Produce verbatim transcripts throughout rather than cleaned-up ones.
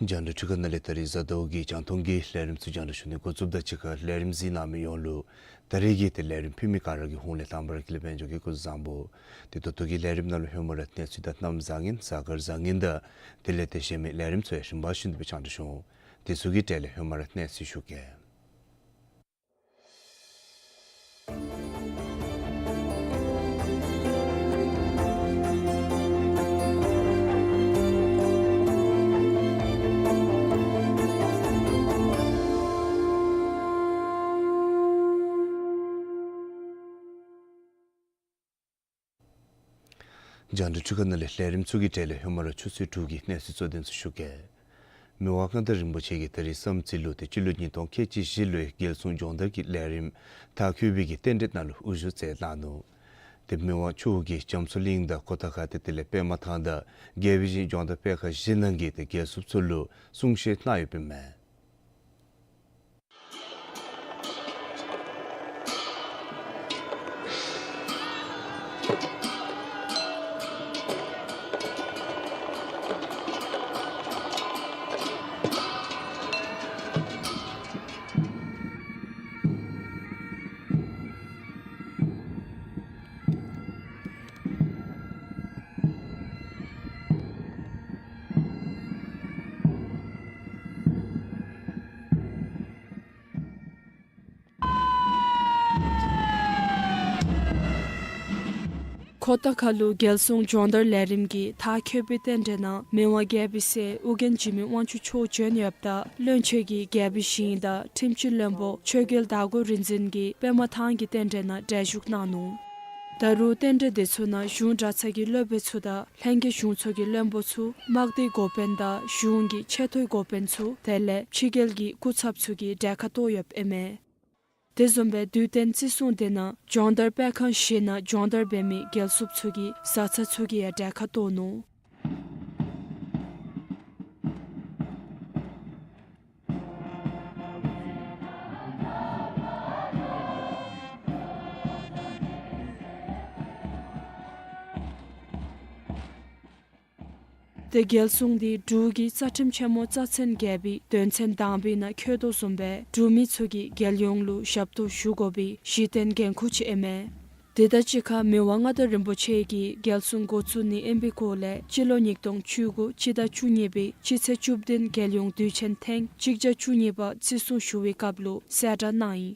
རྒྱང་བསྒྲགས་འཕྲུལ་ཁང་ནང་ལས་ད་རིས་གཟའ་ཟླཝ་གི་རྒྱང་མཐོང་གི་ལས་རིམ་ཚུ་རྒྱང་བསྒྲགས་ཞུ་ནི་འགོ་བཙུགསཔ་དང་གཅིག་ཁར་ལས་རིམ་གཟིགས་གནང་མི་ཡོངས་ལུ་ད་རིས་ཀྱི་ཏེ་ལས་རིམ་ཕུལ་མི་ག་ར་གི་ཧོངས་ལས་དང་པ་ར་དགེ་ལེགས་དཔལ་འབྱོར་གྱིས་སྐུ་གཟུགས་བཟང་པོ། ཏེ་ད་ལྟོ་གི་ལས་རིམ་ནང་ལུ་ཧེ་མ་ར་གནས་ཚུལ་དང་གནམ་བཟང་ངན་གཟའ་སྐར་བཟང་ངན་དང་དེ་ལས་ཏེ་གཞན་མི་ལས་རིམ་ཚུ་ཡང་རིམ་པ་བཞིན་དུ་སྦེ་རྒྱང་བསྒྲགས་ཞུ་འོང་། དེ་ཚུ་གི་གྲས་ལས་ཧེ་མ་ར་གནས་ཚུལ་ཞུ་གེ། རྒྱང་བསྒྲགས་འཕྲུལ་ཁང་ནང་ལས་ལས་རིམ་ཚུ་གི་གྲས་ལས་ཧེ་མ་ར་ཆུ་ཚོད་དྲུག་གི་གནས་ཚུལ་གཙོ་དོན་ཚུ་ཞུ་གེ། མི་དབང་མངའ་བདག་རིན་པོ་ཆེ་གིས་ད་རིས་བསམ་རྩེ་ལུ་ཏེ་སྤྱི་ལོ་ཉིས་སྟོང་ཁལ་གཅིག་བཞི་ལོའི་རྒྱལ་སྲུང་སྦྱོང་བརྡར་གྱི་ལས་རིམ་མཐར་འཁྱོལ་བའི་གི་རྟེན་འབྲེལ་ནང་ལུ་དབུ་བཞུགས་མཛད་གནང་ནུག། ཏེ་མི་དབང་མཆོག་གིས་རྒྱ་མཚོ་གླིང་དང་ཁོ་ཐང་ཁ་ཏེ་དེ་ལས་པདྨ་ཐང་དང་རྒྱལ་པོའི་ཞིང་སྦྱོང་བརྡར་སྤེལ་ཁང་བཞི་ནང་གི་ཏེ་རྒྱལ་སྲུངཔ་ཚུ་ལུ་གསུང་བཤད་གནང་ཡོདཔ་ཨིན་མས། ཁོ་ཐང་ཁ་ལུ་རྒྱལ་སྲུང་སྦྱོང་བརྡར་ལས་རིམ་གྱི་མཐར་འཁྱོལ་བའི་རྟེན་འབྲེལ་ནང་མི་དབང་རྒྱལ་པོའི་སྲས་ཨོ་རྒྱན་འཇིགས་མེད་དབང་ཕྱུག་མཆོག་བྱོན་ཡོདཔ་ད་བློན་ཆེན་གྱིས་རྒྱལ་པོའི་ཞིང་དང་ཁྲིམས་སྤྱི་བློན་པོ་ཆོས་རྒྱལ་དར་གོས་རིག་འཛིན་གྱིས་པདྨ་ཐང་གི་རྟེན་འབྲེལ་ནང་གྲལ་བཞུགས་གནང་ནུག། ད་རུང་རྟེན་འབྲེལ་དེ་ཚུ་ནང་གཞུང་གྲྭ་ཚང་གི་སློབ་དཔོན་ཚུ་དང་ལྷན་རྒྱས་གཞུང་ཚོགས་ཀྱི་བློན་པོ་ཚུ་དམག་སྡེའི་འགོ་དཔོན་དང་གཞུང་གི་ཆེ་མཐོའི་འགོ་དཔོན་ཚུ་དེ་ལས་ཕྱི་རྒྱལ་གྱི་སྐུ་ཚབ་ཚུ་གིས་གྲལ་ཁར་གཏོགས་ཡོདཔ་ཨིན་མས། དེ་བཟུམ་སྦེ་དུས་སྟོན་བརྩི་སྲུང་དེ་ནང་སྦྱོང་བརྡར་སྤེལ་ཁང་བཞི་ནང་སྦྱོང་བརྡར་འབད་མི་རྒྱལ་སྲུངཔ་ཚུ་གི་བཟའ་ཚང་ཚུ་གིས་ཡང་གྲལ་ཁར་གཏོགས་ནུག། ཏེ་རྒྱལ་སྲུང་འདི་འབྲུག་གི་རྩ་ཁྲིམས་ཆེན་མོ་རྩ་ཚན་བརྒྱད་པའི་དོན་ཚན་དང་པའི་ནང་འཁོད་དོ་བཟུམ་སྦེ་འབྲུག་མི་ཚུ་གིས་རྒྱལ་ཡོངས་ལུ་ཞབས་ཏོག་ཞུ་དགོ་པའི་གཞི་རྟེན་འགན་ཁུར་ཅིག་ཨིན་མས། དེ་དང་གཅིག་ཁར་མི་དབང་མངའ་བདག་རིན་པོ་ཆེ་གིས་རྒྱལ་སྲུང་འགོ་བཙུགས་ནི་ཨིན་པའི་སྐོར་ལས་སྤྱི་ལོ་ཉིས་སྟོང་བཅུ་དགུ་སྤྱི་ཟླ་བཅུ་གཉིས་པའི་སྤྱི་ཚེས་བཅུ་བདུན་རྒྱལ་ཡོངས་དུས་ཆེན་ཐེངས་གཅིག་བརྒྱ་བཅུ་གཉིས་པ་བརྩི་སྲུང་ཞུ་བའི་སྐབས་ལུ་གསལ་བསྒྲགས་གནང་ཡི།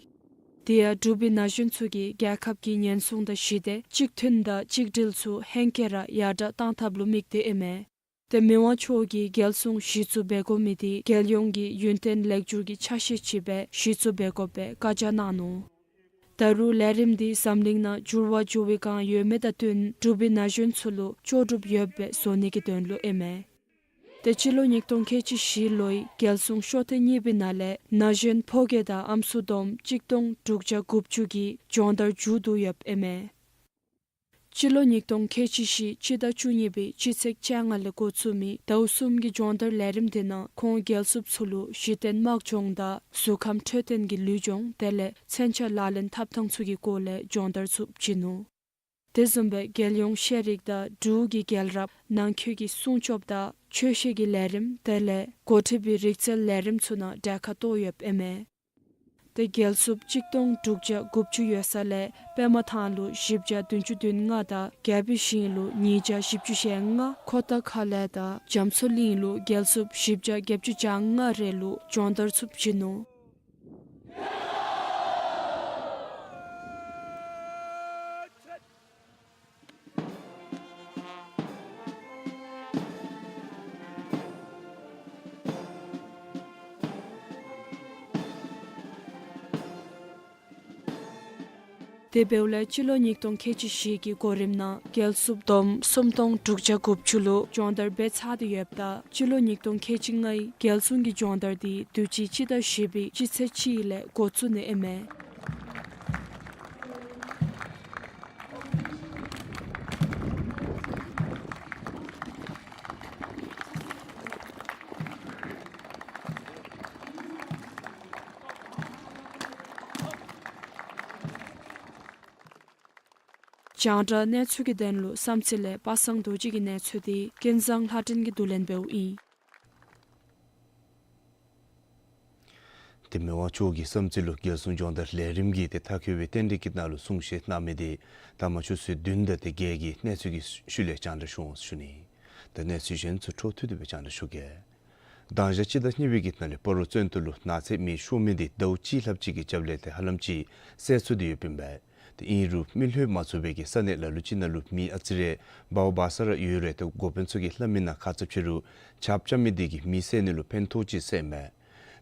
དེ་ཡང་འབྲུག་པའི་ན་གཞོན་ཚུ་གིས་རྒྱལ་ཁབ་ཀྱི་ཉེན་སྲུང་དང་ཞི་བདེ་གཅིག་མཐུན་དང་གཅིག་སྒྲིལ་ཚུ་ཧེང་སྐལ་ར་ཡར་དྲག་གཏང་ཐབས་ལུ་དམིགས་ཏེ་ཨིན་མས། ཏེ་མི་དབང་མཆོག་གིས་རྒྱལ་སྲུང་གཞི་བཙུགས་འབད་དགོ་མི་དེ་རྒྱལ་ཡོངས་ཀྱི་ཡུན་བརྟན་ལེགས་བསྒྱུར་གྱི་ཆ་ཤས་ཅིག་སྦེ་གཞི་བཙུགས་འབད་དགོ་པའི་བཀའ་རྒྱ་གནང་ནུག། ད་རུང་ལས་རིམ་འདི་འཛམ་གླིང་ནང་འགྱུར་བ་འགྱུར་བའི་སྒང་ཡོད་མི་དང་བསྟུན་འབྲུག་པའི་ན་གཞོན་ཚུ་ལུ་ལྕོགས་གྲུབ་ཡོདཔ་སྦེ་བཟོ་ནི་གི་དོན་ལུ་ཨིན་མས། ཏེ་སྤྱི་ལོ་ཉིས་སྟོང་ཁལ་གཅིག་བཞི་ལོའི་རྒྱལ་སྲུང་ཤོག་ཐེངས་གཉིས་པའི་ནང་ལས་ན་གཞོན་ཕོ་སྐྱེས་དང་ཨམ་སྲུ་བསྡོམས་གཅིག་སྟོང་དྲུག་བརྒྱ་དགུ་བཅུ་གིས་སྦྱོང་བརྡར་མཇུག་བསྡུ་ཡོདཔ་ཨིན་མས། སྤྱི་ལོ་ཉིས་སྟོང་ཁལ་གཅིག་བཞི་སྤྱི་ཟླ་བཅུ་གཉིས་པའི་སྤྱི་ཚེས་བཅོ་ལྔ་ལས་འགོ་བཙུགས་མི་ཟླཝ་གསུམ་གྱི་སྦྱོང་བརྡར་ལས་རིམ་དེ་ནང་ཁོང་རྒྱལ་སྲུངཔ་ཚུ་ལུ་གཞི་རྟེན་དམག་སྦྱོང་དང་གཟུགས་ཁམས་འཕྲོད་བསྟེན་གྱི་ལུས་སྦྱོང་དེ་ལས་མཚོན་ཆ་ལག་ལེན་འཐབ་ཐངས་ཚུ་གི་སྐོར་ལས་སྦྱོང་བརྡར་ཚུ་བྱིན་ནུག། དེ་བཟུམ་སྦེ་རྒྱལ་ཡོངས་ཤེས་རིག་དང་འབྲུག་གི་རྒྱལ་རབས་ནང་འཁོད་ཀྱི་སྲུང་སྐྱོབ་དང་ཆོས་བཤད་ཀྱི་ལས་རིམ་དེ་ལས་འགོ་ཁྲིད་པའི་རིག་རྩལ་ལས་རིམ་ཚུ་ནང་གྲལ་ཁར་གཏོགས་ཡོདཔ་ཨིན་མས། ཏེ་རྒྱལ་སྲུངཔ་གཅིག་སྟོང་དྲུག་བརྒྱ་དགུ་བཅུ་ཡོད་ས་ལས་པདྨ་ཐང་ལུ་བཞི་བརྒྱ་བདུན་ཅུ་དོན་ལྔ་དང་རྒྱལ་པོའི་ཞིང་ལུ་ཉིས་བརྒྱ་བཞི་བཅུ་ཞེ་ལྔ་ཁོ་ཐང་ཁ་ལས་དང་རྒྱ་མཚོ་གླིང་ལུ་རྒྱལ་སྲུངཔ་བཞི་བརྒྱ་བརྒྱད་ཅུ་གྱ་ལྔ་རེ་ལུ་སྦྱོང་བརྡར་ཚུ་བྱིན་ནུག། དེ་འབདཝ་ལས་སྤྱི་ལོ་ཉིས་སྟོང་ཁལ་གཅིག་བཞི་གི་གོ་རིམ་ནང་རྒྱལ་སྲུངཔ་བསྡོམས་སུམ་སྟོང་དྲུག་བརྒྱ་དགུ་བཅུ་ལུ་སྦྱོང་བརྡར་འབད་ཚར་ཏེ་ཡོདཔ་ད་སྤྱི་ལོ་ཉིས་སྟོང་ཁལ་གཅིག་ལྔའི་རྒྱལ་སྲུང་གི་སྦྱོང་བརྡར་དེ་དུས་ཅི་སྤྱི་ཟླ་བཞི་པའི་སྤྱི་ཚེས་གཅིག་ལས་འགོ་བཙུགས་ནི་ཨིན་མས། རྒྱང་བསྒྲགས་གནས་ཚུལ་གྱི་དོན་ལུ་བསམ་རྩེ་ལས་པ་སངས་རྡོ་རྗེ་གི་གནས་ཚུལ་འདི་ཀུན་བཟང་ལྷ་སྒྲོན་གྱིས་བསྡུ་ལེན་འབདཝ་ཨིན། ཏེ་མི་དབང་མཆོག་གིས་བསམ་རྩེ་ལུ་རྒྱལ་སྲུང་སྦྱོང་བརྡར་ལས་རིམ་གྱི་ཏེ་མཐའ་འཁྱོལ་བའི་རྟེན་འབྲེལ་གྱི་ནང་ལུ་གསུང་བཤད་གནང་མི་འདི་ད་མ་ཆུ་ཚོད་བདུན་དང་ཏེ་བརྒྱད་ཀྱི་གནས་ཚུལ་གྱི་ཤུལ་ལས་རྒྱང་བསྒྲགས་ཞུ་འོང་ཟེར་ཞུ་ནི། ད་གནས་ཚུལ་གཞན་ཚུ་འཕྲོ་མཐུད་དེ་སྦེ་རྒྱང་བསྒྲགས་ཞུ་གེ། གདང་ཞག་སྤྱི་ཟླ་གཉིས་པའི་གི་ནང་ལས་སྤ་རོ་བཙོན་ཏོ་ལུ་ནགས་ཚལ་མེ་ཤོར་མི་འདི་ཟླཝ་གཅིག་ལྷགཔ་ཅིག་གི་རྒྱབ་ལས་ཏེ་ཧ་ལམ་ཅིག་སེལ་ཚུགས་ཏེ་ཡོདཔ་ཨིན་པས། ཏེ་ཨིན་རུང་མི་ལྷོད་མ་ཚུགས་པའི་གི་ས་གནས་ལ་ལུ་ཅིག་ནང་ལུ་མེ་ཨ་ཙི་རེ་འབར་བ་འབར་ས་ར་ཡོད་རུང་ཏེ་འགོ་དཔོན་ཚུ་གིས་སླབ་མི་ནང་ཁ་ཙ་ཕྱི་རུ་ཆརཔ་རྐྱབ་མི་འདི་གིས་མེ་སེལ་ནི་ལུ་ཕན་ཐོགས་ཅིག་སེལཝ་མས།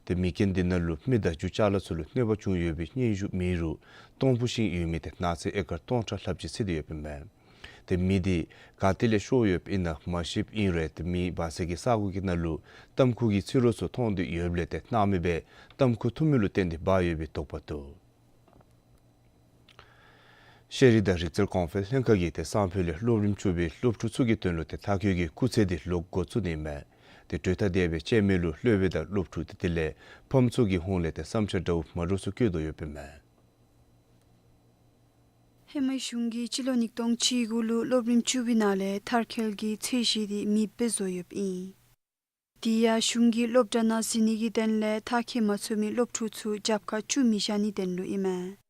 ཏེ་མེ་རྐྱེན་འདི་ནང་ལུ་མི་དང་རྒྱུ་ཅ་ལ་ཚུ་ལུ་གནོད་པ་བྱུང་ཡོད་པའི་སྙན་ཞུ་མེད་རུང་སྟོང་ཕུ་ཤིང་ཡོད་མི་ཏེ་ནགས་ཚལ་ཨེ་ཀར་སྟོང་ཕྲག་ལྷགཔ་ཅིག་འཚིག་སྟེ་ཡོདཔ་ཨིན་པས། ཏེ་མེ་འདི་ག་ཏེ་ལས་ཤོར་ཡོདཔ་ཨིན་ན་མ་ཤེསཔ་ཨིན་རུང་ཏེ་མེ་འབར་སའི་གི་ས་གོ་གི་ནང་ལུ་ཏམ་ཁུ་གི་ཚིག་རོ་ཚུ་མཐོང་སྟེ་ཡོདཔ་ལས་ཏེ་སྣང་མེད་སྦེ་ཏམ་ཁུ་འཐུ་མི་ལུ་བརྟེན་ཏེ་འབར་ཡོད་པའི་དོགས་པ་འདུག། ཤེས་རིག་དང་རིག་རྩལ་གོང་འཕེལ་ལྷན་ཁག་གིས་ཏེ་སང་ཕོད་ལས་སློབ་རིམ་བཅུ་པའི་སློབ་ཕྲུག་ཚུ་གི་དོན་ལུ་ཏེ་མཐའ་འཁྱོལ་གྱི་སྐུགས་ཚད་འདི་ལོག་འགོ་བཙུགས་ནི་མས། ཏེ་གྲོས་ཐག་དེ་སྦེ་བཅད་མི་ལུ་སློབ་དཔོན་དང་སློབ་ཕྲུག་ཏེ་དེ་ལས་ཕམ་ཚུ་གི་ཧོངས་ལས་ཏེ་བསམ་འཆར་འདྲཝ་མ་འདྲཝ་ཚུ་བཀོད་དོ་ཡོདཔ་ཨིན་མས། ཧེ་མའི་གཞུང་གིས་སྤྱི་ལོ་ཉིས་སྟོང་བཅུ་དགུ་ལུ་སློབ་རིམ་བཅུ་པའི་ནང་ལས་མཐར་འཁྱོལ་གྱི་ཚད་གཞི་འདི་མེདཔ་བཟོ་ཡོདཔ་ཨིན། དེ་ཡང་གཞུང་གིས་སློབ་གྲྭ་ནང་འཛུལ་ནི་གི་དོན་ལས་མཐར་འཁྱོལ་མ་ཚུགས་མི་སློབ་ཕྲུག་ཚུ་རྒྱབ་ཁར་བཅུག་མི་བཞག་ནིའི་དོན་ལུ་ཨིན་མས།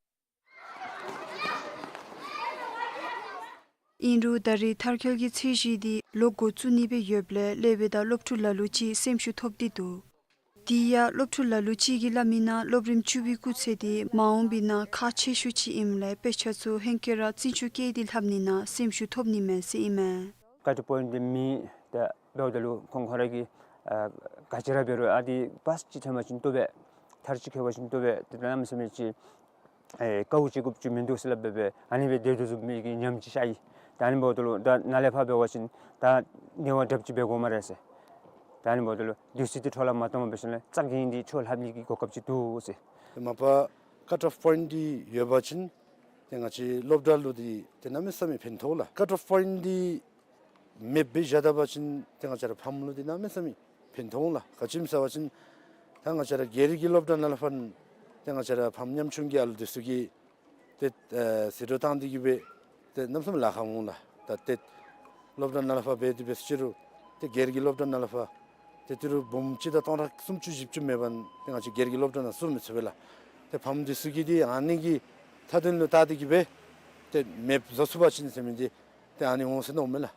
ཨིན་རུང་ད་རེས་མཐར་འཁྱོལ་གྱི་ཚད་གཞི་འདི་ལོག་འགོ་བཙུགས་ནི་སྦེ་ཡོདཔ་ལས་སློབ་དཔོན་དང་སློབ་ཕྲུག་ལ་ལུ་ཅིག་སེམས་ཤུགས་ཐོབ་སྟེ་འདུག། དེ་ཡང་སློབ་ཕྲུག་ལ་ལུ་ཅིག་གིས་སླབ་མི་ནང་སློབ་རིམ་བཅུ་པའི་སྐུགས་ཚད་འདི་མ་འོངས་པའི་ནང་ཁག་ཆེ་ཤོས་ཅིག་ཨིནམ་ལས་དཔེ་ཆ་ཚུ་ཧེང་སྐལ་ར་བརྩི་འཇོག་བཀལ་ཏེ་ལྷབ་ནི་ནང་སེམས་ཤུགས་ཐོབ་ནི་མས་ཟེར་ཨིན་མས། ཀཊ་ཨོཕ་པོའིནཊ་འདི་མེད། ད་འབདཝ་ད་ལུ་ཁོང་ཁོང་ར་གིས་ཨ་ག་ཅི་ར་འབད་རུང་ཨ་འདི་པཱསི་ཅིག་ཐོན་པ་ཅིན་བཏུབ་པས། མཐར་ཅིག་འཁྱོལ་བ་ཅིན་བཏུབ་པས། ཏེ་གནམ་མེད་ས་མེད་ཅིག་ཨེ་དཀའཝ་སྤྱད་དགོཔ་ཅིག་མིན་འདུག་ཟེར་སླབ་སྦེ་ཨ་ནི་སྦེ་སྡོད་དོ་བཟུམ་མའི་གི་ཉམས་ཅིག་ཤར་ཡི། ད་ཨ་ནི་འབདཝ་ད་ལུ་ད་ནཱ་ལས་ཕར་འབད་བ་ཅིན་ད་ནི་བ་དྲགཔ་ཅིག་འབད་དགོ་སྨ་རེ་ཟེར། ད་ཨ་ནི་འབདཝ་ད་ལུ་དུས་ཚོད་འདི་འཕྲོ་བརླག་མ་གཏང་པར་འབད་ཞིནམ་ལས་ཙག་གེ་འདི་འཕྲོ་ལྷབ་ནི་གི་གོ་སྐབས་ཅིག་འདུག་ཟེར། མ་པ་ཀཊ་ཨོཕ་པོའིནཊ་འདི་ཡོད་པ་ཅིན་ཏེ་ང་བཅས་སློབ་གྲྭ་ལུ་འདི་ཏེ་གནམ་མེད་ས་མེད་ཕན་ཐོགས་ལགས། ཀཊ་ཨོཕ་པོའིནཊ་འདི་མེདཔ་སྦེ་བཞག་ད་པ་ཅིན་ཏེ་ང་བཅས་ར་ཕམ་ལུ་འདི་གནམ་མེད་ས་མེད་ཕན་ཐོགས་འོང་ལགས། ག་ཅི་སྨོ་ཟེར་བ་ཅིན་ད་ང་བཅས་ར་སྒེར་གྱི་སློབ་གྲྭ་ནང་ལས་ཕར་ཏེ་ང་བཅས་ར་ཕམ་ཉམ་ཆུང་གི་ཨ་ལུ་འདི་ཚུ་གིས་ཏེ་ཨེ་ཟད་འགྲོ་བཏང་སྟེ་གི་སྦེ་ཏེ་གནམ་མེད་ས་མེད་ལཱ་ཁག་འོང་ལགས། ད་ཏེ་སློབ་གྲྭ་ནང་ལས་ཕར་འབད་དེ་འབད་ཟེར་རུང་ཏེ་སྒེར་གྱི་སློབ་གྲྭ་ནང་ལས་ཕར་ཏེ་ཏི་རུ་འབུམ་གཅིག་དང་སྟོང་ཕྲག་སུམ་ཅུ་བཞི་བཅུ་མེད་པ་ཏེ་ང་བཅས་སྒེར་གྱི་སློབ་གྲྭ་ནང་བཙུགས་མི་ཚུགས་པས་ལགས། ཏེ་ཕམ་འདི་ཚུ་གིས་འདི་ཨ་ནི་གི་མཐའ་དོན་ལུ་བལྟ་སྟེ་གི་སྦེ་ཏེ་མེདཔ་བཟོ་ཚུགས་པ་ཅིན་ཟེར་མི་འདི་ཏེ་ཨ་ནི་འོང་ཟེར་མནོཝ་མས་ལགས།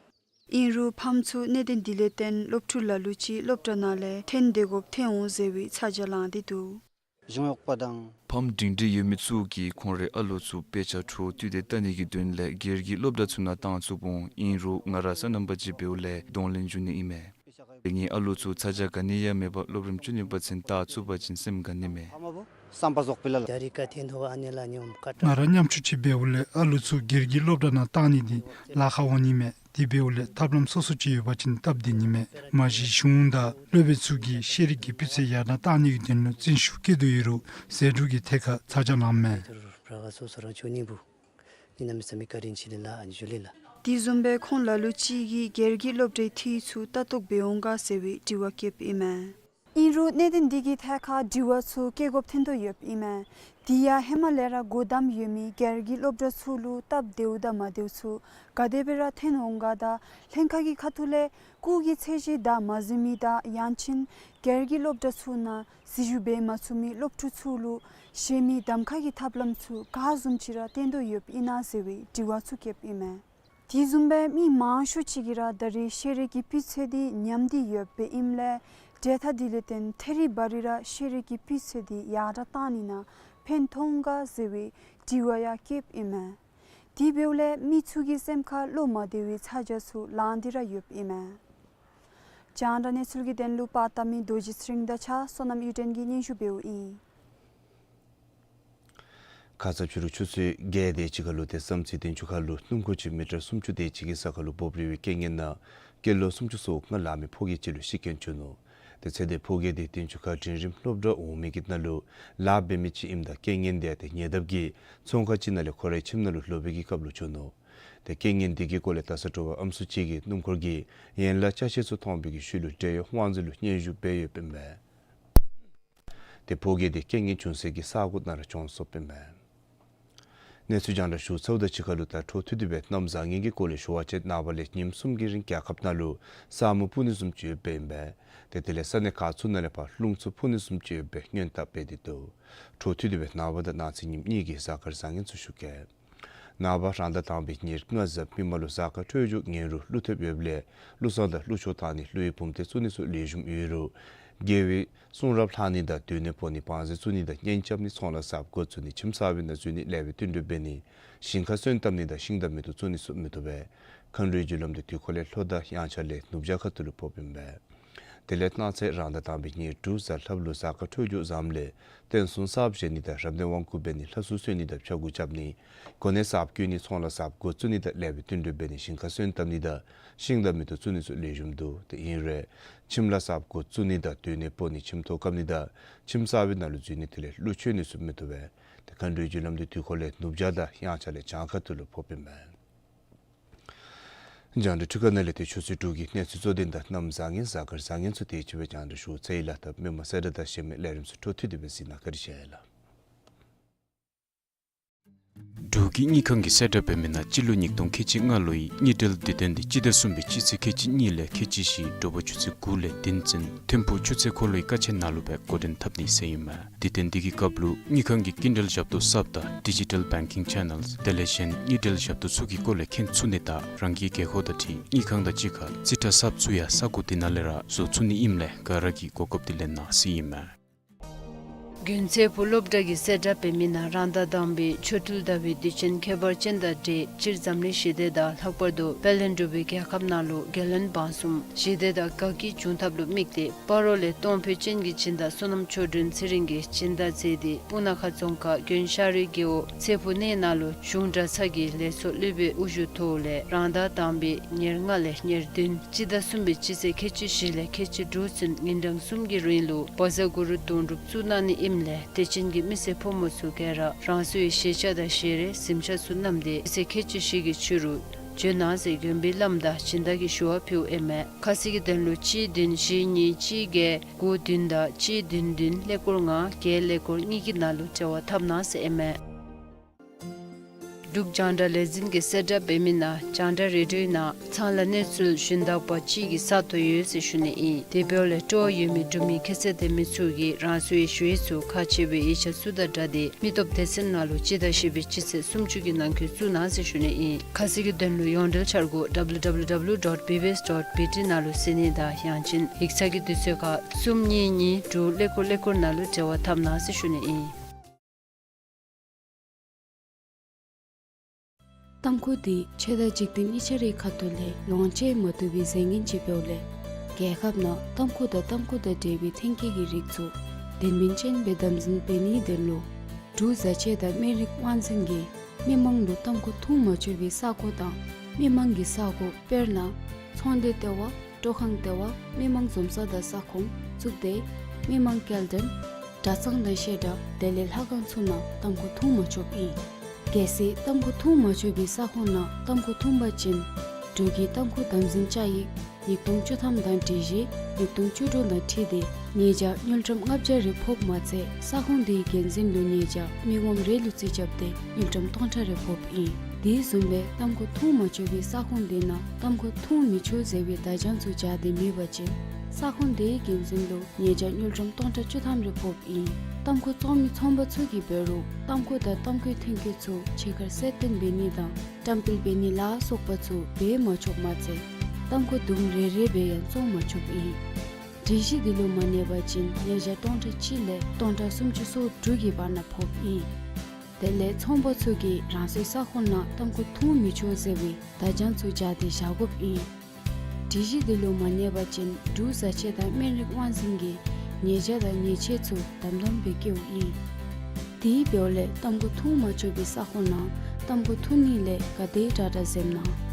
ཨིན་རུང་ཕམ་ཚུ་གནད་དོན་འདི་ལས་བརྟེན་སློབ་ཕྲུག་ལ་ལུ་ཅིག་སློབ་གྲྭ་ནང་ལས་འཐོན་སྡོད་དགོཔ་ཐོན་འོང་ཟེར་བའི་ཚ་གྱང་ལངས་ཏེ་འདུག། གཞུང་གཡོགཔ་དང་། ཕམ་སྒྲིང་སྒྲི་ཡོད་མི་ཚུ་གིས་ཁོང་རའི་ཨ་ལོ་ཚུ་དཔེ་ཆ་འཕྲོ་མཐུད་དེ་བལྟ་ནི་གི་དོན་ལས་སྒེར་གྱི་སློབ་གྲྭ་ཚུ་ནང་བཏང་ཚུགསཔ་འོང་། ཨིན་རུང་ང་ར་སོ་ནམ་པ་ཅིག་འབདཝ་ལས་གདོང་ལེན་འབྱུང་ནི་ཨིན་མས། ཏེ་ངེའི་ཨ་ལོ་ཚུ་ཚ་གྱང་ག་ནི་ཡང་མེད་པར་སློབ་རིམ་བཅུ་གཉིས་པ་ཚུན་བལྟ་ཚུགས་པ་ཅིན་སེམས་དགའ་ནི་མས། བསམ་པ་རྫོགས་པའི་ལ་ལ། ང་ར་ཉམ་ཆུང་ཅིག་འབདཝ་ལས་ཨ་ལོ་ཚུ་སྒེར་གྱི་སློབ་གྲྭ་ནང་བཏང་ནི་འདི་ལཱ་ཁག་འོང་ནི་མས། དེ་འབདཝ་ལས་ཐབས་ལམ་སོ་སོ་ཅིག་ཡོད་པ་ཅིན་སྟབས་བདེ་ནི་མས། མ་གཞི་གཞུང་དང་སློབ་དཔོན་ཚུ་གིས་ཤེས་རིག་གི་སྤུས་ཚད་ཡར་དྲག་གཏང་ནི་གི་དོན་ལུ་བརྩོན་ཤུགས་བསྐྱེད་དོ་ཡོད་རུང་ཟད་འགྲོ་གི་ཐད་ཁར་ཚ་གྱང་ལངམ་མས། དེ་བཟུམ་སྦེ་ཁོང་ལ་ལུ་ཅིག་གིས་སྒེར་གྱི་སློབ་གྲྭའི་འཐུས་ཚུ་ལྟ་རྟོག་འབད་འོང་ག་ཟེར་བའི་དྲི་བ་བཀོདཔ་ཨིན་མས། ཨིན་རུང་གནད་དོན་འདི་གི་ཐད་ཁར་དྲི་བ་ཚུ་བཀོད་དགོཔ་ཐོན་དོ་ཡོདཔ་ཨིན་མས། དེ་ཡང་ཧེ་མ་ལས་ར་སྒོ་བསྡམས་ཡོད་མི་སྒེར་གྱི་སློབ་གྲྭ་ཚུ་ལུ་སྟབས་བདེཝ་དང་མ་བདེཝ་ཚུ་ག་དེ་སྦེ་ར་ཐོན་འོང་ག་དང་ལྷན་ཁག་གི་ཁ་ཐུག་ལས་སྐུགས་ཀྱི་ཚད་གཞི་དང་མ་ཟིན་མི་དང་ཡང་ཅིན་སྒེར་གྱི་སློབ་གྲྭ་ཚུ་ནང་འཛུལ་ཞུགས་འབད་མ་ཚུགས་མི་སློབ་ཕྲུག་ཚུ་ལུ་གཞན་མི་གདམ་ཁ་གི་ཐབས་ལམ་ཚུ་ག་བཟུམ་ཅིག་ར་བཏོན་དོ་ཡོདཔ་ཨིན་ན་ཟེར་བའི་དྲི་བ་ཚུ་བཀོདཔ་ཨིན་མས། དེ་བཟུམ་སྦེ་མི་མང་ཤོས་ཅིག་གིས་ར་ད་རེས་ཤེས་རིག་གི་སྤུས་ཚད་འདི་ཉམས་ཏེ་ཡོདཔ་ཨིནམ་ལས་གྲོས་ཐག་འདི་ལས་བརྟེན་ཐད་རི་བ་རི་ར་ཤེས་རིག་གི་སྤུས་ཚད་འདི་ཡར་དྲག་གཏང་ནི་ནང་ཕན་ཐོགས་འོང་ག་ཟེར་བའི་དྲི་བ་ཡང་བཀོདཔ་ཨིན་མས། དེ་འབདཝ་ལས་མི་ཚུ་གི་སེམས་ཁར་བློ་མ་བདེ་བའི་ཚ་གྱང་ཚུ་ལངས་ཏེ་ར་ཡོདཔ་ཨིན་མས། རྒྱང་བསྒྲགས་གནས་ཚུལ་གྱི་དོན་ལུ་པར་བཏབ་མི་རྡོ་རྗེ་ཚེ་རིང་དང་གཅིག་ཁར་བསོད་ནམས་གཡུ་སྒྲོན་གྱིས་སྙན་ཞུ་འབདཝ་ཨིན། ཁ་ཙ་ཕྱི་རུ་ཆུ་ཚོད་བརྒྱད་དེ་ཅིག་ཁར་ལུ་ཏེ་བསམ་རྩེ་བསྟན་ཆུ་ཁ་ལུ་སྣུམ་འཁོར་ཅིག་མི་ཊར་སུམ་ཅུ་དེ་ཅིག་གི་ས་ཁར་ལུ་འབོབ་རིལ་བའི་རྐྱེན་ངན་ནང་སྐྱེས་ལོ་སུམ་ཅུ་སོ་ལྔ་ལང་མི་ཕོ་སྐྱེས་ཅིག་ལུ་ཤི་རྐྱེན་བྱུང་ནུག། ཏེ་ཚེ་འདས་ཕོ་སྐྱེས་དེ་བསྟན་ཆུ་ཁ་འབྲིང་རིམ་སློབ་གྲྭ་འོང་མི་གི་ནང་ལུ་ལཱ་འབད་མི་ཅིག་ཨིནམ་ད་རྐྱེན་ངན་དེ་ཏེ་ཉེ་འདབས་ཀྱི་ཚོང་ཁང་ཅིག་ནང་ལས་ཁོ་རའི་ཁྱིམ་ནང་ལུ་ལོག་པའི་གི་སྐབས་ལུ་བྱུང་ནུག། ཏེ་རྐྱེན་ངན་དེ་གི་སྐོར་ལས་ད་ས་དྲོ་པ་ཨམ་སྲུ་ཅིག་གིས་སྣུམ་འཁོར་གྱི་ཡན་ལག་ཅ་ཆས་ཚུ་མཐོང་པའི་གི་ཤུལ་ལུ་འབྲེལ་ཡོད་དབང་འཛིན་ལུ་སྙན་ཞུ་འབད་ཡོདཔ་ཨིན་མས། ཏེ་ཕོ་སྐྱེས་དེ་རྐྱེན་ངན་བྱུང་སའི་གི་ས་གོ་ནང་ར་གྱོངས་སོཔ་ཨིན་མས། གནས་ཚུལ་རྒྱང་བསྒྲགས་ཞུ་ཚརཝ་དང་གཅིག་ཁར་ལུ་ད་འཕྲོ་མཐུད་དེ་སྦེ་གནམ་བཟང་ངན་གྱི་སྐོར་ལས་ཞུ་བ་ཅིན་ནངས་པ་ལས་ཉིནམ་གསུམ་གྱི་རིང་རྒྱལ་ཁབ་ནང་ལུ་ས་སྨུག་སྤུབ་ནི་བཟུམ་ཅིག་ཡོདཔ་ཨིན་པས། ཏེ་དེ་ལས་ས་གནས་ཁག་ཚུ་ནང་ལས་ཕར་རླུང་འཚུབ་འཕུ་ནི་བཟུམ་ཅིག་ཡོད་པའི་སྔོན་བརྡ་སྤེལ་ཏེ་འདུག། འཕྲོ་མཐུད་དེ་སྦེ་ནངས་པ་དང་གནངས་ཚེ་ཉིནམ་གཉིས་ཀྱི་གཟའ་སྐར་བཟང་ངན་ཚུ་ཞུ་གེ། ནངས་པ་རང་ཟླ་དང་པའི་ཉེར་ལྔ་གཟའ་མིག་དམར་ལུ་གཟའ་སྐར་འཕྲོད་སྦྱོར་ངན་རུ་ཀླུ་ཐེབས་ཡོདཔ་ལས་ཀླུ་བསངས་དང་ཀླུ་མཆོད་བཏང་ནི་ཀླུ་ཡི་བུམ་སྡེ་བཙུགས་ནི་སོགས་ལེགས་ཤོམ་ཡོད་རུང་དགེ་བའི་གསུང་རབ་ལྷག་ནི་དང་སྡོད་གནས་སྤོ་ནི་བང་རྩལ་བཙུགས་ནི་དང་གཉེན་རྐྱབ་ནི་ཚོང་ལཱ་གསརཔ་འགོ་བཙུགས་ནི་ཁྱིམ་གསར་པའི་ནང་འཛུལ་ནི་ལེགས་པའི་བསྟུན་གྲོས་འབད་ནི་ཞིང་ཁར་སོན་བཏབ་ནི་དང་ཤིང་དང་མེ་ཏོག་བཙུགས་ནི་སོགས་མི་བཏུབ་པས། མཁའ་འགྲོའི་རྒྱུ་ལམ་དུ་དུས་འཁོར་ལས་ལྷོ་དང་དབྱངས་འཆར་ལས་ནུབ་བྱང་ཁ་ཐུག་ལུ་ཕོགཔ་ཨིན་པས། དེ་ལས་གནངས་ཚེ་རང་ཟླ་དང་པའི་ཉེར་དྲུག་གཟའ་ལྷགཔ་ལུ་གཟའ་སྐར་འཕྲོད་སྦྱོར་བཟངམ་ལས་རྟེན་གསུམ་གསརཔ་བཞེངས་ནི་དང་རབ་གནས་དབང་བསྐུར་འབད་ནི་ལྷ་གསོལ་གསོལ་ནི་དང་ཕྱྭ་འགུགས་རྐྱབ་ནི་གོ་གནས་གསརཔ་བསྐོ་ནི་ཚོང་ལཱ་གསརཔ་འགོ་བཙུགས་ནི་དང་ལེགས་པའི་བསྟུན་གྲོས་འབད་ནི་ཞིང་ཁར་སོན་བཏབ་ནི་དང་ཤིང་དང་མེ་ཏོག་བཙུགས་ནི་སོགས་ལེགས་ཤོམ་འདུག། དེ་ཨིན་རུང་ཁྱིམ་ལཱ་གསརཔ་འགོ་བཙུགས་ནི་དང་སྡོད་གནས་སྤོ་ནི་ཁྱིམ་ཐོག་བཀབ་ནི་དང་ཁྱིམ་གསར་པའི་ནང་ལུ་འཛུལ་ནི་དེ་ལས་ཀླུ་མཆོད་ནི་སོགས་མི་བཏུབ་པས། ཏེ་མཁའ་འགྲོའི་རྒྱུ་ལམ་དུ་དུས་འཁོར་ལས་ནུབ་བྱང་དང་དབྱངས་འཆར་ལས་བྱང་ཁ་ཐུག་ལུ་ཕོགཔ་ཨིན་པས། རྒྱང་བསྒྲགས་འཕྲུལ་ཁང་ནང་ལས་ཏེ་ཆུ་ཚོད་དྲུག་གི་གནས་ཚུལ་གཙོ་དོན་དང་གནམ་བཟང་ངན་གཟའ་སྐར་བཟང་ངན་ཚུ་དེ་ཅིག་སྦེ་རྒྱང་བསྒྲགས་ཞུ་ཚར་ཡི་ལགས། ད་མི་མང་གསལ་བསྒྲགས་དང་གཞན་མི་ལས་རིམ་ཚུ་འཕྲོ་མཐུད་དེ་སྦེ་གཟིགས་གནང་བཀའ་དྲིན་ཆེ་ལགས། འབྲུག་གི་དངུལ་ཁང་གི་གསལ་བསྒྲགས་འབད་མི་ནང་སྤྱི་ལོ་ཉིས་སྟོང་ཁལ་གཅིག་ལྔ་ལོའི་དངུལ་འབྲེལ་དུས་སྟོན་འདི་སྤྱི་ཟླ་གསུམ་པའི་སྤྱི་ཚེས་ཁལ་གཅིག་གཉིས་ལས་ཁལ་གཅིག་བཞི་དྲོ་པ་ཆུ་ཚོད་དགུ་ལས་བདུན་ཚུན་ཐིམ་ཕུག་ཆུ་ཚོད་འཁོར་ལོའི་ཀ་ཆེན་ནང་ལུ་སྦེ་འགོ་འདྲེན་འཐབ་ནི་ཟེར་ཨིན་མས། དུས་སྟོན་འདི་གི་སྐབས་ལུ་དངུལ་ཁང་གི་སྐྱིན་འགྲུལ་ཞབས་ཏོག་གསརཔ་དང་ཌི་ཇི་ཊལ་བེང་ཀིང་ཆེ་ནལ་དེ་ལས་གཞན་དངུལ་འབྲེལ་ཞབས་ཏོག་ཚུ་གི་སྐོར་ལས་མཁྱེན་ཚུགས་ནི་དང་རང་གི་རྒྱལ་ཁབ་དང་འཁྲིལ་དངུལ་ཁང་དང་གཅིག་ཁར་རྩིས་ཁྲ་གསརཔ་ཚུ་ཡང་ས་གོ་དེ་ནང་ལས་ར་བཟོ་ཚུགས་ནི་ཨིནམ་ལས་ག་ར་གིས་གོ་སྐབས་འདི་ལེན་གནང་ཟེར་ཨིན་མས། དགུན་ཚེ་ཕོག་སློབ་གྲྭ་གི་གསལ་བསྒྲགས་འབད་མི་ནང་རང་ཟླ་དང་པའི་ཆོ་འཕྲུལ་ཟླ་བའི་དུས་ཆེན་ཁྱད་པར་ཅན་དང་འབྲེལ་སྤྱིར་འཛམ་གླིང་ཞི་བདེ་དང་ལྷག་པར་དུ་དཔལ་ལྡན་འབྲུག་པའི་རྒྱལ་ཁབ་ནང་ལུ་རྒྱལ་བློན་འབངས་གསུམ་ཞི་བདེ་དང་དགའ་སྐྱིད་འབྱུང་ཐབས་ལུ་དམིགས་ཏེ་སྤ་རོ་ལས་གཏོང་ཕོད་ཅན་གྱི་སྦྱིན་བདག་བསོད་ནམས་ཆོས་སྒྲོན་ཚེ་རིང་གིས་སྦྱིན་བདག་མཛད་དེ་སྤུ་ན་ཁ་རྫོང་ཁག་དགོན་ཤ་རུའི་རྒེད་འོག་ཚེ་ཕོག་གནས་ནང་ལུ་གཞུང་གྲྭ་ཚང་གི་ལས་ཚོགས་སློབ་དཔོན་དབུ་བཞུགས་ཐོག་ལས་རང་ཟླ་དང་པའི་ཉེར་ལྔ་ལས་ཉེར་བདུན་སྤྱི་ཟླ་གསུམ་པའི་སྤྱི་ཚེས་ཁལ་གཅིག་བཞི་ལས་ཁལ་གཅིག་དྲུག་ཚུན་ཉིན་གྲངས་གསུམ་གྱི་རིང་ལུ་བ་ཟ་གུ་རུ་དོན་གྲུབ་བཙུགས་གནང་ནི་ཨིནམ་ལས་དད་ཅན་གྱི་མི་སེར་ཕོ་མོ་ཚུ་ག་ར་རང་སོའི་ཞལ་ཆས་དང་ཞལ་རས་གཟིམ་ཆས་ཚུ་བསྣམས་ཏེ་སྤྱི་ཚེས་ཁལ་གཅིག་བཞི་གི་ཕྱི་རུ་འབྱོན་གནང་ཟེར་དགོན་པའི་བླམ་དང་སྦྱིན་བདག་གིས་ཞུ་བ་ཕུལཝ་ཨིན་མས། ཁ་གསལ་གྱི་དོན་ལུ་གཅིག་བདུན་བཞི་གཉིས་གཅིག་བརྒྱད་དགུ་བདུན་དང་གཅིག་བདུན་བདུན་ཀླད་ཀོར་ལྔ་བརྒྱད་ཀླད་ཀོར་གཉིས་ཀྱི་ནང་ལུ་འབྲེལ་བ་འཐབ་གནང་ཟེར་ཨིན་མས། འབྲུག་རྒྱང་བསྒྲགས་ལས་འཛིན་གྱི་གསལ་བསྒྲགས་འབད་མི་ནང་རྒྱང་བསྒྲགས་རེ་ཌིའོ་ནང་ཚང་ལ་གནས་ཚུལ་ཞུན་དག་པ་ཅིག་གི་ས་སྟོང་ཡོད་ཟེར་ཞུ་ནི་ཨིན། དེ་འབདཝ་ལས་སྤྲོ་བ་ཡོད་མི་འབྲུག་མི་ཁྱད་ཚད་ལྡན་མི་ཚུ་གིས་རང་སོའི་ཞུ་ཡིག་ཚུ་ཁག་ཆེ་བའི་ཡིག་ཆ་ཚུ་དང་སྦྲགས་ཏེ་མི་སྟོབས་སྡེ་ཚན་ནང་ལུ་སྤྱི་ཟླ་བཞི་པའི་སྤྱི་ཚེས་སུམ་ཅུ་གི་ནང་འཁོད་བཙུགས་གནང་ཟེར་ཞུ་ནི་ཨིན། ཁ་གསལ་གྱི་དོན་ལུ་ཡོངས་འབྲེལ་འཆར་སྒོ་W W W dot B B S dot B T ནང་ལུ་གཟིགས་ནི་དང་ཡང་ཅིན་ཡིག་ཚང་གི་དུས་ཚོད་ཁར་གསུམ་གཉིས་གཉིས་དྲུག་ཀླད་ཀོར་ཀླད་ཀོར་ནང་ལུ་འབྲེལ་བ་འཐབ་གནང་ཟེར་ཞུ་ནི་ཨིན། ཏམ་ཁུ་འདི་ཆོས་དང་འཇིག་རྟེན་གཉིས་ཆ་རའི་ཁ་ཐུག་ལས་ལོངས་སྤྱོད་མ་བཏུབ་པའི་རྫས་ངན་ཅིག་འབདཝ་ལས་རྒྱལ་ཁབ་ནང་ཏམ་ཁུ་དང་ཏམ་ཁུ་དང་འབྲེལ་བའི་ཐོན་སྐྱེད་ཀྱི་རིགས་ཚུ་དོན་སྨིན་ཅན་སྦེ་དམ་འཛིན་འབད་ནིའི་དོན་ལུ་འབྲུག་བཟའ་ཆས་དང་སྨན་རིགས་དབང་འཛིན་གྱིས་མི་མང་ལུ་ཏམ་ཁུ་འཐུང་མ་ཆོག་པའི་ས་གོ་དང་མི་མང་གི་ས་གོ་དཔེར་ན་ཚོང་སྡེ་ལྟེ་བ་སྤྲོ་ཁང་ལྟེ་བ་མི་མང་འཛོམས་ས་དང་ས་ཁོངས་གཙུག་སྡེ་མི་མང་སྐྱེལ་འདྲེན་གྲྭ་ཚང་དང་བཤད་གྲྭ་དེ་ལས་ལྷ་ཁང་ཚུ་ནང་ཏམ་ཁུ་འཐུང་མ་ཆོགཔ་ཨིན། གལ་སྲིད་ཏམ་ཁུ་འཐུང་མ་ཆོག་པའི་ས་ཁོངས་ནང་ཏམ་ཁུ་འཐུང་པ་ཅིན་འབྲུག་གི་ཏམ་ཁུ་དམ་འཛིན་བཅའ་ཡིག་ཉིས་སྟོང་བཅུ་ཐམ་དང་སྒྲིག་གཞི་ཉིས་སྟོང་བཅུ་དྲུག་དང་འཁྲིལ་ཏེ་ཉེས་བྱ་དངུལ་ཀྲམ་ལྔ་བརྒྱ་རེ་ཕོགཔ་མ་ཚད་ས་ཁོངས་དེའི་འགན་འཛིན་ལུ་ཉེས་བྱ་མི་ངོམ་རེ་ལུ་རྩིས་རྐྱབ་སྟེ་དངུལ་ཀྲམ་སྟོང་ཕྲག་རེ་ཕོགཔ་ཨིན། དེ་བཟུམ་སྦེ་ཏམ་ཁུ་འཐུང་མ་ཆོག་པའི་ས་ཁོངས་དེ་ནང་ཏམ་ཁུ་འཐུང་མི་ཆོག་ཟེར་བའི་བརྡ་བྱང་ཚུ་སྦྱར་ཏེ་མེད་པ་ཅིན་ས་ཁོངས་དེའི་འགན་འཛིན་ལུ་ཉེས་བྱ་དངུལ་ཀྲམ་སྟོང་ཕྲག་བཅུ་ཐམ་རེ་ཕོགཔ་ཨིན། ཏམ་ཁུ་བཙོང་མི་ཚོང་པ་ཚུ་གིས་འབད་རུང་ཏམ་ཁུ་དང་ཏམ་ཁུའི་ཐོན་སྐྱེད་ཚུ་ཕྱི་ཁར་གསལ་སྟོན་འབད་ནི་དང་བཀྲམ་སྤེལ་འབད་ནི་ལ་སོགས་པ་ཚུ་འབད་མ་ཆོགཔ་མ་ཚད་ཏམ་ཁུ་དུམ་རེ་རེ་སྦེ་ཡང་བཙོང་མ་ཆོགཔ་ཨིན། སྒྲིག་གཞི་འདི་ལུ་མ་གནས་པ་ཅིན་ཉེས་བྱ་སྟོང་ཕྲག་གཅིག་ལས་སྟོང་ཕྲག་སུམ་ཅུ་སོ་དྲུག་གི་བར་ན་ཕོགཔ་ཨིན། དེ་ལས་ཚོང་པ་ཚུ་གིས་རང་སོའི་ས་ཁོངས་ནང་ཏམ་ཁུ་འཐུང་མི་ཆོག་ཟེར་བའི་བརྡ་བྱང་ཚུ་སྦྱར་ཏེ་བཞག་དགོཔ་ཨིན། སྒྲིག་གཞི་འདི་ལུ་མ་གནས་པ་ཅིན་འབྲུག་བཟའ་ཆས་དང་སྨན་རིགས་དབང་འཛིན་གྱིས་ཉེས་བྱ་དང་ཉེས་ཆད་ཚུ་དམ་དམ་སྦེ་བཀལཝ་ཨིན། དེ་འབདཝ་ལས་ཏམ་ཁུ་འཐུང་མ་ཆོག་པའི་ས་ཁོངས་ནང་ཏམ་ཁུ་འཐུང་ནི་ལས་ག་དེ་དྲག་དྲག་འཛེམ་གནང་།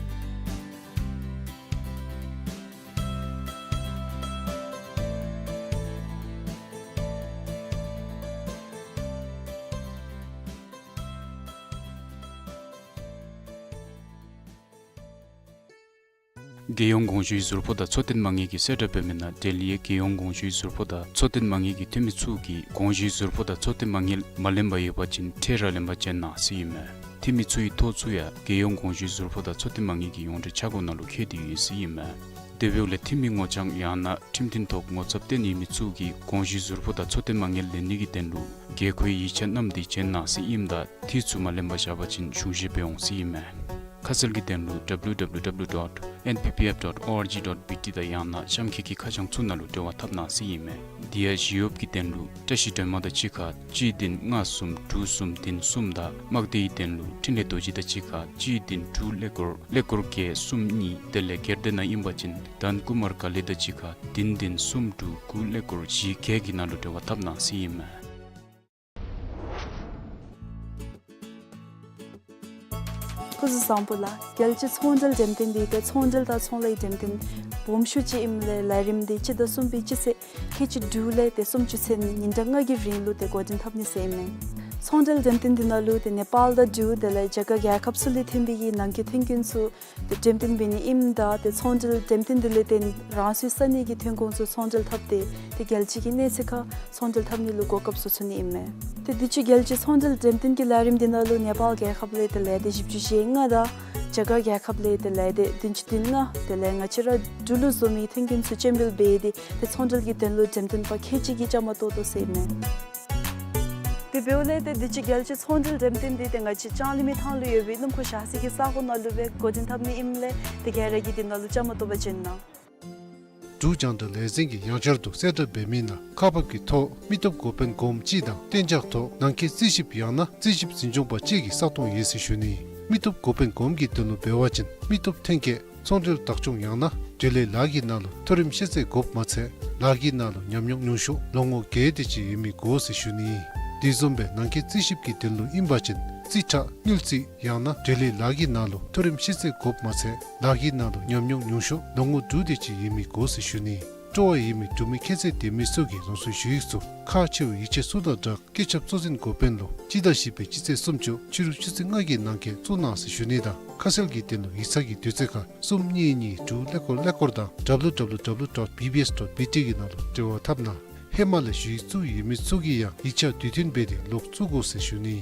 རྒྱལ་ཡོངས་གོང་ཞུའི་ཟུར་ཕོགས་དང་འཚོ་རྟེན་མ་དངུལ་གྱི་གསལ་བསྒྲགས་འབད་མི་ནང་འབྲེལ་ཡོད་རྒྱལ་ཡོངས་གོང་ཞུའི་ཟུར་ཕོགས་དང་འཚོ་རྟེན་མ་དངུལ་གྱི་འཐུས་མི་ཚུ་གིས་གོང་ཞུའི་ཟུར་ཕོགས་དང་འཚོ་རྟེན་མ་དངུལ་མ་ལེན་པར་ཡོད་པ་ཅིན་ཁྲལ་ར་ལེན་པར་བྱོན་གནང་ཟེར་ཨིན་མས། འཐུས་མི་ཚུ་གི་ཐོག་ཚུ་ཡང་རྒྱལ་ཡོངས་དགོངས་ཞུའི་ཟུར་ཕོགས་དང་ཚོད་བསྟེན་མ་དངུལ་གྱི་ཡོངས་འབྲེལ་ཆ་བགོས་ནང་ལུ་འཁོད་དེ་ཡོད་ཟེར་ཨིན་མས། དེ་འབདཝ་ལས་འཐུས་མི་ངོ་རྐྱང་ཡང་ན་ཁྲིམས་མཐུན་ཐོག་ངོ་ཚབ་བསྟེན་ནི་ཡོད་མི་ཚུ་གིས་དགོངས་ཞུའི་ཟུར་ཕོགས་དང་ཚོད་བསྟེན་མ་དངུལ་ལེན་ནི་གི་དོན་ལུ་དགོས་མཁོའི་ཡིག་ཆ་བསྣམས་ཏེ་བྱོན་གནང་ཟེར་ཨིནམ་ད་འཐུས་ཚུ་མ་ལེན་པར་བཞག་པ་ཅིན་གཞུང་བཞེས་འབད་འོང་ཟེར་ཨིན་མས། ཁ་གསལ་གྱི་དོན་ལུ་W W W dot N P P F dot O R G dot B T དང་ཡང་ན་གཤམ་འཁོད་ཀྱི་ཁ་བྱང་ཚུ་ནང་ལུ་འབྲེལ་བ་འཐབ་གནང་ཟེར་ཨིན་མས། དེ་ཡང་ཞི་གཡོགཔ་གི་དོན་ལུ་བཀྲ་ཤིས་སྒྲོལ་མ་དང་གཅིག་ཁར་གཅིག་བདུན་ལྔ་གསུམ་དྲུག་གསུམ་བདུན་གསུམ་དང་དམག་སྡེ་ཡི་དོན་ལུ་འཕྲིན་ལས་རྡོ་རྗེ་དང་གཅིག་ཁར་གཅིག་བདུན་དྲུག་ཀླད་ཀོར་ཀླད་ཀོར་བརྒྱད་གསུམ་གཉིས། དེ་ལས་སྒེར་སྡེ་ནང་ཨིན་པ་ཅིན་དྷན་ཀུ་མར་ཀ་ལི་དང་གཅིག་ཁར་བདུན་བདུན་གསུམ་དྲུག་དགུ་ཀླད་ཀོར་བཞི་བརྒྱད་ཀྱི་ནང་ལུ་འབྲེལ་བ་འཐབ་གནང་ཟེར་ཨིན་མས། སྐུ་གཟུགས་བཟང་པོ་ལགས། རྒྱལ་སྤྱིའི་ཚོང་འབྲེལ་འགྲེམས་སྟོན་འདི་ཏེ་ཚོང་འབྲེལ་དང་ཚོང་ལས་འགྲེམས་སྟོན་སྦོམ་ཤོས་ཅིག་ཨིནམ་ལས་ལས་རིམ་འདི་སྤྱི་ཟླ་གསུམ་པའི་སྤྱི་ཚེས་ཁལ་གཅིག་དྲུག་ལས་ཏེ་སུམ་ཅུ་ཚུན་ཉིན་གྲངས་ལྔ་གི་རིང་ལུ་ཏེ་འགོ་འདྲེན་འཐབ་ནི་ཟེར་ཨིན་མས། ཚོང་འབྲེལ་འགྲེམས་སྟོན་འདི་ནང་ལུ་ཏེ་ནེ་པཱལ་དང་འབྲུག་དེ་ལས་རྒྱ་གར་རྒྱལ་ཁབ་ཚུ་ལས་ཐོན་པའི་གི་ནང་འཁོད་ཐོན་སྐྱེད་ཚུ་ཏེ་འགྲེམས་སྟོན་འབད་ནི་ཨིནམ་ད་ཏེ་ཚོང་འབྲེལ་འགྲེམས་སྟོན་འདི་ལས་ཏེ་རང་སོའི་ས་གནས་ཀྱི་ཐོན་ཁུངས་ཚུ་ཚོང་འབྲེལ་འཐབ་སྟེ་ཏེ་རྒྱལ་སྤྱི་གི་གནས་ཚད་ཁར་ཚོང་འབྲེལ་འཐབ་ནི་ལུ་གོ་སྐབས་བཟོ་ཚུགས་ནི་ཨིན་མས། ཏེ་དུས་ཅི་རྒྱལ་སྤྱིའི་ཚོང་འབྲེལ་འགྲེམས་སྟོན་གྱི་ལས་རིམ་འདི་ནང་ལུ་ནེ་པཱལ་རྒྱལ་ཁབ་ལས་ཏེ་ལས་སྡེ་བཞི་བཅུ་ཞེ་ལྔ་དང་རྒྱ་གར་རྒྱལ་ཁབ་ལས་ཏེ་ལས་སྡེ་བདུན་ཅུ་དོན་ལྔ་དེ་ལས་ང་བཅས་ར་འབྲུག་ལུ་བཟོ་མི་ཐོན་སྐྱེད་ཚུ་སྤྱན་འབུལ་འབད་དེ་ཏེ་ཚོང་འབྲེལ་གྱི་དོན་ལུ་འགྲེམས་སྟོན་པ་ཁལ་གཅིག་གིས་བཅའ་མར་གཏོགས་དོ་ཟེར་ཨིན་མས། དེ་འབདཝ་ལས་ཏེ་དུས་ཅི་རྒྱལ་སྤྱིའི་ཚོང་འབྲེལ་འགྲེམས་སྟོན་འདི་ཏེ་ང་བཅས་ལྕང་གླིང་མི་ཐང་ལུ་ཡོད་པའི་སྣུམ་འཁོར་བཞག་ས་གི་ས་གོ་ནང་ལུ་སྦེ་འགོ་འདྲེན་འཐབ་ནི་ཨིནམ་ལས་ཏེ་ག་ར་གིས་འདི་ནང་ལུ་བཅའ་མར་གཏོགས་པར་བྱོན་གནང་། འབྲུག་རྒྱང་བསྒྲགས་ལས་འཛིན་གྱིས་ཡང་བསྐྱར་དུ་གསལ་བསྒྲགས་འབད་མི་ནང་ཁག་འབག་གི་ཐོག་མི་སྟོབས་འགོ་དཔོན་གོངམ་གཅིག་དང་གཏན་འཇགས་ཐོག་ནང་འཁོད་རྩིས་ཞིབ་ཡང་ན་རྩིས་ཞིབ་འཛིན་སྐྱོང་པ་གཅིག་གི་ས་སྟོང་ཡོད་ཟེར་ཞུ་ནི། མི་སྟོབས་འགོ་དཔོན་གོངམ་གྱི་དོན་ལུ་འབད་བ་ཅིན་མི་སྟོབས་ཐོན་སྐྱེད་ཚོང་འབྲེལ་བདག་སྐྱོང་ཡང་ན་འབྲེལ་ཡོད་ལཱ་གི་ནང་ལུ་མཐོ་རིམ་ཤེས་ཚད་དགོཔ་མ་ཚད་ལཱ་གི་ནང་ལུ་ཉམས་མྱོང་ཉུང་ཤོས་ལོ་ངོ་བརྒྱད་དེ་ཅིག་ཡོད་མི་དགོ་ཟེར་ཞུ་ནི། དེ་བཟུམ་སྦེ་ནང་འཁོད་རྩིས་ཞིབ་ཀྱི་དོན་ལུ་ཨིན་པ་ཅིན་རྩིས་ཁྲ་དངུལ་རྩིས་ཡང་ན་འབྲེལ་ཡོད་ལཱ་གི་ནང་ལུ་མཐོ་རིམ་ཤེས་ཚད་དགོཔ་མ་ཚད་ལཱ་གི་ནང་ལུ་ཉམས་མྱོང་ཉུང་ཤོས་ལོ་ངོ་དྲུག་དེ་ཅིག་ཡོད་མི་དགོ་ཟེར་ཞུ་ནི། སྤྲོ་བ་ཡོད་མི་འབྲུག་མི་ཁྱད་ཚད་ལྡན་མི་ཚུ་གིས་རང་སོའི་ཞུ་ཡིག་ཚུ་ཁག་ཆེ་བའི་ཡིག་ཆ་ཚུ་དང་སྦྲགས་སྐུ་ཞབས་གཙོ་འཛིན་འགོ་དཔོན་ལུ་སྤྱི་ཟླ་བཞི་པའི་སྤྱི་ཚེས་སུམ་ཅུ་ཕྱི་རུ་ཆུ་ཚོད་ལྔ་གི་ནང་འཁོད་བཙུགས་གནང་ཟེར་ཞུ་ནི་དང་ཁ་གསལ་གྱི་དོན་ལུ་ཡིག་ཚང་གི་དུས་ཚོད་ཁར་གསུམ་གཉིས་གཉིས་དྲུག་ཀླད་ཀོར་ཀླད་ཀོར་དང་W W W dot B B S dot B T གི་ནང་ལུ་འབྲེལ་བ་འཐབ་གནང་། ཧེ་མ་ལས་ཞུ་ཡིག་བཙུགས་ཡོད་མི་ཚུ་གིས་ཡང་ཡིག་ཆ་དུས་མཐུན་འབད་དེ་ལོག་བཙུགས་དགོ་ཟེར་ཞུ་ནི།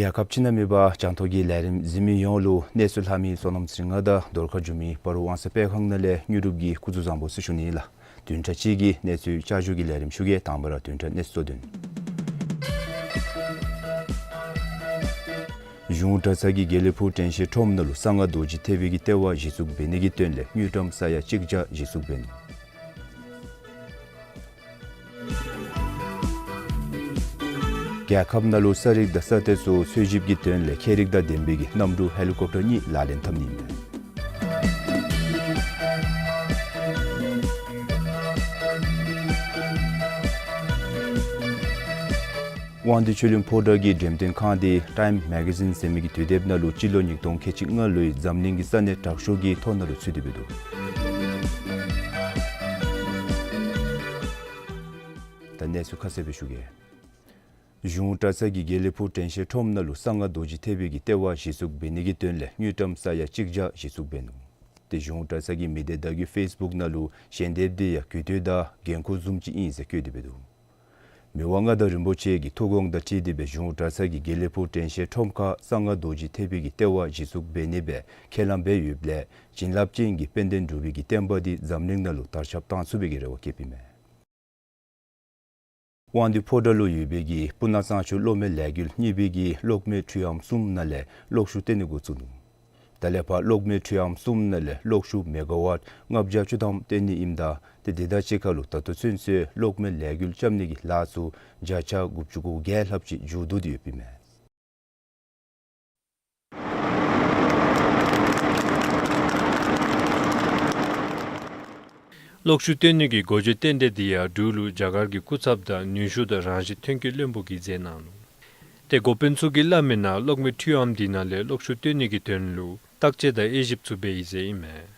རྒྱལ་ཁབ་སྤྱི་ནང་མེད་པར་རྒྱང་མཐོང་གི་ལས་རིམ་གཟིགས་མི་ཡོངས་ལུ་གནས་ཚུལ་ལྷག་མི་བསོད་ནམས་ཚེ་རིང་ང་དང་རྡོར་ཁ་འགྱོ་མི་སྤ་རོ་དབང་གསར་སྤེལ་ཁང་ནང་ལས་དངོས་གྲུབ་ཀྱིས་སྐུ་གཟུགས་བཟང་པོ་ཟེར་ཞུ་ནི་ལགས། བདུན་ཕྲག་གཅིག་གི་གནས་ཚུལ་བསྐྱར་ཞུ་གི་ལས་རིམ་ཞུ་གེ། དང་པ་ར་བདུན་ཕྲག་གནས་ཚུལ་གཙོ་དོན། གཞུང་གྲྭ་ཚང་གིས་དགེ་ལེགས་ཕུག་དྲན་ཤེས་ཁྲོམ་ནང་ལུ་གསང་སྔགས་རྡོ་རྗེ་ཐེག་པའི་གི་ལྟེ་བ་གཞི་བཙུགས་འབད་ནི་གི་དོན་ལས་དངུལ་ཀྲམ་ས་ཡ་གཅིག་བརྒྱ་གཞི་བཙུགས་འབད་ནུག། རྒྱལ་ཁབ་ནང་ལུ་ས་རིགས་དང་ས་གཏེར་ཚུ་འཚོལ་ཞིབ་ཀྱི་དོན་ལས་ཁྱད་རིག་དང་ལྡན་པའི་གི་གནམ་གྲུ་ཧེ་ལི་ཀོབ་ཊར་གཉིས་ལག་ལེན་འཐབ་ནི་ཨིན་མས། དབང་འདུས་ཆོས་གླིང་ཕོ་བྲང་གི་འགྲེམས་སྟོན་ཁང་འདི་ཊའིམ་མེ་ག་ཛིན་ཟེར་མི་གི་དུས་དེབ་ནང་ལུ་སྤྱི་ལོ་ཉིས་སྟོང་ཁལ་གཅིག་ལྔ་ལོའི་འཛམ་གླིང་གི་ས་གནས་དྲག་ཤོས་ཀྱི་ཐོ་ནང་ལུ་ཚུད་དེ་འབད་འདུག། ད་གནས་ཚུལ་ཁ་གསལ་སྦེ་ཞུ་གེ། གཞུང་གྲྭ་ཚང་གིས་དགེ་ལེགས་ཕུག་དྲན་ཤེས་ཁྲོམ་ནང་ལུ་གསང་སྔགས་རྡོ་རྗེ་ཐེག་པའི་གི་ལྟེ་བ་གཞི་བཙུགས་འབད་ནི་གི་དོན་ལས་དངུལ་ཀྲམ་ས་ཡ་གཅིག་བརྒྱ་གཞི་བཙུགས་འབད་ནུག། ཏེ་གཞུང་གྲྭ་ཚང་གི་མི་སྡེ་བརྡ་བརྒྱུད་ཕེསི་བུཀ་ནང་ལུ་ཞལ་འདེབས་འདི་ཡང་གུས་བཏུད་དང་འགན་ཁུར་བཟུམ་ཅིག་ཨིན་ཟེར་བཀོད་དེ་འབད་འདུག། མི་དབང་མངའ་བདག་རིན་པོ་ཆེ་གི་ཐུགས་དགོངས་དང་འཁྲིལ་ཏེ་སྦེ་གཞུང་གྲྭ་ཚང་གིས་དགེ་ལེགས་ཕུག་དྲན་ཤེས་ཁྲོམ་ཁར་གསང་སྔགས་རྡོ་རྗེ་ཐེག་པའི་གི་ལྟེ་བ་གཞི་བཙུགས་འབད་ནི་སྦེ་ཁས་བླངས་འབད་ཡོདཔ་ལས་བྱིན་རླབས་ཅན་གྱི་དཔལ་ལྡན་འབྲུག་པའི་གི་བསྟན་པ་འདི་འཛམ་གླིང་ནང་ལུ་དར་ཁྱབ་གཏང་ཚུགས་པའི་གི་རེ་བ་བསྐྱེདཔ་ཨིན་མས། དབང་འདུས་ཕོ་བྲང་ལུ་ཡོད་པའི་གི་སྤུ་ན་གཙང་ཆུ་གློག་མེ་ལས་འགུལ་གཉིས་པའི་གི་གློག་མེ་འཕྲུལ་ཨམ་གསུམ་ནང་ལས་གློག་ཤུགས་བཏོན་ནི་འགོ་བཙུགས་ནུག། ད་ལས་ཕར་གློག་མེ་འཕྲུལ་ཨམ་གསུམ་ནང་ལས་གློག་ཤུགས་མེ་ག་ཝཊ་ལྔ་བརྒྱ་བཅུ་ཐམ་བཏོན་ནི་ཨིནམ་ད་ཏེ་དེ་དང་གཅིག་ཁར་ལུ་ད་ལྟོ་ཚུན་ཚོད་གློག་མེ་ལས་འགུལ་རྐྱབ་ནི་གི་ལཱ་ཚུ་བརྒྱ་ཆ་དགུ་བཅུ་གོ་བརྒྱད་ལྷགཔ་ཅིག་མཇུག་བསྡུ་སྟེ་ཡོདཔ་ཨིན་མས། གློག་ཤུགས་བཏོན་ནི་གི་འགོ་བརྗོད་རྟེན་འབྲེལ་འདི་ཡང་འབྲུག་ལུ་རྒྱ་གར་གྱི་སྐུ་ཚབ་དང་ནུས་ཤུགས་དང་རང་བཞིན་ཐོན་སྐྱེད་བློན་པོ་གིས་མཛད་གནང་ནུག། ཏེ་འགོ་དཔོན་ཚུ་གིས་སླབ་མིའི་ནང་གློག་མེ་འཕྲུལ་ཨམ་འདི་ནང་ལས་གློག་ཤུགས་བཏོན་ནི་གི་དོན་ལུ་བརྟག་དཔྱད་དང་དབྱེ་ཞིབ་ཚུ་འབད་ཡི་ཟེར་ཨིན་མས།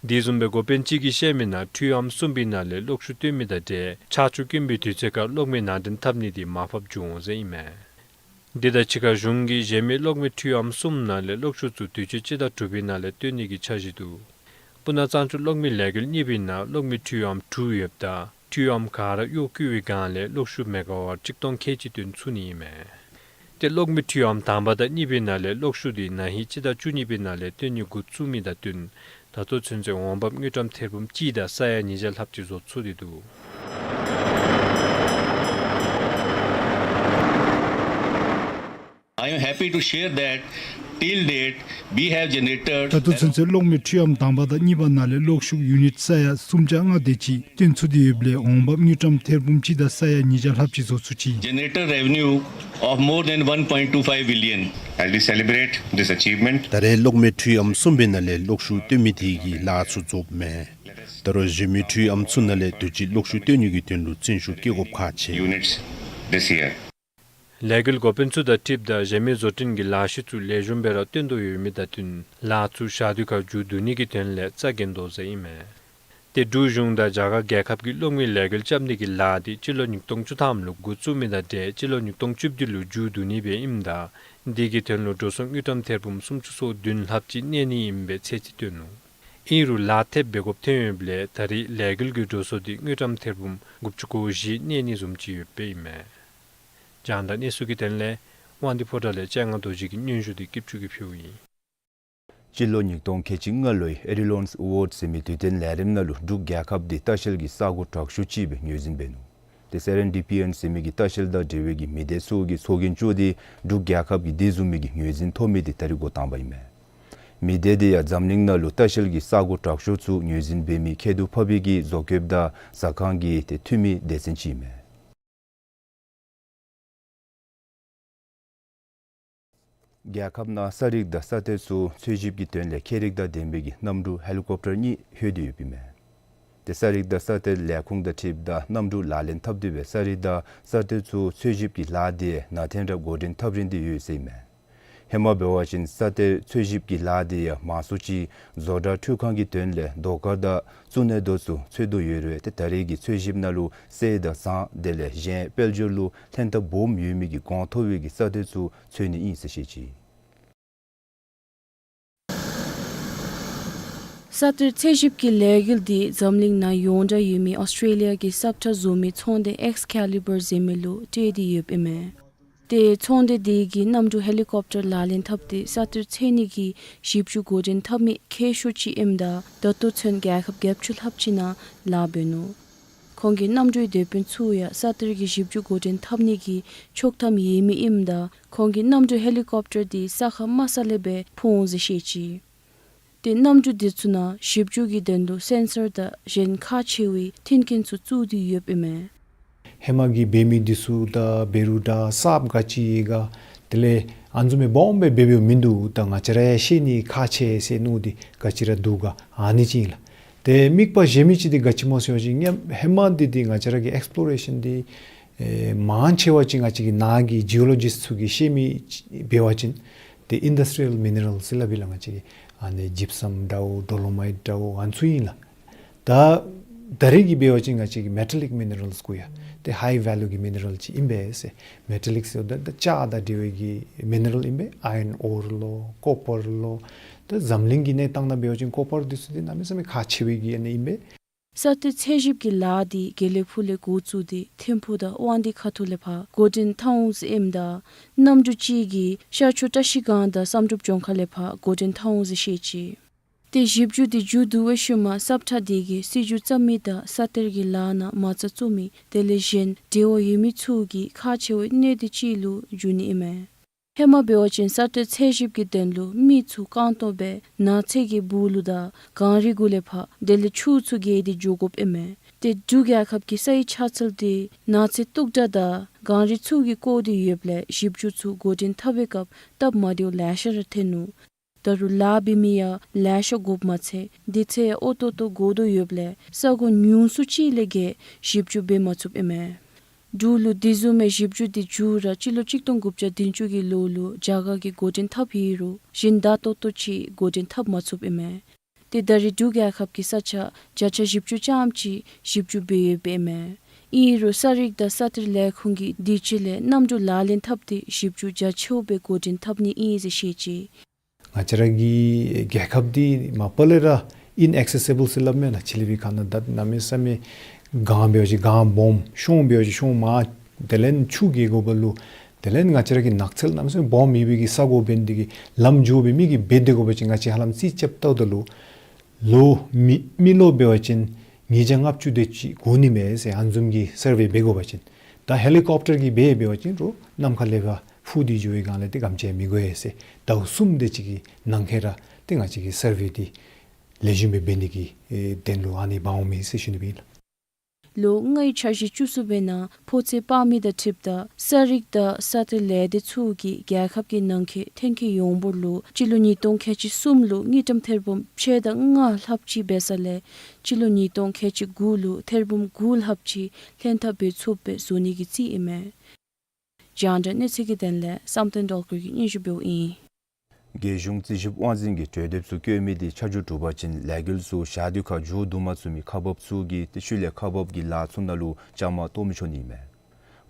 དེ་བཟུམ་སྦེ་འགོ་དཔོན་ཅིག་གིས་བཤད་མིའི་ནང་འཕྲུལ་ཨམ་གསུམ་པའི་ནང་ལས་གློག་ཤུགས་བཏོན་མི་དང་འབྲེལ་ཆར་ཆུ་དཀོན་པའི་དུས་ཚོད་ཁར་གློག་མེ་ནང་འདྲེན་འཐབ་ནི་འདི་མར་ཕབ་འགྱོ་འོང་ཟེར་ཨིན་མས། དེ་དང་གཅིག་ཁར་གཞུང་གིས་གཞན་མི་གློག་མེ་འཕྲུལ་ཨམ་གསུམ་ནང་ལས་གློག་ཤུགས་ཚུ་དུས་ཅི་སྤྱི་ཟླ་དྲུག་པའི་ནང་ལས་བཏོན་ནི་གི་འཆར་གཞི་འདུག། སྤུ་ན་གཙང་ཆུ་གློག་མེ་ལས་འགུལ་གཉིས་པའི་ནང་གློག་མེ་འཕྲུལ་ཨམ་དྲུག་ཡོདཔ་ད་འཕྲུལ་ཨམ་ག་ར་གཡོག་བཀོལ་བའི་སྒང་ལས་གློག་ཤུགས་མེ་ག་ཝཊ་གཅིག་སྟོང་ཁལ་གཅིག་བཏོན་ཚུགས་ནི་ཨིན་མས། ཏེ་གློག་མེ་འཕྲུལ་ཨམ་དང་པ་དང་གཉིས་པའི་ནང་ལས་གློག་ཤུགས་འདི་ན་ཧིང་སྤྱི་ཟླ་བཅུ་གཉིས་པའི་ནང་ལས་བཏོན་ནི་འགོ་བཙུགས་མི་དང་བསྟུན་ད་ལྟོ་ཚུན་ཚོད་འོང་འབབ་དངུལ་ཀྲམ་ཐེར་འབུམ་གཅིག་དང་ས་ཡ་ཉིས་བརྒྱ་ལྷགཔ་ཅིག་བཟོ་ཚུགས་ཏེ་འདུག། I am happy to share that till date we have generated ད་ལྟོ་ཚུན་ཚོད་གློག་མེ་འཕྲུལ་ཨམ་དང་པ་དང་གཉིས་པ་ནང་ལས་གློག་ཤུགས་ཡུ་ནིཊ་ས་ཡ་སུམ་བརྒྱ་ལྔ་དེ་ཅིག་བཏོན་ཚུགས་ཏེ་ཡོདཔ་ལས་འོང་འབབ་དངུལ་ཀྲམ་ཐེར་འབུམ་གཅིག་དང་ས་ཡ་ཉིས་བརྒྱ་ལྷགཔ་ཅིག་བཟོ་ཚུགས་ཅི། Generated revenue of more than one point two five billion. As we celebrate this achievement, ད་རེས་གློག་མེ་འཕྲུལ་ཨམ་གསུམ་པའི་ནང་ལས་གློག་ཤུགས་བཏོན་མི་དེ་གི་ལཱ་ཚུ་རྫོགསཔ་མས། ད་རུང་གཞན་མི་འཕྲུལ་ཨམ་ཚུ་ནང་ལས་དུས་ཅི་གློག་ཤུགས་བཏོན་ནི་གི་དོན་ལུ་བརྩོན་ཤུགས་བསྐྱེད་དགོཔ་ཁག་ཆེ། Units this year. ལས་འགུལ་འགོ་དཔོན་ཚུ་དང་འཁྲིལཝ་ད་གཞན་མི་བཟོ་སྐྲུན་གྱི་ལཱ་གཞི་ཚུ་ལེགས་ཤོམ་སྦེ་ར་བཏོན་དོ་ཡོད་མི་དང་བསྟུན་ལཱ་ཚུ་ཞག་དུས་ཁར་མཇུག་བསྡུ་ནི་གི་དོན་ལས་རྩ་འགེངས་དོ་ཟེར་ཨིན་མས། ཏེ་འབྲུག་གཞུང་དང་རྒྱ་གར་རྒྱལ་ཁབ་ཀྱིས་གློག་མེ་ལས་འགུལ་རྐྱབ་ནི་གི་ལཱ་འདི་སྤྱི་ལོ་ཉིས་སྟོང་བཅུ་ཐམ་ལུ་འགོ་བཙུགས་མི་དང་འབྲེལ་སྤྱི་ལོ་ཉིས་སྟོང་བཅུ་བདུན་ལུ་མཇུག་བསྡུ་ནི་སྦེ་ཨིནམ་ད་འདི་གི་དོན་ལུ་འགྲོ་སོང་དངུལ་ཀྲམ་ཐེར་འབུམ་སུམ་ཅུ་སོ་བདུན་ལྷགཔ་ཅིག་གནས་ནི་ཨིན་པའི་ཚད་རྩིས་བཏོན་ནུག། ཨིན་རུང་ལཱ་ཐེབས་འབད་དགོཔ་ཐོན་ཡོདཔ་ལས་ད་རེས་ལས་འགུལ་གྱི་འགྲོ་སོང་འདི་དངུལ་ཀྲམ་ཐེར་འབུམ་དགུ་བཅུ་གོ་བཞི་གནས་ནི་བཟུམ་ཅིག་ཡོདཔ་ཨིན་མས། རྒྱང་བསྒྲགས་གནས་ཚུལ་གྱི་དོན་ལས་དབང་འདུས་ཕོ་བྲང་ལས་སྤྱན་སྔ་རྡོ་རྗེ་གི་སྙན་ཞུ་འདི་སྐྱིད་ཆུ་གིས་ཕུལཝ་ཨིན། སྤྱི་ལོ་ཉིས་སྟོང་ཁལ་གཅིག་ལྔ་ལོའི་ཨེ་རི་ལོན་ཨེ་ཝཱཌ་ཟེར་མི་དུས་སྟོན་ལས་རིམ་ནང་ལུ་འབྲུག་རྒྱལ་ཁབ་འདི་ལྟ་བཤལ་གྱི་ས་གོ་དྲག་ཤོས་ཅིག་སྦེ་ངོས་འཛིན་འབད་ནུག། ཏེ་སེ་རེན་ཌི་པི་ཨེན་ཟེར་མི་གི་ལྟ་བཤལ་དང་འབྲེལ་བའི་གི་མི་སྡེ་ཚུ་གི་ཚོགས་རྒྱན་བཅོ་སྟེ་འབྲུག་རྒྱལ་ཁབ་ཀྱི་དེ་བཟུམ་མའི་གི་ངོས་འཛིན་ཐོབ་མི་འདི་ད་རེས་འགོ་དང་པ་ཨིན་མས། མི་སྡེ་འདི་ཡང་འཛམ་གླིང་ནང་ལུ་ལྟ་བཤལ་གྱི་ས་གོ་དྲག་ཤོས་ཚུ་ངོས་འཛིན་འབད་མི་ཁྱད་དུ་འཕགས་པའི་གི་བཟོ་བཀོདཔ་དང་ཟ་ཁང་གི་ཏེ་འཐུས་མི་སྡེ་ཚན་ཅིག་ཨིན་མས། རྒྱལ་ཁབ་ནང་ས་རིག་དང་ས་གཏེར་ཚུ་འཚོལ་ཞིབ་ཀྱི་དོན་ལས་ཁྱད་རིག་དང་ལྡན་པའི་གི་གནམ་གྲུ་ཧེ་ལི་ཀོབ་ཊར་གཉིས་ལྷོད་དེ་ཡོདཔ་ཨིན་མས། ཏེ་ས་རིག་དང་ས་གཏེར་ལས་ཁུངས་དང་འཁྲིལཝ་ད་གནམ་གྲུ་ལག་ལེན་འཐབ་སྟེ་སྦེ་ས་རིག་དང་ས་གཏེར་ཚུ་འཚོལ་ཞིབ་ཀྱི་ལཱ་འདི་ནང་ཐོན་ར་འགོ་འདྲེན་འཐབ་རན་ཏེ་ཡོད་ཟེར་ཨིན་མས། ཧེ་མ་འབད་བ་ཅིན་ས་གཏེར་འཚོལ་ཞིབ་ཀྱི་ལཱ་འདི་ཡང་མང་སུ་ཅིག་བཟོ་གྲྭ་འཕྲུལ་ཁང་གི་དོན་ལས་རྡོ་དཀར་དང་གཙུག་ནག་རྡོ་ཚུ་འཚོལ་དོ་ཡོད་རུང་ཏེ་ད་རེས་ཀྱི་འཚོལ་ཞིབ་ནང་ལུ་གསེར་དང་ཟངས་དེ་ལས་གཞན་དཔལ་འབྱོར་ལུ་ལྷན་ཐབས་སྦོམ་ཡོད་མི་གི་གོང་མཐོ་བའི་གི་ས་གཏེར་ཚུ་འཚོལ་ནི་ཨིན་ཟེར་བཤད་ཅི། ས་གཏེར་འཚོལ་ཞིབ་ཀྱི་ལས་འགུལ་འདི་འཛམ་གླིང་ནང་ཡོངས་གྲགས་ཡོད་མི་ཨོསི་ཊྲེ་ལི་ཡ་གི་སྲབ་ཁྲ་བཟོ་མི་ཚོང་སྡེ་ཨེགསི་ཀེ་ལི་བར་ཟེར་མི་ལུ་སྤྲོད་དེ་ཡོདཔ་ཨིན་མས། ཏེ་ཚོང་སྡེ་དེ་གིས་གནམ་གྲུ་ཧེ་ལི་ཀོབ་ཊར་ལག་ལེན་འཐབ་སྟེ་ས་གཏེར་འཚོལ་ནི་གི་ཞིབ་འཇུག་འགོ་འདྲེན་འཐབ་མི་མཁས་ཤོས་ཅིག་ཨིནམ་ད་ད་ལྟོ་ཚུན་རྒྱལ་ཁབ་བརྒྱད་ཅུ་ལྷགཔ་ཅིག་ནང་ལཱ་འབད་ནུག། ཁོང་གིས་གནམ་གྲུའི་དེད་དཔོན་ཚུ་ཡང་ས་གཏེར་གྱི་ཞིབ་འཇུག་འགོ་འདྲེན་འཐབ་ནི་གི་ཆོག་ཐམ་ཡོད་མི་ཨིནམ་ད་ཁོང་གིས་གནམ་གྲུ་ཧེ་ལི་ཀོབ་ཊར་འདི་ས་ཁར་དམའ་ས་ལས་སྦེ་འཕུར་འོང་ཟེར་བཤད་ཅི། ཏེ་གནམ་གྲུ་འདི་ཚུ་ནང་ཞིབ་འཇུག་གི་དོན་ལུ་སེན་སར་དང་གཞན་ཁག་ཆེ་བའི་མཐུན་རྐྱེན་ཚུ་བཙུགས་ཏེ་ཡོདཔ་ཨིན་མས། ཧེ་མ་གི་འབད་མི་འདི་ཚུ་དང་འབད་རུང་འདྲ་གསརཔ་ག་ཅི་ཡོད་ག་དེ་ལས་ཨ་ནི་བཟུམ་སྦེ་སྦོམ་སྦེ་འབད་འབདཝ་མིན་འདུག། ད་ང་བཅས་ར་ཡང་ཤེས་ནི་ཁག་ཆེ་ཟེར་མནོ་སྟེ་ག་ཅི་ར་འདུག་ག་ཨ་ནི་ཅིག་ཨིན་ལགས། ཏེ་དམིགས་པ་གཞན་མི་ཅིག་འདི་ག་ཅི་སྨོ་ཟེར་བ་ཅིན་ཧེ་མ་འདི་འདི་ང་བཅས་ར་གི་ཨེགསི་པོ་རེ་ཤཱན་འདི་ཨེ་མང་ཆེ་བ་ཅིག་ང་བཅས་ཀྱི་ནཱ་གི་ཇི་ཨོ་ལོ་ཇིསཊ་ཚུ་གིས་ཤེས་མི་འབད་བ་ཅིན་ཏེ་ཨིན་ཌསི་ཊི་རི་ཡཱལ་མི་ནི་རཱལ་ཟེར་སླབ་ཨིན་ལགས། ང་བཅས་ཀྱི་ཨ་ནི་ཇིབ་སམ་འདྲཝ་ཌོ་ལོ་མའིཊ་འདྲཝ་ཨ་ནི་ཚུ་ཨིན་ལགས། ད་ད་རེས་ཀྱི་འབད་བ་ཅིན་ང་བཅས་ཀྱི་མེ་ཊ་ལིག་མི་ནི་རཱལསི་གུ་ཡང་ཏེ་ཧའི་ཝེ་ལུ་གི་མི་ནི་རཱལ་ཅིག་ཨིན་པས་ཟེར། མེ་ཊ་ལིག་ཟེརཝ་ད་ད་ལྕགས་དང་འབྲེལ་བའི་གི་མི་ནི་རཱལ་ཨིན་པས། ཨའི་རཱན་ཨོར་ལོ་ཀོ་པར་ལོ་ད་འཛམ་གླིང་གི་གནས་སྟངས་ནང་འབད་བ་ཅིན་ཀོ་པར་འདི་ཚུ་འདི་གནམ་མེད་ས་མེད་ཁག་ཆེ་བའི་གི་ཨ་ནི་ཨིན་པས། ས་གཏེར་འཚོལ་ཞིབ་ཀྱི་ལཱ་འདི་དགེ་ལེགས་ཕུག་ལས་འགོ་བཙུགས་ཏེ་ཐིམ་ཕུག་དང་དབང་འདུས་ཁ་ཐུག་ལས་ཕར་འགོ་འདྲེན་འཐབ་འོང་ཟེར་ཨིནམ་ད་གནམ་གྲུ་གཅིག་གིས་ཤར་ཕྱོགས་བཀྲ་ཤིས་སྒང་དང་བསམ་གྲུབ་ལྗོངས་མཁར་ལས་ཕར་འགོ་འདྲེན་འཐབ་འོང་ཟེར་བཤད་ཅི། ཏེ་ཞིབ་འཇུག་འདི་མཇུག་བསྡུ་བའི་ཤུལ་མ་སྲབ་ཁྲ་དེ་གིས་སྲིད་བྱུས་བརྩམ་མི་དང་ས་གཏེར་གྱི་ལཱ་ནང་མ་རྩ་བཙུགས་མི་དེ་ལས་གཞན་འབྲེལ་བ་ཡོད་མི་ཚུ་གི་ཁག་ཆེ་བའི་གནད་དོན་ཅིག་ལུ་འགྱུར་ནི་ཨིན་མས། ཧེ་མ་འབད་བ་ཅིན་ས་ཊེལ་ཚེས་བཞི་པའི་གི་དོན་ལུ་མི་ཚུ་རྐང་སྟོང་སྦེ་ནགས་ཚལ་གྱི་སྦུག་ལུ་དང་གངས་རི་གུ་ལས་ཕར་དེ་ལས་ཆུ་ཚུ་བརྒལ་ཏེ་འགྱོ་དགོཔ་ཨིན་མས། ཏེ་འབྲུག་རྒྱལ་ཁབ་ཀྱི་ས་ཡི་ཆ་ཚད་འདི་ནགས་ཚལ་སྟུག་དྲགས་དང་གངས་རི་ཚུ་གིས་བསྐོར་ཏེ་ཡོདཔ་ལས་བཞི་བཅུ་ཚུ་འགོ་འདྲེན་འཐབ་པའི་སྐབས་སྟབས་མ་བདེཝ་ལེ་ཤ་ར་ཐོན་ནུག། ད་རུང་ལཱ་འབད་མི་ཡང་ལེ་ཤ་དགོཔ་མ་ཚད་དུས་ཚོད་ཡང་འོ་ཏོག་ཏོ་འགོར་དོ་ཡོདཔ་ལས་ས་གོ་ཉུང་སུ་ཅིག་ལས་བརྒལ་བཞི་བཅུ་འབད་མ་ཚུགསཔ་ཨིན་མས། འབྲུག་ལུ་དེ་བཟུམ་མའི་བཞི་བཅུ་འདི་མཇུག་ར་སྤྱི་ལོ་གཅིག་སྟོང་དགུ་བརྒྱ་བདུན་ཅུ་གི་ལོ་ལུ་རྒྱ་གར་གྱིས་འགོ་འདྲེན་འཐབ་ཡི་རུང་གཞན་དག་ཏོག་ཏོ་ཅིག་འགོ་འདྲེན་འཐབ་མ་ཚུགསཔ་ཨིན་མས། ཏེ་ད་རེས་འབྲུག་རྒྱལ་ཁབ་ཀྱི་ས་ཆ་བརྒྱ་ཆ་བཞི་བཅུ་ཙམ་ཅིག་བཞི་བཅུ་འབད་ཡོདཔ་ཨིན་མས། ཨིན་རུང་ས་རིག་དང་ས་ཊེལ་ལས་ཁུངས་ཀྱིས་དུས་ཅི་ལས་གནམ་གྲུ་ལག་ལེན་འཐབ་སྟེ་བཞི་བཅུ་རྒྱ་ཆེཝ་སྦེ་འགོ་འདྲེན་འཐབ་ནི་ཨིན་ཟེར་བཤད་ཅི། ང་བཅས་ར་གི་རྒྱལ་ཁབ་འདི་མ་པ་ལས་ར་ཨིན་ཨེག་སེ་སི་བཱལ་ཟེར་སླབ་མས་ལགས། ཕྱི་གླིང་པའི་ཁ་ནང་ད་གནམ་མེད་ས་མེད་གངས་འབད་བ་ཅིན་གངས་སྦོམ། གཤོང་འབད་བ་ཅིན་གཤོང་མང་། དེ་ལས་ཆུ་བརྒལ་དགོཔ་ལུ་དེ་ལས་ང་བཅས་ར་གི་ནགས་ཚལ་གནམ་མེད་ས་མེད་སྦོམ་མེད་པའི་གི་ས་གོ་འབད་ནི་དེ་གིས་ལམ་འགྱོ་བའི་མི་གིས་འབད་དེ་དགོ་པ་ཅིན་ང་བཅས་ཧ་ལམ་རྩིས་རྐྱབ་བལྟཝ་ད་ལུ་ལོ་མི་མི་ལོ་འབད་བ་ཅིན་ཉིས་བརྒྱ་ལྔ་བཅུ་དེ་ཅིག་འགོར་ནི་མས་ཟེར་ཨ་ནི་བཟུམ་གྱི་སར་ཝེ་འབད་དགོ་པ་ཅིན། ད་ཧེ་ལི་ཀོབ་ཊར་གྱིས་འབད་འབད་བ་ཅིན་རུང་གནམ་ཁ་ལས་ཕར་འཕུར་ཏེ་འགྱོ་བའི་སྒང་ལས་ཏེ་གམ་ཅིག་མི་དགོ་ཟེར། ཟླཝ་གསུམ་དེ་ཅིག་གི་ནང་འཁོད་ར་ཏེ་ང་བཅས་ཀྱི་སར་ཝེ་འདི་ལེགས་ཤོམ་སྦེ་འབད་ནི་གི་ཨེ་དོན་ལུ་ཨ་ནི་འབག་འོང་མས་ཟེར་ཞུ་ནི་སྦེ་ཨིན་ལགས། ལོ་ལྔའི་འཆར་གཞི་བཅུ་གསུམ་པའི་ནང་ཕོ་ཚོད་སྤར་མི་དང་འཁྲིལཝ་ད་ས་རིག་དང་ས་ཊེལ་ལས་སྡེ་ཚུ་གིས་རྒྱལ་ཁབ་ཀྱི་ནང་འཁོད་ཐོན་སྐྱེད་ཡོངས་འབོར་ལུ་སྤྱི་ལོ་ཉིས་སྟོང་ཁལ་གཅིག་གསུམ་ལུ་དངུལ་ཀྲམ་ཐེར་འབུམ་ཕྱེད་དང་ལྔ་ལྷགཔ་ཅིག་འབད་ས་ལས་སྤྱི་ལོ་ཉིས་སྟོང་ཁལ་གཅིག་དགུ་ལུ་ཐེར་འབུམ་དགུ་ལྷགཔ་ཅིག་ལྷན་ཐབས་འབད་ཚུགསཔ་སྦེ་བཟོ་ནི་གི་རྩིས་ཨིན་མས། རྒྱང་བསྒྲགས་གནས་ཚུལ་གྱི་དོན་ལས་བསམ་གཏན་སྒྲོལ་དཀར་གྱིས་སྙན་ཞུ་འབདཝ་ཨིན། རྒྱལ་གཞུང་རྩིས་ཞིབ་དབང་འཛིན་གྱིས་གྲོས་འདེབས་ཚུ་བཀོད་མི་དེ་ཆར་ཆུ་དྲུག་པ་ཅིན་ལས་འགུལ་ཚུ་ཞག་དུས་ཁར་མཇུག་བསྡུ་མ་ཚུགས་མི་ཁག་འབགཔ་ཚུ་གིས་ཏེ་ཤུལ་ལས་ཁག་འབག་གི་ལཱ་ཚུ་ནང་ལུ་བཅའ་མར་གཏོགས་མི་ཆོག་ནི་མས།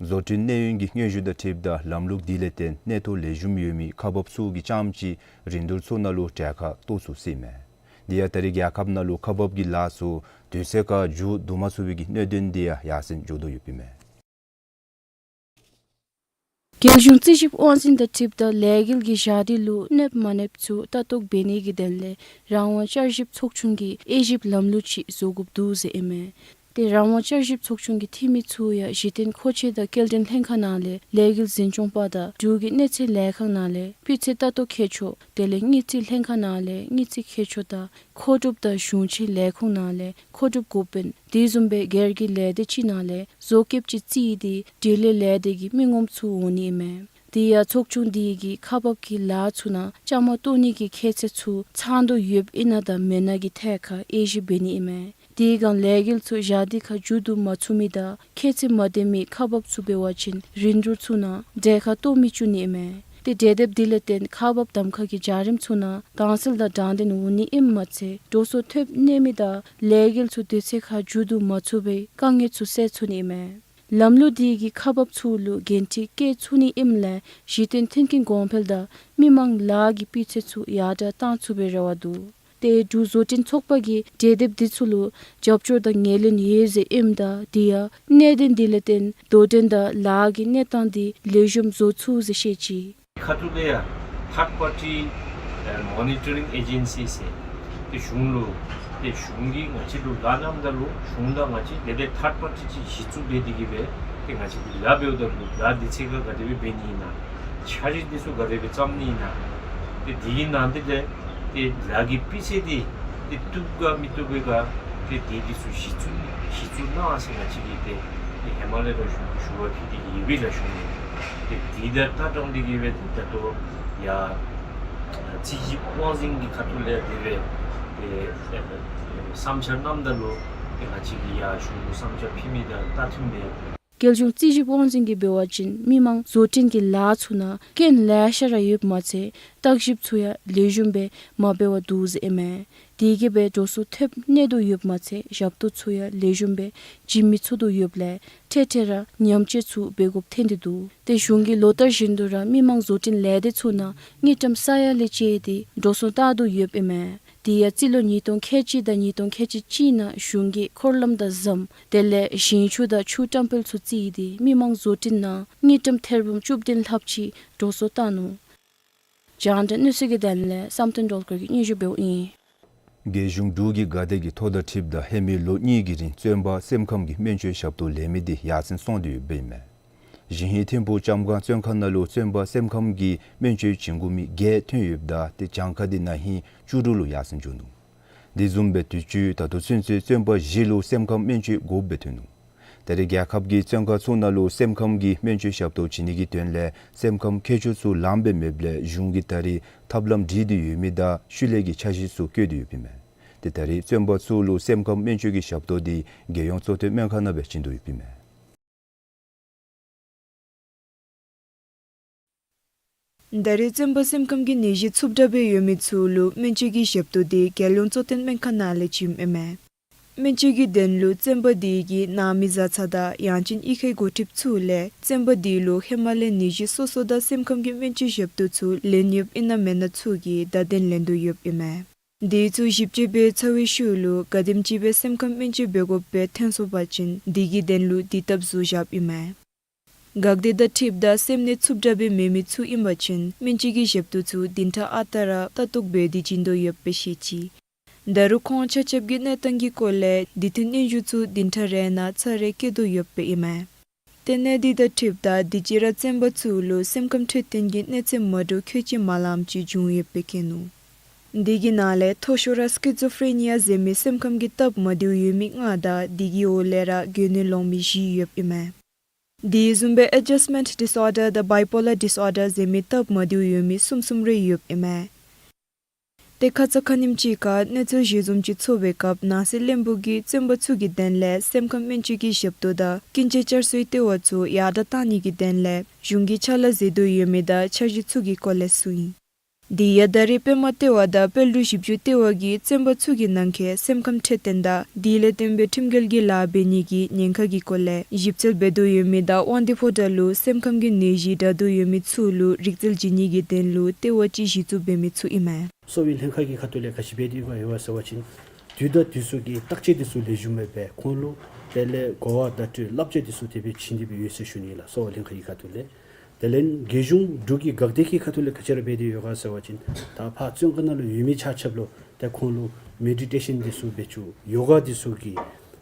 བཟོ་སྐྲུན་གནས་ཡུན་གྱི་སྙན་ཞུ་དང་འཁྲིལཝ་ད་ལམ་ལུགས་འདི་ལས་བརྟེན་གནས་ཐོག་ལེགས་ཤོམ་ཡོད་མི་ཁག་འབགཔ་ཚུ་གིས་རྐྱངམ་ཅིག་རིན་བསྡུར་ཚུ་ནང་ལུ་གྲལ་ཁར་གཏོགས་ཚུགས་ཟེར་ཨིན་མས། དེ་ཡང་ད་རེས་རྒྱལ་ཁབ་ནང་ལུ་ཁག་འབག་གི་ལཱ་ཚུ་དུས་ཚོད་ཁར་མཇུག་བསྡུ་མ་ཚུགས་པའི་གི་གནད་དོན་དེ་ཡང་ཡར་སེང་འགྱོ་དོ་ཡོདཔ་ཨིན་མས། རྒྱལ་གཞུང་རྩིས་ཞིབ་དབང་འཛིན་དང་འཁྲིལཝ་ད་ལས་འགུལ་གྱི་ཞག་དུས་ལུ་གནསཔ་མ་གནསཔ་ཚུ་ལྟ་རྟོག་འབད་ནི་གི་དོན་ལས་རང་དབང་བསྐྱར་ཞིབ་ཚོགས་ཆུང་གིས་དབྱེ་ཞིབ་ལམ་ལུགས་ཅིག་བཟོ་དགོཔ་འདུག་ཟེར་ཨིན་མས། ཏེ་རང་དབང་བསྐྱར་ཞིབ་ཚོགས་ཆུང་གི་འཐུས་མི་ཚུ་ཡང་གཞི་རྟེན་མཁོ་ཆས་དང་སྐྱེལ་འདྲེན་ལྷན་ཁག་ནང་ལས་ལས་འགུལ་འཛིན་སྐྱོང་པ་དང་འབྲུག་གི་གནས་ཚད་ལས་ཁང་ནང་ལས་སྤུས་ཚད་ལྟ་རྟོག་མཁས་མཆོག་དེ་ལས་དངུལ་རྩིས་ལྷན་ཁག་ནང་ལས་དངུལ་རྩིས་མཁས་མཆོག་དང་མཁོ་སྒྲུབ་དང་གཞུང་ཆེན་ལས་ཁུངས་ནང་ལས་མཁོ་སྒྲུབ་འགོ་དཔོན་དེ་བཟུམ་སྦེ་སྒེར་གྱི་ལས་སྡེ་ཅིག་ནང་ལས་བཟོ་མཁསཔ་ཅིག་བརྩིས་ཏེ་འབྲེལ་ཡོད་ལས་སྡེ་གི་མི་ངོམ་ཚུ་འོང་ནི་ཨིན་མས། དེ་ཡང་ཚོགས་ཆུང་དེ་གིས་ཁག་འབག་གི་ལཱ་ཚུ་ནང་བཅའ་མར་གཏོགས་ནི་གི་ཁྱད་ཚད་ཚུ་ཚང་དོ་ཡོདཔ་ཨིན་ན་དང་མེན་ན་གི་ཐད་ཁར་དབྱེ་ཞིབ་འབད་ནི་ཨིན་མས། དེའི་སྒང་ལས་འགུལ་ཚུ་ཞག་དུས་ཁར་མཇུག་བསྡུ་མ་ཚུགས་མི་དང་ཁྱད་ཚད་མ་ལྡན་མི་ཁག་འབགཔ་ཚུ་འབད་བ་ཅིན་རིན་བསྡུར་ཚུ་ནང་གྲལ་ཁར་གཏོགས་མི་བཅུག་ནི་ཨིན་མས། ཏེ་གྲོས་འདེབས་དེ་ལས་བརྟེན་ཁག་འབག་གདམ་ཁ་གི་བྱ་རིམ་ཚུ་ནང་དྭངས་གསལ་དང་དྲང་བདེན་འོང་ནི་ཨིནམ་མ་ཚད་འགྲོ་སོང་ཐོབ་ནི་མི་དང་ལས་འགུལ་ཚུ་དུས་ཚོད་ཁར་མཇུག་བསྡུ་མ་ཚུགས་པའི་དཀའ་ངལ་ཚུ་སེལ་ཚུགས་ནི་ཨིན་མས། ལམ་ལུགས་དེ་གིས་ཁག་འབགཔ་ཚུ་ལུ་འགན་འཁྲི་བཀལ་ཚུགས་ནི་ཨིནམ་ལས་གཞི་རྟེན་མཐུན་རྐྱེན་གོང་འཕེལ་དང་མི་མང་ལཱ་གི་སྤུས་ཚད་ཚུ་ཡར་དྲགས་གཏང་ཚུགས་པའི་རེ་བ་འདུག། ཏེ་འབྲུག་བཟོ་སྐྲུན་ཚོགས་པ་གིས་གྲོས་འདེབས་འདི་ཚུ་ལུ་རྒྱབ་སྐྱོར་དང་ངོས་ལེན་ཡོད་ཟེར་ཨིནམ་ད་དེ་ཡང་གནད་དོན་དེ་ལས་བརྟེན་དོ་འགྲན་དང་ལཱ་གི་གནས་སྟངས་འདི་ལེགས་ཤོམ་བཟོ་ཚུགས་ཟེར་བཤད་ཅི། ཁ་ཐུག་ལས་ཡང་ཐཱརཌ་པར་ཊི་ཨེ་མོ་ནི་ཊ་རིང་ཨེ་ཇེན་སི་ཟེར་ཏེ་གཞུང་ལུ་ཏེ་གཞུང་གིས་ང་བཅས་ལུ་ལཱ་གནངམ་ད་ལུ་གཞུང་དང་ང་བཅས་དེ་ལས་ཐཱརཌ་པར་ཊི་ཅིག་གཞི་བཙུགས་འབད་དེ་གིས་སྦེ་ཏེ་ང་བཅས་ཀྱིས་ལཱ་འབདཝ་ད་ལུ་ལཱ་དུས་ཚོད་ཁར་ག་དེ་སྦེ་འབད་ནི་ཨིན་ན་འཆར་གཞི་འདི་ཚུ་ག་དེ་སྦེ་བརྩམ་ནི་ཨིན་ན་ཏེ་དེ་གི་ནང་དེ་ལས་ཏེ་ལཱ་གི་སྤུས་ཚད་འདི་ཏེ་བཏུབ་ག་མི་བཏུབ་པས་ག་ཏེ་དེ་འདི་ཚུ་གཞི་བཙུགས་གཞི་བཙུགས་གནང་ཟེར་ང་བཅས་ཀྱིས་ཏེ་ཏེ་ཧེ་མ་ལས་ར་ཞུ་ཞུ་བ་ཕུལ་ཏེ་གིས་ཡོད་པས་ལགས་གཞུང་ལུ། ཏེ་དེ་དང་སྟབས་བདེ་གིས་སྦེ་ཏེ་ད་ལྟོ་ཡར་རྩིས་ཞིབ་དབང་འཛིན་གྱི་ཁ་ཐུག་ལས་དེ་སྦེ་ཏེ་ཨེ་བསམ་འཆར་གནངམ་ད་ལུ་ཏེ་ང་བཅས་ཀྱིས་ཡར་གཞུང་ལུ་བསམ་འཆར་ཕུལ་མི་དང་ད་མཐུནམ་མས། རྒྱལ་གཞུང་རྩིས་ཞིབ་དབང་འཛིན་གྱིས་འབད་བ་ཅིན་མི་མང་བཟོ་སྐྲུན་གྱི་ལཱ་ཚུ་ནང་རྐྱེན་ལེ་ཤ་ར་ཡོདཔ་མ་ཚད་བརྟག་ཞིབ་ཚུ་ཡང་ལེགས་ཤོམ་སྦེ་མ་འབད་བར་འདུག་ཟེར་ཨིན་མས། དེ་གིས་སྦེ་འགྲོ་སོང་ཐོབ་ནི་དོ་ཡོདཔ་མ་ཚད་ཞབས་ཏོག་ཚུ་ཡང་ལེགས་ཤོམ་སྦེ་བྱིན་མི་ཚུགས་དོ་ཡོདཔ་ལས་འཕྲལ་འཕྲལ་ར་ཉམས་བཅོས་ཚུ་འབད་དགོཔ་ཐོན་ཏེ་འདུག། ཏེ་གཞུང་གིས་ལོ་ལྟར་བཞིན་དུ་ར་མི་མང་བཟོ་སྐྲུན་ལས་སྡེ་ཚུ་ནང་དངུལ་ཀྲམ་ས་ཡ་ལས་བཅད་དེ་འགྲོ་སོང་བཏང་དོ་ཡོདཔ་ཨིན་མས། དེ་ཡང་རྩིས་ལོ་ཉིས་སྟོང་ཁལ་གཅིག་དང་ཉིས་སྟོང་ཁལ་གཅིག་གཅིག་ནང་གཞུང་གིས་འཁོར་ལམ་དང་ཟམ་དེ་ལས་ཞིང་ཆུ་དང་ཆུ་བཀྲམ་སྤེལ་ཚུ་བརྩིས་ཏེ་མི་མང་བཟོ་སྐྲུན་ནང་དངུལ་ཀྲམ་ཐེར་འབུམ་བཅུ་བདུན་ལྷགཔ་ཅིག་འགྲོ་སོང་བཏང་ནུག། རྒྱང་བསྒྲགས་གནས་ཚུལ་གྱི་དོན་ལས་བསམ་གཏན་སྒྲོལ་དཀར་གྱིས་སྙན་ཞུ་འབདཝ་ཨིན། རྒྱལ་གཞུང་འབྲུག་གི་དགའ་དད་ཀྱི་ཐོ་དང་འཁྲིལཝ་ད་ཧེ་མའི་ལོ་གཉིས་ཀྱི་རིང་བཙོན་པ་སེམས་ཁམས་ཀྱི་སྨན་བཅོས་ཞབས་ཏོག་ལེན་མི་དེ་ཡར་སེང་སོང་སྟེ་ཡོདཔ་ཨིན་མས། གཞེས་ཧིང་ཐིམ་ཕུག་ལྕམ་སྒང་བཙོན་ཁང་ནང་ལུ་བཙོན་པ་སེམས་ཁམས་ཀྱི་སྨན་བཅོས་བྱིན་དགོ་མི་བརྒྱད་ཐོན་ཡོདཔ་ད་ཏེ་གྱངས་ཁ་འདི་ན་ཧིང་བཅུ་དྲུག་ལུ་ཡར་སེང་འགྱོ་ནུག། དེ་བཟུམ་སྦེ་དུས་ཅི་ད་ལྟོ་ཚུན་ཚོད་བཙོན་པ་བཞི་ལུ་སེམས་ཁམས་སྨན་བཅོས་དགོཔ་སྦེ་ཐོན་ནུག། ད་རེས་རྒྱལ་ཁབ་ཀྱི་བཙོན་ཁང་ཚུ་ནང་ལུ་སེམས་ཁམས་ཀྱི་སྨན་བཅོས་ཞབས་ཏོག་བྱིན་ནི་གི་དོན་ལས་སེམས་ཁམས་མཁས་མཆོག་ཚུ་ལངམ་སྦེ་མེདཔ་ལས་གཞུང་གིས་ད་རེས་ཐབས་ལམ་སྒྲིག་སྟེ་ཡོད་མི་དང་ཤུལ་ལས་ཀྱི་འཆར་གཞི་ཚུ་བཀོད་དེ་ཡོདཔ་ཨིན་མས། ཏེ་ད་རེས་བཙོན་པ་ཚུ་ལུ་སེམས་ཁམས་སྨན་བཅོས་ཀྱི་ཞབས་ཏོག་འདི་རྒྱལ་ཡོངས་གཙོ་བསྟེན་སྨན་ཁང་ནང་སྦེ་བྱིན་དོ་ཡོདཔ་ཨིན་མས། ད་རེས་བཙོན་པ་སེམས་ཁམས་ཀྱི་ནད་གཞི་ཚུབ་དྲགས་སྦེ་ཡོད་མི་ཚུ་ལུ་སྨན་བཅོས་ཀྱི་ཞབས་ཏོག་འདི་རྒྱལ་ཡོངས་གཙོ་བསྟེན་སྨན་ཁང་ནང་ལས་བྱིནམ་ཨིན་མས། སྨན་བཅོས་ཀྱི་དོན་ལུ་བཙོན་པ་དེ་གི་ནང་མི་བཟའ་ཚང་དང་ཡང་ཅིན་གཡུས་ཁའི་འགོ་ཁྲིདཔ་ཚུ་ལས་བཙོན་པ་དེ་ལུ་ཧེ་མ་ལས་ནད་གཞི་སོ་སོ་དང་སེམས་ཁམས་ཀྱི་སྨན་བཅོས་ཞབས་ཏོག་ཚུ་ལེན་ཡོདཔ་ཨིན་ན་མེན་ན་ཚུ་གི་བརྡ་དོན་ལེན་དོ་ཡོདཔ་ཨིན་མས། དེ་ཚུ་ཞིབ་དཔྱད་འབད་ཚར་བའི་ཤུལ་ལུ་ག་དེམ་ཅིག་སྦེ་སེམས་ཁམས་སྨན་བཅོས་འབད་དགོཔ་སྦེ་ཐོན་སོང་པ་ཅིན་དེ་གི་དོན་ལུ་དེ་ལྟབ་བཟོ་བཞགཔ་ཨིན་མས། འགག་སྡེ་དང་འཁྲིལཝ་ད་སེམས་ནད་ཚུབ་དྲགས་སྦེ་མེད་མི་ཚུ་ཨིན་པ་ཅིན་སྨན་བཅོས་ཀྱི་ཞབས་ཏོག་ཚུ་བདུན་ཕྲག་ཨ་རྟག་ར་ལྟ་རྟོག་འབད་དེ་བྱིན་དོ་ཡོདཔ་སྦེ་བཤད་ཅི། ད་རུང་ཁོང་ཆ་ཁྱབ་ཀྱི་གནས་སྟངས་ཀྱི་སྐོར་ལས་དེ་ཐོན་སྙན་ཞུ་ཚུ་བདུན་ཕྲག་རེ་ནང་ཚར་རེ་བཀོད་དོ་ཡོདཔ་ཨིན་མས། ཏེ་གནས་འདི་དང་འཁྲིལཝ་ད་དུས་ཅི་ར་བཙོན་པ་ཚུ་ལུ་སེམས་ཁམས་འཕྲོད་བསྟེན་གྱི་གནོད་འཚེ་མ་འདྲཝ་ཁལ་གཅིག་མ་ལངམ་ཅིག་བྱུང་ཡོདཔ་སྦེ་བཀོད་ནུག། དེ་གི་ནང་ལས་མཐོ་ཤོས་ར་སི་ཀི་ཛོ་ཕེ་རེ་ནི་ཡ་ཟེར་མི་སེམས་ཁམས་ཀྱི་སྟབས་མ་བདེཝ་ཡོད་མི་ལྔ་དང་དེ་གི་འོག་ལས་ར་རྒོད་ནད་ལོང་མི་བཞི་ཡོདཔ་ཨིན་མས། དེ་བཟུམ་སྦེ་ཨེ་ཇཱསཊ་མེནཊ་ཌིསི་ཨོར་ཌར་དང་བའི་པོ་ལར་ཌིསི་ཨོར་ཌར་ཟེར་མི་སྟབས་མ་བདེཝ་ཡོད་མི་གསུམ་གསུམ་རེ་ཡོདཔ་ཨིན་མས། ཏེ་ཁ་ཙ་ཁ་ཉིནམ་ཅིག་ཁར་གནས་ཚུལ་གཞི་བཟུམ་ཅིག་ཚོར་བའི་སྐབས་ནང་སྲིད་བློན་པོ་གིས་བཙོན་པ་ཚུ་གི་དོན་ལས་སེམས་ཁམས་སྨན་བཅོས་ཀྱི་ཞབས་ཏོག་དང་ཀུན་སྤྱོད་བསྐྱར་གསོའི་ལྟེ་བ་ཚུ་ཡར་དྲགས་གཏང་ནི་གི་དོན་ལས་གཞུང་གིས་ཕྱག་ལཱ་མཛད་དོ་ཡོད་མི་དང་འཆར་གཞི་ཚུ་གི་སྐོར་ལས་གསུངས་ཡི། དེ་ཡང་ད་རེས་པདྨ་ལྟེ་བ་དང་དཔལ་འབྲུག་ཞིབ་འཇུག་ལྟེ་བ་གིས་བཙོན་པ་ཚུ་གི་ནང་འཁོད་སེམས་ཁམས་འཕྲོད་བསྟེན་དང་དེ་ལས་བརྟེན་པའི་ཁྲིམས་འགལ་གྱི་ལཱ་འབད་ནི་གི་ཉེན་ཁ་གི་སྐོར་ལས་ཞིབ་འཚོལ་འབད་དོ་ཡོད་མི་དང་དབང་འདུས་ཕོ་བྲང་ལུ་སེམས་ཁམས་ཀྱི་ནད་གཞི་དྲག་དོ་ཡོད་མི་ཚུ་ལུ་རིག་རྩལ་བྱིན་ནི་གི་དོན་ལུ་ལྟེ་བ་ཅིག་གཞི་བཙུགས་འབད་མི་ཚུ་ཨིན་མས། གསོ་བའི་ལྷན་ཁག་གི་ཁ་ཐུག་ལས་ག་ཅི་འབད་དེ་ཡོད་ག་ཟེར་བ་ཅིན་དུས་དང་དུས་སུ་གི་བརྟག་དཔྱད་འདི་ཚུ་ལེགས་ཤོམ་སྦེ་འབད་ཁོང་ལུ་དེ་ལས་གོ་བ་བརྡ་སྤྲོད་བསླབ་བྱ་འདི་ཚུ་དེ་སྦེ་བྱིན་ཏེ་སྦེ་ཡོད་ཟེར་ཞུ་ནི་ལགས། གསོ་བ་ལྷན་ཁག་གི་ཁ་ཐུག་ལས། དེ་ལས་རྒྱལ་གཞུང་འབྲུག་གི་འགག་སྡེ་གི་ཁ་ཐུག་ལས་ག་ཅི་ར་འབད་དེ་ཡོད་ག་ཟེར་བ་ཅིན་ད་ཕར་བཙོན་ཁང་ནང་ལུ་ཡོད་མི་ཆ་ཁྱབ་ལུ་ཏེ་ཁོང་ལུ་མེ་ཌི་ཊེ་ཤཱན་འདི་ཚུ་འབད་བཅུག། ཡོ་ག་འདི་ཚུ་གི་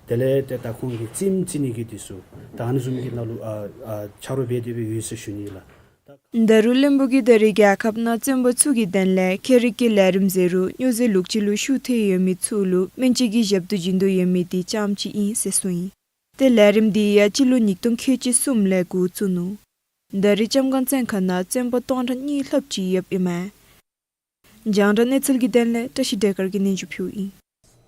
དེ་ལས་ཏེ་ད་ཁོང་གི་རྩེདམོ་རྩེ་ནི་གི་འདི་ཚུ་ད་ཨ་ནི་བཟུམ་གྱི་ནང་ལུ་ཨ་ཨ་ཆ་རོགས་འབད་དེ་སྦེ་ཡོད་ཟེར་ཞུ་ནི་ལགས། ད་རུང་བློན་པོ་གིས་ད་རེས་རྒྱལ་ཁབ་ནང་བཙོན་པ་ཚུ་གི་དོན་ལས་ཁྱད་རིག་གི་ལས་རིམ་ཟེར་རུང་སྨྱོ་རྫས་ལོག་སྤྱོད་ལུ་ཤུགས་ཐེབས་ཡོད་མི་ཚུ་ལུ་སྨན་བཅོས་ཀྱི་ཞབས་ཏོག་བྱིན་དོ་ཡོད་མི་འདི་རྐྱངམ་ཅིག་ཨིན་ཟེར་གསུངས་ཡི། ཏེ་ལས་རིམ་འདི་ཡང་སྤྱི་ལོ་ཉིས་སྟོང་ཁལ་གཅིག་གསུམ་ལས་འགོ་བཙུགས་ནུག། ད་རེས་ལྕམ་སྒང་བཙོན་ཁང་ནང་བཙོན་པ་སྟོང་ཕྲག་གཉིས་ལྷགཔ་ཅིག་ཡོདཔ་ཨིན་མས། རྒྱང་བསྒྲགས་གནས་ཚུལ་གྱི་དོན་ལས་བཀྲ་ཤིས་བདེ་དཀར་གྱིས་སྙན་ཞུ་ཕུལཝ་ཨིན།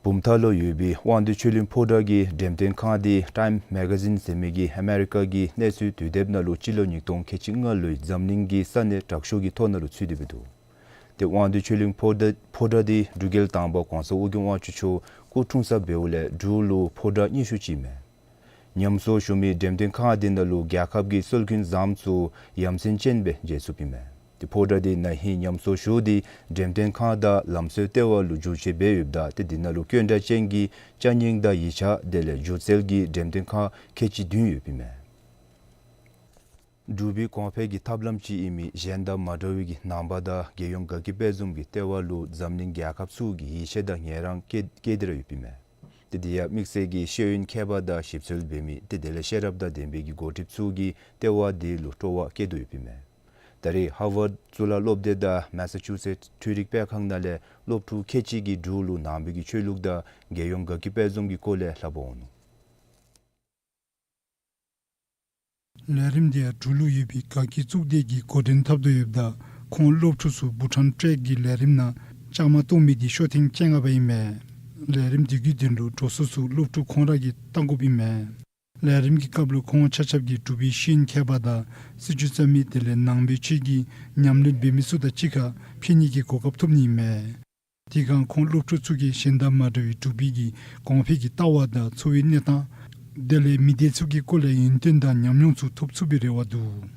བུམ་ཐང་ལུ་ཡོད་པའི་དབང་འདུས་ཆོས་གླིང་ཕོ་བྲང་གི་འགྲེམས་སྟོན་ཁང་འདི་ཊའིམ་མེ་ག་ཛིན་ཟེར་མི་གི་ཨ་མེ་རི་ཀ་གི་གནས་ཚུལ་དུས་དེབ་ནང་ལུ་སྤྱི་ལོ་ཉིས་སྟོང་ཁལ་གཅིག་ལྔ་ལོའི་འཛམ་གླིང་གི་ས་གནས་དྲག་ཤོས་ཀྱི་ཐོ་ནང་ལུ་ཚུད་དེ་སྦེ་འདུག། ཏེ་དབང་འདུས་ཆོས་གླིང་ཕོ་བྲང་ཕོ་བྲང་འདི་འབྲུག་རྒྱལ་དང་པ་གོང་ས་ཨོ་རྒྱན་དབང་ཕྱུག་མཆོག་སྐུ་འཁྲུངས་ས་འབདཝ་ལས་འབྲུག་ལུ་ཕོ་བྲང་རྙིང་ཤོས་ཅིག་ཨིན་མས། ཉམས་གསོ་ཞུ་མི་འགྲེམས་སྟོན་ཁང་འདི་ནང་ལུ་རྒྱལ་ཁབ་ཀྱི་སྲོལ་རྒྱུན་བཟངམ་ཚུ་ཡ་མཚན་ཅན་སྦེ་མཇལ་ཚུགསཔ་ཨིན་མས། ཏེ་ཕོ་བྲང་འདི་ན་ཧིང་ཉམས་གསོ་ཞུ་སྟེ་འགྲེམས་སྟོན་ཁང་དང་ལམ་སྲོལ་ལྟེ་བ་ལུ་བསྒྱུར་བཅོས་འབད་ཡོདཔ་ད་ཏེ་འདི་ནང་ལུ་དཀོན་དྲགས་ཅན་གྱི་ཅ་རྙིང་དང་ཡིག་ཆ་དེ་ལས་སྒྱུ་རྩལ་གྱི་འགྲེམས་སྟོན་ཁང་ཁལ་གཅིག་བདུན་ཡོདཔ་ཨིན་མས། འབྲུག་པའི་གོང་འཕེལ་གྱི་ཐབས་ལམ་ཅིག་ཨིན་མི་གཞན་དང་མ་འདྲ་བའི་གི་ནང་པ་དང་རྒྱལ་ཡོངས་དགའ་སྐྱིད་དཔལ་འཛོམས་ཀྱི་ལྟེ་བ་ལུ་འཛམ་གླིང་རྒྱལ་ཁབ་ཚུ་གི་ཡིག་ཆ་དང་ཉེ་རང་བཀལ་བཀལ་ཏེ་ར་ཡོདཔ་ཨིན་མས། ཏེ་དེ་ཡང་དམིགས་བསལ་གྱི་ཤེས་ཡོན་མཁས་པ་དང་ཞིབ་འཚོལ་འབད་མི་ཏེ་དེ་ལས་ཤེས་རབ་དང་ལྡན་པའི་གི་འགོ་ཁྲིདཔ་ཚུ་གིས་ལྟེ་བ་འདི་ལུ་སྤྲོ་བ་བསྐྱེད་དོ་ཡོདཔ་ཨིན་མས། ད་རེས་ཧར་ཝརཌ་གཙུག་ལག་སློབ་སྡེ་དང་མེ་ས་ཅུ་སེཊ་འཕྲུལ་རིག་སྤེལ་ཁང་ནང་ལས་སློབ་ཕྲུག་ཁལ་གཅིག་གིས་འབྲུག་ལུ་ནང་པའི་གི་ཆོས་ལུགས་དང་རྒྱལ་ཡོངས་དགའ་སྐྱིད་དཔལ་འཛོམས་ཀྱི་སྐོར་ལས་ལྷབ་པར་འོང་ནུག། ལས་རིམ་འདི་ཡང་འབྲུག་ལུ་ཡོད་པའི་དགའ་སྐྱིད་གཙུག་སྡེ་གིས་འགོ་འདྲེན་འཐབ་དོ་ཡོདཔ་ད་ཁོང་སློབ་ཕྲུག་ཚུ་བྷུ་ཊཱན་ཊེཀ་གི་ལས་རིམ་ནང་བཅའ་མར་གཏོགས་མི་འདི་ཤོ་ཐེངས་བཅོ་ལྔ་པ་ཨིན་མས། ལས་རིམ་འདི་གི་དོན་ལུ་འགྲོ་སོང་ཚུ་སློབ་ཕྲུག་ཁོང་ར་གིས་བཏང་དགོཔ་ཨིན་མས། ལས་རིམ་གྱི་སྐབས་ལུ་ཁོང་ཆ་ཁྱབ་ཀྱིས་འབྲུག་པའི་ཤེས་ཡོན་མཁས་པ་དང་སྲིད་བྱུས་བརྩམ་མི་དེ་ལས་ནང་པའི་ཆོས་ཀྱི་ཉམས་ལེན་འབད་མི་ཚུ་དང་གཅིག་ཁར་ཕན་ནི་གི་གོ་སྐབས་ཐོབ་ནི་ཨིན་མས། དེ་སྒང་ཁོང་སློབ་ཕྲུག་ཚུ་གིས་གཞན་དང་མ་འདྲ་བའི་འབྲུག་པའི་གི་གོང་འཕེལ་གྱི་ལྟ་བ་དང་འཚོ་བའི་གནས་སྟངས་དེ་ལས་མི་སྡེ་ཚུ་གི་སྐོར་ལས་ཡོན་ཏན་དང་ཉམས་མྱོང་ཚུ་ཐོབ་ཚུགས་པའི་རེ་བ་འདུག།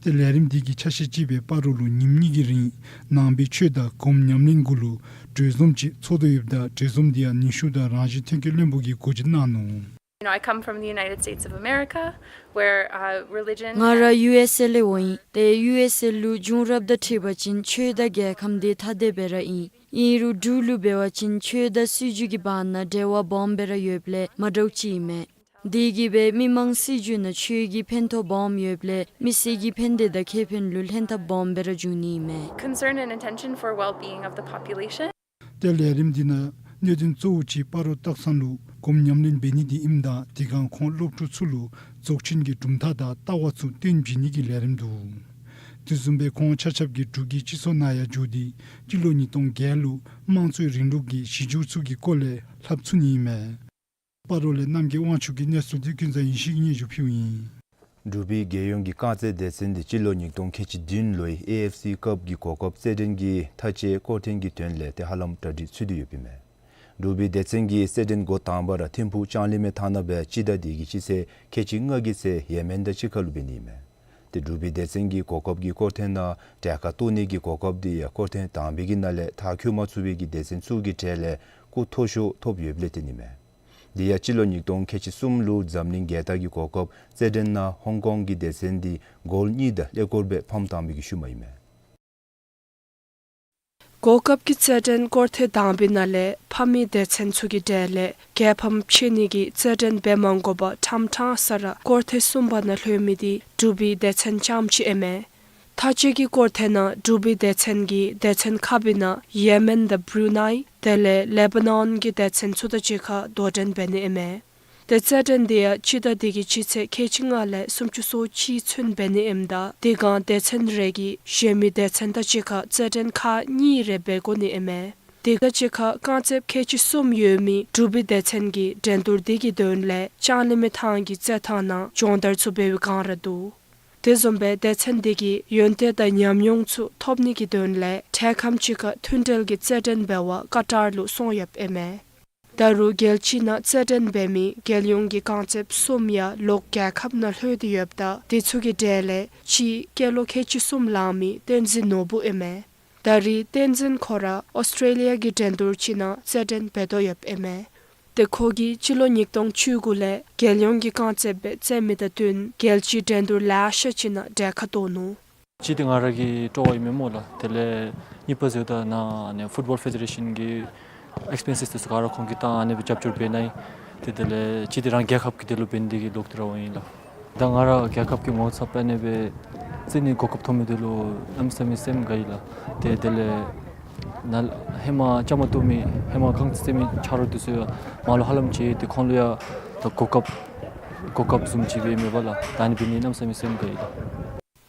ཏེ་ལས་རིམ་འདི་གི་ཆ་ཤས་ཅིག་སྦེ་སྤ་རོ་ལུ་ཉིནམ་གཉིས་ཀྱི་རིང་ནང་པའི་ཆོས་དང་སྒོམ་ཉམས་ལེན་གུ་ལུ་གྲོས་འཛོམས་ཅིག་ཚོགས་དོ་ཡོདཔ་ད་གྲོས་འཛོམས་འདི་ཡང་ནུས་ཤུགས་དང་རང་བཞིན་ཐོན་སྐྱེད་བློན་པོ་གིས་འགོ་འབྱེད་གནང་ནུག། You know, I come from the United States of America, where, uh, religion ང་ར་ཡུ་ཨེས་ཨེ་ལས་འོང་ཡི། ཏེ་ཡུ་ཨེས་ཨེ་ལུ་བྱུང་རབས་དང་འཁྲིལ་བ་ཅིན་ཆོས་དང་རྒྱལ་ཁམས་འདི་ཐ་དད་སྦེ་ར་ཨིན། ཨིན་རུང་འབྲུག་ལུ་འབད་བ་ཅིན་ཆོས་དང་སྲིད་བྱུས་ཀྱི་བར་ན་འབྲེལ་བ་སྦོམ་སྦེ་ར་ཡོདཔ་ལས་མ་འདྲཝ་ཅིག་ཨིན་མས། དེ་གིས་སྦེ་མི་མང་སྲིད་བྱུས་ནང་ཆོས་ཀྱི་ཕན་ཐོགས་སྦོམ་ཡོདཔ་ལས་མི་སེར་གྱི་ཕན་བདེ་དང་ཁེ་ཕན་ལུ་ལྷན་ཐབས་སྦོམ་སྦེ་ར་འབྱུང་ནི་ཨིན་མས། Concern and intention for well-being of the population. ཏེ་ལས་རིམ་འདི་ནང་གནད་དོན་གཙོ་བོ་ཅིག་སྤ་རོ་སྟག་ཚང་ལུ་སྒོམ་ཉམས་ལེན་འབད་ནི་འདི་ཨིནམ་ད་དེ་སྒང་ཁོང་སློབ་ཕྲུག་ཚུ་ལུ་རྫོགས་ཆེན་གྱི་གྲུབ་མཐའ་དང་ལྟ་བ་ཚུ་སྟོན་བྱིན་ནི་གི་ལས་རིམ་འདུག། དེ་བཟུམ་སྦེ་ཁོང་ཆ་ཁྱབ་ཀྱིས་འབྲུག་གི་སྤྱི་ཚོགས་ནང་ཡང་འགྱོ་སྟེ་སྤྱི་ལོ་ཉིས་སྟོང་བརྒྱད་ལུ་དམངས་གཙོའི་རིང་ལུགས་ཀྱི་གཞི་འགྱུར་ཚུ་གི་སྐོར་ལས་ལྷབ་ཚུགས་ནི་ཨིན་མས། སྤ་རོ་ལས་རྣམ་རྒྱལ་དབང་ཕྱུག་གིས་གནས་ཚུལ་འདི་ཀུན་བཟང་ཡེ་ཤེས་ཀྱིས་སྙན་ཞུ་ཕུལཝ་ཨིན། འབྲུག་པའི་རྒྱལ་ཡོངས་ཀྱི་རྐང་རྩེད་སྡེ་ཚན་འདི་སྤྱི་ལོ་ཉིས་སྟོང་ཁལ་གཅིག་བདུན་ལོའི་ཨེ་ཨེཕ་སི་ཀབ་ཀྱི་གོ་སྐབས་རྩེད་འགྲན་གྱི་ཐག་བཅད་སྐོར་འཐེན་གྱི་དོན་ལས་ཏེ་ཧ་ལམ་གྲ་སྒྲིག་ཚུད་དེ་ཡོདཔ་ཨིན་མས། འབྲུག་པའི་སྡེ་ཚན་གྱི་རྩེད་འགྲན་འགོ་དང་པ་ར་ཐིམ་ཕུག་ལྕང་གླིང་མའི་ཐང་ནང་སྦེ་སྤྱི་ཟླ་འདི་གི་སྤྱི་ཚེས་ཁལ་གཅིག་ལྔ་གི་ཚེ་ཡེ་མེན་དང་གཅིག་ཁར་ལུ་འབད་ནི་ཨིན་མས། ཏེ་འབྲུག་པའི་སྡེ་ཚན་གྱི་གོ་སྐབས་ཀྱི་སྐོར་འཐེན་ནང་གྲལ་ཁར་གཏོགས་ནི་གི་གོ་སྐབས་འདི་ཡང་སྐོར་འཐེན་དང་པའི་གི་ནང་ལས་མཐར་འཁྱོལ་མ་ཚུགས་པའི་གི་སྡེ་ཚན་ཚུ་གི་གྲས་ལས་སྐུ་མཐོ་ཤོས་ཐོབ་ཡོདཔ་ལས་བརྟེན་ཨིན་མས། འདི་ཡང་སྤྱི་ལོ་ཉིས་སྟོང་ཁལ་གཅིག་གསུམ་ལུ་འཛམ་གླིང་རྒྱལ་རྟགས་ཀྱི་གོ་སྐབས་རྩེད་འགྲན་ནང་ཧོང་ཀོང་གི་སྡེ་ཚན་འདི་གོལ་གཉིས་དང་ཀླད་ཀོར་སྦེ་ཕམ་བཏང་མི་གི་ཤུལ་མ་ཨིན་མས། གོ་སྐབས་ཀྱི་རྩེད་འགྲན་སྐོར་ཐེངས་དང་པའི་ནང་ལས་ཕམ་མི་སྡེ་ཚན་ཚུ་གི་གྲས་ལས་རྒྱལ་ཕམ་ཕྱེ་ནི་གི་རྩེད་འགྲན་འབད་མ་དགོ་པར་ཕྲང་ཕྲང་ས་ར་སྐོར་ཐེངས་གསུམ་པ་ནང་ལྷོད་མི་འདི་འབྲུག་པའི་སྡེ་ཚན་རྐྱངམ་ཅིག་ཨིན་མས། ཐག་བཅད་ཀྱི་སྐོར་ཐེངས་ནང་འབྲུག་པའི་སྡེ་ཚན་གྱིས་སྡེ་ཚན་ཁག་པའི་ནང་ཡེ་མེན་དང་བུ་རུ་ནའི་དེ་ལས་ལེ་བྷ་ནཱོན་གྱི་སྡེ་ཚན་ཚུ་དང་གཅིག་ཁར་དོ་འགྲན་འབད་ནི་ཨིན་མས། ཏེ་རྩེད་འགྲན་འདི་ཡང་སྤྱི་ཟླ་འདི་གི་སྤྱི་ཚེས་ཁལ་གཅིག་ལྔ་ལས་སུམ་ཅུ་སོ་གཅིག་ཚུན་འབད་ནི་ཨིནམ་ད་དེ་སྒང་སྡེ་ཚན་རེ་གིས་གཞན་མི་སྡེ་ཚན་དང་གཅིག་ཁར་རྩེད་འགྲན་ཁག་གཉིས་རེ་འབད་དགོ་ནི་ཨིན་མས། དེ་དང་གཅིག་ཁར་རྐང་རྩེད་ཁལ་གཅིག་གསུམ་ཡོད་མི་འབྲུག་པའི་སྡེ་ཚན་གྱིས་འགྲན་བསྡུར་འདི་གི་དོན་ལས་ལྕང་གླིང་མའི་ཐང་གི་རྩེད་ཐང་ནང་སྦྱོང་བརྡར་ཚུ་འབད་བའི་བསྒང་ར་འདུག། དེ་བཟུམ་སྦེ་སྡེ་ཚན་འདི་གིས་ཡོན་ཏན་དང་ཉམས་མྱོང་ཚུ་ཐོབ་ནི་གི་དོན་ལས་འཕྲལ་ཁམས་ཅིག་ཁར་མཐུན་འབྲེལ་གྱི་རྩེད་འགྲན་འབད་བར་ཀ་ཏར་ལུ་སོང་ཡོདཔ་ཨིན་མས། ད་རུང་རྒྱལ་སྤྱི་ནང་རྩེད་འགྲན་འབད་མི་རྒྱལ་ཡོངས་ཀྱི་རྐང་རྩེདཔ་གསུམ་ཡང་ལོག་རྒྱལ་ཁབ་ནང་ལྷོད་དེ་ཡོདཔ་ད་དེ་ཚུ་གི་གྲས་ལས་གཅིག་སྐྱེས་ལོ་ཁལ་གཅིག་གསུམ་ལང་མི་བསྟན་འཛིན་ནོར་བུ་ཨིན་མས། ད་རེས་བསྟན་འཛིན་ཁོ་ར་ཨོསི་ཊེ་ལི་ཡ་གི་འགྲན་བསྡུར་ཅིག་ནང་རྩེད་འགྲན་འབད་དོ་ཡོདཔ་ཨིན་མས། ཏེ་ཁོ་གིས་སྤྱི་ལོ་ཉིས་སྟོང་བཅུ་དགུ་ལས་རྒྱལ་ཡོངས་ཀྱི་རྐང་རྩེདཔ་སྦེ་རྩེད་མི་དང་བསྟུན་རྒྱལ་སྤྱིའི་འགྲན་བསྡུར་ལེ་ཤ་ཅིག་ནང་གྲལ་ཁར་གཏོགས་ནུག། གཅིག་འདི་ང་ར་གི་སྤྲོ་བ་ཨིན་མས་སྨོ་ལགས། དེ་ལས་གཉིས་པ་ཟེརཝ་ད་ནཱ་ཨ་ནི་ཕུཊ་བཱོལ་ཕེ་ཌེ་རེ་ཤཱན་གྱི་ཨེགསི་པེན་སིས་དེ་ཚུ་ག་ར་ཁོང་གིས་བཏང་ཨ་ནི་སྦེ་རྒྱབ་སྐྱོར་འབད་གནང་ཡི། ཏེ་དེ་ལས་གཅིག་འདི་རང་རྒྱལ་ཁབ་ཀྱི་དེ་ལུ་འབད་ནི་དེ་གིས་ལོག་སྟེ་ར་འོང་ཡི་ལགས། ད་ང་ར་རྒྱལ་ཁབ་ཀྱི་ངོ་ཚབ་ཨ་ནི་སྦེ་རྩེ་ནི་གོ་སྐབས་ཐོབ་མི་དེ་ལུ་གནམ་མེད་ས་མེད་སེམས་དགའ་ཡི་ལགས། ཏེ་དེ་ལས་ནཱ་ཧེ་མ་བཅའ་མར་གཏོགས་མི་ཧེ་མ་རྐང་རྩེད་རྩེད་མི་ཆ་རོགས་དེ་ཚུ་ཡང་མར་ལུ་ཧ་ལམ་ཅིག་ཏེ་ཁོང་ལུ་ཡང་ད་གོ་སྐབས་གོ་སྐབས་བཟུམ་ཅིག་སྦེ་མེད་པ་ལགས། ད་ཨ་ནི་འབད་ནི་གནམ་མེད་ས་མེད་སེམས་དགའ་ཡི་ལགས།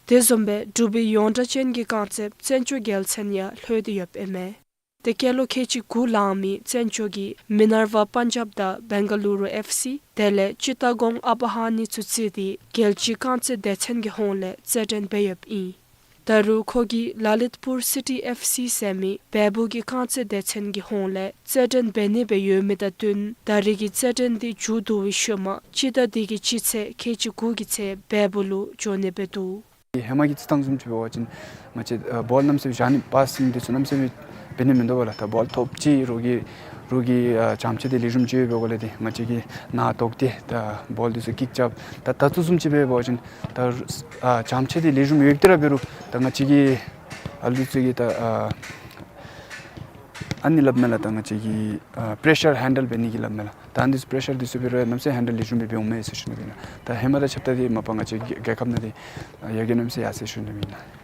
དེ་བཟུམ་སྦེ་འབྲུག་པའི་ཡོངས་གྲགས་ཅན་གྱི་རྐང་རྩེདཔ་བཙན་སྐྱོགས་རྒྱལ་མཚན་ཡང་ལྷོད་དེ་ཡོདཔ་ཨིན་མས། ཏེ་སྐྱེས་ལོ་ཁལ་གཅིག་དགུ་ལང་མི་བཙན་སྐྱོགས་ཀྱིས་མི་ནར་ཝ་པན་ཇབ་དང་བེང་ག་ལུ་རུ་ཨེཕ་སི་དེ་ལས་ཅི་ཏ་གོང་ཨ་བ་ཧ་ནི་ཚུ་རྩིས་ཏེ་རྒྱལ་སྤྱིའི་རྐང་རྩེད་སྡེ་ཚན་གྱི་ཧོངས་ལས་རྩེད་འགྲན་འབད་ཡོདཔ་ཨིན། ད་རུང་ཁོ་གིས་ལ་ལིད་པུར་སི་ཊི་ཨེཕ་སི་ཟེར་མི་བལ་པོ་གི་རྐང་རྩེད་སྡེ་ཚན་གྱི་ཧོངས་ལས་རྩེད་འགྲན་འབད་ནི་སྦེ་ཡོད་མི་དང་བསྟུན་ད་རེས་ཀྱི་རྩེད་འགྲན་འདི་མཇུག་བསྡུ་བའི་ཤུལ་མ་སྤྱི་ཟླ་འདི་གི་སྤྱི་ཚེས་ཁལ་གཅིག་དགུ་གི་ཚེ་བལ་པོ་ལུ་འགྱོ་ནི་སྦེ་འདུག། ཧེ་མ་གི་རྩིས་ཐངས་བཟུམ་ཅིག་འབད་བ་ཅིན་ང་བཅས་ཨ་བཱོལ་གནམ་མེད་ས་མེད་བཞག་ནི་པཱས་སིང་དེ་ཚུ་གནམ་མེད་ས་མེད་འབད་ནི་མིན་འདུག་པ་ལགས། ད་བཱོལ་ཐོབ་ཅི་རོགས་ཀྱིས་རོགས་ཀྱིས་ཨ་བྱམས་བརྩེ་དེ་ལེགས་ཤོམ་ཅིག་ཡོད་པའི་སྒོ་ལས་ཏེ་ང་བཅས་ཀྱིས་ནཱ་དོག་སྟེ་ད་བཱོལ་དེ་ཚུ་ཀིག་རྐྱབ། ད་ད་ལྟོ་བཟུམ་ཅིག་འབད་བ་ཅིན་ད་ཨ་བྱམས་བརྩེ་དེ་ལེགས་ཤོམ་ཡོད་དེ་ར་འབད་རུང་ད་ང་བཅས་ཀྱིས་ཨ་ལུ་ཚུ་གིས་ད་ཨ་ཨ་ནི་སླབ་མས་ལགས། ད་ང་བཅས་ཀྱིས་ཨ་པེ་རེ་ཤར་ཧེན་ཌལ་འབད་ནི་གི་སླབ་མས་ལགས། ད་ཨ་ནི་པེ་རེ་ཤར་དེ་ཚུ་འབད་རུང་གནམ་མེད་ས་མེད་ཧེན་ཌལ་ལེགས་ཤོམ་སྦེ་འབད་འོང་མས་ཟེར་ཞུ་ནི་ཨིན་ལགས། ད་ཧེ་མ་དང་ཁྱབ་ད་དེ་མ་པ་ང་བཅས་རྒྱལ་ཁབ་ནང་དེ་ཡར་རྒྱས་གནམ་མེད་ས་མེད་ཡར་སོང་ཡི་ཟེར་ཞུ་ནི་ཨིན་ལགས།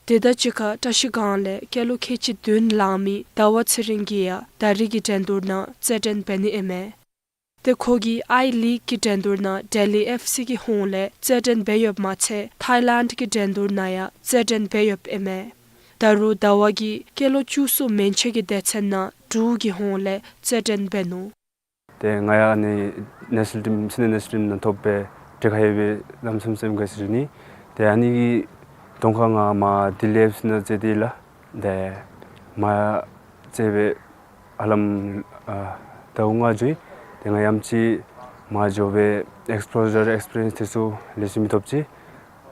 དེ་དང་གཅིག་ཁར་བཀྲ་ཤིས་སྒང་ལས་སྐྱེས་ལོ་ཁལ་གཅིག་བདུན་ལང་མི་ཟླ་བ་ཚེ་རིང་གིས་ཡང་ད་རེས་ཀྱི་འགྲན་བསྡུར་ནང་རྩེད་འགྲན་འབད་ནི་ཨིན་མས། ཏེ་ཁོ་གིས་ཨའི་ལིག་གི་འགྲན་བསྡུར་ནང་ལྡི་ལི་ཨེཕ་སི་གི་ཧོངས་ལས་རྩེད་འགྲན་འབད་ཡོདཔ་མ་ཚད་ཐའི་ལེནཌ་གི་འགྲན་བསྡུར་ནང་ཡང་རྩེད་འགྲན་འབད་ཡོདཔ་ཨིན་མས། ད་རུང་ཟླ་བ་གིས་སྐྱེས་ལོ་བཅུ་གསུམ་མན་ཆད་ཀྱི་སྡེ་ཚན་ནང་འབྲུག་གི་ཧོངས་ལས་རྩེད་འགྲན་འབད་ནུག། ཏེ་ང་ཡང་ཨ་ནི་ནེ་ཤ་ནལ་ཊིམ་སི་ནི་ཡར་ནེ་ཤ་ནལ་ཊིམ་ནང་ཐོབ་སྦེ་གྲལ་ཁར་ཡོད་པའི་གནམ་མེད་ས་མེད་སེམས་དགའ་ཟེར་ཞུ་ནི། ཏེ་ཨ་ནི་གི་གདོང་ཁར་ང་མར་ལྡི་ལི་ཨེཕ་སི་ནང་རྩེད་དེ་ལགས། ཏེ་མར་རྩེད་སྦེ་ཧ་ལམ་ཨ་ཟླཝ་ལྔ་འགྱོ་ཡི། ཏེ་ང་ཡང་ཅིག་མར་འགྱོ་སྦེ་ཨེགསི་པོ་ཞར་ཨེགསི་པི་རི་ཡེནསི་དེ་ཚུ་ལེགས་ཤོམ་སྦེ་ཐོབ་ཅི།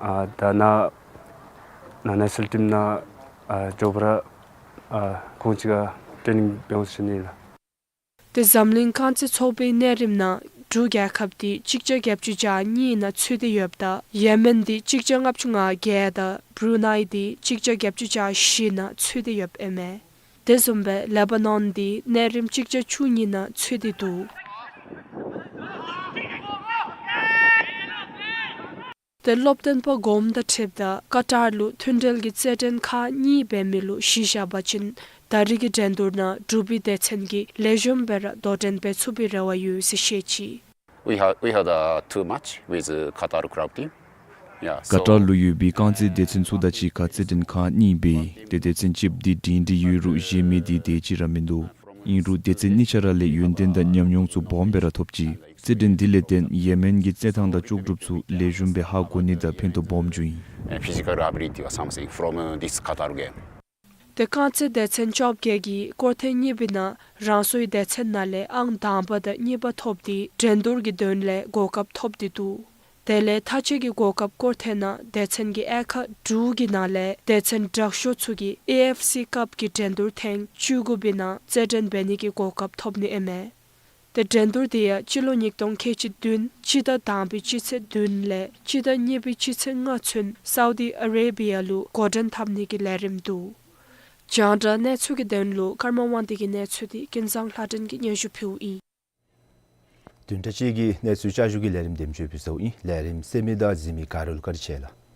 ཨ་ད་ནཱ་ནཱ་ནེ་ཤ་ནལ་ཊིམ་ནང་ཨ་འགྱོ་བར་ཨ་ཁོང་ཅིག་ཁར་ཊེ་ནིང་འབད་འོང་ཟེར་ཞུ་ནི་ལགས། ཏེ་འཛམ་གླིང་རྐང་རྩེད་ཚོགས་པའི་གནས་རིམ་ནང་འབྲུག་རྒྱལ་ཁབ་འདི་གཅིག་བརྒྱ་བརྒྱད་ཅུ་གྱ་གཉིས་ནང་ཚུད་དེ་ཡོདཔ་ད་ཡེ་མེན་འདི་གཅིག་བརྒྱ་ལྔ་བཅུ་ང་བརྒྱད་དང་བུ་རུ་ནའི་འདི་གཅིག་བརྒྱ་བརྒྱད་ཅུ་གྱ་བཞི་ནང་ཚུད་དེ་ཡོདཔ་ཨིན་མས། དེ་བཟུམ་སྦེ་ལེ་བྷ་ནོན་འདི་གནས་རིམ་གཅིག་བརྒྱ་བཅུ་གཉིས་ནང་ཚུད་དེ་འདུག། ཏེ་སློབ་སྟོན་པ་གོངམ་དང་འཁྲིལཝ་ད་ཀ་ཏར་ལུ་མཐུན་འབྲེལ་གྱི་རྩེད་འགྲན་ཁག་གཉིས་འབད་མི་ལུ་གཞི་བཞག་པ་ཅིན་ད་རིས་ཀྱི་འགྲན་བསྡུར་ནང་འབྲུག་པའི་སྡེ་ཚན་གྱིས་ལེགས་ཤོམ་སྦེ་ར་དོ་འགྲན་འབད་ཚུགས་པའི་རེ་བ་ཡོད་ཟེར་བཤད་ཅི། We had, we had a two match with, uh, Qatar club team. Yeah, so ཀ་ཏར་ལུ་ཡོད་པའི་རྐང་རྩེད་སྡེ་ཚན་ཚུ་དང་གཅིག་ཁར་རྩེད་འགྲན་ཁག་གཉིས་འབད་ཡི། ཏེ་སྡེ་ཚན་གཅིགཔོ་འདི་འབྲིང་འབྲིང་ཡོད་རུང་གཞན་མི་འདི་དེ་ཅིག་ར་མིན་འདུག། ཨིན་རུང་སྡེ་ཚན་གཉིས་ཆ་ར་ལས་ཡོན་ཏན་དང་ཉམས་མྱོང་ཚུ་སྦོམ་སྦེ་ར་ཐོབ་ཅི། རྩེད་འགྲན་འདི་ལས་བརྟེན་ཡེ་མེན་གྱི་རྩེད་ཐངས་དང་ལྕོགས་གྲུབ་ཚུ་ལེགས་ཤོམ་སྦེ་ཧ་གོ་ནི་དང་ཕན་ཐོགས་སྦོམ་བྱུང་ཡི། And physical ability or something from, uh, this Qatar game. ཏེ་རྐང་རྩེད་སྡེ་ཚན་བཅོ་བརྒྱད་ཀྱིས་སྐོར་ཐེངས་གཉིས་པའི་ནང་རང་སོའི་སྡེ་ཚན་ནང་ལས་ཨང་དང་པ་དང་གཉིས་པ་ཐོབ་སྟེ་འགྲན་བསྡུར་གྱི་དོན་ལས་གོ་སྐབས་ཐོབ་སྟེ་འདུག། དེ་ལས་མཐའ་དཔྱད་ཀྱི་གོ་སྐབས་སྐོར་ཐེངས་ནང་སྡེ་ཚན་གྱི་དབྱེ་ཁག་དྲུག་གི་ནང་ལས་སྡེ་ཚན་དྲག་ཤོས་ཚུ་གིས་ཨེ་ཨེཕ་སི་ཀབ་ཀྱི་འགྲན་བསྡུར་ཐེངས་བཅུ་དགུ་པའི་ནང་རྩེད་འགྲན་འབད་ནི་གི་གོ་སྐབས་ཐོབ་ནི་ཨིན་མས། ཏེ་འགྲན་བསྡུར་དེ་ཡང་སྤྱི་ལོ་ཉིས་སྟོང་ཁལ་གཅིག་བདུན་སྤྱི་ཟླ་དང་པའི་སྤྱི་ཚེས་བདུན་ལས་སྤྱི་ཟླ་གཉིས་པའི་སྤྱི་ཚེས་ལྔ་ཚུན་སའུ་དི་ཨ་རེ་བི་ཡ་ལུ་འགོ་འདྲེན་འཐབ་ནི་གི་ལས་རིམ་འདུག། རྒྱང་བསྒྲགས་གནས་ཚུལ་གྱི་དོན་ལུ་ཀརྨ་དབང་འདུས་ཀྱི་གནས་ཚུལ་འདི་ཀུན་བཟང་ལྷ་སྒྲོན་གྱིས་སྙན་ཞུ་ཕུལཝ་ཨིན། བདུན་ཕྲག་གཅིག་གི་གནས་ཚུལ་བསྐྱར་ཞུ་གི་ལས་རིམ་འདེམས་ཤོག་ཕུལ་ཚརཝ་ཨིན། ལས་རིམ་གསན་མི་དང་གཟིགས་མི་ག་ར་ལུ་བཀའ་དྲིན་ཆེ་ལགས།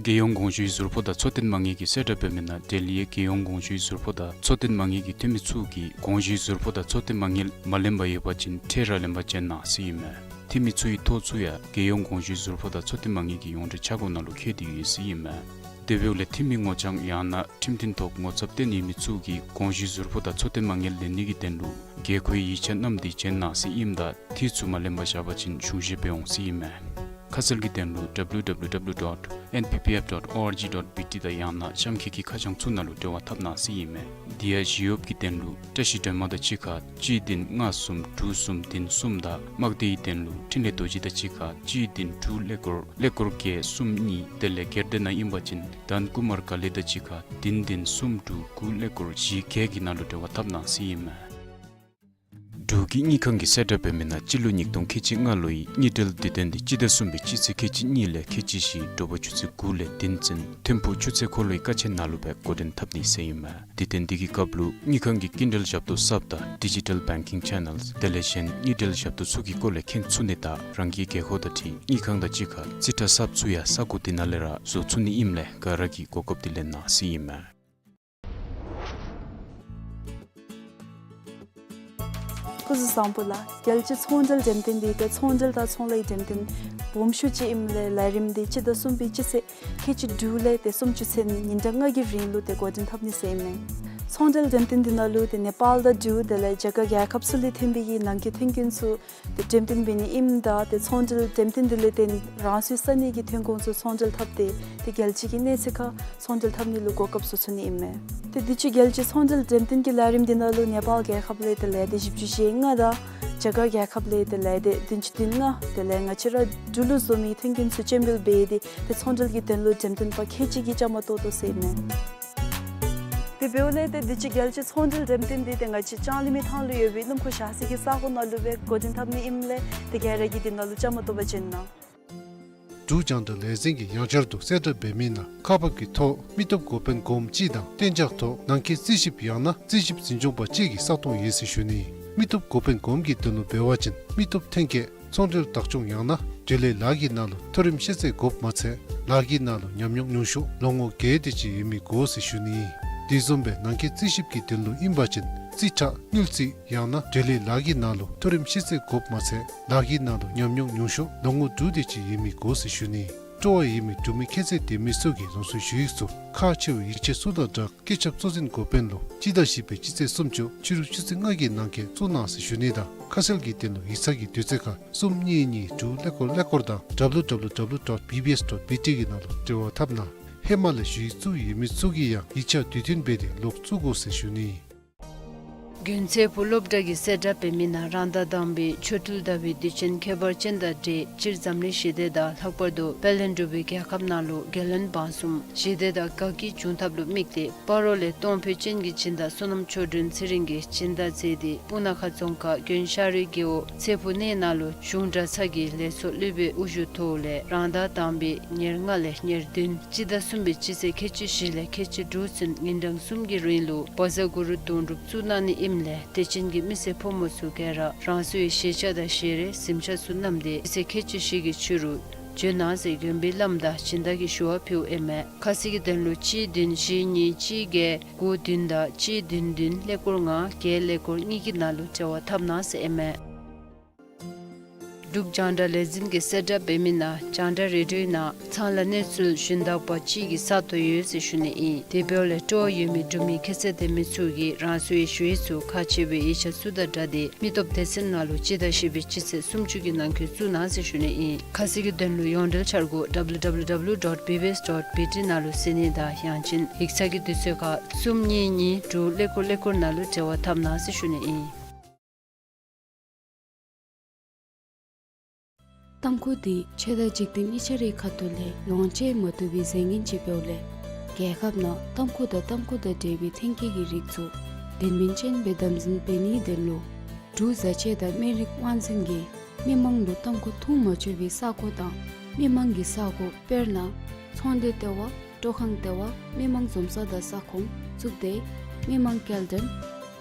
རྒྱལ་ཡོངས་གོང་ཞུའི་ཟུར་ཕོགས་དང་འཚོ་རྟེན་མ་དངུལ་གྱི་གསལ་བསྒྲགས་འབད་མི་ནང་ལྡི་ལིའི་རྒྱལ་ཡོངས་གོང་ཞུའི་ཟུར་ཕོགས་དང་འཚོ་རྟེན་མ་དངུལ་གྱི་འཐུས་མི་ཚུ་གིས་གོང་ཞུའི་ཟུར་ཕོགས་དང་འཚོ་རྟེན་མ་དངུལ་མ་ལེན་པར་ཡོད་པ་ཅིན་ཁྲལ་ར་ལེན་པར་བྱོན་གནང་ཟེར་ཨིན་མས། འཐུས་མི་ཚུ་གི་ཐོ་ཚུ་ཡང་རྒྱལ་ཡོངས་གོང་ཞུའི་ཟུར་ཕོགས་དང་འཚོ་རྟེན་མ་དངུལ་གྱི་ཡོངས་འབྲེལ་ཆ་བགོས་ནང་ལུ་བཀོད་དེ་ཡོད་ཟེར་ཨིན་མས། དེ་འབདཝ་ལས་འཐུས་མི་ངོ་རྐྱང་ཡང་ན་ཁྲིམས་མཐུན་ཐོག་ངོ་ཚབ་བཏོན་ཡོད་མི་ཚུ་གིས་གོང་ཞུའི་ཟུར་ཕོགས་དང་འཚོ་རྟེན་མ་དངུལ་ལེན་ནི་གི་དོན་ལུ་དགོས་མཁོའི་ཡིག་ཆ་བསྣམས་ཏེ་བྱོན་གནང་ཟེར་ཨིནམ་ད་འཐུས་ཚུ་མ་ལེན་པར་བཞག་པ་ཅིན་གཞུང་བཞེས་འབད་འོང་ཟེར་ཨིན་མས། ཁ་གསལ་གྱི་དོན་ལུ་W W W dot N P P F dot org dot B T དང་ཡང་ན་གཤམ་འཁོད་ཀྱི་ཁ་བྱང་ཚུ་ནང་ལུ་འབྲེལ་བ་འཐབ་གནང་ཟེར་ཨིན་མས། དེ་ཡང་ཞི་གཡོགཔ་གི་དོན་ལུ་བཀྲ་ཤིས་སྒྲོལ་མ་དང་གཅིག་ཁར་གཅིག་བདུན་ལྔ་གསུམ་དྲུག་གསུམ་བདུན་གསུམ་དང་དམངས་བདེའི་དོན་ལུ་འཕྲིན་ལས་རྡོ་རྗེ་དང་གཅིག་ཁར་གཅིག་བདུན་དྲུག་ཀླད་ཀོར་ཀླད་ཀོར་བརྒྱད་གསུམ་གཉིས། དེ་ལས་སྒེར་སྡེ་ནང་ཨིན་པ་ཅིན་དཱན་ཀུ་མར་ཀ་ལི་དང་གཅིག་ཁར་བདུན་བདུན་གསུམ་དྲུག་དགུ་ཀླད་ཀོར་བཞི་བརྒྱད་ཀྱི་ནང་ལུ་འབྲེལ་བ་འཐབ་གནང་ཟེར་ཨིན་མས། འབྲུག་གི་དངུལ་ཁང་གིས་གསལ་བསྒྲགས་འབད་མི་ནང་སྤྱི་ལོ་ཉིས་སྟོང་ཁལ་གཅིག་ལྔ་ལོའི་དངུལ་འབྲེལ་དུས་སྟོན་འདི་སྤྱི་ཟླ་གསུམ་པའི་སྤྱི་ཚེས་ཁལ་གཅིག་གཉིས་ལས་ཁལ་གཅིག་བཞི་དྲོ་པ་ཆུ་ཚོད་དགུ་ལས་བདུན་ཚུན་ཐིམ་ཕུག་ཆུ་ཚོད་འཁོར་ལོའི་ཀ་ཆེན་ནང་ལུ་སྦེ་འགོ་འདྲེན་འཐབ་ནི་ཟེར་ཨིན་མས། དུས་སྟོན་འདི་གི་སྐབས་ལུ་དངུལ་ཁང་གི་སྐྱིན་འགྲུལ་ཞབས་ཏོག་གསརཔ་དང་Digital Banking Channels དེ་ལས་གཞན་དངུལ་འབྲེལ་ཞབས་ཏོག་ཚུ་གི་སྐོར་ལས་མཁྱེན་ཚུགས་ནི་དང་རང་གི་དགོས་མཁོ་དང་འཁྲིལ་དངུལ་ཁང་དང་གཅིག་ཁར་རྩིས་ཁྲ་གསརཔ་ཚུ་ཡང་ས་གོ་འདི་ནང་ལས་ར་བཟོ་ཚུགས་ནི་ཨིནམ་ལས་ག་ར་གིས་གོ་སྐབས་འདི་ལེན་གནང་ཟེར་ཨིན་མས། སྐུ་གཟུགས་བཟང་པོ་ལགས། རྒྱལ་སྤྱིའི་ཚོང་འབྲེལ་འགྲེམས་སྟོན་འདི་ཏེ་ཚོང་འབྲེལ་དང་ཚོང་ལཱའི་འགྲེམས་སྟོན་སྦོམ་ཤོས་ཅིག་ཨིནམ་ལས་ལས་རིམ་འདི་སྤྱི་ཟླ་གསུམ་པའི་སྤྱི་ཚེས་ཁལ་གཅིག་དྲུག་ལས་ཏེ་སུམ་ཅུ་ཚུན་ཉིན་གྲངས་ལྔ་གི་རིང་ལུ་ཏེ་འགོ་འདྲེན་འཐབ་ནི་ཟེར་ཨིན་མས། ཚོང་འབྲེལ་འགྲེམས་སྟོན་འདི་ནང་ལུ་ཏེ་ནེ་པཱལ་དང་འབྲུག་དེ་ལས་རྒྱ་གར་རྒྱལ་ཁབ་ཚུ་ལས་ཐོན་པའི་གི་ནང་འཁོད་ཐོན་ཁུངས་ཚུ་ཏེ་འགྲེམས་སྟོན་འབད་ནི་ཨིནམ་ད་ཏེ་ཚོང་འབྲེལ་འགྲེམས་སྟོན་འདི་ལས་བརྟེན་རང་སོའི་ས་གནས་ཀྱི་ཐོན་ཁུངས་ཚུ་ཚོང་འབྲེལ་འཐབ་སྟེ་ཏེ་རྒྱལ་སྤྱི་གི་གནས་ཚད་ཁར་ཚོང་འབྲེལ་འཐབ་ནི་ལུ་གོ་སྐབས་བཟོ་ཚུགས་ནི་ཨིན་མས། ཏེ་དུས་ཅི་རྒྱལ་སྤྱིའི་ཚོང་འབྲེལ་འགྲེམས་སྟོན་གྱི་ལས་རིམ་འདི་ནང་ལུ་ནེ་པཱལ་རྒྱལ་ཁབ་ལས་ཏེ་ལས་སྡེ་བཞི་བཅུ་ཞེ་ལྔ་དང་རྒྱ་གར་རྒྱལ་ཁབ་ལས་ཏེ་ལས་སྡེ་བདུན་ཅུ་དོན་ལྔ་དེ་ལས་ང་བཅས་ར་འབྲུག་ལུ་བཟོ་མི་ཐོན་ཁུངས་ཚུ་སྤྱན་འབུལ་འབད་དེ་ཏེ་ཚོང་འབྲེལ་གྱི་དོན་ལུ་འགྲེམས་སྟོན་པ་ཁལ་གཅིག་གིས་བཅའ་མར་གཏོགས་དོ་ཟེར་ཨིན་མས། དེ་འབདཝ་ལས་ཏེ་དུས་ཅི་རྒྱལ་སྤྱིའི་ཚོང་འབྲེལ་འགྲེམས་སྟོན་འདི་ཏེ་ང་བཅས་ལྕང་གླིང་མི་ཐང་ལུ་ཡོད་པའི་སྣུམ་འཁོར་བཞག་ས་གི་ས་གོ་ནང་ལུ་སྦེ་འགོ་འདྲེན་འཐབ་ནི་ཨིནམ་ལས་ཏེ་ག་ར་གིས་འདི་ནང་ལུ་བཅའ་མར་གཏོགས་པར་བྱོན་གནང་། འབྲུག་རྒྱང་བསྒྲགས་ལས་འཛིན་གྱིས་ཡང་བསྐྱར་དུ་གསལ་བསྒྲགས་འབད་མི་ནང་ཁག་འབག་གི་ཐོག་མི་སྟོབས་འགོ་དཔོན་གོངམ་གཅིག་དང་གཏན་འཇགས་ཐོག་ནང་འཁོད་རྩིས་ཞིབ་ཡང་ན་རྩིས་ཞིབ་འཛིན་སྐྱོང་པ་གཅིག་གི་ས་སྟོང་ཡོད་ཟེར་ཞུ་ནི། མི་སྟོབས་འགོ་དཔོན་གོངམ་གྱི་དོན་ལུ་འབད་བ་ཅིན་མི་སྟོབས་ཐོན་སྐྱེད་ཚོང་འབྲེལ་བདག་སྐྱོང་ཡང་ན་འབྲེལ་ཡོད་ལཱ་གི་ནང་ལུ་མཐོ་རིམ་ཤེས་ཚད་དགོཔ་མ་ཚད་ལཱ་གི་ནང་ལུ་ཉམས་མྱོང་ཉུང་ཤོས་ལོ་ངོ་བརྒྱད་དེ་ཅིག་ཡོད་མི་དགོ་ཟེར་ཞུ་ནི། དེ་བཟུམ་སྦེ་ནང་འཁོད་རྩིས་ཞིབ་ཀྱི་དོན་ལུ་ཨིན་པ་ཅིན་རྩིས་ཁྲ་དངུལ་རྩིས་ཡང་ན་འབྲེལ་ཡོད་ལཱ་གི་ནང་ལུ་མཐོ་རིམ་ཤེས་ཚད་དགོཔ་མ་ཚད་ལཱ་གི་ནང་ལུ་ཉམས་མྱོང་ཉུང་ཤོས་ལོ་ངོ་དྲུག་དེ་ཅིག་ཡོད་མི་དགོ་ཟེར་ཞུ་ནི། སྤྲོ་བ་ཡོད་མི་འབྲུག་མི་ཁྱད་ཚད་ལྡན་མི་ཚུ་གིས་རང་སོའི་ཞུ་ཡིག་ཚུ་ཁག་ཆེ་བའི་ཡིག་ཆ་ཚུ་དང་སྦྲགས་བཀོད་ཁྱབ་གཙོ་འཛིན་འགོ་དཔོན་ལུ་སྤྱི་ཟླ་བཞི་པའི་སྤྱི་ཚེས་སུམ་ཅུ་ཕྱི་རུ་ཆུ་ཚོད་ལྔ་གི་ནང་འཁོད་བཙུགས་གནང་ཟེར་ཞུ་ནི་དང་ཁ་གསལ་གྱི་དོན་ལུ་ཡིག་ཚང་གི་དུས་ཚོད་ཁར་གསུམ་གཉིས་གཉིས་དྲུག་ཀླད་ཀོར་ཀླད་ཀོར་དང་W W W dot B B S dot B T གི་ནང་ལུ་འབྲེལ་བ་འཐབ་གནང་། ཧེ་མ་ལས་ཞུ་ཡིག་བཙུགས་ཡོད་མི་ཚུ་གིས་ཡང་ཡིག་ཆ་དུས་མཐུན་འབད་དེ་ལོག་བཙུགས་དགོ་ཟེར་ཞུ་ནི། དགུན་ཚེ་ཕོག་སློབ་གྲྭ་གིས་གསལ་བསྒྲགས་འབད་མི་ནང་རང་ཟླ་དང་པའི་ཆོ་འཕྲུལ་ཟླ་བའི་དུས་ཆེན་ཁྱད་པར་ཅན་དང་འབྲེལ་སྤྱིར་འཛམ་གླིང་ཞི་བདེ་དང་ལྷག་པར་དུ་དཔལ་ལྡན་འབྲུག་པའི་རྒྱལ་ཁབ་ནང་ལུ་རྒྱལ་བློན་འབངས་གསུམ་ཞི་བདེ་དང་དགའ་སྐྱིད་འབྱུང་ཐབས་ལུ་དམིགས་ཏེ་སྤ་རོ་ལས་གཏོང་ཕོད་ཅན་གྱི་སྦྱིན་བདག་བསོད་ནམས་ཆོས་སྒྲོན་ཚེ་རིང་གིས་སྦྱིན་བདག་མཛད་དེ་སྤུ་ན་ཁ་རྫོང་ཁག་དགོན་ཤ་རུའི་རྒེད་འོག་ཚེ་ཕོག་གནས་ནང་ལུ་གཞུང་གྲྭ་ཚང་གི་ལས་ཚོགས་སློབ་དཔོན་དབུ་བཞུགས་ཐོག་ལས་རང་ཟླ་དང་པའི་ཉེར་ལྔ་ལས་ཉེར་བདུན་སྤྱི་ཟླ་གསུམ་པའི་སྤྱི་ཚེས་ཁལ་གཅིག་བཞི་ལས་ཁལ་གཅིག་དྲུག་ཚུན་ཉིན་གྲངས་གསུམ་གྱི་རིང་ལུ་བཛྲ་གུ་རུ་དོན་གྲུབ་བཙུགས་གནང་ནི་ཨིནམ་ལས་དད་ཅན་གྱི་མི་སེར་ཕོ་མོ་ཚུ་ག་ར་རང་སོའི་ཞལ་ཆས་དང་ཞལ་རས་གཟིམ་ཆས་ཚུ་བསྣམས་ཏེ་སྤྱི་ཚེས་ཁལ་གཅིག་བཞི་གི་ཕྱི་རུ་འབྱོན་གནང་ཟེར་མགོན་པོའི་བླམ་དང་སྦྱིན་བདག་གིས་ཞུ་བ་ཕུལཝ་ཨིན་མས། ཁ་གསལ་གྱི་དོན་ལུ་གཅིག་བདུན་བཞི་གཉིས་གཅིག་བརྒྱད་དགུ་བདུན་དང་གཅིག་བདུན་བདུན་ཀླད་ཀོར་ལྔ་བརྒྱད་ཀླད་ཀོར་གཉིས་ཀྱི་ནང་ལུ་འབྲེལ་བ་འཐབ་གནང་ཟེར་ཨིན་མས། འབྲུག་རྒྱང་བསྒྲགས་ལས་འཛིན་གྱིས་གསལ་བསྒྲགས་འབད་མི་ནང་རྒྱང་བསྒྲགས་རེ་ཌིའོ་ནང་ཚང་ལ་གནས་ཚུལ་ཞུན་དག་པ་གཅིག་གི་ས་སྟོང་ཡོད་ཟེར་ཞུ་ནི་ཨིན། དེ་འབདཝ་ལས་སྤྲོ་བ་ཡོད་མི་འབྲུག་མི་ཁྱད་ཚད་ལྡན་མི་ཚུ་གིས་རང་སོའི་ཞུ་ཡིག་ཚུ་ཁག་ཆེ་བའི་ཡིག་ཆ་ཚུ་དང་སྦྲགས་ཏེ་མི་སྟོབས་སྡེ་ཚན་ནང་ལུ་སྤྱི་ཟླ་བཞི་པའི་སྤྱི་ཚེས་སུམ་ཅུ་གི་ནང་འཁོད་བཙུགས་གནང་ཟེར་ཞུ་ནི་ཨིན། ཁ་གསལ་གྱི་དོན་ལུ་ཡོངས་འབྲེལ་འཆར་སྒོ་W W W dot B B S dot B T ནང་ལུ་གཟིགས་ནི་དང་ཡང་ཅིན་ཡིག་ཚང་གི་དུས་ཚོད་ཁར་གསུམ་གཉིས་གཉིས་དྲུག་ཀླད་ཀོར་ཀླད་ཀོར་ནང་ལུ་འབྲེལ་བ་འཐབ་གནང་ཟེར་ཞུ་ནི་ཨིན། ཏམ་ཁུ་འདི་ཆོས་དང་འཇིག་རྟེན་གཉིས་ཆ་རའི་ཁ་ཐུག་ལས་ལོངས་སྤྱོད་མ་བཏུབ་པའི་རྫས་ངན་ཅིག་འབདཝ་ལས་རྒྱལ་ཁབ་ནང་ཏམ་ཁུ་དང་ཏམ་ཁུ་དང་འབྲེལ་བའི་ཐོན་སྐྱེད་ཀྱི་རིགས་ཚུ་དོན་སྨིན་ཅན་སྦེ་དམ་འཛིན་འབད་ནིའི་དོན་ལུ་འབྲུག་བཟའ་ཆས་དང་སྨན་རིགས་དབང་འཛིན་གྱིས་མི་མང་ལུ་ཏམ་ཁུ་འཐུང་མ་ཆོག་པའི་ས་གོ་དང་མི་མང་གི་ས་གོ་དཔེར་ན་ཚོང་སྡེ་ལྟེ་བ། སྤྲོ་ཁང་ལྟེ་བ། མི་མང་འཛོམས་ས་དང་ས་ཁོངས། གཙུག་སྡེ། མི་མང་སྐྱེལ་འདྲེན།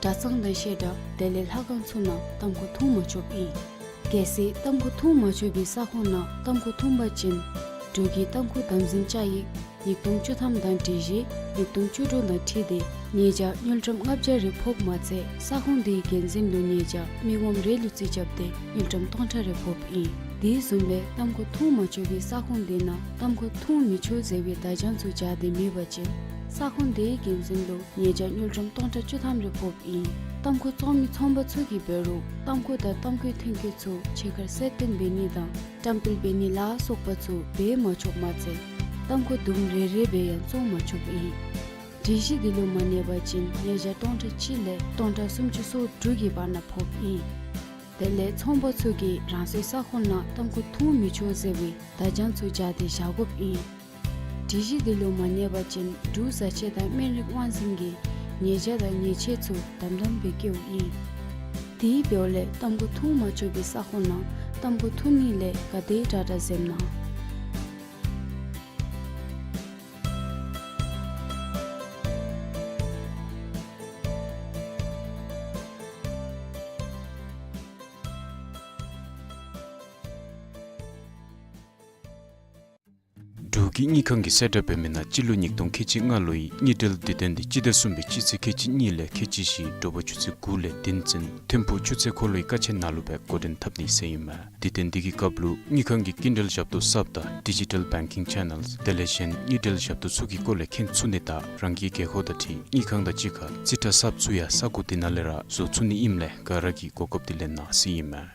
གྲྭ་ཚང་དང་བཤད་གྲྭ་དེ་ལས་ལྷ་ཁང་ཚུ་ནང་ཏམ་ཁུ་འཐུང་མ་ཆོགཔ་ཨིན། གལ་སྲིད་ཏམ་ཁུ་འཐུང་མ་ཆོག་པའི་ས་ཁོངས་ནང་ཏམ་ཁུ་འཐུང་པ་ཅིན་འབྲུག་གི་ཏམ་ཁུ་དམ་འཛིན་བཅའ་ཡིག་ཉིས་སྟོང་བཅུ་ཐམ་དང་སྒྲིག་གཞི་ཉིས་སྟོང་བཅུ་དྲུག་དང་འཁྲིལ་ཏེ་ཉེས་བྱ་དངུལ་ཀྲམ་ལྔ་བརྒྱ་རེ་ཕོགཔ་མ་ཚད་ས་ཁོངས་དེའི་འགན་འཛིན་ལུ་ཉེས་བྱ་མི་ངོམ་རེ་ལུ་རྩིས་རྐྱབ་སྟེ་དངུལ་ཀྲམ་སྟོང་ཕྲག་རེ་ཕོགཔ་ཨིན། དེ་བཟུམ་སྦེ་ཏམ་ཁུ་འཐུང་མ་ཆོག་པའི་ས་ཁོངས་དེ་ནང་ཏམ་ཁུ་འཐུང་མི་ཆོག་ཟེར་བའི་བརྡ་བྱང་ཚུ་སྦྱར་ཏེ་མེད་པ་ཅིན་ས་ཁོངས་དེའི་འགན་འཛིན་ལུ་ཉེས་བྱ་དངུལ་ཀྲམ་སྟོང་ཕྲག་བཅུ་ཐམ་རེ་ཕོགཔ་ཨིན། ཏམ་ཁུ་བཙོང་མི་ཚོང་པ་ཚུ་གིས་འབད་རུང་ཏམ་ཁུ་དང་ཏམ་ཁུའི་ཐོན་སྐྱེད་ཚུ་ཕྱི་ཁར་གསལ་སྟོན་འབད་ནི་དང་བཀྲམ་སྤེལ་འབད་ནི་ལ་སོགས་པ་ཚུ་འབད་མ་ཆོགཔ་མ་ཚད་ཏམ་ཁུ་དུམ་རེ་རེ་སྦེ་ཡང་བཙོང་མ་ཆོགཔ་ཨིན། སྒྲིག་གཞི་འདི་ལུ་མ་གནས་པ་ཅིན་ཉེས་བྱ་སྟོང་ཕྲག་གཅིག་ལས་སྟོང་ཕྲག་སུམ་ཅུ་སོ་དྲུག་གི་བར་ན་ཕོགཔ་ཨིན། དེ་ལས་ཚོང་པ་ཚུ་གིས་རང་སོའི་ས་ཁོངས་ནང་ཏམ་ཁུ་འཐུང་མི་ཆོག་ཟེར་བའི་བརྡ་བྱང་ཚུ་སྦྱར་ཏེ་བཞག་དགོཔ་ཨིན། སྒྲིག་གཞི་འདི་ལུ་མ་གནས་པ་ཅིན་འབྲུག་བཟའ་ཆས་དང་སྨན་རིགས་དབང་འཛིན་གྱིས་ཉེས་བྱ་དང་ཉེས་ཆད་ཚུ་དམ་དམ་སྦེ་བཀལཝ་ཨིན། དེ་འབདཝ་ལས་ཏམ་ཁུ་འཐུང་མ་ཆོག་པའི་ས་ཁོངས་ནང་ཏམ་ཁུ་འཐུང་ནི་ལས་ག་དེ་དྲག་དྲག་འཛེམ་གནང་། འབྲུག་གི་དངུལ་ཁང་གིས་གསལ་བསྒྲགས་འབད་མི་ནང་སྤྱི་ལོ་ཉིས་སྟོང་ཁལ་གཅིག་ལྔ་ལོའི་དངུལ་འབྲེལ་དུས་སྟོན་འདི་སྤྱི་ཟླ་གསུམ་པའི་སྤྱི་ཚེས་ཁལ་གཅིག་གཉིས་ལས་ཁལ་གཅིག་བཞི་དྲོ་པ་ཆུ་ཚོད་དགུ་ལས་བདུན་ཚུན་ཐིམ་ཕུག་ཆུ་ཚོད་འཁོར་ལོའི་ཀ་ཆེན་ནང་ལུ་སྦེ་འགོ་འདྲེན་འཐབ་ནི་ཟེར་ཨིན་མས། དུས་སྟོན་འདི་གི་སྐབས་ལུ་དངུལ་ཁང་གི་སྐྱིན་འགྲུལ་ཞབས་ཏོག་གསརཔ་དང་ཌི་ཇི་ཊཱལ་བེང་ཀིང་ཆེ་ནཱལསི་དེ་ལས་གཞན་དངུལ་འབྲེལ་ཞབས་ཏོག་ཚུ་གི་སྐོར་ལས་མཁྱེན་ཚུགས་ནི་དང་རང་གི་རྒྱལ་ཁབ་དང་འཁྲིལ་དངུལ་ཁང་དང་གཅིག་ཁར་རྩིས་ཁྲ་གསརཔ་ཚུ་ཡང་ས་གོ་དེ་ནང་ལས་ར་བཟོ་ཚུགས་ནི་ཨིནམ་ལས་ག་ར་གིས་གོ་སྐབས་འདི་ལེན་གནང་ཟེར་ཨིན་མས།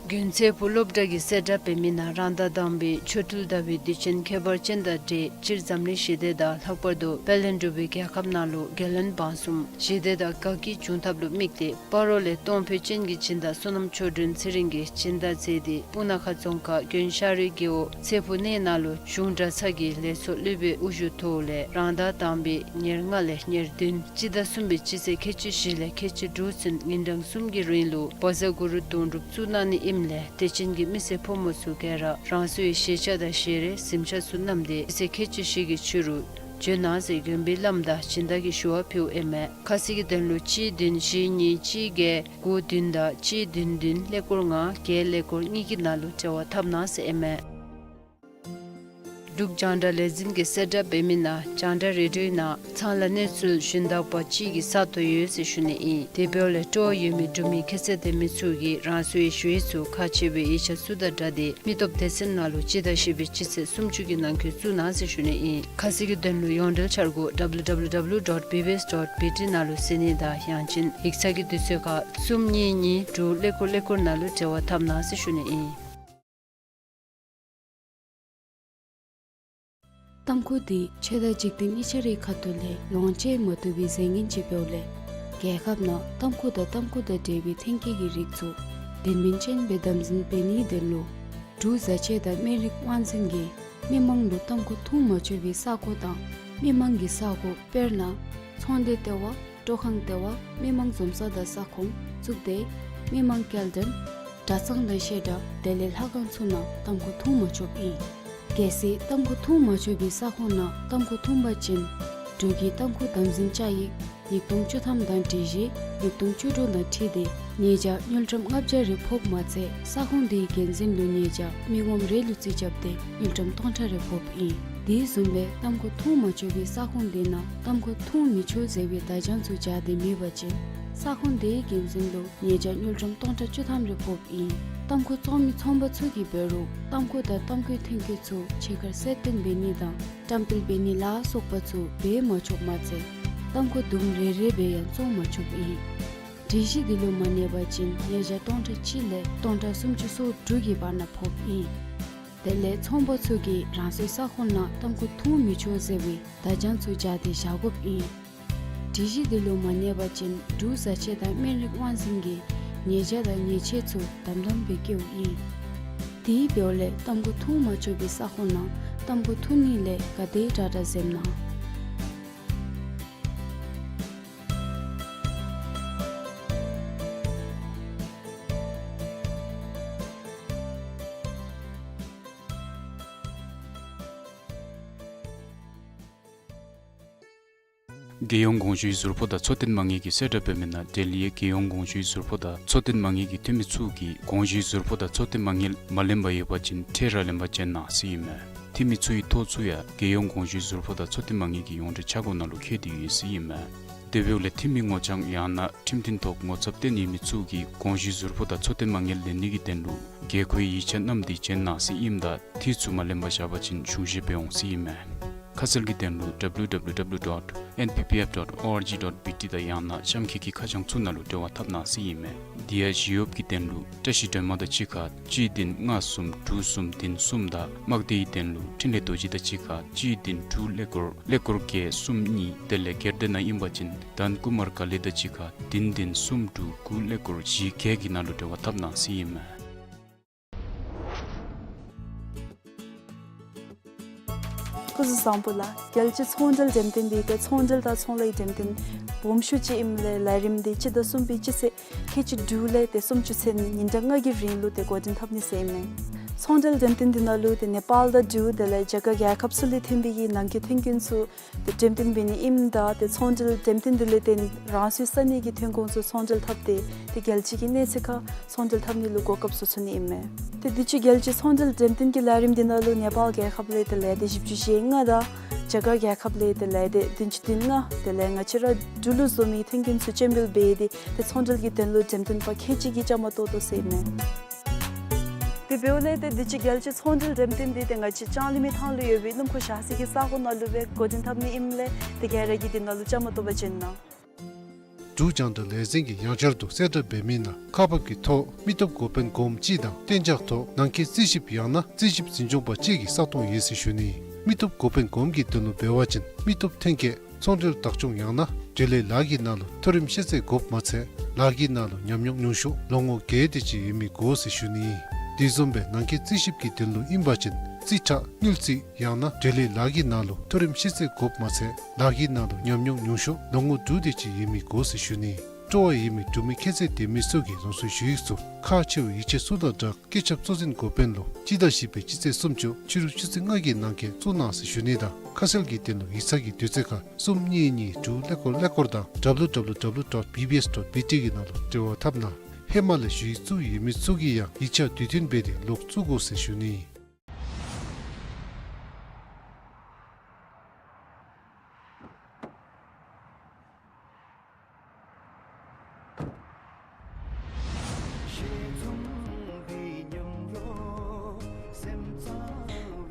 དགུན་ཚེ་ཕོག་སློབ་གྲྭ་གིས་གསལ་བསྒྲགས་འབད་མི་ནང་རང་ཟླ་དང་པའི་ཆོ་འཕྲུལ་ཟླ་བའི་དུས་ཆེན་ཁྱད་པར་ཅན་དང་འབྲེལ་སྤྱིར་འཛམ་གླིང་ཞི་བདེ་དང་ལྷག་པར་དུ་དཔལ་ལྡན་འབྲུག་པའི་རྒྱལ་ཁབ་ནང་ལུ་རྒྱལ་བློན་འབངས་གསུམ་ཞི་བདེ་དང་དགའ་སྐྱིད་འབྱུང་ཐབས་ལུ་དམིགས་ཏེ་སྤ་རོ་ལས་གཏོང་ཕོད་ཅན་གྱི་སྦྱིན་བདག་བསོད་ནམས་ཆོས་སྒྲོན་ཚེ་རིང་གིས་སྦྱིན་བདག་མཛད་དེ་སྤུ་ན་ཁ་རྫོང་ཁག་དགོན་ཤ་རུའི་རྒེད་འོག་ཚེ་ཕུག་གནས་ནང་ལུ་གཞུང་གྲྭ་ཚང་གི་ལས་ཚོགས་སློབ་དཔོན་དབུ་བཞུགས་ཐོག་ལས་རང་ཟླ་དང་པའི་ཉེར་ལྔ་ལས་ཉེར་བདུན་སྤྱི་ཟླ་གསུམ་པའི་སྤྱི་ཚེས་ཁལ་གཅིག་བཞི་ལས་ཁལ་གཅིག་དྲུག་ཚུན་ཉིན་གྲངས་གསུམ་གྱི་རིང་ལུ་བཛྲ་གུ་རུ་དོན་གྲུབ་བཙུགས་གནང་ནི་ཨིནམ་ལས་དད་ཅན་གྱི་མི་སེར་ཕོ་མོ་ཚུ་ག་ར་རང་སོའི་ཞལ་ཆས་དང་ཞལ་རས་གཟིམ་ཆས་ཚུ་བསྣམས་ཏེ་སྤྱི་ཚེས་ཁལ་གཅིག་བཞི་གི་ཕྱི་རུ་འབྱོན་གནང་ཟེར་དགོན་པའི་བླམ་དང་སྦྱིན་བདག་གིས་ཞུ་བ་ཕུལཝ་ཨིན་མས། ཁ་གསལ་གྱི་དོན་ལུ་གཅིག་བདུན་བཞི་གཉིས་གཅིག་བརྒྱད་དགུ་བདུན་དང་གཅིག་བདུན་བདུན་ཀླད་ཀོར་ལྔ་བརྒྱད་ཀླད་ཀོར་གཉིས་ཀྱི་ནང་ལུ་འབྲེལ་བ་འཐབ་གནང་ཟེར་ཨིན་མས། འབྲུག་རྒྱང་བསྒྲགས་ལས་འཛིན་གྱིས་གསལ་བསྒྲགས་འབད་མི་ནང་རྒྱང་བསྒྲགས་རེ་ཌིའོ་ནང་ཚང་ལ་གནས་ཚུལ་ཞུན་དག་པ་ཅིག་གི་ས་སྟོང་ཡོད་ཟེར་ཞུ་ནི་ཨིན། དེ་འབདཝ་ལས་སྤྲོ་བ་ཡོད་མི་འབྲུག་མི་ཁྱད་ཚད་ལྡན་མི་ཚུ་གིས་རང་སོའི་ཞུ་ཡིག་ཚུ་ཁག་ཆེ་བའི་ཡིག་ཆ་ཚུ་དང་སྦྲགས་ཏེ་མི་སྟོབས་སྡེ་ཚན་ནང་ལུ་སྤྱི་ཟླ་བཞི་པའི་སྤྱི་ཚེས་སུམ་ཅུ་གི་ནང་འཁོད་བཙུགས་གནང་ཟེར་ཞུ་ནི་ཨིན། ཁ་གསལ་གྱི་དོན་ལུ་ཡོངས་འབྲེལ་འཆར་སྒོ་W W W dot B B S dot B T ནང་ལུ་གཟིགས་ནི་དང་ཡང་ཅིན་ཡིག་ཚང་གི་དུས་ཚོད་ཁར་གསུམ་གཉིས་གཉིས་དྲུག་ཀླད་ཀོར་ཀླད་ཀོར་ནང་ལུ་འབྲེལ་བ་འཐབ་གནང་ཟེར་ཞུ་ནི་ཨིན། ཏམ་ཁུ་འདི་ཆོས་དང་འཇིག་རྟེན་གཉིས་ཆ་རའི་ཁ་ཐུག་ལས་ལོངས་སྤྱོད་མ་བཏུབ་པའི་རྫས་ངན་ཅིག་འབདཝ་ལས་རྒྱལ་ཁབ་ནང་ཏམ་ཁུ་དང་ཏམ་ཁུ་དང་འབྲེལ་བའི་ཐོན་སྐྱེད་ཀྱི་རིགས་ཚུ་དོན་སྨིན་ཅན་སྦེ་དམ་འཛིན་འབད་ནིའི་དོན་ལུ་འབྲུག་བཟའ་ཆས་དང་སྨན་རིགས་དབང་འཛིན་གྱིས་མི་མང་ལུ་ཏམ་ཁུ་འཐུང་མ་ཆོག་པའི་ས་ཁོངས་དང་མི་མང་གི་ས་ཁོངས་དཔེར་ན་ཚོང་སྡེ་ལྟེ་བ་སྤྲོ་ཁང་ལྟེ་བ་མི་མང་འཛོམས་ས་དང་ས་ཁོངས་གཙུག་སྡེ་མི་མང་སྐྱེལ་འདྲེན་གྲྭ་ཚང་དང་བཤད་གྲྭ་དེ་ལས་ལྷ་ཁང་ཚུ་ནང་ཏམ་ཁུ་འཐུང་མ་ཆོགཔ་ཨིན། གལ་སྲིད་ཏམ་ཁུ་འཐུང་མ་ཆོག་པའི་ས་ཁོངས་ནང་ཏམ་ཁུ་འཐུང་པ་ཅིན་འབྲུག་གི་ཏམ་ཁུ་དམ་འཛིན་བཅའ་ཡིག་ཉིས་སྟོང་བཅུ་ཐམ་དང་སྒྲིག་གཞི་ཉིས་སྟོང་བཅུ་དྲུག་དང་འཁྲིལ་ཏེ་ཉེས་བྱ་དངུལ་ཀྲམ་ལྔ་བརྒྱ་རེ་ཕོགཔ་མ་ཚད་ས་ཁོངས་དེའི་འགན་འཛིན་ལུ་ཉེས་བྱ་མི་ངོམ་རེ་ལུ་རྩིས་རྐྱབ་སྟེ་དངུལ་ཀྲམ་སྟོང་ཕྲག་རེ་ཕོགཔ་ཨིན། དེ་བཟུམ་སྦེ་ཏམ་ཁུ་འཐུང་མ་ཆོག་པའི་ས་ཁོངས་དེ་ནང་ཏམ་ཁུ་འཐུང་མི་ཆོག་ཟེར་བའི་བརྡ་བྱང་ཚུ་སྦྱར་ཏེ་མེད་པ་ཅིན་ས་ཁོངས་དེའི་འགན་འཛིན་ལུ་ཉེས་བྱ་དངུལ་ཀྲམ་སྟོང་ཕྲག་བཅུ་ཐམ་རེ་ཕོགཔ་ཨིན། ཏམ་ཁུ་བཙོང་མི་ཚོང་པ་ཚུ་གིས་འབད་རུང་ཏམ་ཁུ་དང་ཏམ་ཁུའི་ཐོན་སྐྱེད་ཚུ་ཕྱི་ཁར་གསལ་སྟོན་འབད་ནི་དང་བཀྲམ་སྤེལ་འབད་ནི་ལ་སོགས་པ་ཚུ་འབད་མ་ཆོགཔ་མ་ཚད་ཏམ་ཁུ་དུམ་རེ་རེ་སྦེ་ཡང་བཙོང་མ་ཆོགཔ་ཨིན། སྒྲིག་གཞི་འདི་ལུ་མ་གནས་པ་ཅིན་ཉེས་བྱ་སྟོང་ཕྲག་གཅིག་ལས་སྟོང་ཕྲག་སུམ་ཅུ་སོ་དྲུག་གི་བར་ན་ཕོགཔ་ཨིན། དེ་ལས་ཚོང་པ་ཚུ་གིས་རང་སོའི་ས་ཁོངས་ནང་ཏམ་ཁུ་འཐུང་མི་ཆོག་ཟེར་བའི་བརྡ་བྱང་ཚུ་སྦྱར་ཏེ་བཞག་དགོཔ་ཨིན། སྒྲིག་གཞི་འདི་ལུ་མ་གནས་པ་ཅིན་འབྲུག་བཟའ་ཆས་དང་སྨན་རིགས་དབང་འཛིན་གྱིས་ཉེས་བྱ་དང་ཉེས་ཆད་ཚུ་དམ་དམ་སྦེ་བཀལཝ་ཨིན། དེ་འབདཝ་ལས་ཏམ་ཁུ་འཐུང་མ་ཆོག་པའི་ས་ཁོངས་ནང་ཏམ་ཁུ་འཐུང་ནི་ལས་ག་དེ་དྲག་དྲག་འཛེམ་གནང་། རྒྱལ་ཡོངས་གོང་ཞུའི་ཟུར་ཕོགས་དང་འཚོ་རྟེན་མ་དངུལ་གྱིས་གསལ་བསྒྲགས་འབད་མི་ནང་འབྲེལ་ཡོད་རྒྱལ་ཡོངས་གོང་ཞུའི་ཟུར་ཕོགས་དང་འཚོ་རྟེན་མ་དངུལ་གྱི་འཐུས་མི་ཚུ་གིས་གོང་ཞུའི་ཟུར་ཕོགས་དང་འཚོ་རྟེན་མ་དངུལ་མ་ལེན་པར་ཡོད་པ་ཅིན་ཁྲལ་ར་ལེན་པར་བྱོན་གནང་ཟེར་ཨིན་མས། འཐུས་མི་ཚུ་གི་ཐོ་ཚུ་ཡང་རྒྱལ་ཡོངས་གོང་ཞུའི་ཟུར་ཕོགས་དང་འཚོ་རྟེན་མ་དངུལ་གྱི་ཡོངས་འབྲེལ་ཆ་བགོས་ནང་ལུ་བཀོད་དེ་ཡོད་ཟེར་ཨིན་མས། དེ་འབདཝ་ལས་འཐུས་མི་ངོ་རྐྱང་ཡང་ན་ཁྲིམས་མཐུན་ཐོག་ངོ་ཚབ་བཏོན་ཡོད་མི་ཚུ་གིས་གོང་ཞུའི་ཟུར་ཕོགས་དང་འཚོ་རྟེན་མ་དངུལ་ལེན་ནི་གི་དོན་ལུ་དགོས་མཁོའི་ཡིག་ཆ་བསྣམས་ཏེ་བྱོན་གནང་ཟེར་ཨིནམ་ད་འཐུས་ཚུ་མ་ལེན་པར་བཞག་པ་ཅིན་གཞུང་བཞེས་འབད་འོང་ཟེར་ཨིན་མས། ཁ་གསལ་གྱི་དོན་ལུ་W W W dot N P P F dot O R G dot B T དང་ཡང་ན་གཤམ་འཁོད་ཀྱི་ཁ་བྱང་ཚུ་ནང་ལུ་འབྲེལ་བ་འཐབ་གནང་ཟེར་ཨིན་མས། དེ་ཡང་ཞི་གཡོགཔ་གི་དོན་ལུ་བཀྲ་ཤིས་སྒྲོལ་མ་དང་གཅིག་ཁར་གཅིག་བདུན་ལྔ་གསུམ་དྲུག་གསུམ་བདུན་གསུམ་དང་དམག་སྡེའི་དོན་ལུ་འཕྲིན་ལས་རྡོ་རྗེ་དང་གཅིག་ཁར་གཅིག་བདུན་དྲུག་ཀླད་ཀོར་ཀླད་ཀོར་བརྒྱད་གསུམ་གཉིས། དེ་ལས་སྒེར་སྡེ་ནང་ཨིན་པ་ཅིན་དཱན་ཀུ་མར་ཀ་ལི་དང་གཅིག་ཁར་བདུན་བདུན་གསུམ་དྲུག་དགུ་ཀླད་ཀོར་བཞི་བརྒྱད་ཀྱི་ནང་ལུ་འབྲེལ་བ་འཐབ་གནང་ཟེར་ཨིན་མས། སྐུ་གཟུགས་བཟང་པོ་ལགས། རྒྱལ་སྤྱིའི་ཚོང་འབྲེལ་འགྲེམས་སྟོན་འདི་ཏེ་ཚོང་འབྲེལ་དང་ཚོང་ལཱའི་འགྲེམས་སྟོན་སྦོམ་ཤོས་ཅིག་ཨིནམ་ལས་ལས་རིམ་འདི་སྤྱི་ཟླ་གསུམ་པའི་སྤྱི་ཚེས་ཁལ་གཅིག་དྲུག་ལས་ཏེ་སུམ་ཅུ་ཚུན་ཉིན་གྲངས་ལྔ་གི་རིང་ལུ་ཏེ་འགོ་འདྲེན་འཐབ་ནི་ཟེར་ཨིན་མས། ཚོང་འབྲེལ་འགྲེམས་སྟོན་འདི་ནང་ལུ་ཏེ་ནེ་པཱལ་དང་འབྲུག་དེ་ལས་རྒྱ་གར་རྒྱལ་ཁབ་ཚུ་ལས་ཐོན་པའི་གི་ནང་འཁོད་ཐོན་ཁུངས་ཚུ་ཏེ་འགྲེམས་སྟོན་འབད་ནི་ཨིནམ་ད་ཏེ་ཚོང་འབྲེལ་འགྲེམས་སྟོན་འདི་ལས་ཏེ་རང་སོའི་ས་གནས་ཀྱི་ཐོན་ཁུངས་ཚུ་ཚོང་འབྲེལ་འཐབ་སྟེ་ཏེ་རྒྱལ་སྤྱི་གི་གནས་ཚད་ཁར་ཚོང་འབྲེལ་འཐབ་ནི་ལུ་གོ་སྐབས་ཚུ་ཚུད་ནི་ཨིན་མས། ཏེ་དུས་ཅི་རྒྱལ་སྤྱིའི་ཚོང་འབྲེལ་འགྲེམས་སྟོན་གྱི་ལས་རིམ་འདི་ནང་ལུ་ནེ་པཱལ་རྒྱལ་ཁབ་ལས་ཏེ་ལས་སྡེ་བཞི་བཅུ་ཞེ་ལྔ་དང་རྒྱ་གར་རྒྱལ་ཁབ་ལས་ཏེ་ལས་སྡེ་བདུན་ཅུ་དོན་ལྔ་དེ་ལས་ང་བཅས་ར་འབྲུག་ལུ་བཟོ་མི་ཐོན་ཁུངས་ཚུ་སྤྱན་འབུལ་འབད་དེ་ཏེ་ཚོང་འབྲེལ་གྱི་དོན་ལུ་འགྲེམས་སྟོན་པ་ཁལ་གཅིག་གིས་བཅའ་མར་གཏོགས་དོ་ཟེར་ཨིན་མས། དེ་འབདཝ་ལས་ཏེ་དུས་ཅི་རྒྱལ་སྤྱིའི་ཚོང་འབྲེལ་འགྲེམས་སྟོན་འདི་ཏེ་ང་བཅས་ལྕང་གླིང་མི་ཐང་ལུ་ཡོད་པའི་སྣུམ་འཁོར་བཞག་ས་གི་ས་གོ་ནང་ལུ་སྦེ་འགོ་འདྲེན་འཐབ་ནི་ཨིནམ་ལས་ཏེ་ག་ར་གིས་འདི་ནང་ལུ་བཅའ་མར་གཏོགས་པར་བྱོན་གནང་། འབྲུག་རྒྱང་བསྒྲགས་ལས་འཛིན་གྱིས་ཡང་བསྐྱར་དུ་གསལ་བསྒྲགས་འབད་མི་ནང་ཁག་འབག་གི་ཐོག་མི་སྟོབས་འགོ་དཔོན་གོངམ་གཅིག་དང་གཏན་འཇགས་ཐོག་ནང་འཁོད་རྩིས་ཞིབ་ཡང་ན་རྩིས་ཞིབ་འཛིན་སྐྱོང་པ་གཅིག་གི་ས་སྟོང་ཡོད་ཟེར་ཞུ་ནི། མི་སྟོབས་འགོ་དཔོན་གོངམ་གྱི་དོན་ལུ་འབད་བ་ཅིན་མི་སྟོབས་ཐོན་སྐྱེད་ཚོང་འབྲེལ་བདག་སྐྱོང་ཡང་ན་འབྲེལ་ཡོད་ལཱ་གི་ནང་ལུ་མཐོ་རིམ་ཤེས་ཚད་དགོཔ་མ་ཚད་ལཱ་གི་ནང་ལུ་ཉམས་མྱོང་ཉུང་ཤོས་ལོ་ངོ་བརྒྱད་དེ་ཅིག་ཡོད་མི་དགོ་ཟེར་ཞུ་ནི། དེ་བཟུམ་སྦེ་ནང་འཁོད་རྩིས་ཞིབ་ཀྱི་དོན་ལུ་ཨིན་པ་ཅིན་རྩིས་ཁྲ་དངུལ་རྩིས་ཡང་ན་འབྲེལ་ཡོད་ལཱ་གི་ནང་ལུ་མཐོ་རིམ་ཤེས་ཚད་དགོཔ་མ་ཚད་ལཱ་གི་ནང་ལུ་ཉམས་མྱོང་ཉུང་ཤོས་ལོ་ངོ་དྲུག་དེ་ཅིག་ཡོད་མི་དགོ་ཟེར་ཞུ་ནི། སྤྲོ་བ་ཡོད་མི་འབྲུག་མི་ཁྱད་ཚད་ལྡན་མི་ཚུ་གིས་རང་སོའི་ཞུ་ཡིག་ཚུ་ཁག་ཆེ་བའི་ཡིག་ཆ་ཚུ་དང་སྦྲགས་སྐུ་ཚབ་གཙོ་འཛིན་འགོ་དཔོན་ལུ་སྤྱི་ཟླ་བཞི་པའི་སྤྱི་ཚེས་སུམ་ཅུ་ཕྱི་རུ་ཆུ་ཚོད་ལྔ་གི་ནང་འཁོད་བཙུགས་གནང་ཟེར་ཞུ་ནི་དང་ཁ་གསལ་གྱི་དོན་ལུ་ཡིག་ཚང་གི་དུས་ཚོད་ཁར་གསུམ་གཉིས་གཉིས་དྲུག་ཀླད་ཀོར་ཀླད་ཀོར་དང་W W W dot B B S dot B T གི་ནང་ལུ་འབྲེལ་བ་འཐབ་གནང་། ཧེ་མ་ལས་ཞུ་ཡིག་བཙུགས་ཡོད་མི་ཚུ་གིས་ཡང་ཡིག་ཆ་དུས་མཐུན་འབད་དེ་ལོག་བཙུགས་དགོ་ཟེར་ཞུ་ནི།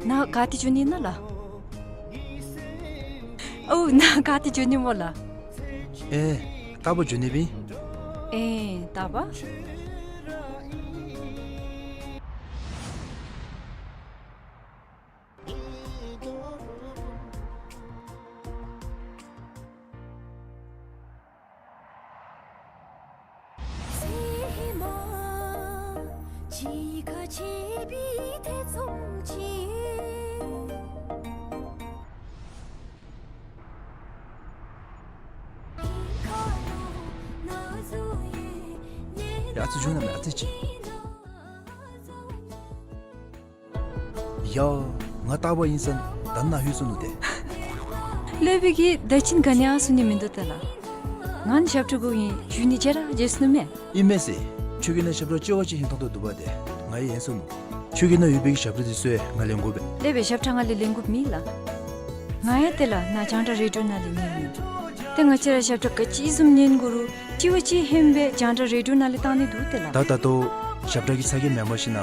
ནཱ་ག་ཏེ་འགྱོ་ནི་ཨིན་ན་ལགས། ཨོ་ནཱ་ག་ཏེ་འགྱོ་ནི་སྨོ་ལགས། ཨེ་རྟག་བུ་འགྱོ་ནི་སྦེ་ཨིན། ཨེ་རྟག་པ། ཡ་ཨ་ཙི་བྱོན་གནང་མས་ཨ་ཙི་ཅིག། ཡ། ང་རྟག་པ་ཨིན་ས་ད་ནཱ་ལྷོད་སོ་ནུག་ཏེ། ལྷོད་པའི་གི་ད་ཅི་ག་ནི་ཡང་གསུང་ནི་མིན་འདུག་ཏེ་ལགས། ང་ནི་ཞབས་ཁྲ་དགོ་ཨིན་ཞུ་ནི་བརྗེད་ར་བརྗེད་སོ་ནུག་མས། ཨིན་མས་ཟེར། ཁྱོད་ཀྱི་ནང་ཞབས་ཁྲ་ལྕི་བ་ཅིག་ཧིང་ཐང་དོ་འདུག་པ་ཏེ། ང་ཡང་ཡེངས་སོ་ནུག། ཁྱོད་ཀྱི་ནང་ཡོད་པའི་གི་ཞབས་ཁྲ་དེ་ཚུ་ཡང་ང་ལེན་དགོ་པས། ལྷོད་པའི་ཞབས་ཁྲ་ང་ལས་ལེན་དགོཔ་མེད་ལགས། ང་ཡང་ཏེ་ལགས་ནཱ་རྒྱང་བསྒྲགས་རེ་ཌི་ཡོ་ནང་ལས་ཉན་ནི། ཏེ་ང་བཅས་ར་ཞབས་ཁྲ་ག་ཅི་བཟུམ་ཉན་དགོ་རུང་ལྕི་བ་ཅིག་ཧན་སྦེ་རྒྱང་བསྒྲགས་རེ་ཌི་ཡོ་ནང་ལས་བཏང་ནི་འདུག་ཏེ་ལགས། ད་ད་ལྟོ་ཞབས་ཁྲ་གི་ཚ་གྱང་མེན་པར་ཞིན་ན་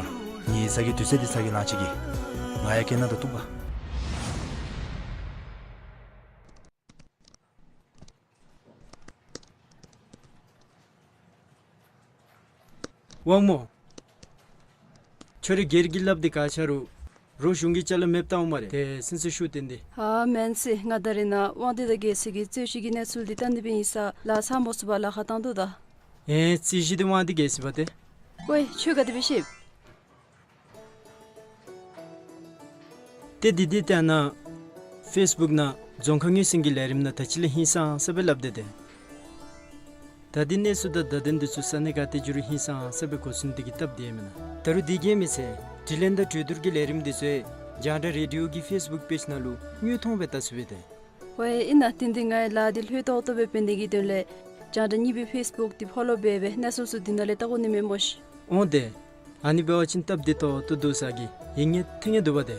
ངེའི་ཚ་གྱང་དུས་ཚོད་འདི་ཚ་གྱང་ལང་ཅི་གི། ང་ཡང་གེ་ནང་ད་ཐུག་པ། དབང་མོ། ཁྱོད་རའི་སྒེར་གྱི་སླབ་དེ་ག་ཆ་རུང་རོགས་གཞུང་གི་ཅ་ལ་མེདཔ་བཏངམ་སྨ་རེ། ཏེ་སེམས་སུ་ཤུགས་བཏོན་ཏེ། ཨ་མེན་ཟེར། ང་ད་རེས་ནཱ་དབང་འདུས་དང་རྒྱལ་སྲས་ཀྱི་རྩོད་གཞི་གི་གནས་ཚུལ་འདི་བལྟ་ནི་སྦེ་ཨིན་ས་ལགས། ཚར་མ་ཚུགས་པར་ལཱ་ཁག་བཏང་དོ་ད། ཨེ་རྩོད་གཞི་འདི་དབང་འདུས་རྒྱལ་སྲས་པ་ཏེ། ཝའེ་ཁྱོད་ག་དེ་སྦེ་ཤེས། ཏེ་འདི་འདི་ལྟ་ན་ཕེསི་བུཀ་ནང་རྫོང་ཁ་ངོས་ཟིན་གྱི་ལས་རིམ་ནང་ད་ཅི་ལས་ཧིང་སངས་ས་སྦེ་སླབ་དེས་ཏེ། ད་འདི་གནས་ཚུལ་དང་བརྡ་དོན་འདི་ཚུ་ས་གནས་ག་ཏེ་འགྱོ་རུང་ཧིང་སངས་ས་སྦེ་གོ་ཚུགས་ནི་དེ་གིས་སྟབས་བདེ་མེན་ན། ད་རུང་དེ་གིས་མི་ཚད་དྲི་ལན་དང་གྲོས་བསྡུར་གྱི་ལས་རིམ་འདི་ཚུ་རྒྱང་བསྒྲགས་རེ་ཌི་ཡོ་གི་ཕེསི་བུཀ་པེཇ་ནང་ལུ་དངོས་མཐོང་སྦེ་བལྟ་ཚུགས་པས་ཏེ། ཝའེ་ཨིན་ན། དེ་འདི་ང་ཡང་ལཱ་འདི་ལྷོད་ཏོག་ཏོ་སྦེ་འབད་ནི་གི་དོན་ལས་རྒྱང་བསྒྲགས་གཉིས་པའི་ཕེསི་བུཀ་འདི་ཕོ་ལོ་འབད་སྦེ་གནས་ཚུལ་ཚུ་འདི་ནང་ལས་བལྟ་དགོ་ནི་མས་སྨོ་ཤིག། འོང་ཏེ། ཨ་ནི་འབད་བ་ཅིན་སྟབས་བདེ་ཏོག་ཏོ་འདུག་ས་གི་ཡིད་ངེས་ཐིང་ངེ་འདུག་པ་ཏེ།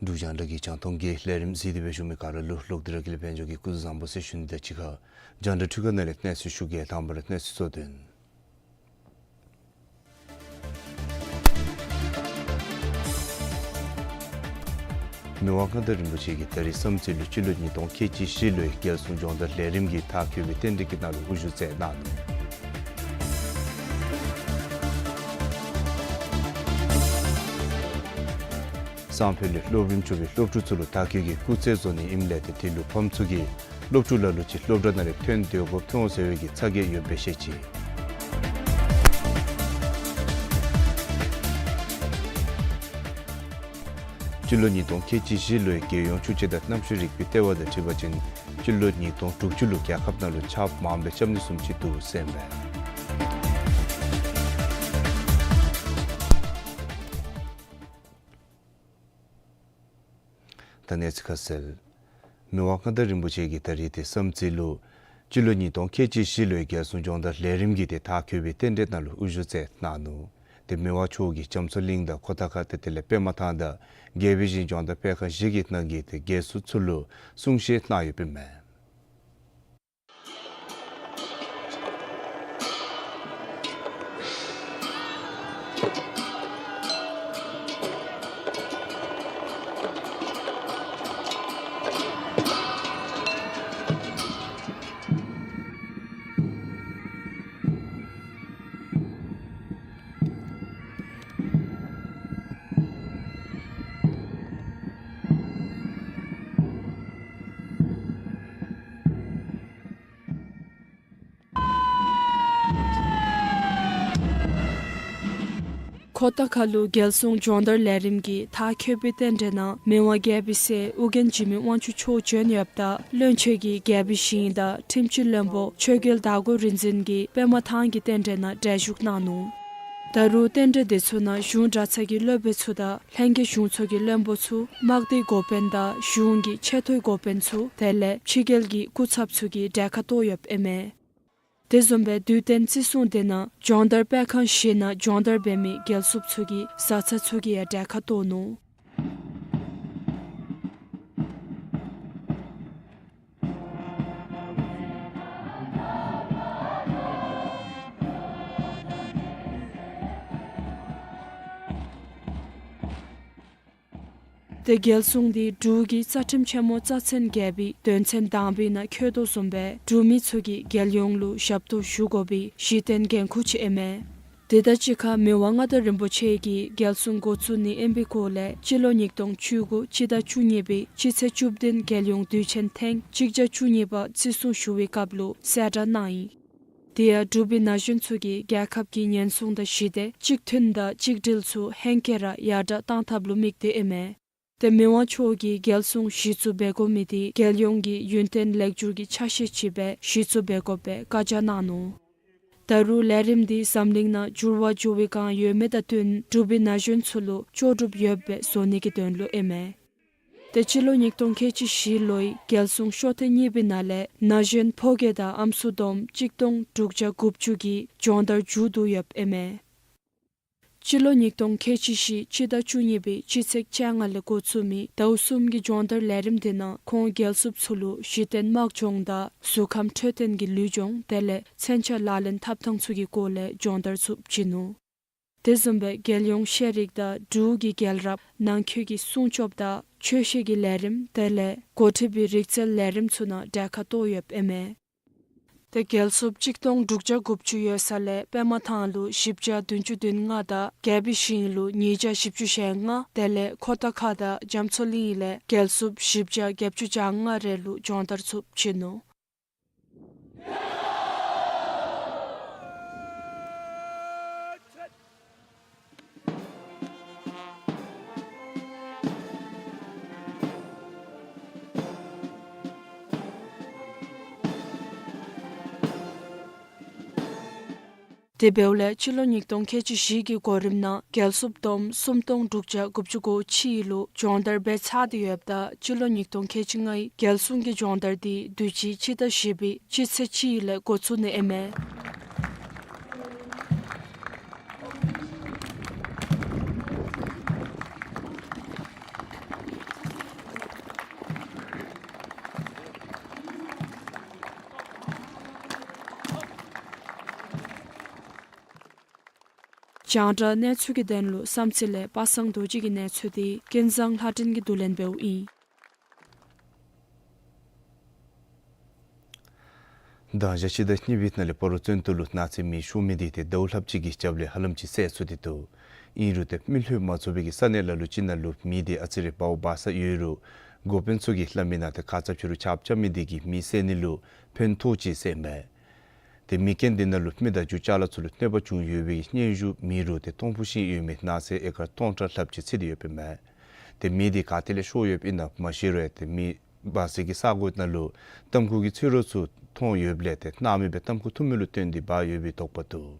འབྲུག་རྒྱང་བསྒྲགས་ཀྱི་རྒྱང་མཐོང་གི་ལས་རིམ་གཟིགས་ཏེ་སྦེ་བཞུགས་མི་ག་ར་ལུ་ལོག་སྟེ་ར་གི་ལས་དཔལ་འབྱོར་གྱི་སྐུ་གཟུགས་བཟང་པོ་ཟེར་ཞུ་ནི་དང་གཅིག་ཁར་རྒྱང་བསྒྲགས་འཕྲུལ་ཁང་ནང་ལས་གནས་ཚུལ་ཞུ་གེ། དང་པ་ར་གནས་ཚུལ་གཙོ་དོན། མི་དབང་མངའ་བདག་རིན་པོ་ཆེ་གིས་ད་རིས་བསམ་རྩེ་ལུ་སྤྱི་ལོ་ཉིས་སྟོང་ཁལ་གཅིག་བཞི་ལོའི་རྒྱལ་སྲུང་སྦྱོང་བརྡར་ལས་རིམ་གྱི་མཐར་འཁྱོལ་བའི་རྟེན་འབྲེལ་གྱི་ནང་ལུ་དབུ་བཞུགས་མཛད་གནང་ནུག། སང་ཕོད་ལུ་སློབ་རིམ་བཅུ་པའི་སློབ་ཕྲུག་ཚུ་ལུ་མཐར་འཁྱོལ་གྱི་སྐུགས་རྩེད་བཟོ་ནི་ཨིནམ་ལས་ཏེ་དེ་ལུ་ཕམ་ཚུ་གིས་སློབ་ཕྲུག་ལ་ལུ་ཅིག་སློབ་གྲྭ་ནང་ལས་ཐོན་སྡོད་དགོཔ་ཐོན་འོང་ཟེར་བའི་གི་ཚ་གྱང་ཡོདཔ་སྦེ་བཤད་ཅི། སྤྱི་ལོ་ཉིས་སྟོང་ཁལ་གཅིག་བཞི་ལོའི་རྒྱལ་ཡོངས་ཆུ་དཔྱད་དང་གནམ་གཤིས་རིག་པའི་ལྟེ་བ་དང་འཁྲིལ་བ་ཅིན་སྤྱི་ལོ་ཉིས་སྟོང་དྲུག་ཅུ་ལུ་རྒྱལ་ཁབ་ནང་ལུ་ཆརཔ་མངམ་སྦེ་རྐྱབ་ནི་བཟུམ་ཅིག་འདུག་ཟེར་ཨིན་པས། ད་གནས་ཚུལ་ཁ་གསལ། མི་དབང་མངའ་བདག་རིན་པོ་ཆེ་གིས་ད་རིས་ཏེ་བསམ་རྩེ་ལུ་སྤྱི་ལོ་ཉིས་སྟོང་ཁལ་གཅིག་བཞི་ལོའི་རྒྱལ་སྲུང་སྦྱོང་བརྡར་ལས་རིམ་གྱི་ཏེ་མཐའ་འཁྱོལ་བའི་རྟེན་འབྲེལ་ནང་ལུ་དབུ་བཞུགས་མཛད་གནང་ནུག། ཏེ་མི་དབང་མཆོག་གིས་རྒྱ་མཚོ་གླིང་དང་ཁོ་ཐང་ཁ་ཏེ་དེ་ལས་པདྨ་ཐང་དང་རྒྱལ་པོའི་ཞིང་སྦྱོང་བརྡར་སྤེལ་ཁང་བཞི་གི་ནང་གི་ཏེ་རྒྱལ་སྲུང་ཚུ་ལུ་གསུང་བཤད་གནང་ཡོདཔ་ཨིན་མས། ཁོ་ཐང་ཁ་ལུ་རྒྱལ་སྲུང་སྦྱོང་བརྡར་ལས་རིམ་གྱི་མཐའ་འཁྱོལ་བའི་རྟེན་འབྲེལ་ནང་མི་དབང་རྒྱལ་པོའི་སྲས་ཨོ་རྒྱན་འཇིགས་མེད་དབང་ཕྱུག་མཆོག་བྱོན་ཡོདཔ་ད་བློན་ཆེན་གྱིས་རྒྱལ་པོའི་ཞིང་དང་ཁྲིམས་སྤྱི་བློན་པོ་ཆོས་རྒྱལ་དར་གོས་རིག་འཛིན་གྱིས་པདྨ་ཐང་གི་རྟེན་འབྲེལ་ནང་གྲལ་བཞུགས་གནང་ནུག། ད་རུང་རྟེན་འབྲེལ་དེ་ཚུ་ནང་གཞུང་གྲྭ་ཚང་གི་སློབ་དཔོན་ཚུ་དང་ལྷན་རྒྱས་གཞུང་ཚོགས་ཀྱི་བློན་པོ་ཚུ་དམག་སྡེའི་འགོ་དཔོན་དང་གཞུང་གི་ཆེ་མཐོའི་འགོ་དཔོན་ཚུ་དེ་ལས་ཕྱི་རྒྱལ་གྱི་སྐུ་ཚབ་ཚུ་གིས་གྲལ་ཁར་གཏོགས་ཡོདཔ་ཨིན་མས། དེ་བཟུམ་སྦེ་དུས་སྟོན་བརྩི་སྲུང་དེ་ནང་སྦྱོང་བརྡར་སྤེལ་ཁང་བཞི་ནང་སྦྱོང་བརྡར་འབད་མི་རྒྱལ་སྲུངཔ་ཚུ་གི་བཟའ་ཚང་ཚུ་གིས་ཡང་གྲལ་ཁར་གཏོགས་ནུག། ཏེ་རྒྱལ་སྲུང་འདི་འབྲུག་གི་རྩ་ཁྲིམས་ཆེན་མོ་རྩ་ཚན་བརྒྱད་པའི་དོན་ཚན་དང་པའི་ནང་འཁོད་དོ་བཟུམ་སྦེ་འབྲུག་མི་ཚུ་གིས་རྒྱལ་ཡོངས་ལུ་ཞབས་ཏོག་ཞུ་དགོ་པའི་གཞི་རྟེན་འགན་ཁུར་ཅིག་ཨིན་མས། དེ་དང་གཅིག་ཁར་མི་དབང་མངའ་བདག་རིན་པོ་ཆེ་གིས་རྒྱལ་སྲུང་འགོ་བཙུགས་ནི་ཨིན་པའི་སྐོར་ལས་སྤྱི་ལོ་ཉིས་སྟོང་བཅུ་དགུ་སྤྱི་ཟླ་བཅུ་གཉིས་པའི་སྤྱི་ཚེས་བཅུ་བདུན་རྒྱལ་ཡོངས་དུས་ཆེན་ཐེངས་གཅིག་བརྒྱ་བཅུ་གཉིས་པ་བརྩི་སྲུང་ཞུ་བའི་སྐབས་ལུ་གསལ་བསྒྲགས་གནང་ཡི། དེ་ཡང་འབྲུག་པའི་ན་གཞོན་ཚུ་གིས་རྒྱལ་ཁབ་ཀྱི་ཉེན་སྲུང་དང་ཞི་བདེ་གཅིག་མཐུན་དང་གཅིག་སྒྲིལ་ཚུ་ཧེང་སྐལ་ར་ཡར་དྲག་གཏང་ཐབས་ལུ་དམིགས་ཏེ་ཨིན་མས། ཏེ་མི་དབང་མཆོག་གིས་རྒྱལ་སྲུང་གཞི་བཙུགས་འབད་དགོ་མི་དེ་རྒྱལ་ཡོངས་ཀྱི་ཡུན་བརྟན་ལེགས་བསྒྱུར་གྱི་ཆ་ཤས་ཅིག་སྦེ་གཞི་བཙུགས་འབད་དགོ་པའི་བཀའ་རྒྱ་གནང་ནུག། ད་རུང་ལས་རིམ་འདི་འཛམ་གླིང་ནང་འགྱུར་བ་འགྱུར་བའི་བསྒང་ཡོད་མི་དང་བསྟུན་འབྲུག་པའི་ན་གཞོན་ཚུ་ལུ་ལྕོགས་གྲུབ་ཡོདཔ་སྦེ་བཟོ་ནི་གི་དོན་ལུ་ཨིན་མས། ཏེ་སྤྱི་ལོ་ཉིས་སྟོང་ཁལ་གཅིག་བཞི་ལོའི་རྒྱལ་སྲུང་ཤོ་ཐེངས་གཉིས་པའི་ནང་ལས་ན་གཞོན་ཕོ་སྐྱེས་དང་ཨམ་སྲུ་བསྡོམས་གཅིག་སྟོང་དྲུག་བརྒྱ་དགུ་བཅུ་གིས་སྦྱོང་བརྡར་མཇུག་བསྡུ་ཡོདཔ་ཨིན་མས། སྤྱི་ལོ་ཉིས་སྟོང་ཁལ་གཅིག་བཞི་སྤྱི་ཟླ་བཅུ་གཉིས་པའི་སྤྱི་ཚེས་བཅོ་ལྔ་ལས་འགོ་བཙུགས་མི་ཟླཝ་གསུམ་གྱི་སྦྱོང་བརྡར་ལས་རིམ་དེ་ནང་ཁོང་རྒྱལ་སྲུངཔ་ཚུ་ལུ་གཞི་རྟེན་དམག་སྦྱོང་དང་གཟུགས་ཁམས་འཕྲོད་བསྟེན་གྱི་ལུས་སྦྱོང་དེ་ལས་མཚོན་ཆ་ལག་ལེན་འཐབ་ཐངས་ཚུ་གི་སྐོར་ལས་སྦྱོང་བརྡར་ཚུ་བྱིན་ནུག། དེ་བཟུམ་སྦེ་རྒྱལ་ཡོངས་ཤེས་རིག་དང་འབྲུག་གི་རྒྱལ་རབས་ནང་འཁོད་ཀྱི་སྲུང་སྐྱོབ་དང་ཆོས་བཤད་ཀྱི་ལས་རིམ་དེ་ལས་འགོ་ཁྲིད་པའི་རིག་རྩལ་ལས་རིམ་ཚུ་ནང་གྲལ་ཁར་གཏོགས་ཡོདཔ་ཨིན་མས། ཏེ་རྒྱལ་སྲུངཔ་གཅིག་སྟོང་དྲུག་བརྒྱ་དགུ་བཅུ་ཡོད་ས་ལས་པདྨ་ཐང་ལུ་བཞི་བརྒྱ་བདུན་ཅུ་དོན་ལྔ་དང་རྒྱལ་པོའི་ཞིང་ལུ་ཉིས་བརྒྱ་བཞི་བཅུ་ཞེ་ལྔ་དེ་ལས་ཁོ་ཐང་ཁ་དང་རྒྱ་མཚོ་གླིང་ལས་རྒྱལ་སྲུངཔ་བཞི་བརྒྱ་བརྒྱད་ཅུ་གྱ་ལྔ་རེ་ལུ་སྦྱོང་བརྡར་ཚུ་བྱིན་ནུག། དེ་འབདཝ་ལས་སྤྱི་ལོ་ཉིས་སྟོང་ཁལ་གཅིག་བཞི་གི་གོ་རིམ་ནང་རྒྱལ་སྲུངཔ་བསྡོམས་སུམ་སྟོང་དྲུག་བརྒྱ་དགུ་བཅུ་གོ་གཅིག་ལུ་སྦྱོང་བརྡར་འབད་ཚར་ཏེ་ཡོདཔ་ད་སྤྱི་ལོ་ཉིས་སྟོང་ཁལ་གཅིག་ལྔའི་རྒྱལ་སྲུང་གི་སྦྱོང་བརྡར་དེ་དུས་ཅི་སྤྱི་ཟླ་བཞི་པའི་སྤྱི་ཚེས་གཅིག་ལས་འགོ་བཙུགས་ནི་ཨིན་མས། རྒྱང་བསྒྲགས་གནས་ཚུལ་གྱི་དོན་ལུ་བསམ་རྩེ་ལས་པ་སངས་རྡོ་རྗེ་གི་གནས་ཚུལ་དེ་ཀུན་བཟང་ལྷ་སྒྲོན་གྱིས་བསྡུ་ལེན་འབདཝ་ཨིན། མདང་ཞག་སྤྱི་ཟླ་གཉིས་པའི་ནང་ལས་སྤ་རོ་བཙོན་དུ་ལུ་གནས་ཚེ་མེ་ཤོར་མི་དེ་ཏེ་ཟླཝ་ལྷགཔ་ཅིག་གི་རྒྱབ་ལས་ཧ་ལམ་ཅིག་སེལ་ཚུགས་ཏེ་འདུག། ཨིན་རུང་ཏེ་མི་ལྷོད་མ་ཚུགས་པའི་གི་ས་གནས་ལ་ལུ་ཅིག་ནང་ལུ་མེ་དེ་ཨ་ཙི་རེ་འབརཝ་འབར་ས་ཡོད་རུང་འགོ་དཔོན་ཚུ་གིས་སླབ་མི་ནང་ཏེ་ཁ་ཙ་ཕྱི་རུ་ཆརཔ་རྐྱབ་མི་དེ་གིས་མེ་སེལ་ནི་ལུ་ཕན་ཐོགས་ཅིག་ཟེར་མས། ཏེ་མེ་རྐྱེན་དེ་ནང་ལུ་མི་དང་རྒྱུ་ཅ་ལ་ཚུ་ལུ་གནོད་པ་བྱུང་ཡོད་པའི་སྙན་ཞུ་མེད་རུང་ཏེ་སྟོང་ཕུ་ཤིང་གཡོ་མི་གནས་ཚད་ཨེ་ཀར་སྟོང་ཕྲག་ལྷགཔ་ཅིག་འཚིག་སྟེ་ཡོདཔ་ཨིན་མས། ཏེ་མེ་དེ་ག་ཏེ་ལས་ཤོར་ཡོདཔ་ཨིན་ན་མ་ཤེས་རུང་ཏེ་མེ་འབར་སའི་གི་ས་གོ་ནང་ལུ་ཏམ་ཁུ་གི་ཚོད་རོགས་ཚུ་མཐོང་ཡོདཔ་ལས་ཏེ་སྣང་མེད་སྦེ་ཏམ་ཁུ་ཐུར་མེད་ལུ་བཏོན་ཏེ་འབག་ཡོད་པའི་དོགས་པ་འདུག།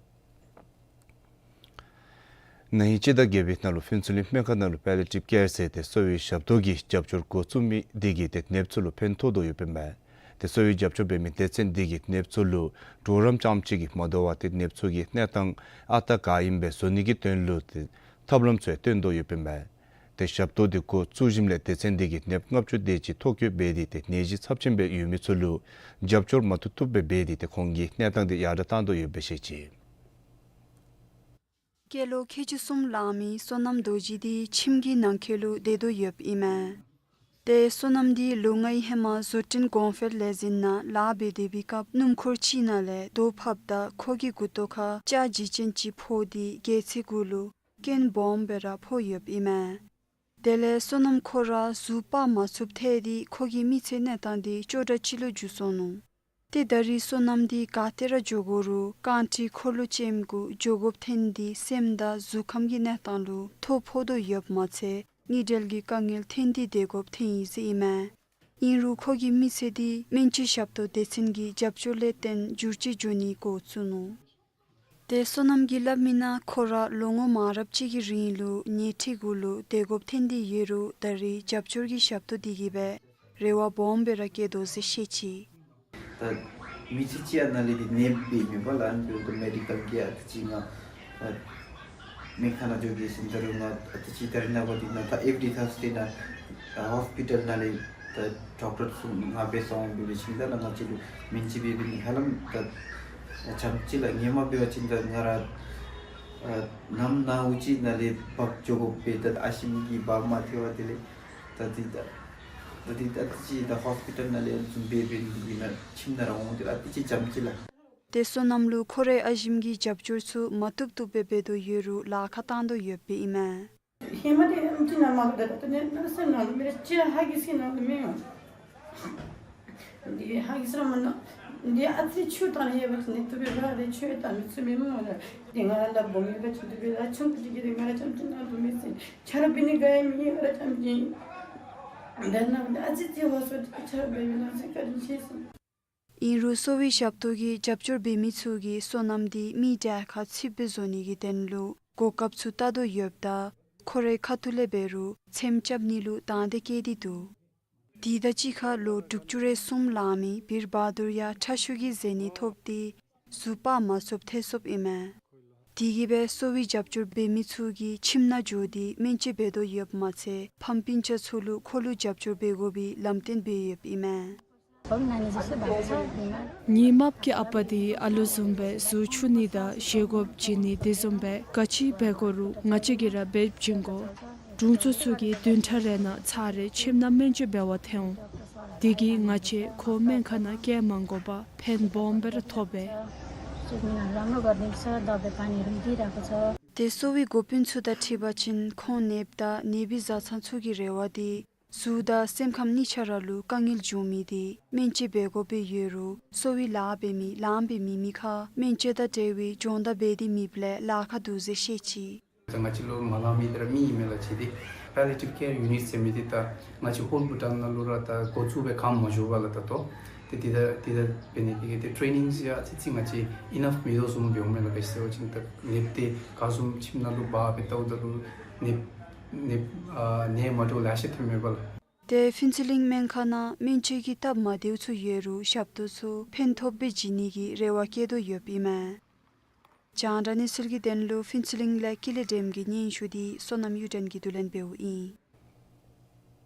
ན་ཧིང་སྤྱི་ཟླ་བརྒྱད་པའི་ནང་ལུ་ཕུན་ཚོགས་གླིང་སྨན་ཁང་ནང་ལུ་པེ་ལི་ཡེ་ཊིབ་ཀེར་ཟེར་ཏེ་གསོ་བའི་ཞབས་ཏོག་གི་རྒྱབ་སྐྱོར་འགོ་བཙུགས་མི་འདི་གིས་ཏེ་ནདཔ་ཚུ་ལུ་ཕན་ཐོགས་དོ་ཡོདཔ་ཨིན་མས། ཏེ་གསོ་བའི་རྒྱབ་སྐྱོར་འབད་མི་སྡེ་ཚན་འདི་གིས་ནདཔ་ཚུ་ལུ་གྲོགས་རམ་རྐྱངམ་ཅིག་གིས་མ་དོ་བར་ཏེ་ནདཔ་ཚུ་གི་གནས་སྟངས་ཨ་རྟག་ག་ཨིནམ་སྦེ་བཟོ་ནི་གི་དོན་ལུ་ཏེ་ཐབས་ལམ་ཚུ་ཡང་སྟོན་དོ་ཡོདཔ་ཨིན་མས། ཏེ་ཞབས་ཏོག་འདི་འགོ་བཙུགས་ཞིནམ་ལས་སྡེ་ཚན་འདི་གིས་ནདཔ་ལྔ་བཅུ་དེ་ཅིག་ཐོ་བཀོད་འབད་དེ་ཏེ་ནད་གཞི་ཚབས་ཆེན་སྦེ་ཡོད་མི་ཚུ་ལུ་རྒྱབ་སྐྱོར་མ་བཏུབ་བཏུབ་སྦེ་འབད་དེ་ཏེ་ཁོང་གི་གནས་སྟངས་འདི་ཡར་དྲག་བཏང་དོ་ཡོདཔ་སྦེ་བཤད་ཅི། སྐྱེས་ལོ་ཁལ་གཅིག་གསུམ་ལང་མི་བསོད་ནམས་རྡོ་རྗེ་འདི་ཁྱིམ་གྱི་ནང་འཁོད་ལུ་སྡོད་དོ་ཡོདཔ་ཨིན་མས། ཏེ་བསོད་ནམས་འདི་ལོ་ལྔའི་ཧེ་མ་བཟོ་སྐྲུན་གོང་འཕེལ་ལས་འཛིན་ནང་ལཱ་འབད་དེ་བའི་སྐབས་སྣུམ་འཁོར་ཅིག་ནང་ལས་རྡོ་ཕབ་ད་ཁོ་གི་མགུ་ཏོ་ཁར་ལྕགས་འགྱིག་ཅན་ཅིག་ཕོག་སྟེ་སྒལ་ཚིགས་གུ་ལུ་རྐྱེན་སྦོམ་སྦེ་ར་ཕོག་ཡོདཔ་ཨིན་མས། དེ་ལས་བསོད་ནམས་ཁོ་ར་གཟུགས་སྤར་མ་ཚུགསཔ་ཐལ་ཏེ་ཁོ་གི་མི་ཚེ་གནས་སྟངས་འདི་སྐྱོ་དྲགས་ཅིག་ལུ་འགྱུར་སོ་ནུག། ཏེ་ད་རིས་བསོད་ནམས་འདི་ག་ཏེ་ར་འགྱོ་དགོ་རུང་རྐང་ཁྲི་འཁོར་ལོ་ཅནམ་གུ་འགྱོ་དགོཔ་ཐོན་ཏེ་སེམས་དང་གཟུགས་ཁམས་ཀྱི་གནས་སྟངས་ལུ་ཐོ་ཕོག་དོ་ཡོདཔ་མ་ཚད་དངུལ་འབྲེལ་གྱི་དཀའ་ངལ་ཐོན་ཏེ་སྡོད་དགོཔ་ཐོན་ཡི་ཟེར་ཨིན་མས། ཨིན་རུང་ཁོ་གི་མི་ཚེ་འདི་སྨན་བཅོས་ཞབས་ཏོག་སྡེ་ཚན་གྱི་རྒྱབ་སྐྱོར་ལས་བརྟེན་འགྱུར་བཅོས་འགྱོ་ནི་འགོ་བཙུགས་ནུག། ཏེ་བསོད་ནམས་ཀྱིས་སླབ་མིའི་ནང་ཁོ་ར་ལོ་ངོ་མང་རབས་ཅིག་གི་རིང་ལུ་ཉལ་ཁྲི་གུ་ལུ་སྡོད་དགོཔ་ཐོན་ཏེ་ཡོད་རུང་ད་རིས་རྒྱབ་སྐྱོར་གྱི་ཞབས་ཏོག་འདི་གིས་སྦེ་རེ་བ་སྦོམ་སྦེ་ར་བསྐྱེད་དོ་ཟེར་བཤད་ཅི། ད་མི་ཚེ་གཅིག་ཡང་ནཱ་ལས་འདི་ནདཔ་འབད་མི་པ་ལ་ཨ་ནི་འབདཝ་ད་མེ་ཌི་ཀཱལ་གྱི་ཨ་ཙི་ཅིག་ང་ཨ་སྨན་ཁང་ནང་འགྱོ་གེ་ཟེར་ད་རུང་ང་ཨ་ཙི་ཅིག་ད་རིས་ནངས་པ་འདི་ནང་ད་ཨེབ་རི་ཐར་སི་ཌེ་ནང་ཨ་ཧོསི་པི་ཊལ་ནང་ལས་ད་ཌོག་ཊར་ཚུ་ང་འབད་སོང་འབད་བའི་ཤུལ་ད་ནཱ་ང་བཅས་ལུ་སྨན་བཅོས་འབད་བའི་ཧ་ལམ་ད་ཙམ་ཅིག་ལགས། ཧེ་མ་འབད་བ་ཅིན་ད་ང་ར་ཨ་ནམ་ནངས་པ་ཅིག་ནཱ་ལས་འབག་འགྱོ་དགོ་པས། ད་ཨ་ཞེ་མི་གིས་འབག་མ་ཐེག་པར་དེ་ལས་ད་འདི་ད་ད་འདི་ད་ཨ་ཙི་ཅིག་ད་ཧོསི་པི་ཊལ་ནང་ལས་བཟུམ་འབད་འབད་ནི་འདི་གིས་ནཱ་ཁྱིམ་ནང་ར་འོང་དེ་ལས་ཨ་ཙི་ཅིག་ཙམ་ཅིག་ལགས། ཏེ་བསོད་ནམས་ལུ་ཁོ་རའི་ཨ་ཞེམོ་གི་རྒྱབ་སྐྱོར་ཚུ་མ་བཏུབ་བཏུབ་སྦེ་འབད་དོ་ཡོད་རུང་ལཱ་ཁག་བཏང་དོ་ཡོདཔ་ཨིན་མས། ཧེ་མ་འདི་ཨམ་ཅིག་ནང་མ་ལུ་ད་ད་ནི་ནང་སེམས་ནང་ལུ་མི་ར་ཅི་ར་ཧ་གི་སི་ནང་ལུ་མི་ཡོང་། འདི་ཧ་གི་སི་ར་མ་ན་འདི་ཨ་ཙི་ཆུ་དང་ཡོད་པ་ཅིན་ནི་དུ་བེ་ར་རེ་ཆུ་དང་མི་ཚུ་མི་མོ་ར། འདི་ང་ར་ལ་སྦོམ་ཡོད་པ་ཅིན་དུ་བེ་ར་ཆུང་ཀུ་ཅིག་གིས་འདི་ང་ར་ཙམ་ཅིག་ནང་དུ་མི་སྲིད། ཆ་རོགས་འབད་ནི་ག་ཡང་མེད་ང་ར་ཙམ་ཅིག། ད་ནང་ཨ་ཙི་ཙི་ཧོ་སོ་ཏི་ཆ་རོགས་འབད་མི་ནང་སེམས་བཀའ་དྲིན་ཆེ་ཟེར། ཨིན་རུང་གསོ་བའི་ཞབས་ཏོག་གི་རྒྱབ་སྐྱོར་འབད་མི་ཚུ་གིས་བསོད་ནམས་འདི་མི་གྲལ་ཁར་ཚུདཔ་སྦེ་བཟོ་ནི་གི་དོན་ལུ་གོ་སྐབས་ཚུ་བལྟ་དོ་ཡོདཔ་ད་ཁོ་རའི་ཁ་ཐུག་ལས་འབད་རུང་ཚེམ་རྐྱབ་ནི་ལུ་དང་འདོད་བསྐྱེད་དེ་འདུག། དེ་དང་གཅིག་ཁར་ལོ་དྲུག་ཅུ་རེ་གསུམ་ལང་མི་བིར་བྷ་དུར་ཡང་ཁྲག་ཤུགས་ཀྱི་མཛེ་ནད་ཐོབ་སྟེ་གཟུགས་སྤར་མ་ཚུགསཔ་ཐལ་སོཔ་ཨིན་མས། དེ་གིས་སྦེ་གསོ་བའི་རྒྱབ་སྐྱོར་འབད་མི་ཚུ་གིས་ཁྱིམ་ནང་འགྱོ་སྟེ་སྨན་བཅོས་འབད་དོ་ཡོདཔ་མ་ཚད་ཕམ་སྤུན་ཆ་ཚུ་ལུ་ཁོ་ལུ་རྒྱབ་སྐྱོར་འབད་དགོ་པའི་ལམ་སྟོན་འབད་ཡོདཔ་ཨིན་མས། ངེའི་མགཔ་གི་ཨ་པ་འདི་ཨ་ལོ་བཟུམ་སྦེ་གཟུགས་ཆུང་ནི་དང་བཞེས་སྒོ་བྱིན་ནི་དེ་བཟུམ་སྦེ་ག་ཅི་འབད་དགོ་རུང་ང་བཅས་ཀྱིས་ར་འབད་བྱིན་དགོ། དྲུང་འཚོ་ཚུ་གིས་བདུན་ཕྲག་རེ་ནང་ཚར་རེ་ཁྱིམ་ནང་སྨན་བཅོས་འབད་བར་འཐོན་འོང་། དེ་གིས་ང་བཅས་ཁོ་སྨན་ཁང་ནང་བསྐྱལ་མ་དགོ་པར་ཕན་སྦོམ་སྦེ་ར་ཐོབ་པས། ཏེ་གསོ་བའི་འགོ་དཔོན་ཚུ་དང་འཁྲིལ་བ་ཅིན་ཁོང་ནདཔ་དང་ནདཔ་གི་བཟའ་ཚང་ཚུ་གི་རེ་བ་འདི་གཟུགས་དང་སེམས་ཁམས་གཉིས་ཆ་ར་ལུ་དཀའ་ངལ་འབྱུང་མི་འདི་སྨན་བཅོས་འབད་དགོཔ་སྦེ་ཡོད་རུང་གསོ་བའི་ལཱ་འབད་མི་ལཱ་འབད་མི་མི་ཁར་སྨན་བཅོས་དང་འབྲེལ་བའི་སྦྱོང་བརྡར་འབད་དེ་མེདཔ་ལས་ལཱ་ཁག་འདུག་ཟེར་བཤད་ཅི། ད་ང་བཅས་ལུ་མ་ལང་མི་འདི་ར་མི་ཨིན་མས་ལགས། ཅིག་འདི་Palliative Care Unit ཟེར་མི་འདི་ད་ང་བཅས་ཧོལ་བྷུ་ཊཱན་ནང་ལུ་ར་ད་འགོ་བཙུགས་སྦེ་ག་མ་བཞུགས་པས་ལགས། ད་ལྟོ་ཏེ་འདི་ད་འདི་ད་འབད་ནི་འདི་གིས་ཏེ་ཊེ་ནིང་ཡང་ཨ་ཙི་ཅིག་ང་བཅས་ཨི་ནཕ་མེད་དོ་བཟུམ་འབདཝ་མས་ལགས། ག་ཅི་ཟེར་བ་ཅིན་ད་ནདཔ་འདི་ག་བཟུམ་ཁྱིམ་ནང་ལུ་འབག་སྦེ་བལྟཝ་ད་ལུ་ནདཔ་ནདཔ་ཨ་ནད་མ་འདྲཝ་ལེ་ཤ་ཐོན་མས་པ་ལགས། ཏེ་ཕུན་ཚོགས་གླིང་སྨན་ཁང་ནང་སྨན་བཅོས་ཀྱི་སྟབས་མ་བདེཝ་ཚུ་ཡོད་རུང་ཞབས་ཏོག་ཚུ་ཕན་ཐོགས་སྦེ་བྱིན་ནི་གི་རེ་བ་བསྐྱེད་དོ་ཡོདཔ་ཨིན་མས། རྒྱང་བསྒྲགས་གནས་ཚུལ་གྱི་དོན་ལུ་ཕུན་ཚོགས་གླིང་ལས་ཀུན་ལེགས་སྒྲོལམ་གྱིས་སྙན་ཞུ་འདི་བསོད་ནམས་གཡུ་སྒྲོན་གྱིས་བསྡུ་ལེན་འབདཝ་ཨིན།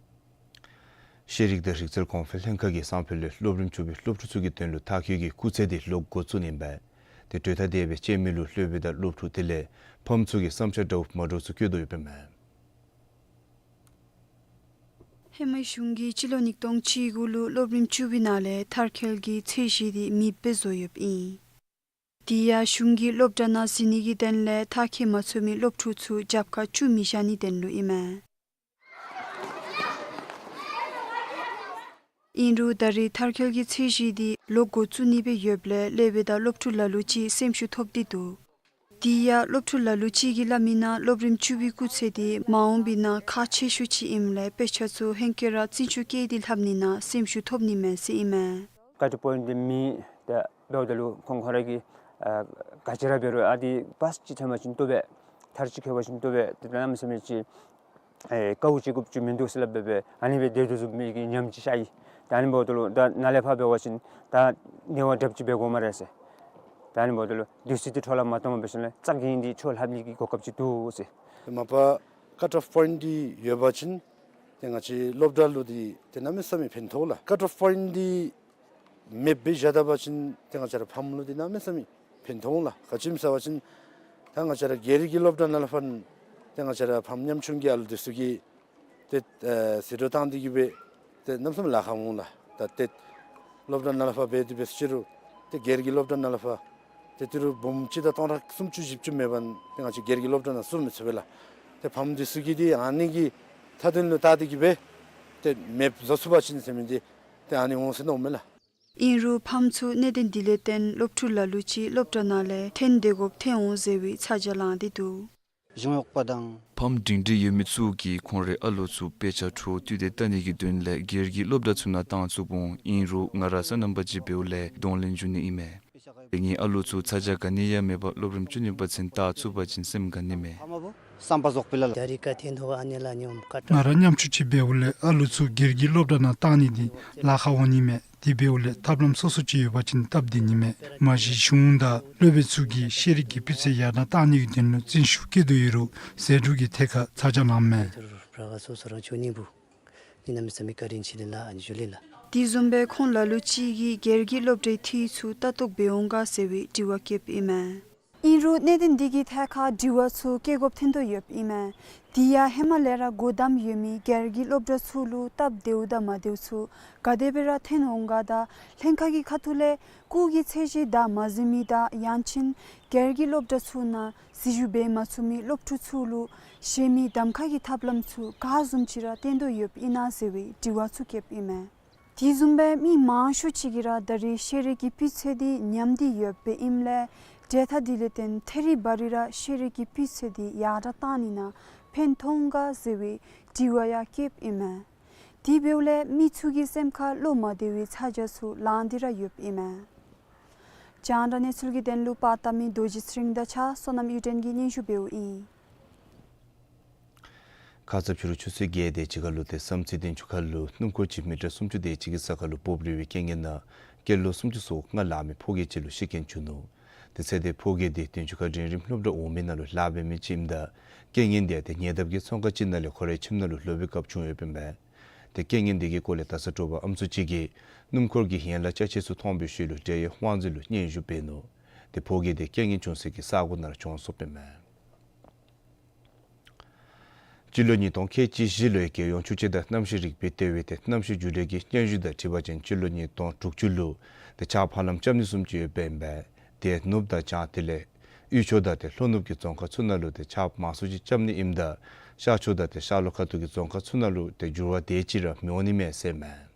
ཤེས་རིག་དང་རིག་རྩལ་གོང་འཕེལ་ལྷན་ཁག་གིས་སང་ཕོད་ལས་སློབ་རིམ་བཅུ་པའི་སློབ་ཕྲུག་ཚུ་གི་དོན་ལུ་མཐར་འཁྱོལ་གྱི་སྐུགས་ཚད་འདི་ལོག་འགོ་བཙུགས་ནི་ཨིན་པས། ཏེ་གྲོས་ཐག་དེ་སྦེ་བཅད་མི་ལུ་སློབ་དཔོན་དང་སློབ་ཕྲུག་དེ་ལས་ཕམ་ཚུ་གིས་བསམ་འཆར་འདྲཝ་མ་འདྲཝ་ཚུ་བཀོད་དོ་ཡོདཔ་ཨིན་མས། ཧེ་མ་གཞུང་གིས་སྤྱི་ལོ་ཉིས་སྟོང་བཅུ་དགུ་ལུ་སློབ་རིམ་བཅུ་པའི་ནང་ལས་མཐར་འཁྱོལ་གྱི་ཚད་གཞི་འདི་མེདཔ་སྦེ་བཟོ་ཡོདཔ་ཨིན། དེ་ཡང་གཞུང་གིས་སློབ་གྲྭ་ནང་འཛུལ་ནི་གི་དོན་ལས་མཐར་འཁྱོལ་མ་ཚུགས་མི་སློབ་ཕྲུག་ཚུ་རྒྱབ་ཁར་བཅུག་མི་བཞག་ནིའི་དོན་ལུ་ཨིན་མས། ཨིན་རུང་ད་རིས་མཐར་འཁྱོལ་གྱི་ཚད་གཞི་འདི་ལོག་འགོ་བཙུགས་ནི་སྦེ་ཡོདཔ་ལས་སློབ་དཔོན་དང་སློབ་ཕྲུག་ལ་ལུ་ཅིག་སེམས་ཤུགས་ཐོབ་སྟེ་འདུག། དེ་ཡང་སློབ་ཕྲུག་ལ་ལུ་ཅིག་གིས་སླབ་མིའི་ནང་སློབ་རིམ་བཅུ་པའི་སྐུགས་ཚད་འདི་མ་འོངས་པའི་ནང་ཁག་ཆེ་ཤོས་ཅིག་ཨིནམ་ལས་དཔེ་ཆ་ཚུ་ཧེང་སྐལ་ར་བརྩི་འཇོག་བཀལ་ཏེ་ལྷབ་ནི་ནང་སེམས་ཤུགས་ཐོབ་ནི་མས་ཟེར་ཨིན་མས། ཀཊ་པོའིནཊ་འདི་མེད། ཏེ་འབདཝ་ད་ལུ་ཁོང་ཁོང་ར་གིས་ཨ་ག་ཅི་ར་འབད་རུང་ཨ་འདི་པཱསི་ཅིག་ཐོན་པ་ཅིན་བཏུབ་པས། ཚར་གཅིག་འཁྱོལ་བ་ཅིན་བཏུབ་པས། ཏེ་གནམ་མེད་ས་མེད་ཅིག་ཨེ་དཀའཝ་སྤྱད་དགོཔ་ཅིག་མིན་འདུག་ཟེར་སླབ་སྦེ་ཨ་ནི་སྦེ་སྡོད་དོ་བཟུམ་མའི་གི་ཉམས་ཅིག་ཤར་ཡི། ད་ཨ་ནི་འབདཝ་ད་ལུ་ད་ནཱ་ལས་ཕར་འབད་བ་ཅིན་ད་ནི་བ་དྲགཔ་ཅིག་འབད་དགོ་སྨ་རེ་ཟེར། ད་ཨ་ནི་འབདཝ་ད་ལུ་དུས་ཚོད་འདི་འཕྲོ་བརླག་མ་གཏང་པར་འབད་ཞིནམ་ལས་རྩ་འགེངས་ཏེ་འཕྲོ་ལྷབ་ནི་གི་གོ་སྐབས་ཅིག་འདུག་ཟེར། མ་པ་ཀཊ་ཨོཕ་པོའིནཊ་འདི་ཡོད་པ་ཅིན་ཏེ་ང་བཅས་སློབ་གྲྭ་ལུ་འདི་ཏེ་གནམ་མེད་ས་མེད་ཕན་ཐོགས་ལགས། ཀཊ་ཨོཕ་པོའིནཊ་འདི་མེདཔ་སྦེ་བཞག་ད་པ་ཅིན་ཏེ་ང་བཅས་ར་ཕམ་ལུ་འདི་གནམ་མེད་ས་མེད་ཕན་ཐོགས་ལགས། ག་ཅི་སྨོ་ཟེར་བ་ཅིན་ད་ང་བཅས་ར་སྒེར་གྱི་སློབ་གྲྭ་ནང་ལས་ཕར་ཏེ་ང་བཅས་ར་ཕམ་ཉམ་ཆུང་གི་ཨ་ལུ་འདི་ཚུ་གིས་ཏེ་ཨེ་ཟད་འགྲོ་བཏང་སྟེ་གིས་སྦེ་ཏེ་གནམ་མེད་ས་མེད་ལཱ་ཁག་འོང་ལགས། ད་ཏེ་སློབ་གྲྭ་ནང་ལས་ཕར་འབད་དེ་འབད་ཟེར་ཅི་རུང་ཏེ་སྒེར་གྱི་སློབ་གྲྭ་ནང་ལས་ཕར་ཏེ་ཏི་རུ་འབུམ་གཅིག་དང་སྟོང་ཕྲག་སུམ་ཅུ་བཞི་བཅུ་མེད་པ་ཏེ་ང་བཅས་སྒེར་གྱི་སློབ་གྲྭ་ནང་བཙུགས་མི་ཚུགས་པས་ལགས། ཏེ་ཕམ་འདི་ཚུ་གིས་ཏེ་ཨ་ནི་གི་མཐའ་དོན་ལུ་བལྟ་སྟེ་གིས་སྦེ་ཏེ་མེདཔ་བཟོ་ཚུགས་པ་ཅིན་ཟེར་མི་འདི་ཏེ་ཨ་ནི་འོང་ཟེར་མནོཝ་མས་ལགས། ཨིན་རུང་ཕམ་ཚུ་གནད་དོན་འདི་ལས་བརྟེན་སློབ་ཕྲུག་ལ་ལུ་ཅིག་སློབ་གྲྭ་ནང་ལས་འཐེན་སྡོད་དགོཔ་ཐོན་འོང་ཟེར་བའི་ཚ་གྱང་ལངས་ཏེ་འདུག། གཞུང་གཡོགཔ་དང་། ཕམ་སྒྲིང་སྒྲི་ཡོད་མི་ཚུ་གིས་ཁོང་རའི་ཨ་ལོ་ཚུ་དཔེ་ཆ་འཕྲོ་མཐུད་དེ་བལྟ་ནི་གི་དོན་ལས་སྒེར་གྱི་སློབ་གྲྭ་ཚུ་ནང་བཏང་ཚུགསཔ་འོང་། ཨིན་རུང་ང་ར་སོ་ནམ་པ་ཅིག་འབདཝ་ལས་གདོང་ལེན་འབྱུང་ནི་ཨིན་མས། ཏེ་ངེའི་ཨ་ལོ་ཚུ་ཚ་གྱང་ག་ནི་ཡང་མེད་པར་སློབ་རིམ་བཅུ་གཉིས་པ་ཚུན་བལྟ་ཚུགས་པ་ཅིན་སེམས་དགའ་ནི་མས། བསམ་པ་རྫོགས་པས་ལགས། ང་ར་ཉམ་ཆུང་ཅིག་འབདཝ་ལས་ཨ་ལོ་ཚུ་སྒེར་གྱི་སློབ་གྲྭ་ནང་བཏང་ནི་འདི་ལཱ་ཁག་འོང་ནི་མས། དེ་འབདཝ་ལས་ཐབས་ལམ་སོ་སོ་ཅིག་ཡོད་པ་ཅིན་སྟབས་བདེ་ནི་མས། མ་གཞི་གཞུང་དང་སློབ་དཔོན་ཚུ་གིས་ཤེས་རིག་གི་སྤུས་ཚད་ཡར་དྲག་བཏང་ནི་གི་དོན་ལུ་བརྩོན་ཤུགས་བསྐྱེད་དོ་ཡོད་རུང་ཟད་འགྲོ་གི་ཐད་ཁར་ཚ་གྱང་ལངས་མས། དེ་བཟུམ་སྦེ་ཁོང་ལ་ལུ་ཅིག་གིས་སྒེར་གྱི་སློབ་གྲྭའི་འཐུས་ཚུ་ལྟ་རྟོག་འབད་འོང་ག་ཟེར་བའི་དྲི་བ་བཀོདཔ་ཨིན་མས། ཨིན་རུང་གནད་དོན་འདི་གི་ཐད་ཁར་དྲི་བ་ཚུ་བཀོད་དགོཔ་ཐོན་དོ་ཡོདཔ་ཨིན་མས། དེ་ཡང་ཧེ་མ་ལས་ར་སྒོ་བསྡམས་ཡོད་མི་སྒེར་གྱི་སློབ་གྲྭ་ཚུ་ལུ་སྟབས་བདེཝ་དང་མ་བདེཝ་ཚུ་ག་དེ་སྦེ་ར་ཐོན་འོང་ག་དང་ལྷན་ཁག་གི་ཁ་ཐུག་ལས་སྐུགས་ཀྱི་ཚད་གཞི་དང་མ་ཟིན་མི་དང་ཡང་ཅིན་སྒེར་གྱི་སློབ་གྲྭ་ཚུ་ནང་ཟིན་བཞུགས་འབད་མ་ཚུགས་མི་སློབ་ཕྲུག་ཚུ་ལུ་གཞན་མི་གདམ་ཁ་གི་ཐབས་ལམ་ཚུ་ག་བཟུམ་ཅིག་ར་བསྟེན་དོ་ཡོདཔ་ཨིན་ན་ཟེར་བའི་དྲི་བ་ཚུ་བཀོདཔ་ཨིན་མས། དེ་བཟུམ་སྦེ་མི་མང་ཤོས་ཅིག་གིས་ར་ད་རེས་ཤེས་རིག་གི་སྤུས་ཚད་འདི་ཉམས་ཏེ་ཡོདཔ་ཨིནམ་ལས་འབྲེལ་ཐག་འདི་ལས་བརྟེན་ཐད་རི་བ་རི་ར་ཤེས་རིག་གི་སྤུས་ཚད་འདི་ཡར་དྲག་བཏང་ནི་ནང་ཕན་ཐོགས་འོང་ག་ཟེར་བའི་དྲི་བ་ཡང་བཀོདཔ་ཨིན་མས། དེ་འབདཝ་ལས་མི་ཚུ་གི་སེམས་ཁར་བློ་མ་བདེ་བའི་ཚ་གྱང་ཚུ་ལངས་ཏེ་ར་ཡོདཔ་ཨིན་མས། རྒྱང་བསྒྲགས་གནས་ཚུལ་གྱི་དོན་ལུ་པར་བཏབ་མི་རྡོ་རྗེ་ཚེ་རིང་དང་གཅིག་ཁར་བསོད་ནམས་གཡུ་སྒྲོན་གྱིས་སྙན་ཞུ་འབདཝ་ཨིན། ཁ་ཙ་ཕྱི་རུ་ཆུ་ཚོད་བརྒྱད་དེ་ཅིག་ཁར་ལུ་ཏེ་བསམ་རྩེ་སྟེང་ཆུ་ཁ་ལུ་སྣུམ་འཁོར་ཅིག་མི་ཊར་སུམ་ཅུ་དེ་ཅིག་གི་ས་ཁར་ལུ་བབས་རིལ་བའི་རྐྱེན་ངན་ནང་སྐྱེས་ལོ་སུམ་ཅུ་སོ་ལྔ་ལང་མི་ཕོ་སྐྱེས་ཅིག་ལུ་ཤི་རྐྱེན་བྱུང་ནུག། ཏེ་ཚེ་འདས་ཕོ་སྐྱེས་འདི་སྟེང་ཆུ་ཁ་འབྲིང་རིམ་སློབ་གྲྭ་འོག་མའི་ནང་ལུ་ལཱ་འབད་མི་ཅིག་ཨིནམ་ད་རྐྱེན་ངན་འདི་ཡང་ཏེ་ཉེ་འདབས་ཀྱི་ཚོང་ཁང་ཅིག་ནང་ལས་ཁོ་རའི་ཁྱིམ་ནང་ལུ་ལོག་པའི་སྐབས་བྱུང་ཡོདཔ་ཨིན་པས། ཏེ་རྐྱེན་ངན་འདི་གི་སྐོར་ལས་ད་ས་དྲོ་པ་ཨམ་སྲུ་ཅིག་གིས་སྣུམ་འཁོར་གྱི་ཡན་ལག་ཅ་ཆས་ཚུ་མཐོང་བའི་ཤུལ་ལུ་འབྲེལ་ཡོད་དབང་འཛིན་ལུ་སྙན་ཞུ་འབད་ནུག། ཏེ་ཕོ་སྐྱེས་འདི་རྐྱེན་ངན་བྱུང་སའི་ས་གོ་ནང་ར་གྱོངས་སོཔ་ཨིན་མས། སྤྱི་ལོ་ཉིས་སྟོང་ཁལ་གཅིག་བཞི་ལོའི་རྒྱལ་ཡོངས་ཆུ་དཔྱད་དང་གནམ་གཤིས་རིག་པའི་ལྟེ་བའི་ཏེ་གནམ་གཤིས་རྒྱུན་ལས་ཀྱི་སྙན་ཞུ་དང་འཁྲིལ་བ་ཅིན་སྤྱི་ལོ་ཉིས་སྟོང་དྲུག་ཅུ་ལུ་ཏེ་ཆརཔ་ཧ་ལམ་རྐྱབ་ནི་བཟུམ་ཅིག་ཡོདཔ་ཨིན་པས། ཏེ་ནུབ་དང་བྱང་དེ་ལས་དབུས་ཕྱོགས་དང་ཏེ་ལྷོ་ནུབ་ཀྱི་རྫོང་ཁག་ཚུ་ནང་ལུ་ཏེ་ཆརཔ་མང་སུ་ཅིག་རྐྱབ་ནི་ཨིནམ་ད་ཤར་ཕྱོགས་དང་ཏེ་ཤར་ལྷོ་ཁ་ཐུག་གི་རྫོང་ཁག་ཚུ་ནང་ལུ་ཏེ་འགྱུར་བ་དེ་ཅིག་ར་མི་འོང་ནི་མས་ཟེར་མས།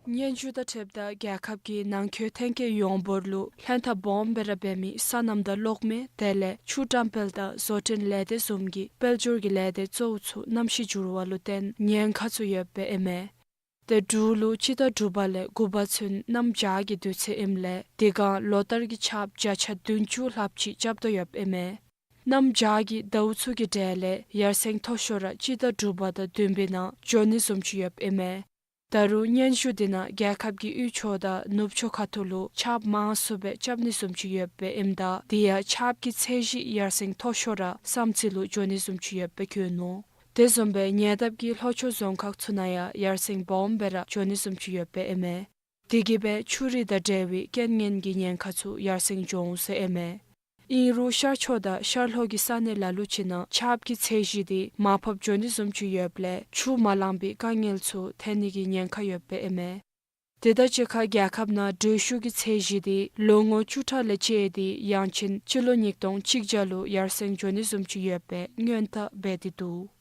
སྙན་ཞུ་དང་འཁྲིལཝ་ད་རྒྱལ་ཁབ་ཀྱི་ནང་འཁོད་ཐོན་སྐྱེད་ཡོངས་འབོར་ལུ་ལྷན་ཐབས་སྦོམ་སྦེ་ར་འབད་མི་སོ་ནམ་དང་གློག་མེ་དེ་ལས་ཆུ་བཀྲམ་སྤེལ་དང་བཟོ་སྐྲུན་ལས་སྡེ་བཟུམ་གྱི་དཔལ་འབྱོར་གྱི་ལས་སྡེ་གཙོ་བོ་ཚུ་གནམ་གཤིས་འགྱུར་བ་ལུ་བརྟེན་ཉེན་ཁ་ཚུ་ཡོདཔ་ཨིན་མས། ཏེ་འབྲུག་ལུ་སྤྱི་ཟླ་དྲུག་པ་ལས་དགུ་པ་ཚུན་གནམ་བྱཱར་གྱི་དུས་ཚོད་ཨིནམ་ལས་དེ་སྒང་ལོ་ལྟར་གྱི་ཆརཔ་བརྒྱ་ཆ་བདུན་ཅུ་ལྷགཔ་ཅིག་རྐྱབ་དོ་ཡོདཔ་ཨིན་མས། གནམ་བྱཱར་གྱི་ཟླཝ་ཚུ་གི་གྲས་ལས་ཡར་སེང་མཐོ་ཤོས་ར་སྤྱི་ཟླ་དྲུག་པ་དང་བདུན་པའི་ནང་འགྱོ་ནི་བཟུམ་ཅིག་ཡོདཔ་ཨིན་མས། ད་རུང་སྙན་ཞུ་འདི་ནང་རྒྱལ་ཁབ་ཀྱི་དབུས་ཕྱོགས་དང་ནུབ་ཕྱོགས་ཁ་ཐུག་ལུ་ཆརཔ་མང་སུ་སྦེ་རྐྱབ་ནི་བཟུམ་ཅིག་ཡོདཔ་ཨིནམ་ད་དེ་ཡང་ཆརཔ་གི་ཚད་གཞི་ཡར་སེང་མཐོ་ཤོས་ར་བསམ་རྩེ་ལུ་འགྱོ་ནི་བཟུམ་ཅིག་ཡོདཔ་བཀོད་ནུག། དེ་བཟུམ་སྦེ་ཉེ་འདབས་ཀྱི་ལྷོ་ཕྱོགས་རྫོང་ཁག་ཚུ་ནང་ཡང་ཡར་སེང་སྦོམ་སྦེ་ར་འགྱོ་ནི་བཟུམ་ཅིག་ཡོདཔ་ཨིན་མས། དེ་གིས་སྦེ་ཆུ་རུད་དང་འབྲེལ་བའི་རྐྱེན་ངན་གྱི་ཉེན་ཁ་ཚུ་ཡར་སེང་འགྱོ་འོང་ཟེར་ཨིན་མས། ཨིན་རུང་ཤར་ཕྱོགས་དང་ཤར་ལྷོ་གི་ས་གནས་ལ་ལུ་ཅིག་ནང་ཆརཔ་གི་ཚད་གཞི་འདི་མར་ཕབ་འགྱོ་ནི་བཟུམ་ཅིག་ཡོདཔ་ལས་ཆུ་མ་ལང་པའི་དཀའ་ངལ་ཚུ་ཐོན་ནི་གི་ཉེན་ཁ་ཡོདཔ་ཨིན་མས། དེ་དང་གཅིག་ཁར་རྒྱལ་ཁབ་ནང་དྲོད་ཤུགས་ཀྱི་ཚད་གཞི་འདི་ལོ་ངོ་བཅུ་ཕྲག་ལས་བཅད་དེ་ཡང་ཅིན་སྤྱི་ལོ་ཉིས་སྟོང་གཅིག་བརྒྱ་ལུ་ཡར་སེང་འགྱོ་ནི་བཟུམ་ཅིག་ཡོད་པའི་སྔོན་བརྡ་འབད་དེ་འདུག།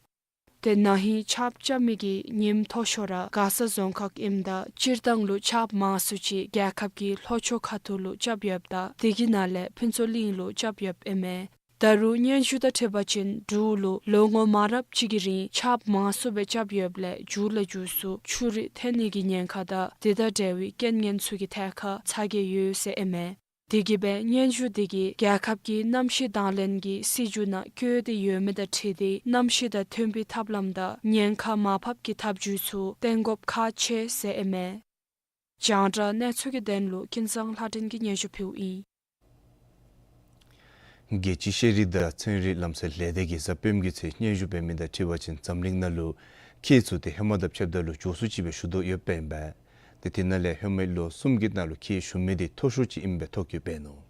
ཏེ་ན་ཧིང་ཆརཔ་རྐྱབ་མི་གི་ཉིནམ་མཐོ་ཤོས་ར་མགར་ས་རྫོང་ཁག་ཨིནམ་ད་སྤྱིར་བཏང་ལུ་ཆརཔ་མང་སུ་ཅིག་རྒྱལ་ཁབ་ཀྱི་ལྷོ་ཕྱོགས་ཁ་ཐུག་ལུ་རྐྱབ་ཡོདཔ་ད་དེ་གི་ནང་ལས་ཕུན་ཚོགས་གླིང་ལུ་རྐྱབ་ཡོདཔ་ཨིན་མས། ད་རུང་སྙན་ཞུ་དང་འཁྲིལ་བ་ཅིན་འབྲུག་ལུ་ལོ་ངོ་མང་རབས་ཅིག་གི་རིང་ཆརཔ་མང་སུ་སྦེ་རྐྱབ་ཡོདཔ་ལས་མཇུག་ལས་མཇུག་སུ་ཆུ་རུད་ཐོན་ནི་གི་ཉེན་ཁ་དང་དེ་དང་འབྲེལ་བའི་རྐྱེན་ངན་ཚུ་གི་ཐད་ཁར་ཚ་གྱང་ཡོད་ཟེར་ཨིན་མས། དེ་གིས་སྦེ་སྙན་ཞུ་དེ་གིས་རྒྱལ་ཁབ་ཀྱི་གནམ་གཤིས་དང་ལེན་གྱི་སྲིད་བྱུས་ནང་བཀོད་དེ་ཡོད་མི་དང་འཁྲིལ་ཏེ་གནམ་གཤིས་དང་མཐུན་པའི་ཐབས་ལམ་དང་ཉེན་ཁ་མར་ཕབ་ཀྱི་ཐབས་བྱུས་ཚུ་བཏོན་དགོཔ་ཁག་ཆེ་ཟེར་ཨིན་མས། རྒྱང་བསྒྲགས་གནས་ཚུལ་གྱི་དོན་ལུ་ཀུན་བཟང་ལྷ་སྒྲོན་གྱིས་སྙན་ཞུ་ཕུལཝ་ཨིན། རྒྱལ་སྤྱིའི་ཤེས་རིག་དང་ཚན་རིག་ལམ་སྲོལ་ལས་སྡེ་གིས་གཟའ་སྤེནམ་གྱི་ཚེས་སྙན་ཞུ་འབད་མི་དང་འཁྲིལ་བ་ཅིན་འཛམ་གླིང་ནང་ལུ་ཁྱི་ཚུ་དེ་ཧེ་མ་དང་ཕྱདཔ་ད་ལུ་མགྱོགས་སུ་ཅིག་སྦེ་ཤུགས་ཏོག་ཡོདཔ་ཨིན་པས། དེ་དེ་ནང་ལས་ཧེ་མའི་ལོ་གསུམ་གྱི་ནང་ལུ་ཁྱི་ཞུ་མི་དེ་མཐོ་ཤོས་ཅིག་ཨིནམ་སྦེ་ཐོ་བཀོད་འབད་ནུག།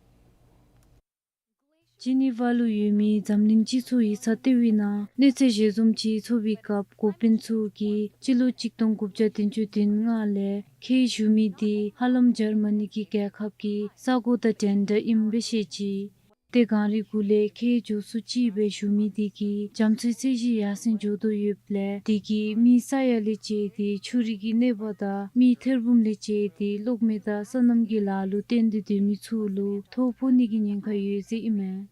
ཇི་ནི་ཝ་ལུ་ཡོད་མི་འཛམ་གླིང་སྤྱི་ཚོགས་ཡིག་ཚང་ལྟེ་བའི་ནང་གནས་ཚུལ་ཞལ་འཛོམས་ཅིག་ཚོགས་པའི་སྐབས་འགོ་དཔོན་ཚུ་གིས་སྤྱི་ལོ་གཅིག་སྟོང་དགུ་བརྒྱ་བདུན་ཅུ་དོན་ལྔ་ལས་ཁྱི་ཞུ་མི་དེ་ཧ་ལམ་འཇར་མ་ནི་གི་རྒྱལ་ཁབ་ཀྱི་ས་གོ་དང་འདྲན་འདྲ་ཨིནམ་སྦེ་བཤད་ཅི། དེ་གང་རི་གུ་ལས་ཁྱི་མགྱོགས་སུ་ཅིག་སྦེ་ཞུ་མི་དེ་གིས་རྒྱ་མཚོའི་ཚད་གཞི་ཡར་སེང་འགྱོ་དོ་ཡོདཔ་ལས་དེ་གིས་མི་ས་ཡ་ལས་བཅད་དེ་ཆུ་རིས་ཀྱི་གནོད་པ་དང་མི་ཐེར་འབུམ་ལས་བཅད་དེ་གློག་མེ་དང་སོ་ནམ་གྱི་ལཱ་ལུ་བརྟེན་ཏེ་སྡོད་མི་ཚུ་ལུ་ཐོ་ཕོག་ནི་གི་ཉེན་ཁ་ཡོད་ཟེར་ཨིན་མས།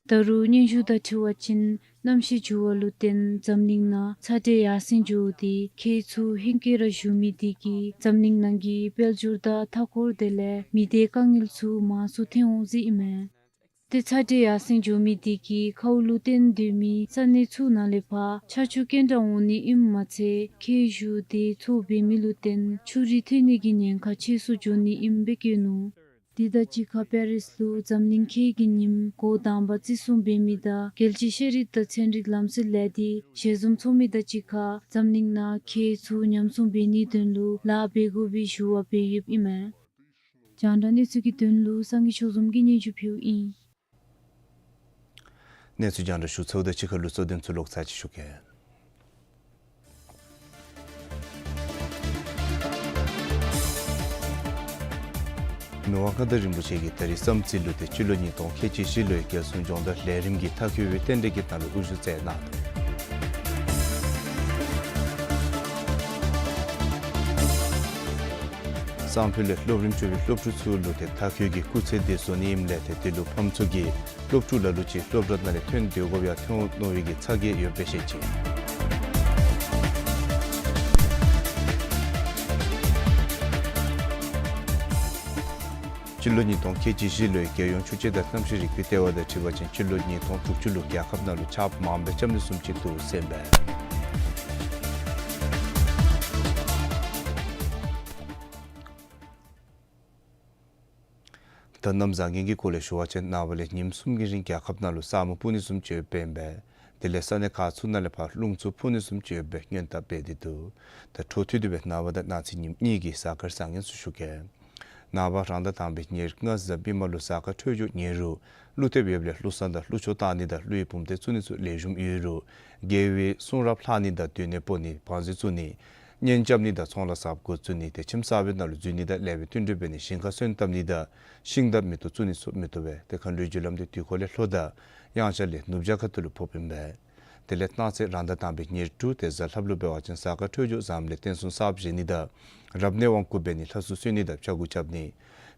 ད་རུང་སྙན་ཞུ་དང་འཁྲིལ་བ་ཅིན་གནམ་གཤིས་འགྱུར་བ་ལུ་བརྟེན་འཛམ་གླིང་ནང་ཚ་དྲོད་ཡར་སེང་འགྱོ་སྟེ་ཁྱི་ཚུ་ཧེང་སྐལ་ར་ཞུ་མི་དེ་གིས་འཛམ་གླིང་ནང་གི་དཔལ་འབྱོར་དང་མཐའ་འཁོར་དེ་ལས་མི་སྡེ་དཀའ་ངལ་ཚུ་མང་སུ་ཐོན་འོང་ཟེར་ཨིན་མས། དེ་ཚ་དྲོད་ཡར་སེང་འགྱོ་མི་དེ་གིས་ཁཝ་ལུ་བརྟེན་སྡོད་མི་ས་གནས་ཚུ་ནང་ལས་ཕར་ཆར་ཆུ་སྐྱོན་དྲགས་འོང་ནི་ཨིནམ་མ་ཚད་ཁྱི་ཞུ་དེ་ཚུ་འབད་མི་ལུ་བརྟེན་ཆུ་རིས་ཐོན་ནི་གི་ཉེན་ཁ་ཆེ་སུ་འགྱོ་ནི་ཨིནམ་སྦེ་བཀོད་ནུག། དེ་དང་གཅིག་ཁར་པེ་རིས་ལུ་འཛམ་གླིང་ཁྱི་གི་ཉིནམ་འགོ་དང་པ་བརྩི་སྲུང་འབད་མི་དང་རྒྱལ་སྤྱིའི་ཤེས་རིག་དང་ཚན་རིག་ལམ་སྲོལ་ལས་སྡེ་ཞལ་འཛོམས་ཚོགས་མི་དང་གཅིག་ཁར་འཛམ་གླིང་ནང་ཁྱི་ཚུ་ཉམས་སྲུང་འབད་ནིའི་དོན་ལུ་ལཱ་འབད་དགོ་པའི་ཞུ་བ་འབད་ཡོདཔ་ཨིན་མས། རྒྱང་བསྒྲགས་གནས་ཚུལ་གྱི་དོན་ལུ་སངས་རྒྱས་ཆོས་འཛོམས་ཀྱིས་སྙན་ཞུ་ཕུལཝ་ཨིན། གནས་ཚུལ་རྒྱང་བསྒྲགས་ཞུ་ཚརཝ་དང་གཅིག་ཁར་ལུ་གཙོ་དོན་ཚུ་ལོག་ཚར་ཅིག་ཞུ་གེ། མི་དབང་མངའ་བདག་རིན་པོ་ཆེ་གིས་ད་རིས་བསམ་རྩེ་ལུ་ཏེ་སྤྱི་ལོ་ཉིས་སྟོང་ཁལ་གཅིག་བཞི་ལོའི་རྒྱལ་སྲུང་སྦྱོང་བརྡར་ལས་རིམ་གྱི་མཐར་འཁྱོལ་བའི་རྟེན་འབྲེལ་གྱི་ནང་ལུ་དབུ་བཞུགས་མཛད་གནང་ནུག། སང་ཕོད་ལས་སློབ་རིམ་བཅུ་པའི་སློབ་ཕྲུག་ཚུ་ལུ་ཏེ་མཐར་འཁྱོལ་གྱི་སྐུགས་ཚད་དེ་བཟོ་ནི་ཨིནམ་ལས་ཏེ་དེ་ལུ་ཕམ་ཚུ་གིས་སློབ་ཕྲུག་ལ་ལུ་ཅིག་སློབ་གྲྭ་ནང་ལས་ཐོན་སྡོད་དགོཔ་ཡང་ཐོན་འོང་མནོ་བའི་གི་ཚ་གྱང་ཡོདཔ་སྦེ་བཤད་ཅི། སྤྱི་ལོ་ཉིས་སྟོང་ཁལ་གཅིག་བཞི་ལོའི་རྒྱལ་ཡོངས་ཆུ་དཔྱད་དང་གནམ་གཤིས་རིག་པའི་ལྟེ་བ་དང་འཁྲིལ་བ་ཅིན་སྤྱི་ལོ་ཉིས་སྟོང་དྲུག་ཅུ་ལུ་རྒྱལ་ཁབ་ནང་ལུ་ཆརཔ་མངམ་སྦེ་རྐྱབ་ནི་བཟུམ་ཅིག་འདུག་ཟེར་ཨིན་པས། ད་གནམ་བཟང་ངན་གྱི་སྐོར་ལས་ཞུ་བ་ཅིན་ནངས་པ་ལས་ཉིནམ་གསུམ་གྱི་རིང་རྒྱལ་ཁབ་ནང་ལུ་ས་སྨུག་སྤུབ་ནི་བཟུམ་ཅིག་ཡོདཔ་ཨིན་པས། དེ་ལས་ས་གནས་ཁག་ཚུ་ནང་ལས་ཕར་རླུང་འཚུབ་འཕུ་ནི་བཟུམ་ཅིག་ཡོདཔ་སྦེ་སྔོན་བརྡ་འབད་དེ་འདུག། ད་འཕྲོ་མཐུད་དེ་སྦེ་ནངས་པ་དང་གནངས་ཚེ་ཉིནམ་གཉིས་ཀྱི་གཟའ་སྐར་བཟང་ངན་ཚུ་ཞུ་གེ། ནངས་པ་རང་ཟླ་དང་པའི་ཉེར་ལྔ་གཟའ་མིག་དམར་ལུ་གཟའ་སྐར་འཕྲོད་སྦྱོར་ཉེ་རུང་ཀླུ་ཐེབས་ཡོདཔ་ལས་ཀླུ་བསངས་དང་ཀླུ་མཆོད་བཏང་ནི་དང་ཀླུ་ཡི་བུམ་སྡེ་བཙུགས་ནི་ཚུ་ལེགས་ཤོམ་ཡོད་རུང་དགེ་བའི་གསུང་རབ་ལྷག་ནི་དང་སྡོད་གནས་སྤོ་ནི་བང་མཛོད་བཙུགས་ནི་གཉེན་རྐྱབ་ནི་དང་ཚོང་ལཱ་གསརཔ་འགོ་བཙུགས་ནི་ཏེ་ཁྱིམ་གསར་པའི་ནང་ལུ་འཛུལ་ནི་དང་ལེགས་པའི་བསྟུན་གྲོས་འབད་ནི་ཞིང་ཁ་སོན་བཏབ་ནི་དང་ཤིང་འདབས་མེ་ཏོག་བཙུགས་ནི་ཚུ་མི་བཏུབ་པས། ཏེ་མཁའ་འགྲོའི་རྒྱུ་ལམ་དེ་དུས་འཁོར་ལས་ལྷོ་དང་དབྱངས་འཆར་ལས་ནུབ་བྱང་ཁ་ཐུག་ལུ་ཕོགཔ་ཨིན་པས། དེ་ལས་གནངས་ཚེ་རང་ཟླ་དང་པའི་ཉེར་དྲུག་ཏེ་གཟའ་ལྷགཔ་ལུ་འབད་བ་ཅིན་གཟའ་སྐར་འཕྲོད་སྦྱོར་བཟངམ་ལས་རྟེན་གསུམ་གསརཔ་བཞེངས་ནི་དང་རབ་གནས་དབང་བསྐུར་འབད་ནི་ལྷ་གསོལ་གསོལ་ནི་དང་ཕྱྭ་འགུགས་རྐྱབ་ནི་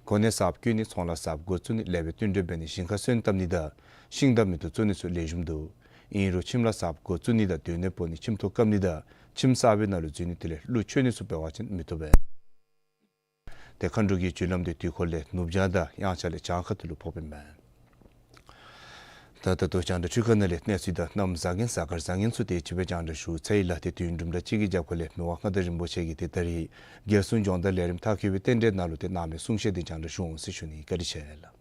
གོ་གནས་གསརཔ་བསྐོ་ནི་ཚོང་ལཱ་གསརཔ་འགོ་བཙུགས་ནི་ལེགས་པའི་བསྟུན་གྲོས་འབད་ནི་ཞིང་ཁ་སོན་བཏབ་ནི་དང་ཤིང་འདབས་མེ་ཏོག་བཙུགས་ནི་ཚུ་ལེགས་ཤོམ་འདུག། ཨིན་རུང་ཁྱིམ་ལཱ་གསརཔ་འགོ་བཙུགས་ནི་དང་སྡོད་གནས་སྤོ་ནི་ཁྱིམ་ཐོག་བཀབ་ནི་དང་ཁྱིམ་གསར་པའི་ནང་ལུ་འཛུལ་ནི་དེ་ལས་ཀླུ་མཆོད་ནི་ཚུ་འབད་བ་ཅིན་མི་བཏུབ་པས། ཏེ་མཁའ་འགྲོ་གི་རྒྱུ་ལམ་དེ་དུས་འཁོར་ལས་ནུབ་བྱང་དང་དབྱངས་འཆར་ལས་བྱང་ཁ་ཐུག་ལུ་ཕོགཔ་ཨིན་པས། ད་ད་ལྟོ་རྒྱང་བསྒྲགས་འཕྲུལ་ཁང་ནང་ལས་གནས་ཚུལ་དང་གནམ་བཟང་ངན་གཟའ་སྐར་བཟང་ངན་ཚུ་དེ་ཅིག་སྦེ་རྒྱང་བསྒྲགས་ཞུ་ཚར་ཡི་ལགས། ཏེ་དུས་ཡུན་དུམ་གྲ་ཅིག་གི་རྒྱབ་ཁ་ལས་མི་དབང་མངའ་བདག་རིན་པོ་ཆེ་གིས་ཏེ་ད་རིས་རྒྱལ་སྲུང་སྦྱོང་བརྡར་ལས་རིམ་མཐར་འཁྱོལ་བའི་རྟེན་འབྲེལ་ནང་ལུ་ཏེ་གནང་མི་གསུང་བཤད་དེ་རྒྱང་བསྒྲགས་ཞུ་འོང་ཟེར་ཞུ་ནི། བཀའ་དྲིན་ཆེ་ལགས།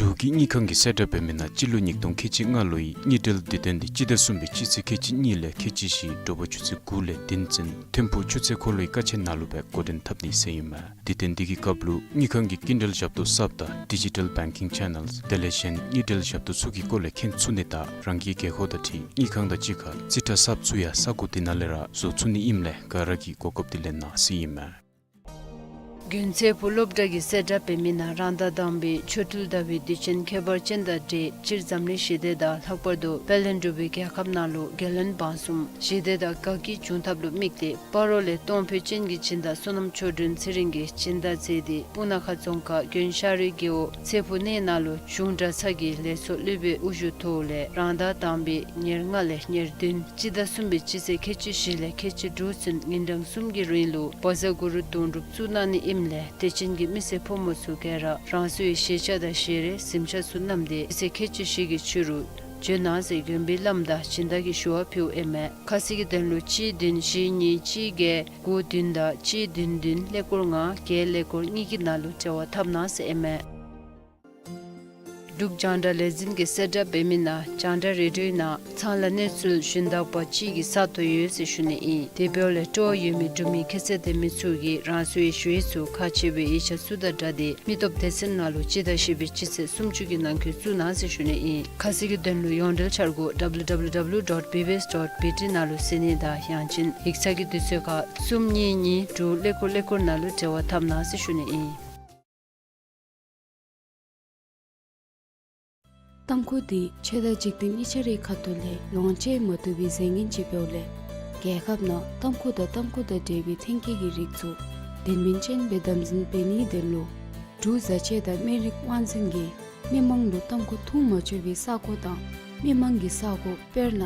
འབྲུག་གི་དངུལ་ཁང་གིས་གསལ་བསྒྲགས་འབད་མི་ནང་སྤྱི་ལོ་ཉིས་སྟོང་ཁལ་གཅིག་ལྔ་ལོའི་དངུལ་འབྲེལ་དུས་སྟོན་འདི་སྤྱི་ཟླ་གསུམ་པའི་སྤྱི་ཚེས་ཁལ་གཅིག་གཉིས་ལས་ཁལ་གཅིག་བཞི་དྲོ་པ་ཆུ་ཚོད་དགུ་ལས་བདུན་ཚུན་ཐིམ་ཕུག་ཆུ་ཚོད་འཁོར་ལོའི་ཀ་ཆེན་ནང་ལུ་སྦེ་འགོ་འདྲེན་འཐབ་ནི་ཟེར་ཨིན་མས། དུས་སྟོན་འདི་གི་སྐབས་ལུ་དངུལ་ཁང་གི་སྐྱིན་འགྲུལ་ཞབས་ཏོག་གསརཔ་དང་ཌི་ཇི་ཊལ་བེང་ཀིང་ཆེ་ནཱལསི་དེ་ལས་གཞན་དངུལ་འབྲེལ་ཞབས་ཏོག་ཚུ་གི་སྐོར་ལས་མཁྱེན་ཚུགས་ནི་དང་རང་གི་རྒྱལ་ཁབ་དང་འཁྲིལ་དངུལ་ཁང་དང་གཅིག་ཁར་རྩིས་ཁྲ་གསརཔ་ཚུ་ཡང་ས་གོ་དེ་ནང་ལས་ར་བཟོ་ཚུགས་ནི་ཨིནམ་ལས་ག་ར་གིས་གོ་སྐབས་འདི་ལེན་གནང་ཟེར་ཨིན་མས། དགོན་ཚེ་ཕུག་སློབ་གྲྭ་གིས་གསལ་བསྒྲགས་འབད་མི་ནང་རང་ཟླ་དང་པའི་ཆོ་འཕྲུལ་ཟླ་བའི་དུས་ཆེན་ཁྱད་པར་ཅན་དང་འབྲེལ་སྤྱིར་འཛམ་གླིང་ཞི་བདེ་དང་ལྷག་པར་དུ་དཔལ་ལྡན་འབྲུག་པའི་རྒྱལ་ཁབ་ནང་ལུ་རྒྱལ་བློན་འབངས་གསུམ་ཞི་བདེ་དང་དགའ་སྐྱིད་འབྱུང་ཐབས་ལུ་དམིགས་ཏེ་སྤ་རོ་ལས་སྟོང་ཕོད་ཅན་གྱི་སྦྱིན་བདག་བསོད་ནམས་ཆོས་སྒྲོན་ཚེ་རིང་གིས་སྦྱིན་བདག་མཛད་དེ་སྤུ་ན་ཁ་རྫོང་ཁག་དགོན་ཤ་རུའི་རྒེད་འོག་ཚེ་ཕུག་གནས་ནང་ལུ་གཞུང་གྲྭ་ཚང་གི་ལས་ཚོགས་སློབ་དཔོན་དབུ་བཞུགས་ཐོག་ལས་རང་ཟླ་དང་པའི་ཉེར་ལྔ་ལས་ཉེར་བདུན་སྤྱི་ཟླ་གསུམ་པའི་སྤྱི་ཚེས་ཁལ་གཅིག་བཞི་ལས་ཁལ་གཅིག་དྲུག་ཚུན་ཉིན་གྲངས་གསུམ་གྱི་རིང་ལུ་བཛྲ་གུ་རུ་དོན་གྲུབ་བཙུགས་གནང་ནི་ཨིནམ་ལས་དད་ཅན་གྱི་མི་སེར་ཕོ་མོ་ཚུ་ག་ར་རང་སོའི་ཤེས་བྱ་དང་ཤེས་རིག་གཟིམ་ཆ་ཚུ་བསྣམས་ཏེ་སྤྱི་ཚེས་ཁལ་གཅིག་བཞི་གི་ཕྱི་རུ་འབྱོན་གནང་ཟེར་དགོན་པའི་བླམ་དང་སྦྱིན་བདག་གིས་ཞུ་བ་ཕུལཝ་ཨིན་མས། ཁ་གསལ་གྱི་དོན་ལུ་གཅིག་བདུན་བཞི་གཉིས་གཅིག་བརྒྱད་དགུ་བདུན་དང་གཅིག་བདུན་བདུན་ཀླད་ཀོར་ལྔ་བརྒྱད་ཀླད་ཀོར་གཉིས་ཀྱི་ནང་ལུ་འབྲེལ་བ་འཐབ་གནང་ཟེར་ཨིན་མས། འབྲུག་རྒྱང་བསྒྲགས་ལས་འཛིན་གྱིས་གསལ་བསྒྲགས་འབད་མི་ནང་རྒྱང་བསྒྲགས་རེ་ཌིའོ་ནང་ཚང་ལ་གནས་ཚུལ་ཞུན་དག་པ་ཅིག་གི་ས་སྟོང་ཡོད་ཟེར་ཞུ་ནི་ཨིན། དེ་འབདཝ་ལས་སྤྲོ་བ་ཡོད་མི་འབྲུག་མི་ཁྱད་ཚད་ལྡན་མི་ཚུ་གིས་རང་སོའི་ཞུ་ཡིག་ཚུ་ཁག་ཆེ་བའི་ཡིག་ཆ་ཚུ་དང་སྦྲགས་ཏེ་མི་སྟོབས་སྡེ་ཚན་ནང་ལུ་སྤྱི་ཟླ་བཞི་པའི་སྤྱི་ཚེས་སུམ་ཅུ་གི་ནང་འཁོད་བཙུགས་གནང་ཟེར་ཞུ་ནི་ཨིན། ཁ་གསལ་གྱི་དོན་ལུ་ཡོངས་འབྲེལ་འཆར་སྒོ་W W W dot B B S dot B T ནང་ལུ་གཟིགས་ནི་དང་ཡང་ཅིན་ཡིག་ཚང་གི་དུས་ཚོད་ཁར་གསུམ་གཉིས་གཉིས་དྲུག་ཀླད་ཀོར་ཀླད་ཀོར་ནང་ལུ་འབྲེལ་བ་འཐབ་གནང་ཟེར་ཞུ་ནི་ཨིན། ཏམ་ཁུ་འདི་ཆོས་དང་འཇིག་རྟེན་གཉིས་ཆ་རའི་ཁ་ཐུག་ལས་ལོངས་སྤྱོད་མ་བཏུབ་པའི་རྫས་ངན་ཅིག་འབདཝ་ལས་རྒྱལ་ཁབ་ནང་ཏམ་ཁུ་དང་ཏམ་ཁུ་དང་འབྲེལ་བའི་ཐོན་སྐྱེད་ཀྱི་རིགས་ཚུ་དོན་སྨིན་ཅན་སྦེ་དམ་འཛིན་འབད་ནིའི་དོན་ལུ་འབྲུག་བཟའ་ཆས་དང་སྨན་རིགས་དབང་འཛིན་གྱིས་མི་མང་ལུ་ཏམ་ཁུ་འཐུང་མ་ཆོག་པའི་ས་གོ་དང་མི་མང་གི་ས་གོ་དཔེར་ན་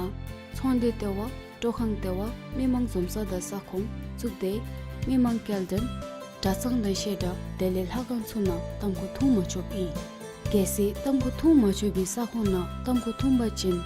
ཚོང་སྡེ་ལྟེ་བ། སྤྲོ་ཁང་ལྟེ་བ། མི་མང་འཛོམས་ས་དང་ས་ཁོངས་གཙུག་སྡེ། མི་མང་སྐྱེལ་འདྲེན། གྲྭ་ཚང་དང་བཤད་གྲྭ་དེ་ལས་ལྷ་ཁང་ཚུ་ནང་ཏམ་ཁུ་འཐུང་མ་ཆོགཔ་ཨིན། གལ་སྲིད་ཏམ་ཁུ་འཐུང་མ་ཆོག་པའི་ས་ཁོངས་ནང་ཏམ་ཁུ་འཐུང་པ་ཅིན་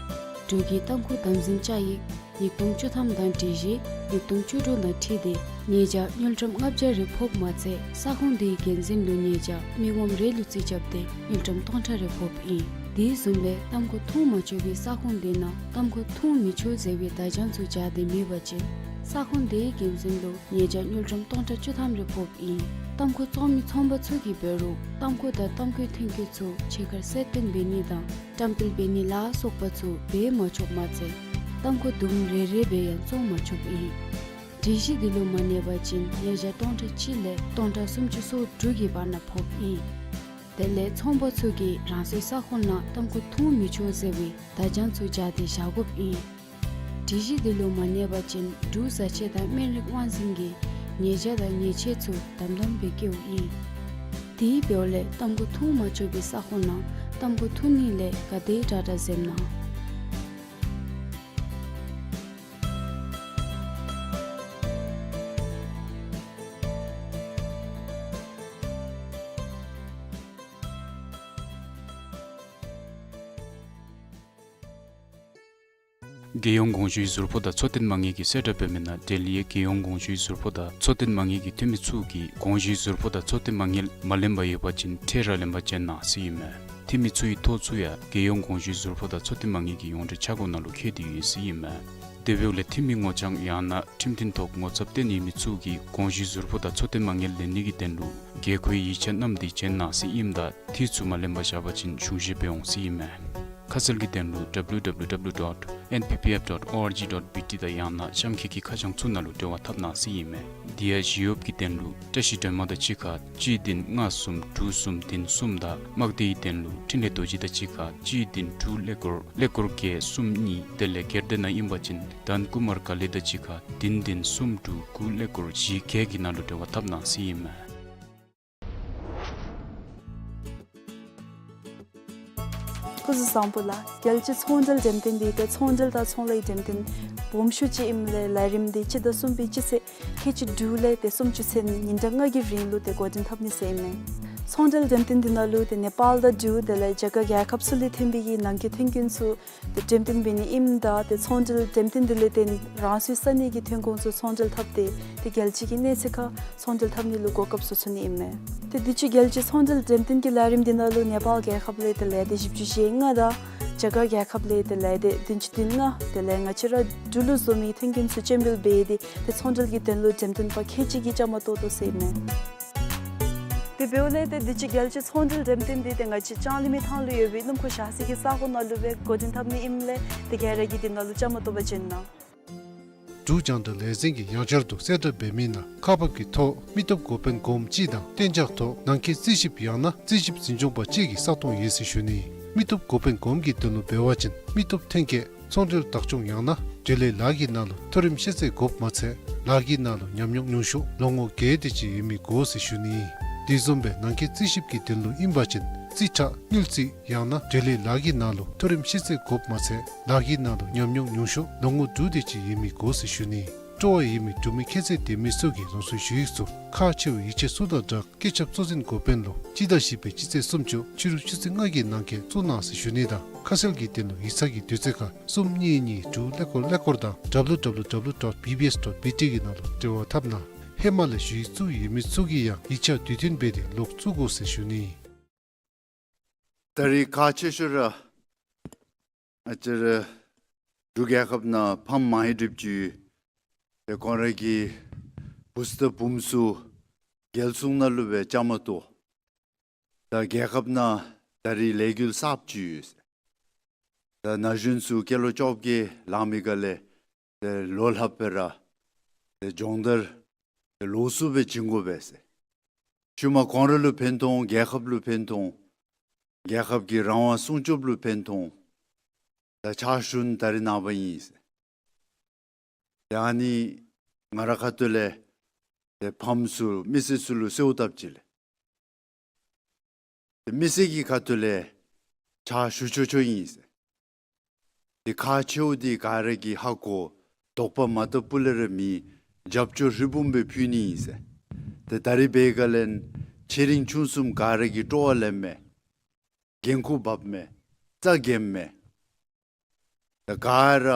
འབྲུག་གི་ཏམ་ཁུ་དམ་འཛིན་བཅའ་ཡིག་ཉིས་སྟོང་བཅུ་ཐམ་དང་སྒྲིག་གཞི་ཉིས་སྟོང་བཅུ་དྲུག་དང་འཁྲིལ་ཏེ་ཉེས་བྱ་དངུལ་ཀྲམ་ལྔ་བརྒྱ་རེ་ཕོགཔ་མ་ཚད་ས་ཁོངས་དེའི་འགན་འཛིན་ལུ་ཉེས་བྱ་མི་ངོམ་རེ་ལུ་རྩིས་རྐྱབ་སྟེ་དངུལ་ཀྲམ་སྟོང་ཕྲག་རེ་ཕོགཔ་ཨིན། དེ་བཟུམ་སྦེ་ཏམ་ཁུ་འཐུང་མ་ཆོག་པའི་ས་ཁོངས་དེ་ནང་ཏམ་ཁུ་འཐུང་མི་ཆོག་ཟེར་བའི་བརྡ་བྱང་ཚུ་སྦྱར་ཏེ་མེད་པ་ཅིན་ས་ཁོངས་དེའི་འགན་འཛིན་ལུ་ཉེས་བྱ་དངུལ་ཀྲམ་སྟོང་ཕྲག་བཅུ་ཐམ་རེ་ཕོགཔ་ཨིན། ཏམ་ཁུ་བཙོང་མི་ཚོང་པ་ཚུ་གིས་འབད་རུང་ཏམ་ཁུ་དང་ཏམ་ཁུའི་ཐོན་སྐྱེད་ཚུ་ཕྱི་ཁར་གསལ་སྟོན་འབད་ནི་དང་བཀྲམ་སྤེལ་འབད་ནི་ལ་སོགས་པ་ཚུ་འབད་མ་ཆོགཔ་མ་ཚད་ཏམ་ཁུ་དུམ་རེ་རེ་སྦེ་ཡང་བཙོང་མ་ཆོགཔ་ཨིན། སྒྲིག་གཞི་འདི་ལུ་མ་གནས་པ་ཅིན་ཉེས་བྱ་སྟོང་ཕྲག་གཅིག་ལས་སྟོང་ཕྲག་སུམ་ཅུ་སོ་དྲུག་གི་བར་ན་ཕོགཔ་ཨིན། དེ་ལས་ཚོང་པ་ཚུ་གིས་རང་སོའི་ས་ཁོངས་ནང་ཏམ་ཁུ་འཐུང་མི་ཆོག་ཟེར་བའི་བརྡ་བྱང་ཚུ་སྦྱར་ཏེ་བཞག་དགོཔ་ཨིན། སྒྲིག་གཞི་འདི་ལུ་མ་གནས་པ་ཅིན་འབྲུག་བཟའ་ཆས་དང་སྨན་རིགས་དབང་འཛིན་གྱིས་ཉེས་བྱ་དང་ཉེས་ཆད་ཚུ་དམ་དམ་སྦེ་བཀལཝ་ཨིན། དེ་འབདཝ་ལས་ཏམ་ཁུ་འཐུང་མ་ཆོག་པའི་ས་ཁོངས་ནང་ཏམ་ཁུ་འཐུང་ནི་ལས་ག་དེ་དྲག་དྲག་འཛེམ་གནང་། རྒྱལ་ཡོངས་གོང་ཞུའི་ཟུར་ཕོགས་དང་འཚོ་རྟེན་མ་དངུལ་གྱིས་གསལ་བསྒྲགས་འབད་མི་ནང་འབྲེལ་ཡོད་རྒྱལ་ཡོངས་གོང་ཞུའི་ཟུར་ཕོགས་དང་འཚོ་རྟེན་མ་དངུལ་གྱི་འཐུས་མི་ཚུ་གིས་གོང་ཞུའི་ཟུར་ཕོགས་དང་འཚོ་རྟེན་མ་དངུལ་མ་ལེན་པར་ཡོད་པ་ཅིན་འཕྲལ་ར་ལེན་པར་བྱོན་གནང་ཟེར་ཨིན་མས། འཐུས་མི་ཚུ་གི་ཐོ་ཚུ་ཡང་རྒྱལ་ཡོངས་གོང་ཞུའི་ཟུར་ཕོགས་དང་འཚོ་རྟེན་མ་དངུལ་གྱི་ཡོངས་འབྲེལ་ཆ་ཁང་ནང་ལུ་བཀོད་དེ་ཡོད་ཟེར་ཨིན་མས། དེ་འབདཝ་ལས་འཐུས་མི་ངོ་རྐྱང་ཡང་ན་ཁྲིམས་མཐུན་ཐོག་ངོ་ཚབ་བཏོན་ཡོད་མི་ཚུ་གིས་གོང་ཞུའི་ཟུར་ཕོགས་དང་འཚོ་རྟེན་མ་དངུལ་ལེན་ནི་གི་དོན་ལུ་དགོས་མཁོའི་ཡིག་ཆ་བསྣམས་ཏེ་བྱོན་གནང་ཟེར་ཨིནམ་ད་འཐུས་ཚུ་མ་ལེན་པར་བཞག་པ་ཅིན་གཞུང་བཞེས་འབད་འོང་ཟེར་ཨིན་མས། ཁ་གསལ་གྱི་དོན་ལུ་W W W dot N P P F dot O R G dot B T དང་ཡང་ན་གཤམ་འཁོད་ཀྱི་ཁ་བྱང་ཚུ་ནང་ལུ་འབྲེལ་བ་འཐབ་གནང་ཟེར་ཨིན་མས། དེ་ཡང་ཞི་གཡོགཔ་གི་དོན་ལུ་བཀྲ་ཤིས་སྒྲོལ་མ་དང་གཅིག་ཁར་གཅིག་བདུན་ལྔ་གསུམ་དྲུག་གསུམ་བདུན་གསུམ་དང་དམག་སྡེའི་དོན་ལུ་འཕྲིན་ལས་རྡོ་རྗེ་དང་གཅིག་ཁར་གཅིག་བདུན་དྲུག་ཀླད་ཀོར་ཀླད་ཀོར་བརྒྱད་གསུམ་གཉིས། དེ་ལས་སྒེར་སྡེ་ནང་ཨིན་པ་ཅིན་དྷན་ཀུ་མར་ཀ་ལི་དང་གཅིག་ཁར་བདུན་བདུན་གསུམ་དྲུག་དགུ་ཀླད་ཀོར་བཞི་བརྒྱད་ཀྱི་ནང་ལུ་འབྲེལ་བ་འཐབ་གནང་ཟེར་ཨིན་མས། སྐུ་གཟུགས་བཟང་པོ་ལགས། རྒྱལ་སྤྱིའི་ཚོང་འབྲེལ་འགྲེམས་སྟོན་འདི་ཏེ་ཚོང་འབྲེལ་དང་ཚོང་ལས་འགྲེམས་སྟོན་སྦོམ་ཤོས་ཅིག་ཨིནམ་ལས་ལས་རིམ་འདི་སྤྱི་ཟླ་གསུམ་པའི་སྤྱི་ཚེས་ཁལ་གཅིག་དྲུག་ལས་ཏེ་སུམ་ཅུ་ཚུན་ཉིན་གྲངས་ལྔ་གི་རིང་ལུ་ཏེ་འགོ་འདྲེན་འཐབ་ནི་ཟེར་ཨིན་མས། ཚོང་འབྲེལ་འགྲེམས་སྟོན་འདི་ནང་ལུ་ཏེ་ནེ་པཱལ་དང་འབྲུག་དེ་ལས་རྒྱ་གར་རྒྱལ་ཁབ་ཚུ་ལས་ཐོན་པའི་གི་ནང་འཁོད་ཐོན་ཁུངས་ཚུ་ཏེ་འགྲེམས་སྟོན་འབད་ནི་ཨིནམ་ད་ཏེ་ཚོང་འབྲེལ་འགྲེམས་སྟོན་འདི་ལས་ཏེ་རང་སོའི་ས་གནས་ཀྱི་ཐོན་ཁུངས་ཚུ་ཚོང་འབྲེལ་འཐབ་སྟེ་ཏེ་རྒྱལ་སྤྱི་གི་གནས་ཚད་ཁར་ཚོང་འབྲེལ་འཐབ་ནི་ལུ་གོ་སྐབས་ཚུ་ཚུད་ནི་ཨིན་མས། ཏེ་དུས་ཅི་རྒྱལ་སྤྱིའི་ཚོང་འབྲེལ་འགྲེམས་སྟོན་གྱི་ལས་རིམ་འདི་ནང་ལུ་ནེ་པཱལ་རྒྱལ་ཁབ་ལས་ཏེ་ལས་སྡེ་བཞི་བཅུ་ཞེ་ལྔ་དང་རྒྱ་གར་རྒྱལ་ཁབ་ལས་ཏེ་ལས་སྡེ་བདུན་ཅུ་དོན་ལྔ་དེ་ལས་ང་བཅས་ར་འབྲུག་ལུ་བཟོ་མི་ཐོན་ཁུངས་ཚུ་སྤྱན་འབུལ་འབད་དེ་ཏེ་ཚོང་འབྲེལ་གྱི་དོན་ལུ་འགྲེམས་སྟོན་པ་ཁལ་གཅིག་གིས་བཅའ་མར་གཏོགས་དོ་ཟེར་ཨིན་མས། དེ་འབདཝ་ལས་ཏེ་དུས་ཅི་རྒྱལ་སྤྱིའི་ཚོང་འབྲེལ་འགྲེམས་སྟོན་འདི་ཏེ་ང་བཅས་ལྕང་གླིང་མི་ཐང་ལུ་ཡོད་པའི་སྣུམ་འཁོར་བཞག་སའི་གི་ས་གོ་ནང་ལུ་སྦེ་འགོ་འདྲེན་འཐབ་ནི་ཨིནམ་ལས་ཏེ་ག་ར་གིས་འདི་ནང་ལུ་བཅའ་མར་གཏོགས་པར་བྱོན་གནང་། འབྲུག་རྒྱང་བསྒྲགས་ལས་འཛིན་གྱིས་ཡང་བསྐྱར་དུ་གསལ་བསྒྲགས་འབད་མི་ནང་ཁག་འབག་གི་ཐོག་མི་སྟོབས་འགོ་དཔོན་གོངམ་ཅིག་དང་གཏན་འཇགས་ཐོག་ནང་འཁོད་རྩིས་ཞིབ་ཡང་ན་རྩིས་ཞིབ་འཛིན་སྐྱོང་པ་ཅིག་གི་ས་སྟོང་ཡོད་ཟེར་ཞུ་ནི། མི་སྟོབས་འགོ་དཔོན་གོངམ་གྱི་དོན་ལུ་འབད་བ་ཅིན་མི་སྟོབས་ཐོན་སྐྱེད་ཚོང་འབྲེལ་བདག་སྐྱོང་ཡང་ན་འབྲེལ་ཡོད་ལཱ་གི་ནང་ལུ་མཐོ་རིམ་ཤེས་ཚད་དགོཔ་མ་ཚད་ལཱ་གི་ནང་ལུ་ཉམས་མྱོང་ཉུང་ཤོས་ལོ་ངོ་བརྒྱད་དེ་ཅིག་ཡོད་མི་དགོ་ཟེར་ཞུ་ནི། དེ་བཟུམ་སྦེ་ནང་འཁོད་རྩིས་ཞིབ་ཀྱི་དོན་ལུ་ཨིན་པ་ཅིན་རྩིས་ཁྲ་དངུལ་རྩིས་ཡང་ན་འབྲེལ་ཡོད་ལཱ་གི་ནང་ལུ་མཐོ་རིམ་ཤེས་ཚད་དགོཔ་མ་ཚད་ལཱ་གི་ནང་ལུ་ཉམས་མྱོང་ཉུང་ཤོས་ལོ་ངོ་དྲུག་དེ་ཅིག་ཡོད་མི་དགོ་ཟེར་ཞུ་ནི། སྤྲོ་བ་ཡོད་མི་འབྲུག་མི་ཁྱད་ཚད་ལྡན་མི་ཚུ་གིས་རང་སོའི་ཞུ་ཡིག་ཚུ་ཁག་ཆེ་བའི་ཡིག་ཆ་ཚུ་དང་སྦྲགས་སྐུ་ཚབ་གཙོ་འཛིན་འགོ་དཔོན་ལུ་སྤྱི་ཟླ་བཞི་པའི་སྤྱི་ཚེས་སུམ་ཅུ་ཕྱི་རུ་ཆུ་ཚོད་ལྔ་གི་ནང་འཁོད་བཙུགས་གནང་ཟེར་ཞུ་ནི་དང་ཁ་གསལ་གྱི་དོན་ལུ་ཡིག་ཚང་གི་དུས་ཚོད་ཁར་གསུམ་གཉིས་གཉིས་དྲུག་ཀླད་ཀོར་ཀླད་ཀོར་དང་W W W dot B B S dot B T གི་ནང་ལུ་འབྲེལ་བ་འཐབ་གནང་། ཧེ་མ་ལས་ཞུ་ཡིག་བཙུགས་ཡོད་མི་ཚུ་གིས་ཡང་ཡིག་ཆ་དུས་མཐུན་འབད་དེ་ལོག་བཙུགས་དགོ་ཟེར་ཞུ་ནི། ད་རིས་ཁག་ཆེ་ཤོས་ར་ང་བཅས་ར་འབྲུག་རྒྱལ་ཁབ་ནང་ཕམ་མང་རབས་ཅིག་ཡོད། ཏེ་ཁོང་ར་གི་བུ་ཚ་བུམོ་ཚུ་རྒྱལ་སྲུང་ནང་ལུ་སྦེ་བཅའ་མར་གཏོགས། ད་རྒྱལ་ཁབ་ནང་ད་རིས་ལས་འགུལ་གསརཔ་ཅིག་ཡོད་ཟེར། ད་ན་གཞོན་ཚུ་སྐྱེས་ལོ་བཅོ་བརྒྱད་ལང་མི་ག་ལས་ཏེ་ལོ་ལྷགཔ་སྦེ་ར་ཏེ་སྦྱོང་བརྡར་ཏེ་ལོགས་སུ་སྦེ་བྱིན་དགོ་པས་ཟེར། ཤུལ་མ་ཁོང་ར་ལུ་ཕན་ཐོགས། རྒྱལ་ཁབ་ལུ་ཕན་ཐོགས། རྒྱལ་ཁབ་ཀྱི་རང་དབང་སྲུང་སྐྱོབ་ལུ་ཕན་ཐོགས། ད་ཕྱག་ཞུ་ནི་ད་རིས་ནངས་པ་ཨིན་ཟེར། ཏེ་ཨ་ནི་ང་ར་ཁ་ཐུག་ལས་ཏེ་ཕམ་ཚུ་མི་སེར་ཚུ་ལུ་གསོལཝ་བཏབ་ཅི་ལགས། ཏེ་མི་སེར་གྱི་ཁ་ཐུག་ལས་ཕྱག་ཞུ་ཆོག་ཆོག་ཨིན་ཟེར། ཏེ་ཁག་ཆེཝ་འདི་ག་ར་གིས་ཧ་གོ། དོགས་པ་མ་བཏབ་པ་ལས་ར་མེད། རྒྱབ་སྐྱོར་ཧྲིལ་བུམ་སྦེ་ཕུལ་ནི་ཨིན་ཟེར། ཏེ་ད་རིས་འབད་ག་ལས་ཆེ་འབྲིང་ཆུང་གསུམ་ག་ར་གིས་སྤྲོ་བ་ལེན་མས། འགན་ཁུར་འབག་མས། རྩ་འགེངས་མས། ད་ག་ར་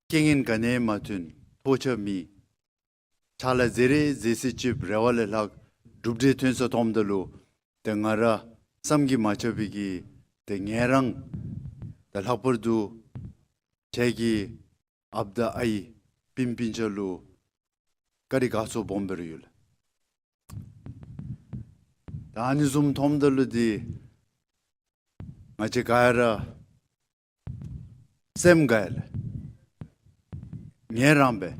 རྐྱེན་ངན་ག་ནི་མ་ཐོན། ཐོགས་ཆགས་མེད། ཕྱག་ལཱ་མཛད་རེ་མཛད་ཚད་ཅིག་རེ་བ་ལས་ལྷག་གྲུབ་འབྲས་ཐོན་ས་མཐོངམ་ད་ལུ་ཏེ་ང་ར་བསམ་གྱིས་མ་ཁྱབ་པའི་གི་ཏེ་ངལ་རངས། ད་ལྷག་པར་དུ་ཁྱེད་ཀྱི་ཨཔ་དང་ཨའི་སྤུན་སྤུན་ཆ་ལུ་བཀའ་དྲིན་དགའ་ཚོར་སྦོམ་སྦེ་ར་ཡོད་ལགས། ད་ཨ་ནི་བཟུམ་མཐོངམ་ད་ལུ་འདི་ང་བཅས་ག་ར་སེམས་དགའ་ཡི་ལགས། ངལ་རངས་པས།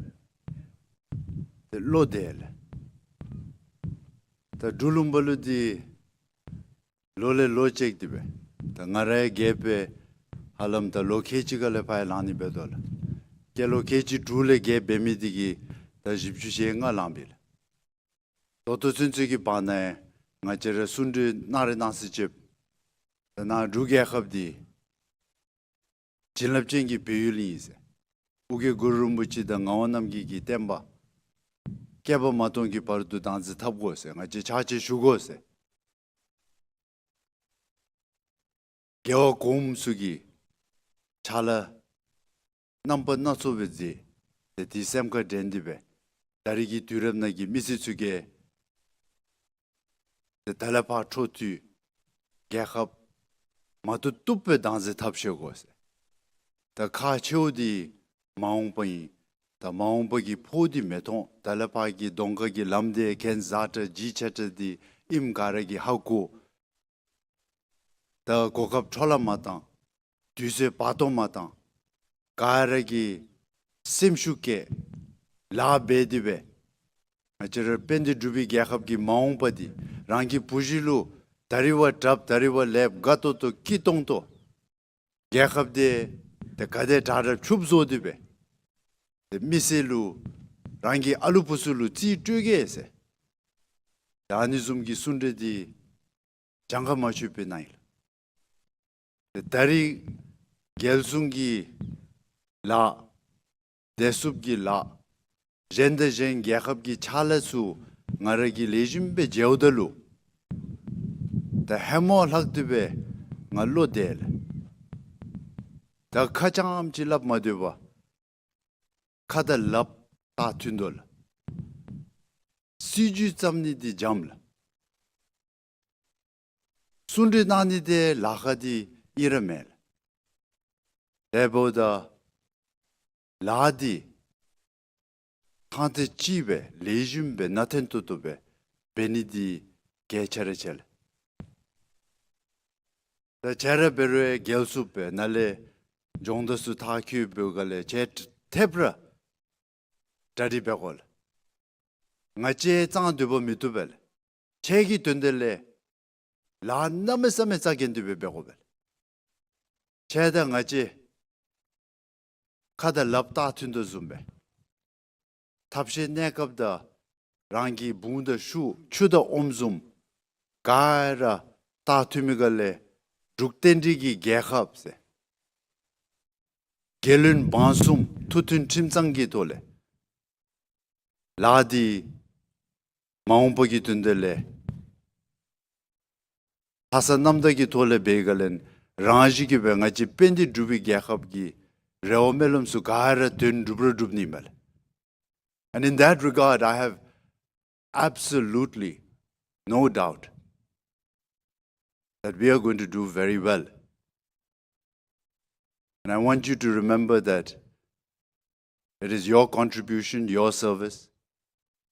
ཏེ་བློ་བདེ་ལགས། ད་འབྲུག་ལུང་པ་ལུ་འདི་ལོ་ལས་ལོ་ཅིག་འདི་སྦེ་ད་ང་ར་ཡང་རྒས་པས། ཧ་ལམ་ད་ལོ་ཁལ་གཅིག་ག་ལས་ཕར་ཡང་ལང་ནི་འབད་དོ་ལགས། སྐྱེས་ལོ་ཁལ་གཅིག་དྲུག་ལས་རྒས་འབད་མི་འདི་གིས་ད་བཞི་བཅུ་ཞེ་ལྔ་ལང་པས་ལགས། ད་ལྟོ་ཚུན་ཚོད་ཀྱི་བར་ན་ཡང་ང་བཅས་ར་གསུང་གྲོས་གནང་རེ་གནང་ས་ཅིག་ད་ནཱ་འབྲུག་རྒྱལ་ཁབ་འདི་བྱིན་རླབས་ཅན་གྱི་བོད་ཡུལ་ཨིན་ཟེར། ཨོ་རྒྱན་གུ་རུ་རིན་པོ་ཆེ་དང་ངག་དབང་རྣམ་རྒྱལ་གྱི་བསྟན་པ་བསྐལ་པ་མ་སྟོངས་ཀྱི་བར་དུ་བདག་འཛིན་འཐབ་དགོ་ཟེར། ང་བཅས་ཕྱག་ཕྱིད་ཞུ་དགོ་ཟེར། རྒྱལ་བ་གོངམ་ཚུ་གིས་ཕྱག་ལཱ་རྣམ་པ་སྣ་ཚོགས་སྦེ་མཛད། ཏེ་དེ་སེམས་ཁར་དྲན་ཏེ་སྦེ་ད་རིས་ཀྱི་དུས་རབས་ནང་གི་མི་སེར་ཚུ་གིས་ཏེ་ད་ལས་ཕར་འཕྲོ་མཐུད་རྒྱལ་ཁབ་མ་བཏུབ་བཏུབ་སྦེ་བདག་འཛིན་འཐབ་ཤེས་དགོ་ཟེར། ད་ཁག་ཆེཝ་འདི་མ་འོངས་པ་ཨིན། ད་མ་འོངས་པ་གི་ཕོགས་འདི་མི་མཐོང་། ད་ལས་ཕར་གྱི་གདོང་ཁ་གི་ལམ་འདི་གན་ཟ་དྲགས་ལྗིད་ཆེ་དྲགས་འདི་ཨིནམ་ག་ར་གིས་ཧ་གོ། ད་གོ་སྐབས་འཕྲོ་བརླག་མ་བཏང་། དུས་ཚོད་བར་སྟོང་མ་བཏང་། ག་ར་གིས་སེམས་ཤུགས་བསྐྱེད་ལཱ་འབད་དེ་སྦེ་ང་བཅས་ར་དཔལ་ལྡན་འབྲུག་པའི་རྒྱལ་ཁབ་ཀྱི་མ་འོངས་པ་འདི་རང་གི་བུ་གཞི་ལུ་ད་རིས་བ་དྲགཔ་ད་རིས་བ་ལེགསཔ་དགའ་ཏོག་ཏོ་སྐྱིད་ཏོང་ཏོ་རྒྱལ་ཁབ་འདི་ཏེ་ག་དེ་དྲག་དྲག་ཕྱུགཔ་བཟོ་སྟེ་སྦེ་ཏེ་མི་སེར་ལུ་རང་གི་ཨ་ལུ་བུ་ཚུ་ལུ་རྩིས་སྤྲོད་གེ་ཟེར། ད་ཨ་ནི་བཟུམ་གྱི་གསུང་གྲོས་འདི་གྱངས་ཁ་མ་ཆོདཔ་སྦེ་གནང་ཡི་ལགས། ཏེ་ད་རིས་རྒྱལ་སྲུང་གི་ལཱ་བདེ་སྲུངཔ་གི་ལཱ་གཞན་དང་གཞན་རྒྱལ་ཁབ་ཀྱི་ཕྱག་ལཱ་ཚུ་ ང་ར་གིས་ལེགས་ཤོམ་སྦེ་མཇལཝ་ད་ལུ་ད་ཧེ་མ་ལྷག་སྟེ་སྦེ་ང་བློ་བདེ་ལགས། ད་ཁ་རྐྱངམ་ཅིག་སླབ་མ་སྡོད་པར་ཁ་དང་ལགཔ་བཏགས་མཐུན་དོ་ལགས། སྲིད་བྱུས་བརྩམ་ནི་འདི་འཇམ་ལགས། གསུང་གྲོས་གནང་ནི་འདི་ལཱ་ཁག་འདི་ཨིན་ར་མེན་ལགས། དེ་འབདཝ་ད་ལཱ་འདི་ཐང་ཐད་ཅིག་སྦེ་ལེགས་ཤོམ་སྦེ་ནན་ཏན་ཏོག་ཏོ་སྦེ་འབད་ནི་འདི་གལ་ཆེ་ར་ཆེ་ལགས། ད་ཁྱེད་ར་འབད་རུང་རྒྱལ་སུ་སྦེ་ནཱ་ལས་སྦྱོང་བརྡར་ཚུ་མཐར་འཁྱོལ་བའི་སྒང་ལས་ཁྱེད་ཐེབས་ར་གྲ་སྒྲིག་འབད་དགོ་ལགས། ང་བཅས་གཙང་སྡོད་པ་མི་བཏུབ་པས་ལགས། ཁྱེད་ཀྱི་དོན་དག་ལས་ལཱ་གནམ་མེད་ས་མེད་རྩ་འགེངས་ཏེ་སྦེ་འབད་དགོ་པས་ལགས། ཁྱེད་དང་ང་བཅས་ཁ་དང་ལགཔ་བཏགས་མཐུན་དོ་བཟུམ་སྦེ་ཐབས་ཤེས་གནས་སྐབས་དང་རང་གི་བུང་དང་ཤུགས་ཆུ་དང་ཨོམ་བཟུམ་ག་ར་བཏགས་མཐུན་མི་སྒང་ལས་འབྲུག་བསྟན་འགྲོའི་རྒྱལ་ཁབ་ཟེར་རྒྱལ་བློན་འབངས་གསུམ་ཐུགས་མཐུན་ཁྲིམས་གཙང་གི་ཐོག་ལས་ལཱ་འདི་མ་འོངས་པ་གི་དོན་དག་ལས་ལྷག་བསམ་རྣམ་དག་གི་ཐོག་ལས་འབད་བའི་སྒང་ལས་རང་བཞིན་གྱིས་སྦེ་ང་བཅས་དཔལ་ལྡན་འབྲུག་པའི་རྒྱལ་ཁབ་ཀྱི་རེ་བ་སྨོན་ལམ་ཚུ་ག་ར་དོན་འགྲུབ་ར་འགྲུབ་ནི་མས་ལགས། And in that regard, I have absolutely no doubt that we are going to do very well. And I want you to remember that it is your contribution, your service,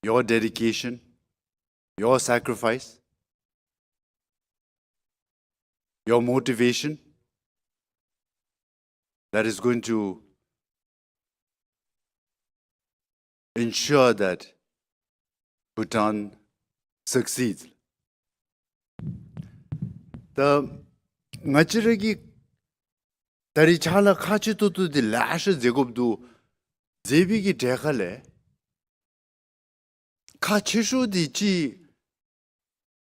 your dedication, your sacrifice, your motivation that is going to ensure that Bhutan succeeds. ད་ང་བཅས་ར་གིས་ད་རིས་ཕྱག་ལཱ་ཁག་ཆེ་ཏོག་ཏོ་འདི་ལེ་ཤ་མཛད་དགོཔ་འདུག། མཛད་པའི་གི་གྲས་ཁ་ལས་ཁག་ཆེ་ཤོས་འདི་ཅིག་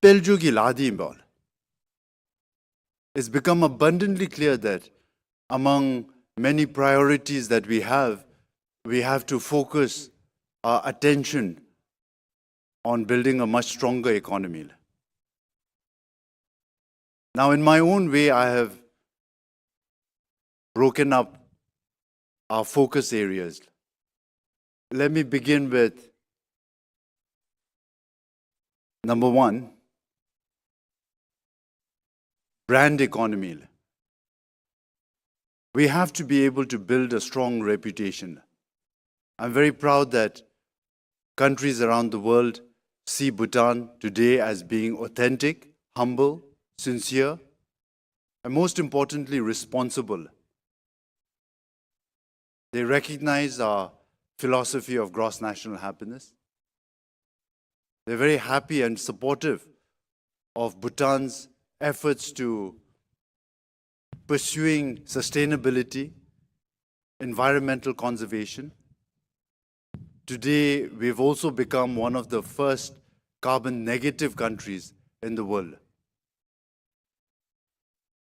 དཔལ་འབྱོར་གྱི་ལཱ་འདི་ཨིན་པས་ལགས། It's become abundantly clear that among many priorities that we have, we have to focus our attention on building a much stronger economy. Now, in my own way, I have broken up our focus areas. Let me begin with number one, brand economy. We have to be able to build a strong reputation. I'm very proud that countries around the world see Bhutan today as being authentic, humble, sincere, and most importantly, responsible. They recognize our philosophy of gross national happiness. They're very happy and supportive of Bhutan's efforts to pursuing sustainability, environmental conservation. Today, we've also become one of the first carbon negative countries in the world.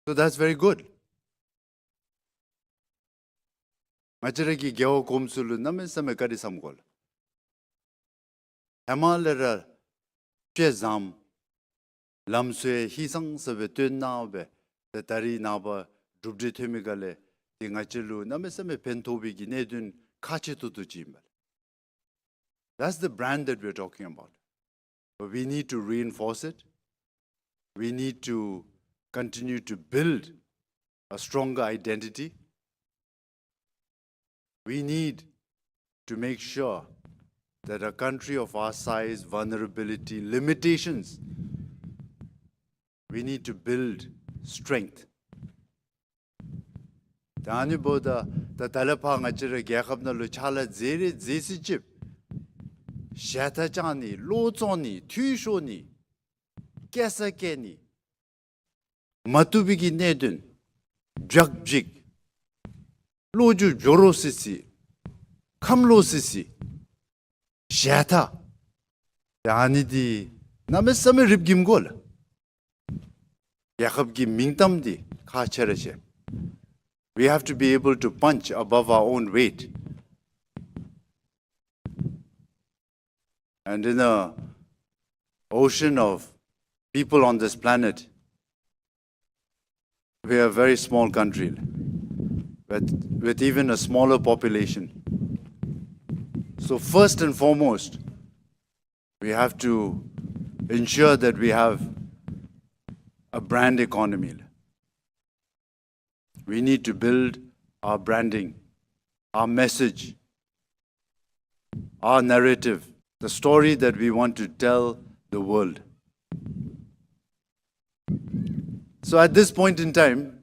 So that's very good. ང་བཅས་ར་གིས་རྒྱལ་བ་གོངམ་ཚུ་ལུ་གནམ་མེད་ས་མེད་བཀའ་དྲིན་བསམ་དགོ་ལགས། ཧེ་མ་ལས་ར་དཔེ་བཟང་ལམ་སྲོལ་ཧིང་སངས་ས་སྦེ་སྟོན་གནང་སྦེ་ཏེ་ད་རིས་ནངས་པ་གྲུབ་འབྲས་ཐོན་མི་སྒང་ལས་ཏེ་ང་བཅས་ལུ་གནམ་མེད་ས་མེད་ཕན་ཐོགས་པའི་གི་གནད་དོན་ཁག་ཆེ་ཏོག་ཏོ་ཅིག་ཨིན་པས། That's the brand that we're talking about. But we need to reinforce it. We need to continue to build a stronger identity. We need to make sure that a country of our size, vulnerability, limitations, we need to build strength. ད་ཨ་ནི་འབདཝ་ད་ད་ད་ལས་ཕར་ང་བཅས་ར་རྒྱལ་ཁབ་ནང་ལུ་ཕྱག་ལཱ་མཛད་རེ་མཛད་ཚུན་ཚོད་ཞལ་ཏ་བཅང་ནི་བློ་བཙོང་ནི་འཐུས་ཤོར་ནི་སྐྱེ་ས་སྐྱེ་ནི་མ་བཏུབ་པའི་གི་གནད་དོན་བྱག་བྱིག་བློ་རྒྱུ་འགྱོ་རོ་སི་སི་ཁམས་ལོག་སི་སི་ཞལ་ཏ། ད་ཨ་ནི་འདི་གནམ་མེད་ས་མེད་རིགཔ་འགྱིམ་དགོ་ལགས། རྒྱལ་ཁབ་ཀྱི་མིང་གཏམ་འདི་ཁག་ཆེ་ར་ཆེ། We have to be able to punch above our own weight. And in a ocean of people on this planet, we are a very small country with, with even a smaller population. So first and foremost, we have to ensure that we have a brand economy. We need to build our branding, our message, our narrative, the story that we want to tell the world. So at this point in time,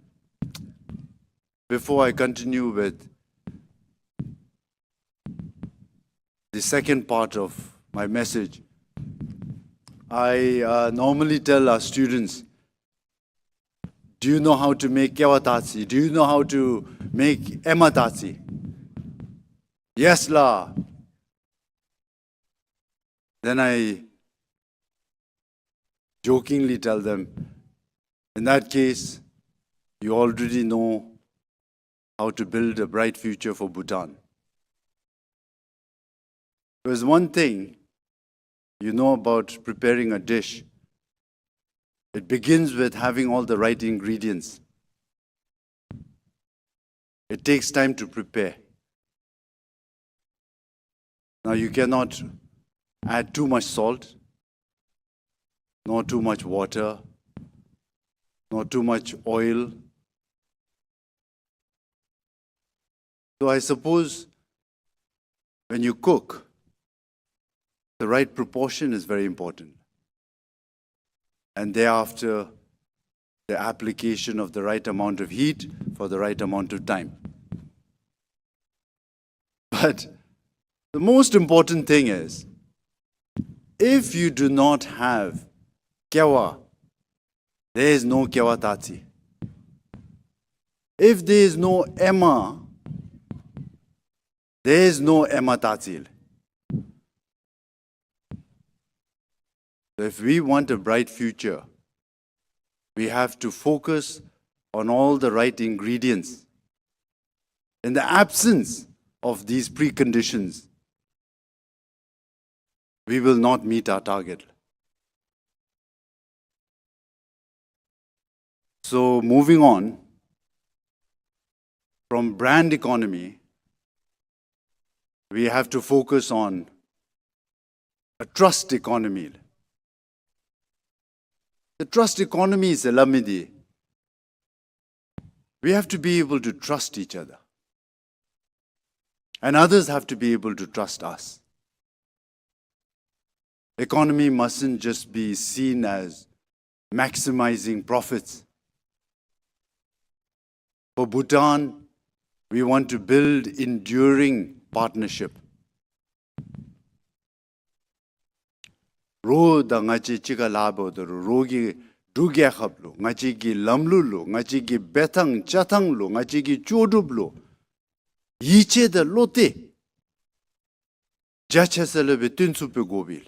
before I continue with the second part of my message, I, uh, normally tell our students, "Do you know how to make kewa tatsi? Do you know how to make ema tatsi?" "Yes la." Then I jokingly tell them, "In that case, you already know how to build a bright future for Bhutan." There's one thing you know about preparing a dish. It begins with having all the right ingredients. It takes time to prepare. Now, you cannot add too much salt, nor too much water, nor too much oil. So I suppose when you cook, the right proportion is very important. And thereafter, the application of the right amount of heat for the right amount of time. But the most important thing is, if you do not have kewa, there is no kewa tatsi. If there is no ema, there is no ema tatsi. So if we want a bright future, we have to focus on all the right ingredients. In the absence of these preconditions, we will not meet our target. So moving on from brand economy, we have to focus on a trust economy. The trust economy is a lamidi. We have to be able to trust each other. And others have to be able to trust us. Economy mustn't just be seen as maximizing profits. For Bhutan, we want to build enduring partnership. རོགས་དང་ང་བཅས་གཅིག་ཁར་ལཱ་འབདཝ་ད་རོགས་ཀྱི་འབྲུག་རྒྱལ་ཁབ་ལུ་ང་བཅས་ཀྱི་ལམ་ལུགས་ལུ་ང་བཅས་ཀྱི་འབད་ཐངས་བྱ་ཐངས་ལུ་ང་བཅས་ཀྱི་ལྕོགས་གྲུབ་ལུ་ཡིད་ཆེས་དང་བློ་གཏད་རྒྱ་ཆེ་ས་ལས་སྦེ་བཏོན་ཚུགས་པའི་དགོ་པས།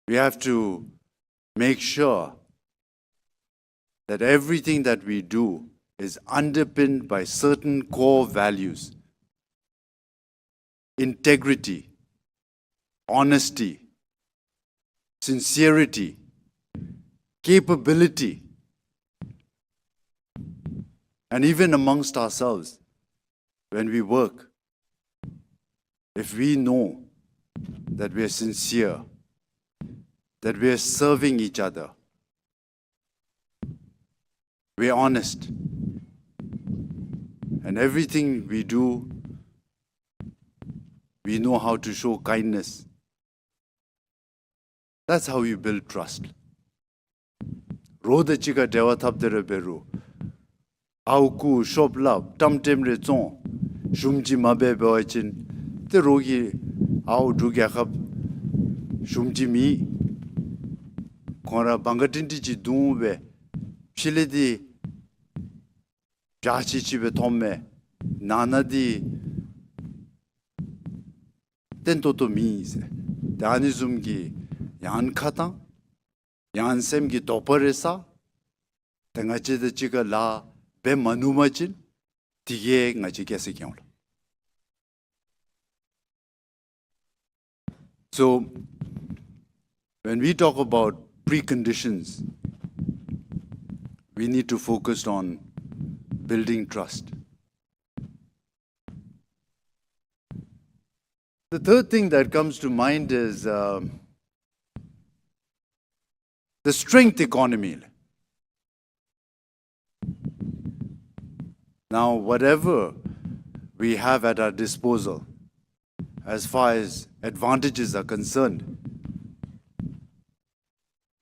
We have to make sure that everything that we do is underpinned by certain core values: integrity, honesty, sincerity, capability, and even amongst ourselves, when we work, if we know that we are sincere, that we are serving each other, we are honest, and everything we do, we know how to show kindness. That's how you build trust. རོགས་དང་གཅིག་ཁར་འབྲེལ་བ་འཐབ་སྟེ་ར་འབད་རུང་ཨརཝ་རྐུ་ཤོབ་ལགཔ་ཏམ་ཏེམ་རེ་བཙོང་ཞུམ་ཅིག་མ་འབད་འབད་བ་ཅིན་ཏེ་རོགས་ཀྱིས་ཨརཝ་འབྲུག་རྒྱལ་ཁབ་ཞུམ་ཅིག་མེད། ཁོང་ར་བང་ག་ཏིང་ཏི་ཅིག་བརྡུང་སྦེ་ཕྱི་ལས་འདི་བྱ་ཅིག་ཅིག་སྦེ་མཐོངམ་མས། ནང་ན་འདི་བརྟན་ཏོག་ཏོ་མེད་ཟེར། ཏེ་ཨ་ནི་བཟུམ་གྱི་ཡང་ཁ་ཐང་ཡང་སེམས་ཀྱི་དོགས་པ་རེ་ཟ། ཏེ་ང་བཅས་དང་གཅིག་ཁར་ལཱ་འབད་མ་ནུམ་པ་ཅིན་དེ་གིས་ང་བཅས་སྐྱེ་ས་ཁེངས་འོང་ལགས། So, when we talk about preconditions, we need to focus on building trust. The third thing that comes to mind is, uh, the strength economy. Now, whatever we have at our disposal, as far as advantages are concerned,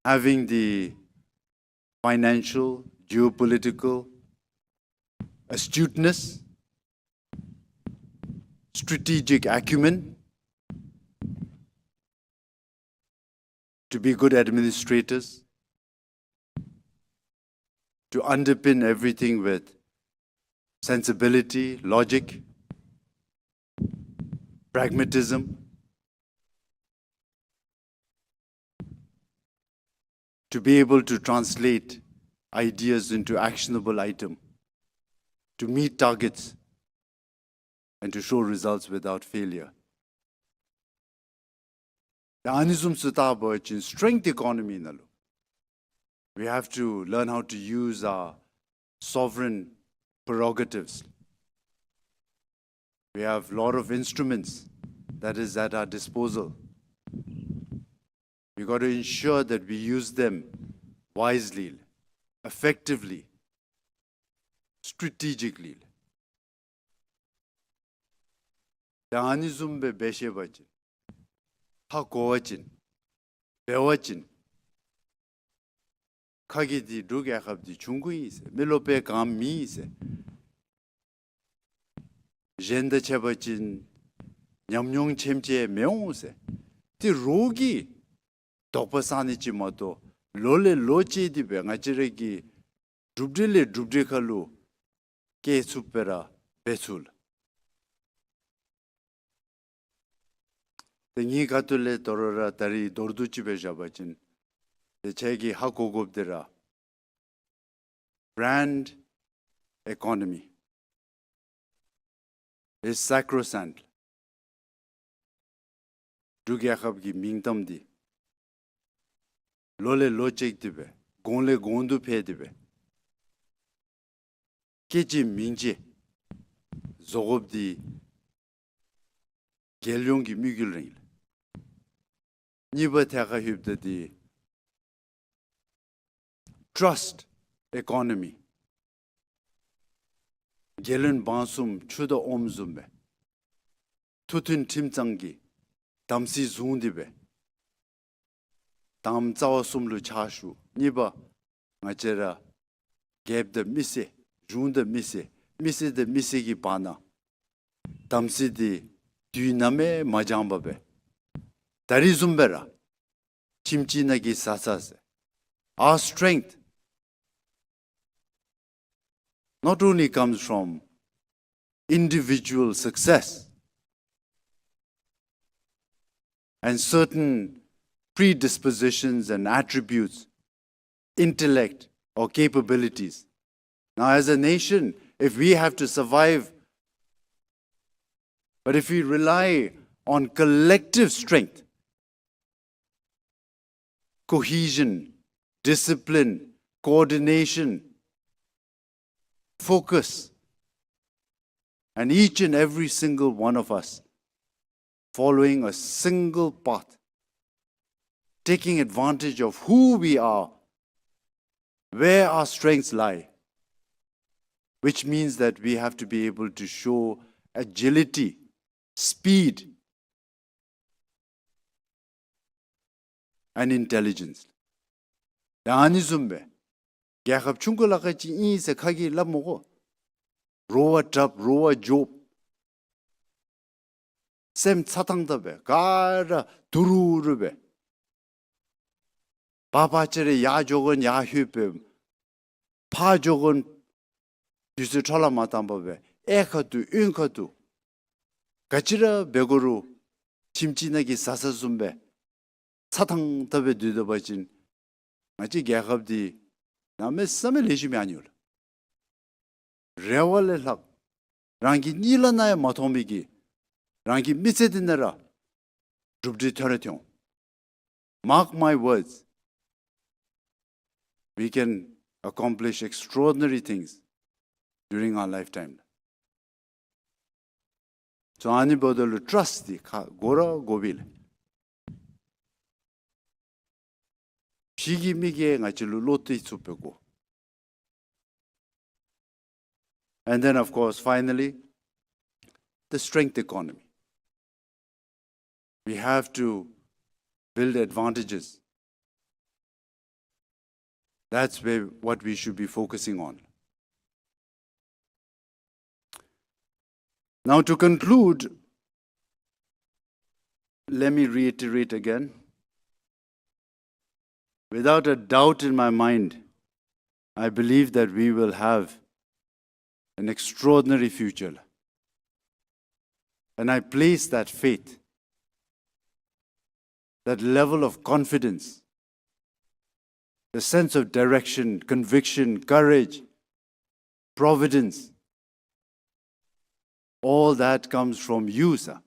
having the financial, geopolitical astuteness, strategic acumen, to be good administrators, to underpin everything with sensibility, logic, pragmatism, to be able to translate ideas into actionable item, to meet targets, and to show results without failure. ད་ཨ་ནི་བཟུམ་ཚུ་བལྟ་བ་ཅིན་strength economy ནང་ལུ། We have to learn how to use our sovereign prerogatives. We have a lot of instruments that is at our disposal. We got to ensure that we use them wisely, effectively, strategically. ད་ཨ་ནི་བཟུམ་སྦེ་འབད་ཤེས་པ་ཅིན། ཧ་གོ་བ་ཅིན། འབད་བ་ཅིན། ཁ་གིས་འདི་འབྲུག་རྒྱལ་ཁབ་འདི་ཆུང་ཀུ་ཨིན་ཟེར། མི་རློབས་པའི་གངམ་ཨིན་ཟེར། གཞན་དང་ཕྱད་པ་ཅིན་ཉམས་མྱོང་ཆེམ་ཅིག་མི་འོང་ཟེར། ཏེ་རོགས་ཀྱི་དོགས་པ་ཟ་ནི་ཅིག་མ་གཏོགས་ལོ་ལས་ལོ་བཅད་དེ་སྦེ་ང་བཅས་ར་གི་གྲུབ་འབྲས་ལས་གྲུབ་འབྲས་ཁ་ལུ་སྐྱེལ་ཚུགསཔ་སྦེ་ར་འབད་ཚུགས་ལགས། ཏེ་ངེའི་ཁ་ཐུག་ལས་དོ་རུང་ར་ད་རིས་མདོར་བསྡུས་ཅིག་སྦེ་བཞག་པ་ཅིན། ཏེ་ཁྱེད་ཀྱིས་ཧ་གོ་དགོཔ་འདི་ར། Brand economy is sacrosanct. འབྲུག་རྒྱལ་ཁབ་ཀྱི་མིང་གཏམ་འདི་ལོ་ལས་ལོ་བཅད་དེ་སྦེ་གོང་ལས་གོང་དུ་འཕེལ་ཏེ་སྦེ་སྐད་ཅིག་མིང་ཅིག་བཟོ་དགོཔ་འདི་རྒྱལ་ཡོངས་ཀྱི་དམིགས་ཡུལ་ར་ཨིན་ལགས། གཉིས་པ་ཐད་ཁར་ལྷོདཔ་ད་འདི་trust economy། རྒྱལ་བློན་འབངས་གསུམ་ཆུ་དང་ཨོམ་བཟུམ་སྦེ་ཐུགས་མཐུན་ཁྲིམས་གཙང་གི་དམ་སྲི་བཟུང་སྟེ་སྦེ་དང་པ་རྩ་བ་གསུམ་ལུ་ཕྱག་ཞུ། གཉིས་པ་ང་བཅས་ར་རྒྱལཔོ་དང་མི་སེར་གཞུང་དང་མི་སེར་མི་སེར་དང་མི་སེར་གྱི་བར་ན་དམ་སྲི་འདི་དུས་ནམ་ཡང་མ་འགྱངས་པར་སྦེ་ད་རིས་བཟུམ་སྦེ་ར་ཁྱིམ་གཅིག་ནང་གི་བཟའ་ཚང་ཟེར། Our strength not only comes from individual success and certain predispositions and attributes, intellect or capabilities. Now, as a nation, if we have to survive, but if we rely on collective strength, cohesion, discipline, coordination, focus, and each and every single one of us following a single path, taking advantage of who we are, where our strengths lie, which means that we have to be able to show agility, speed, and intelligence. ད་ཨ་ནི་བཟུམ་སྦེ་རྒྱལ་ཁབ་ཆུང་ཀུ་ལ་ཁག་ཅིག་ཨིན་ཟེར་ཁ་གིས་སླབ་མི་དགོ། རོགས་འདྲབ་རོགས་འཇོབ། སེམས་ཚ་ཐང་ཐང་སྦེ་ག་ར་དུ་རུ་རུ་སྦེ་བར་བར་ཅིག་རེ་ཡར་འགྱོ་དགོ་ན་ཡར་ལྷོད་སྦེ་ཕར་འགྱོ་དགོ་ན་དུས་ཚོད་འཕྲོ་བརླག་མ་བཏང་པར་སྦེ་གཡས་ཁ་ཐུག་གཡོན་ཁ་ཐུག་ག་ཅི་ར་འབད་དགོ་རུང་ཁྱིམ་གཅིག་ནང་གི་བཟའ་ཚང་བཟུམ་སྦེ་ཚ་ཐང་ཐང་སྦེ་སྡོད་སྡོད་པ་ཅིན་ང་བཅས་རྒྱལ་ཁབ་འདི་གནམ་མེད་ས་མེད་ལེགས་ཤོམ་ཡར་འགྱོ་ལགས། རེ་བ་ལས་ལྷག་རང་གི་གཉིད་ལམ་ནང་ཡང་མ་མཐོང་མི་གི་རང་གི་མི་ཚེ་འདི་ནང་ར་ གྲུབ་འབྲས་ཐོན་ར་ཐོན་འོང་། Mark my words, we can accomplish extraordinary things during our lifetime. So ཨ་ནི་འབདཝ་ད་ལུ་ཊརསཊ་འདི་ཁག་དགོ་ར་དགོ་པས་ལགས། ཕྱི་གི་མི་གིས་ང་བཅས་ལུ་བློ་གཏད་ཚུགསཔ་སྦེ་དགོ། And then, of course, finally, the strength economy. We have to build advantages. That's where, what we should be focusing on. Now, to conclude, let me reiterate again. Without a doubt in my mind, I believe that we will have an extraordinary future. And I place that faith, that level of confidence, the sense of direction, conviction, courage, providence, all that comes from you, sir.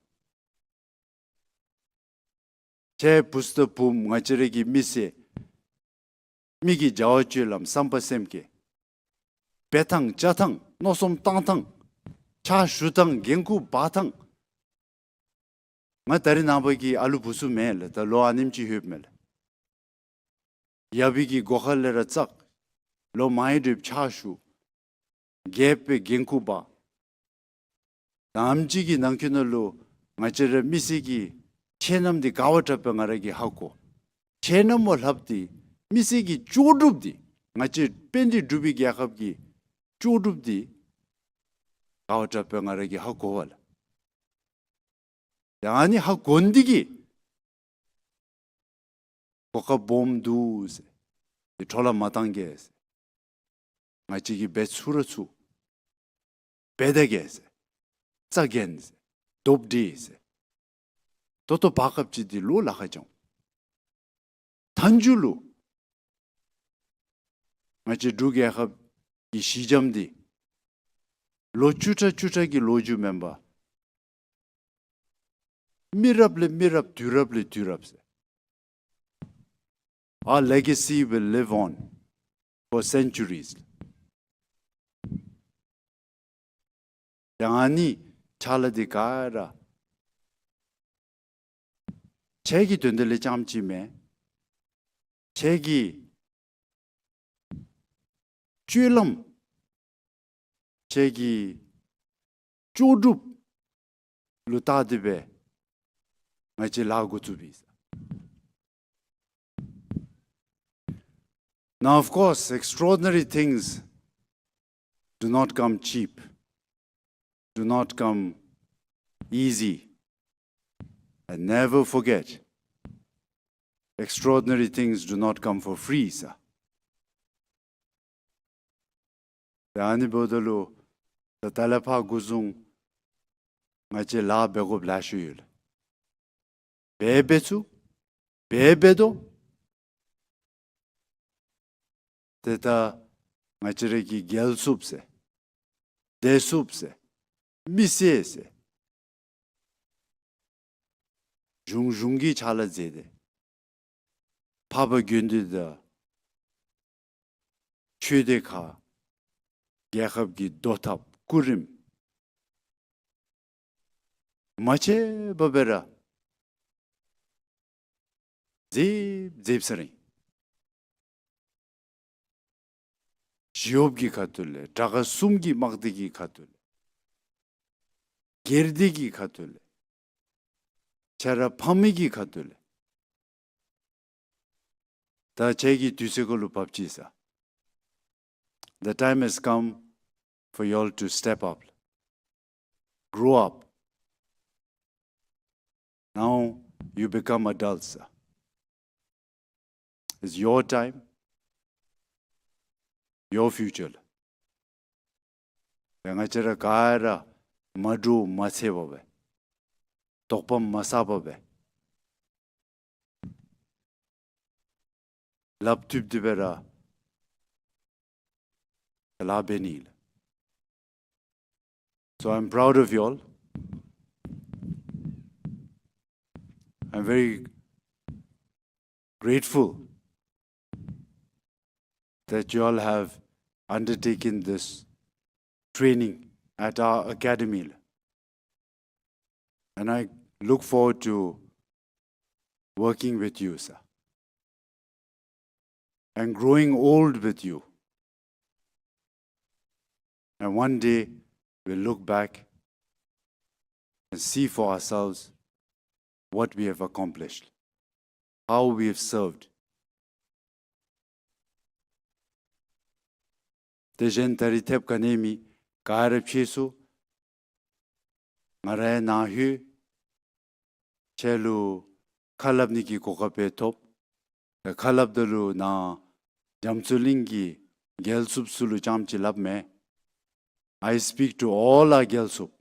ཁྱེད་བུཚ་དང་བུམོ་ང་བཅས་ར་གི་མི་སེར་མི་གི་བྱ་བ་སྤྱོད་ལམ་བསམ་པ་སེམས་བསྐྱེད་འབད་ཐངས་བཅའ་ཐངས་མནོ་བསམ་བཏང་ཐངས་ཕྱག་ཞུ་ཐངས་འགན་ཁུར་འབག་ཐངས། ང་ད་རིས་ནངས་པ་གི་ཨ་ལུ་བུཚ་མེན་ལགས། ད་ལོ་ཨ་ནེམ་ཅིག་ལྷོདཔ་མས་ལགས། ཡབ་ཀྱི་སྒོ་ཁ་ལས་ར་བཙག། ལོ་མང་རབས་ཕྱག་ཞུ། རྒསཔ་སྦེ་འགན་ཁུར་འབག། ད་ཨེམ་ཅིག་གི་ནང་འཁོད་ནང་ལུ་ང་བཅས་ར་མི་སེར་གྱི་ཁྱད་རྣམ་འདི་ག་བ་དྲགཔ་སྦེ་ང་ར་གིས་ཧ་གོ། ཁྱད་རྣམ་བ་ལྷགཔ་འདི་མི་སེར་གྱི་ལྕོགས་གྲུབ་འདི་ང་བཅས་དཔལ་ལྡན་འབྲུག་པའི་རྒྱལ་ཁབ་ཀྱི་ལྕོགས་གྲུབ་འདི་ག་བ་དྲགཔ་སྦེ་ང་ར་གིས་ཧ་གོ་བས་ལགས། ད་ཨ་ནི་ཧ་གོ་ནི་འདི་གིས་གོ་སྐབས་སྦོམ་འདུག་ཟེར། འདི་འཕྲོ་བརླག་མ་བཏང་གེ་ཟེར། ང་བཅས་ཀྱིས་འབད་ཚུགས་ར་ཚུགས། འབད་ད་གེ་ཟེར། བཙག་གེ་ཟེར། སྟོབས་འདི་ཟེར། ད་ལྟོ་བར་སྐབས་ཅིག་འདི་ལུ་ལཱ་ཁག་ཅིག་འོང་། མཐའ་མཇུག་ལུ་ང་བཅས་འབྲུག་རྒྱལ་ཁབ་ཀྱི་གཞི་འགྱམ་འདི་ལོ་བཅུ་ཕྲག་བཅུ་ཕྲག་གི་ལོ་རྒྱུས་མེན་པར་མི་རབས་ལས་མི་རབས་དུས་རབས་ལས་དུས་རབས་ཟེར། Our legacy will live on for centuries. ད་ཨ་ནི་ཕྱག་ལཱ་འདི་ག་ར་ཁྱེད་ཀྱི་དོན་དག་ལས་རྐྱངམ་ཅིག་མེན། ཁྱེད་ཀྱི་སྤྱོད་ལམ་ཁྱེད་ཀྱི་ལྕོགས་གྲུབ་ལུ་བལྟ་སྟེ་སྦེ་ང་བཅས་ལཱ་འགོ་བཙུགས་པས། Now, of course, extraordinary things do not come cheap, do not come easy. And never forget, extraordinary things do not come for free, sir. ད་ཨ་ནི་འབདཝ་ད་ལུ་ད་ད་ལས་ཕར་འགོ་བཟུང་ང་བཅས་ལཱ་འབད་དགོཔ་ལེ་ཤ་ཡོད་ལགས། འབད་འབད་ཚུགས། འབད་འབད་དོ། ཏེ་ད་ང་བཅས་ར་གི་རྒྱལ་ཚུགསཔ་ཟེར་སྡེ་ཚུགསཔ་ཟེར་མི་སེར་ཟེར་གཞུང་གཞུང་གི་ཕྱག་ལཱ་མཛད་དེ་འཕགས་པ་དགེ་འདུན་དང་ཆོས་སྡེ་ཁག་རྒྱལ་ཁབ་ཀྱི་བཟློག་ཐབས་སྐུ་རིམ་མ་ཆད་པར་སྦེ་ར་མཛདཔ་མཛདཔ་ཟེར་རུང་ཞི་གཡོགཔ་གི་ཁ་ཐུག་ལས་དྲག་ཁག་གསུམ་གྱི་དམག་སྡེ་གི་ཁ་ཐུག་ལས་སྒེར་སྡེ་གི་ཁ་ཐུག་ལས་ཆ་ར་ཕ་མའི་གི་ཁ་ཐུག་ལས་ད་ཁྱེད་ཀྱི་དུས་ཚོད་ཁོ་ལུ་བབས་ཅི་ས། The time has come for you all to step up. Grow up. Now you become adults. It's your time, your future. ང་བཅས་ར་ག་ར་མ་འདྲོག་མ་འཚེར་བར་སྦེ་དོགས་པ་མ་ཟ་བར་སྦེ་ལགཔ་མཐུད་དེ་སྦེ་ར་ལཱ་འབད་ནི་ལགས། So I'm proud of you all. I'm very grateful that you all have undertaken this training at our academy. And I look forward to working with you, sir, and growing old with you. And one day we'll look back and see for ourselves what we have accomplished, how we have served. དེ་བཞིན་ད་རིས་ཐེབས་ག་ནི་མེད་ག་ར་ཕྱིས་སུ་ང་རའི་ནང་ལྷོད། ཁྱེད་ལུ་ཁ་སླབ་ནི་གི་གོ་སྐབས་སྦེ་ཐོབ། ཁ་སླབ་ད་ལུ་ནཱ་རྒྱ་མཚོ་གླིང་གི་རྒྱལ་སྲུངཔ་ཚུ་ལུ་རྐྱངམ་ཅིག་སླབ་མེན། I speak to all our རྒྱལ་སྲུངཔ།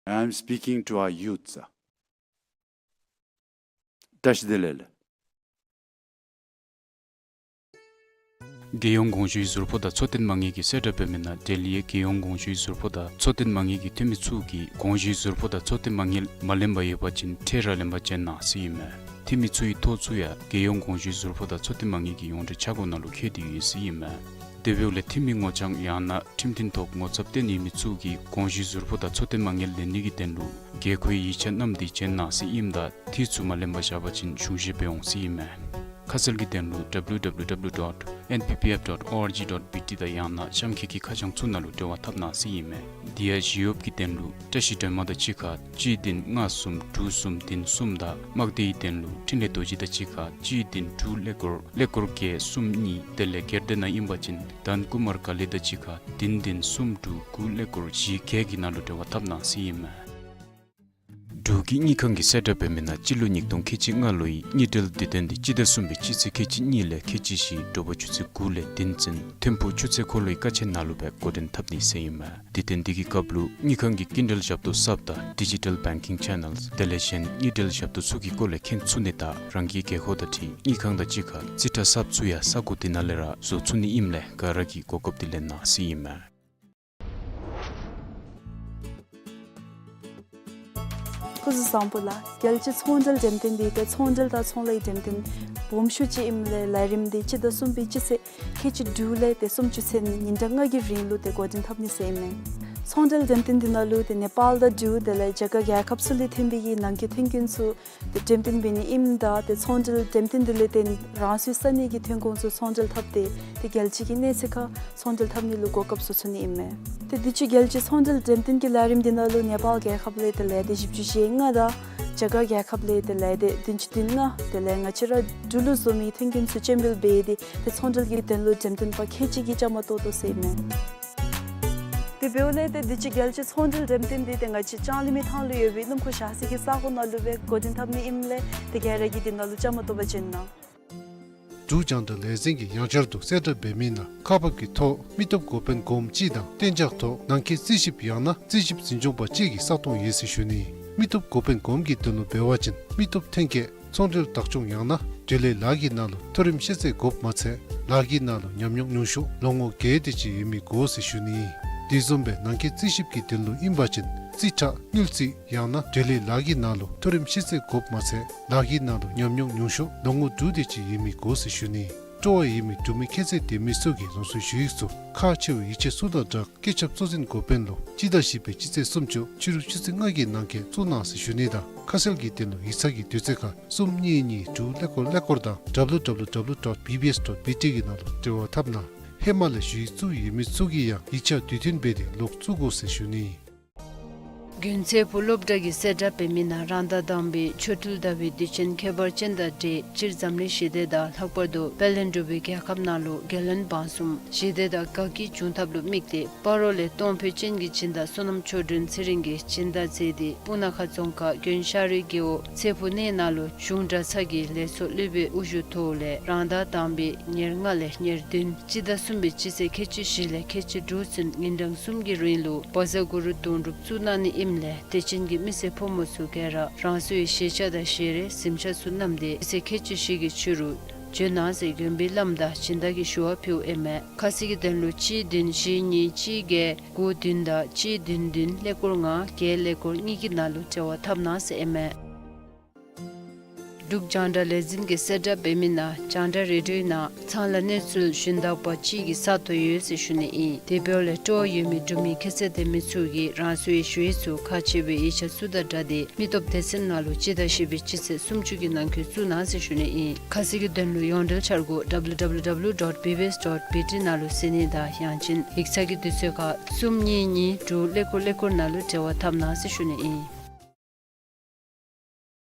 I am speaking to our youths. བཀྲ་ཤིས་བདེ་ལེགས། རྒྱལ་ཡོངས་དགོངས་ཞུའི་ཟུར་ཕོགས་དང་འཚོ་རྟེན་མ་དངུལ་གྱི་གསལ་བསྒྲགས་འབད་མི་ནང་ལྡི་ལིའི་རྒྱལ་ཡོངས་དགོངས་ཞུའི་ཟུར་ཕོགས་དང་འཚོ་རྟེན་མ་དངུལ་གྱི་འཐུས་མི་ཚུ་གིས་དགོངས་ཞུའི་ཟུར་ཕོགས་དང་འཚོ་རྟེན་མ་དངུལ་མ་ལེན་པར་ཡོད་པ་ཅིན་ཁྲལ་ར་ལེན་པར་བྱོན་གནང་ཟེར་ཨིན་མས། འཐུས་མི་ཚུའི་ཐོ་ཚུ་ཡང་རྒྱལ་ཡོངས་དགོངས་ཞུའི་ཟུར་ཕོགས་དང་འཚོ་རྟེན་མ་དངུལ་གྱི་ཡོངས་འབྲེལ་ཆ་བགོས་ནང་ལུ་བཀོད་དེ་ཡོད་ཟེར་ཨིན་མས། དེ་འབདཝ་ལས་འཐུས་མི་ངོ་རྐྱང་ཡང་ན་ཁྲིམས་མཐུན་ཐོག་ངོ་ཚབ་བཏོན་ཡོད་མི་ཚུ་གིས་དགོངས་ཞུའི་ཟུར་ཕོགས་དང་འཚོ་རྟེན་མ་དངུལ་ལེན་ནི་གི་དོན་ལུ་དགོས་མཁོའི་ཡིག་ཆ་བསྣམས་ཏེ་བྱོན་གནང་ཟེར་ཨིནམ་ད་འཐུས་ཚུ་མ་ལེན་པར་བཞག་པ་ཅིན་གཞུང་བཞེས་འབད་འོང་ཟེར་ཨིན་མས། ཁ་གསལ་གྱི་དོན་ལུ་W W W dot N P P F dot org dot B T དང་ཡང་ན་གཤམ་འཁོད་ཀྱི་ཁ་བྱང་ཚུ་ནང་ལུ་འབྲེལ་བ་འཐབ་གནང་ཟེར་ཨིན་མས། དེ་ཡང་ཞི་གཡོགཔ་གི་དོན་ལུ་བཀྲ་ཤིས་སྒྲོལ་མ་དང་གཅིག་ཁར་གཅིག་བདུན་ལྔ་གསུམ་དྲུག་གསུམ་བདུན་གསུམ་དང་དམག་སྡེའི་དོན་ལུ་འཕྲིན་ལས་རྡོ་རྗེ་དང་གཅིག་ཁར་གཅིག་བདུན་དྲུག་ཀླད་ཀོར་ཀླད་ཀོར་བརྒྱད་གསུམ་གཉིས། དེ་ལས་སྒེར་སྡེ་ནང་ཨིན་པ་ཅིན་དཱན་ཀུ་མར་ཀ་ལི་དང་གཅིག་ཁར་བདུན་བདུན་གསུམ་དྲུག་དགུ་ཀླད་ཀོར་བཞི་བརྒྱད་ཀྱི་ནང་ལུ་འབྲེལ་བ་འཐབ་གནང་ཟེར་ཨིན་མས། འབྲུག་གི་དངུལ་ཁང་གི་གསལ་བསྒྲགས་འབད་མི་ནང་སྤྱི་ལོ་ཉིས་སྟོང་ཁལ་གཅིག་ལྔ་ལོའི་དངུལ་འབྲེལ་དུས་སྟོན་འདི་སྤྱི་ཟླ་གསུམ་པའི་སྤྱི་ཚེས་ཁལ་གཅིག་གཉིས་ལས་ཁལ་གཅིག་བཞི་དྲོ་པ་ཆུ་ཚོད་དགུ་ལས་བདུན་ཚུན་ཐིམ་ཕུག་ཆུ་ཚོད་འཁོར་ལོའི་ཀ་ཆེན་ནང་ལུ་སྦེ་འགོ་འདྲེན་འཐབ་ནི་ཟེར་ཨིན་མས། དུས་སྟོན་འདི་གི་སྐབས་ལུ་དངུལ་ཁང་གི་སྐྱིན་འགྲུལ་ཞབས་ཏོག་གསརཔ་དང་Digital Banking Channels དེ་ལས་གཞན་དངུལ་འབྲེལ་ཞབས་ཏོག་ཚུ་གི་སྐོར་ལས་མཁྱེན་ཚུགས་ནི་དང་རང་གི་དགོས་མཁོ་དང་འཁྲིལ་དངུལ་ཁང་དང་གཅིག་ཁར་རྩིས་ཁྲ་གསརཔ་ཚུ་ཡང་ས་གོ་འདི་ནང་ལས་ར་བཟོ་ཚུགས་ནི་ཨིནམ་ལས་ག་ར་གིས་གོ་སྐབས་འདི་ལེན་གནང་ཟེར་ཨིན་མས། སྐུ་གཟུགས་བཟང་པོ་ལགས། རྒྱལ་སྤྱིའི་ཚོང་འབྲེལ་འགྲེམས་སྟོན་འདི་ཏེ་ཚོང་འབྲེལ་དང་ཚོང་ལཱའི་འགྲེམས་སྟོན་སྦོམ་ཤོས་ཅིག་ཨིནམ་ལས་ལས་རིམ་འདི་སྤྱི་ཟླ་གསུམ་པའི་སྤྱི་ཚེས་ཁལ་གཅིག་དྲུག་ལས་ཏེ་སུམ་ཅུ་ཚུན་ཉིན་གྲངས་ལྔ་གི་རིང་ལུ་ཏེ་འགོ་འདྲེན་འཐབ་ནི་ཟེར་ཨིན་མས། ཚོང་འབྲེལ་འགྲེམས་སྟོན་འདི་ནང་ལུ་ཏེ་ནེ་པཱལ་དང་འབྲུག་དེ་ལས་རྒྱ་གར་རྒྱལ་ཁབ་ཚུ་ལས་ཐོན་པའི་གི་ནང་འཁོད་ཐོན་ཁུངས་ཚུ་ཏེ་འགྲེམས་སྟོན་འབད་ནི་ཨིནམ་ད་ཏེ་ཚོང་འབྲེལ་འགྲེམས་སྟོན་འདི་ལས་བརྟེན་རང་སོའི་ས་གནས་ཀྱི་ཐོན་ཁུངས་ཚུ་ཚོང་འབྲེལ་འཐབ་སྟེ་ཏེ་རྒྱལ་སྤྱི་གི་གནས་ཚད་ཁར་ཚོང་འབྲེལ་འཐབ་ནི་ལུ་གོ་སྐབས་བཟོ་ཚུགས་ནི་ཨིན་མས། ཏེ་དུས་ཅི་རྒྱལ་སྤྱིའི་ཚོང་འབྲེལ་འགྲེམས་སྟོན་གྱི་ལས་རིམ་འདི་ནང་ལུ་ནེ་པཱལ་རྒྱལ་ཁབ་ལས་ཏེ་ལས་སྡེ་བཞི་བཅུ་ཞེ་ལྔ་དང་རྒྱ་གར་རྒྱལ་ཁབ་ལས་ཏེ་ལས་སྡེ་བདུན་ཅུ་དོན་ལྔ་དེ་ལས་ང་བཅས་ར་འབྲུག་ལུ་བཟོ་མི་ཐོན་ཁུངས་ཚུ་སྤྱན་འབུལ་འབད་དེ་ཏེ་ཚོང་འབྲེལ་གྱི་དོན་ལུ་འགྲེམས་སྟོན་པ་ཁལ་གཅིག་གིས་བཅའ་མར་གཏོགས་དོ་ཟེར་ཨིན་མས། དེ་འབདཝ་ལས་ཏེ་དུས་ཅི་རྒྱལ་སྤྱིའི་ཚོང་འབྲེལ་འགྲེམས་སྟོན་འདི་ཏེ་ང་བཅས་ལྕང་གླིང་མི་ཐང་ལུ་ཡོད་པའི་སྣུམ་འཁོར་བཞག་ས་གི་ས་གོ་ནང་ལུ་སྦེ་འགོ་འདྲེན་འཐབ་ནི་ཨིནམ་ལས་ཏེ་ག་ར་གིས་འདི་ནང་ལུ་བཅའ་མར་གཏོགས་པར་བྱོན་གནང་། འབྲུག་རྒྱང་བསྒྲགས་ལས་འཛིན་གྱིས་ཡང་བསྐྱར་དུ་གསལ་བསྒྲགས་འབད་མི་ནང་ཁག་འབག་གི་ཐོག་མི་སྟོབས་འགོ་དཔོན་གོངམ་གཅིག་དང་གཏན་འཇགས་ཐོག་ནང་འཁོད་རྩིས་ཞིབ་ཡང་ན་རྩིས་ཞིབ་འཛིན་སྐྱོང་པ་གཅིག་གི་ས་སྟོང་ཡོད་ཟེར་ཞུ་ནི། མི་སྟོབས་འགོ་དཔོན་གོངམ་གྱི་དོན་ལུ་འབད་བ་ཅིན་མི་སྟོབས་ཐོན་སྐྱེད་ཚོང་འབྲེལ་བདག་སྐྱོང་ཡང་ན་འབྲེལ་ཡོད་ལཱ་གི་ནང་ལུ་མཐོ་རིམ་ཤེས་ཚད་དགོཔ་མ་ཚད་ལཱ་གི་ནང་ལུ་ཉམས་མྱོང་ཉུང་ཤོས་ལོ་ངོ་བརྒྱད་དེ་ཅིག་ཡོད་མི་དགོ་ཟེར་ཞུ་ནི། དེ་བཟུམ་སྦེ་ནང་འཁོད་རྩིས་ཞིབ་ཀྱི་དོན་ལུ་ཨིན་པ་ཅིན་རྩིས་ཁྲ་དངུལ་རྩིས་ཡང་ན་འབྲེལ་ཡོད་ལཱ་གི་ནང་ལུ་མཐོ་རིམ་ཤེས་ཚད་དགོཔ་མ་ཚད་ལཱ་གི་ནང་ལུ་ཉམས་མྱོང་ཉུང་ཤོས་ལོ་ངོ་དྲུག་དེ་ཅིག་ཡོད་མི་དགོ་ཟེར་ཞུ་ནི། སྤྲོ་བ་ཡོད་མི་འབྲུག་མི་ཁྱད་ཚད་ལྡན་མི་ཚུ་གིས་རང་སོའི་ཞུ་ཡིག་ཚུ་ཁག་ཆེ་བའི་ཡིག་ཆ་ཚུ་དང་སྦྲགས་སྐུ་ཚབ་གཙོ་འཛིན་འགོ་དཔོན་ལུ་སྤྱི་ཟླ་བཞི་པའི་སྤྱི་ཚེས་སུམ་ཅུ་ཕྱི་རུ་ཆུ་ཚོད་ལྔ་གི་ནང་འཁོད་བཙུགས་གནང་ཟེར་ཞུ་ནི་དང་ཁ་གསལ་གྱི་དོན་ལུ་ཡིག་ཚང་གི་དུས་ཚོད་ཁར་གསུམ་གཉིས་གཉིས་དྲུག་ཀླད་ཀོར་ཀླད་ཀོར་དང་W W W dot B B S dot B T གི་ནང་ལུ་འབྲེལ་བ་འཐབ་གནང་། ཧེ་མ་ལས་ཞུ་ཡིག་བཙུགས་ཡོད་མི་ཚུ་གིས་ཡང་ཡིག་ཆ་དུས་མཐུན་འབད་དེ་ལོག་བཙུགས་དགོ་ཟེར་ཞུ་ནི། དགོན་ཚེ་ཕུག་སློབ་གྲྭ་གིས་གསལ་བསྒྲགས་འབད་མི་ནང་རང་ཟླ་དང་པའི་ཆོ་འཕྲུལ་ཟླ་བའི་དུས་ཆེན་ཁྱད་པར་ཅན་དང་འབྲེལ་སྤྱིར་འཛམ་གླིང་ཞི་བདེ་དང་ལྷག་པར་དུ་དཔལ་ལྡན་འབྲུག་པའི་རྒྱལ་ཁབ་ནང་ལུ་རྒྱལ་བློན་འབངས་གསུམ་ཞི་བདེ་དང་དགའ་སྐྱིད་འབྱུང་ཐབས་ལུ་དམིགས་ཏེ་སྤ་རོ་ལས་གཏོང་ཕོད་ཅན་གྱི་སྦྱིན་བདག་བསོད་ནམས་ཆོས་སྒྲོན་ཚེ་རིང་གིས་སྦྱིན་བདག་མཛད་དེ་སྤུ་ན་ཁ་རྫོང་ཁག་དགོན་ཤ་རུའི་རྒེད་འོག་ཚེ་ཕུག་གནས་ནང་ལུ་གཞུང་གྲྭ་ཚང་གི་ལས་ཚོགས་སློབ་དཔོན་དབུ་བཞུགས་ཐོག་ལས་རང་ཟླ་དང་པའི་ཉེར་ལྔ་ལས་ཉེར་བདུན་སྤྱི་ཟླ་གསུམ་པའི་སྤྱི་ཚེས་ཁལ་གཅིག་བཞི་ལས་ཁལ་གཅིག་དྲུག་ཚུན་ཉིན་གྲངས་གསུམ་གྱི་རིང་ལུ་བཛྲ་གུ་རུ་དོན་གྲུབ་བཙུགས་གནང་ནི་ཨིནམ་ལས་དད་ཅན་གྱི་མི་སེར་ཕོ་མོ་ཚུ་ག་ར་རང་སོའི་ཞལ་ཆས་དང་ཞལ་རས་གཟིམ་ཆས་ཚུ་བསྣམས་ཏེ་སྤྱི་ཚེས་ཁལ་གཅིག་བཞི་གི་ཕྱི་རུ་ བྱོན་གནང་ཟེར་མགོན་པོའི་བླམ་དང་སྦྱིན་བདག་གིས་ཞུ་བ་ཕུལཝ་ཨིན་མས། ཁ་གསལ་གྱི་དོན་ལུ་གཅིག་བདུན་བཞི་གཉིས་གཅིག་བརྒྱད་དགུ་བདུན་དང་གཅིག་བདུན་བདུན་ཀླད་ཀོར་ལྔ་བརྒྱད་ཀླད་ཀོར་གཉིས་ཀྱི་ནང་ལུ་འབྲེལ་བ་འཐབ་གནང་ཟེར་ཨིན་མས། འབྲུག་རྒྱང་བསྒྲགས་ལས་འཛིན་གྱིས་གསལ་བསྒྲགས་འབད་མི་ནང་རྒྱང་བསྒྲགས་རེ་ཌིའོའི་ནང་ཚང་ལ་གནས་ཚུལ་ཞུན་དག་པ་ཅིག་གི་ས་སྟོང་ཡོད་ཟེར་ཞུ་ནི་ཨིན། དེ་འབདཝ་ལས་སྤྲོ་བ་ཡོད་མི་འབྲུག་མི་ཁྱད་ཚད་ལྡན་མི་ཚུ་གིས་རང་སོའི་ཞུ་ཡིག་ཚུ་ཁག་ཆེ་བའི་ཡིག་ཆ་ཚུ་དང་སྦྲགས་ཏེ་མི་སྟོབས་སྡེ་ཚན་ནང་ལུ་སྤྱི་ཟླ་བཞི་པའི་སྤྱི་ཚེས་སུམ་ཅུ་གི་ནང་འཁོད་བཙུགས་གནང་ཟེར་ཞུ་ནི་ཨིན། ཁ་གསལ་གྱི་དོན་ལུ་ཡོངས་འབྲེལ་འཆར་སྒོ་W W W dot B B S dot B T ནང་ལུ་གཟིགས་ནི་དང་ཡང་ཅིན་ཡིག་ཚང་གི་དུས་ཚོད་ཁར་གསུམ་གཉིས་གཉིས་དྲུག་ཀླད་ཀོར་ཀླད་ཀོར་ནང་ལུ་འབྲེལ་བ་འཐབ་གནང་ཟེར་ཞུ་ནི་ཨིན།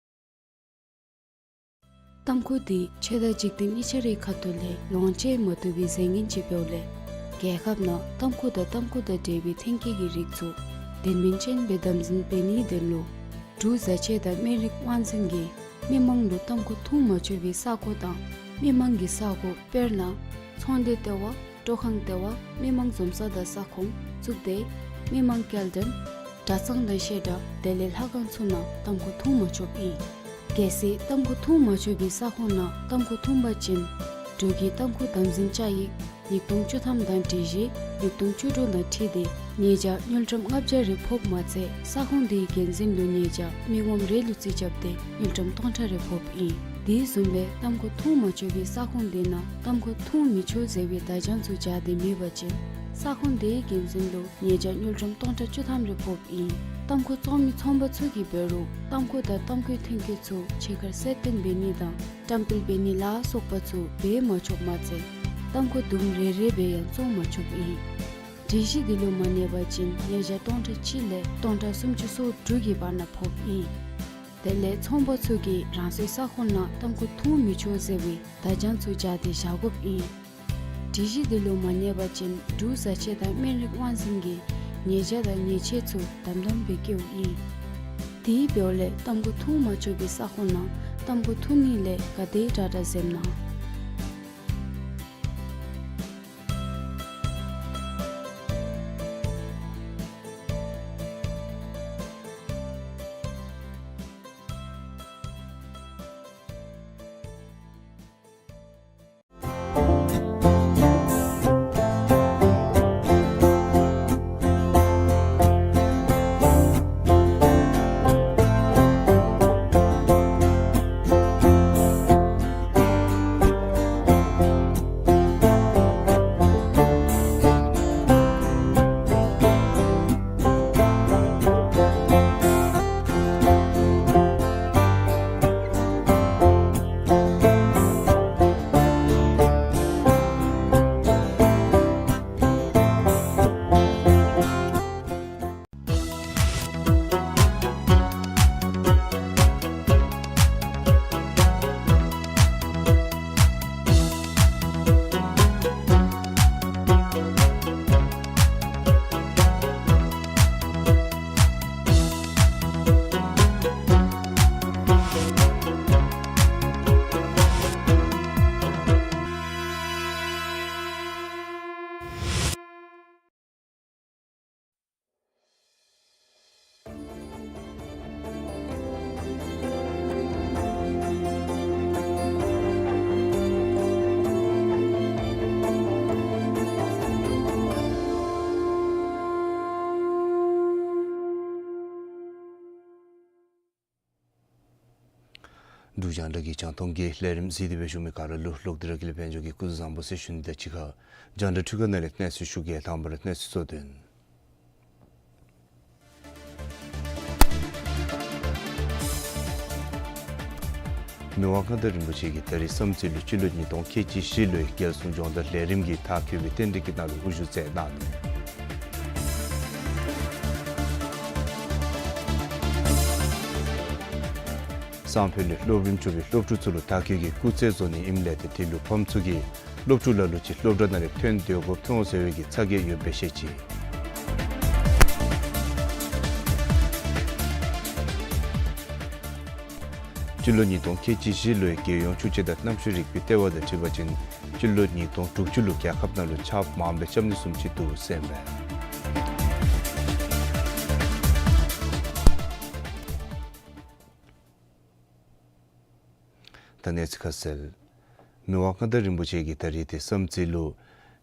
ཏམ་ཁུ་འདི་ཆོས་དང་འཇིག་རྟེན་གཉིས་ཆ་རའི་ཁ་ཐུག་ལས་ལོངས་སྤྱོད་མ་བཏུབ་པའི་རྫས་ངན་ཅིག་འབདཝ་ལས་རྒྱལ་ཁབ་ནང་ཏམ་ཁུ་དང་ཏམ་ཁུ་དང་འབྲེལ་བའི་ཐོན་སྐྱེད་ཀྱི་རིགས་ཚུ་དོན་སྨིན་ཅན་སྦེ་དམ་འཛིན་འབད་ནིའི་དོན་ལུ་འབྲུག་བཟའ་ཆས་དང་སྨན་རིགས་དབང་འཛིན་གྱིས་མི་མང་ལུ་ཏམ་ཁུ་འཐུང་མ་ཆོག་པའི་ས་གོ་དང་མི་མང་གི་ས་གོ་དཔེར་ན་ཚོང་སྡེ་ལྟེ་བ་སྤྲོ་ཁང་ལྟེ་བ་མི་མང་འཛོམས་ས་དང་ས་ཁོངས་གཙུག་སྡེ་མི་མང་སྐྱེལ་འདྲེན་གྲྭ་ཚང་དང་བཤད་གྲྭ་དེ་ལས་ལྷ་ཁང་ཚུ་ནང་ཏམ་ཁུ་འཐུང་མ་ཆོགཔ་ཨིན། གལ་སྲིད་ཏམ་ཁུ་འཐུང་མ་ཆོག་པའི་ས་ཁོངས་ནང་ཏམ་ཁུ་འཐུང་པ་ཅིན་འབྲུག་གི་ཏམ་ཁུ་དམ་འཛིན་བཅའ་ཡིག་ཉིས་སྟོང་བཅུ་ཐམ་དང་སྒྲིག་གཞི་ཉིས་སྟོང་བཅུ་དྲུག་དང་འཁྲིལ་ཏེ་ཉེས་བྱ་དངུལ་ཀྲམ་ལྔ་བརྒྱ་རེ་ཕོགཔ་མ་ཚད་ས་ཁོངས་དེའི་འགན་འཛིན་ལུ་ཉེས་བྱ་མི་ངོམ་རེ་ལུ་རྩིས་རྐྱབ་སྟེ་དངུལ་ཀྲམ་སྟོང་ཕྲག་རེ་ཕོགཔ་ཨིན། དེ་བཟུམ་སྦེ་ཏམ་ཁུ་འཐུང་མ་ཆོག་པའི་ས་ཁོངས་དེ་ནང་ཏམ་ཁུ་འཐུང་མི་ཆོག་ཟེར་བའི་བརྡ་བྱང་ཚུ་སྦྱར་ཏེ་མེད་པ་ཅིན་ས་ཁོངས་དེའི་འགན་འཛིན་ལུ་ཉེས་བྱ་དངུལ་ཀྲམ་སྟོང་ཕྲག་བཅུ་ཐམ་རེ་ཕོགཔ་ཨིན། ཏམ་ཁུ་བཙོང་མི་ཚོང་པ་ཚུ་གིས་འབད་རུང་ཏམ་ཁུ་དང་ཏམ་ཁུའི་ཐོན་སྐྱེད་ཚུ་ཕྱི་ཁར་གསལ་སྟོན་འབད་ནི་དང་བཀྲམ་སྤེལ་འབད་ནི་ལ་སོགས་པ་ཚུ་འབད་མ་ཆོགཔ་མ་ཚད་ཏམ་ཁུ་དུམ་རེ་རེ་སྦེ་ཡང་བཙོང་མ་ཆོགཔ་ཨིན། སྒྲིག་གཞི་འདི་ལུ་མ་གནས་པ་ཅིན་ཉེས་བྱ་སྟོང་ཕྲག་གཅིག་ལས་སྟོང་ཕྲག་སུམ་ཅུ་སོ་དྲུག་གི་བར་ན་ཕོགཔ་ཨིན། དེ་ལས་ཚོང་པ་ཚུ་གིས་རང་སོའི་ས་ཁོངས་ནང་ཏམ་ཁུ་འཐུང་མི་ཆོག་ཟེར་བའི་བརྡ་བྱང་ཚུ་སྦྱར་ཏེ་བཞག་དགོཔ་ཨིན། སྒྲིག་གཞི་འདི་ལུ་མ་གནས་པ་ཅིན་འབྲུག་བཟའ་ཆས་དང་སྨན་རིགས་དབང་འཛིན་གྱིས་ཉེས་བྱ་དང་ཉེས་ཆད་ཚུ་དམ་དམ་སྦེ་བཀལཝ་ཨིན། དེ་འབདཝ་ལས་ཏམ་ཁུ་འཐུང་མ་ཆོག་པའི་ས་ཁོངས་ནང་ཏམ་ཁུ་འཐུང་ནི་ལས་ག་དེ་དྲག་དྲག་འཛེམ་གནང་། འབྲུག་རྒྱང་བསྒྲགས་ཀྱི་རྒྱང་མཐོང་གི་ལས་རིམ་གཟིགས་ཏེ་སྦེ་བཞུགས་མི་ག་ར་ལུ་ལོག་སྟེ་ར་དགེ་ལེགས་དཔལ་འབྱོར་གྱིས་སྐུ་གཟུགས་བཟང་པོ་ཟེར་ཞུ་ནི་དང་གཅིག་ཁར་རྒྱང་བསྒྲགས་འཕྲུལ་ཁང་ནང་ལས་གནས་ཚུལ་ཞུ་གེ། དང་པ་ར་གནས་ཚུལ་གཙོ་དོན། མི་དབང་མངའ་བདག་རིན་པོ་ཆེ་གིས་ད་རིས་བསམ་རྩེ་ལུ་སྤྱི་ལོ་ཉིས་སྟོང་ཁལ་གཅིག་བཞི་ལོའི་རྒྱལ་སྲུང་སྦྱོང་བརྡར་ལས་རིམ་གྱི་མཐར་འཁྱོལ་བའི་རྟེན་འབྲེལ་གྱི་ནང་ལུ་དབུ་བཞུགས་མཛད་གནང་ནུག། སང་ཕོད་ལུ་སློབ་རིམ་བཅུ་པའི་སློབ་ཕྲུག་ཚུ་ལུ་དར་རྒྱས་ཀྱི་སྐུགས་རྩེད་བཟོ་ནི་ཨིནམ་ལས་ཏེ་དེ་ལུ་ཕམ་ཚུ་གིས་སློབ་ཕྲུག་ལ་ལུ་ཅིག་སློབ་གྲྭ་ནང་ལས་ཐོན་སྡོད་དགོཔ་མཐོང་ཟེར་བའི་གི་ཚ་གྱང་ཡོདཔ་སྦེ་བཤད་ཅི། སྤྱི་ལོ་ཉིས་སྟོང་ཁལ་གཅིག་བཞི་ལོའི་རྒྱལ་ཡོངས་ཆུ་དཔྱད་དང་གནམ་གཤིས་རིག་པའི་ལྟེ་བ་དང་འཁྲིལ་བ་ཅིན་སྤྱི་ལོ་ཉིས་སྟོང་དྲུག་ཅུ་ལུ་རྒྱལ་ཁབ་ནང་ལུ་ཆརཔ་མངམ་སྦེ་རྐྱབ་ནི་བཟུམ་ཅིག་འདུག་ཟེར་མས། ད་གནས་ཚུལ་ཁ་གསལ། མི་དབང་མངའ་བདག་རིན་པོ་ཆེ་གིས་ད་རིས་ཏེ་བསམ་རྩེ་ལུ་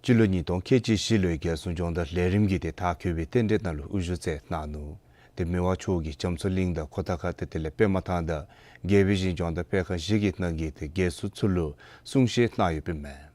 སྤྱི་ལོ་ཉིས་སྟོང་ཁལ་གཅིག་བཞི་ལོའི་རྒྱལ་སྲུང་སྦྱོང་བརྡར་ལས་རིམ་གྱི་ཏེ་མཐར་འཁྱོལ་བའི་རྟེན་འབྲེལ་ནང་ལུ་དབུ་བཞུགས་མཛད་གནང་ནུག། ཏེ་མི་དབང་མཆོག་གིས་རྒྱ་མཚོ་གླིང་དང་ཁོ་ཐང་ཁ་ཏེ་དེ་ལས་པདྨ་ཐང་དང་རྒྱལ་པོའི་ཞིང་སྦྱོང་བརྡར་སྤེལ་ཁང་བཞི་གི་ནང་གི་ཏེ་རྒྱལ་སྲུང་ཚུ་ལུ་གསུང་བཤད་གནང་ཡོདཔ་ཨིན་མས།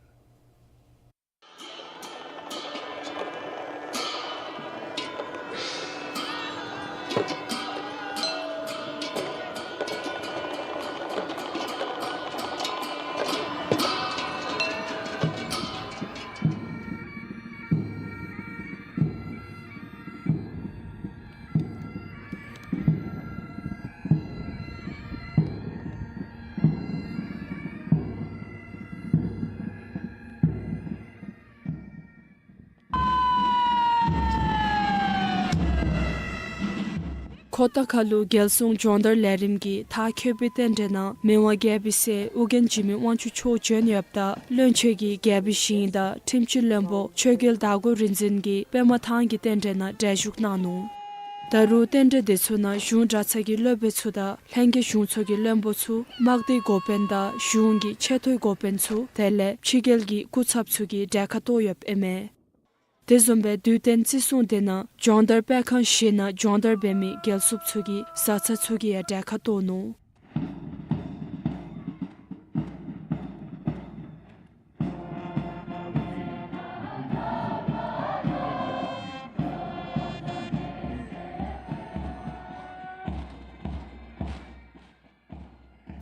ཁོ་ཐང་ཁ་ལུ་རྒྱལ་སྲུང་སྦྱོང་བརྡར་ལས་རིམ་གྱི་མཐར་འཁྱོལ་བའི་རྟེན་འབྲེལ་ནང་མི་དབང་རྒྱལ་པོའི་སྲས་ཨོ་རྒྱན་འཇིགས་མེད་དབང་ཕྱུག་མཆོག་བྱོན་ཡོདཔ་ད་བློན་ཆེན་གྱིས་རྒྱལ་པོའི་ཞིང་དང་ཁྲིམས་སྤྱི་བློན་པོ་ཆོས་རྒྱལ་དར་གོས་རིག་འཛིན་གྱིས་པདྨ་ཐང་གི་རྟེན་འབྲེལ་ནང་གྲལ་བཞུགས་གནང་ནུག། ད་རུང་རྟེན་འབྲེལ་དེ་ཚུ་ནང་གཞུང་གྲྭ་ཚང་གི་སློབ་དཔོན་ཚུ་དང་ལྷན་རྒྱས་གཞུང་ཚོགས་ཀྱི་བློན་པོ་ཚུ་དམག་སྡེའི་འགོ་དཔོན་དང་གཞུང་གི་ཆེ་མཐོའི་འགོ་དཔོན་ཚུ་དེ་ལས་ཕྱི་རྒྱལ་གྱི་སྐུ་ཚབ་ཚུ་གིས་གྲལ་ཁར་གཏོགས་ཡོདཔ་ཨིན་མས། དེ་བཟུམ་སྦེ་དུས་སྟོན་བརྩི་སྲུང་དེ་ནང་སྦྱོང་བརྡར་སྤེལ་ཁང་བཞི་ནང་སྦྱོང་བརྡར་འབད་མི་རྒྱལ་སྲུངཔ་ཚུ་གི་བཟའ་ཚང་ཚུ་གིས་ཡང་གྲལ་ཁར་གཏོགས་ནུག།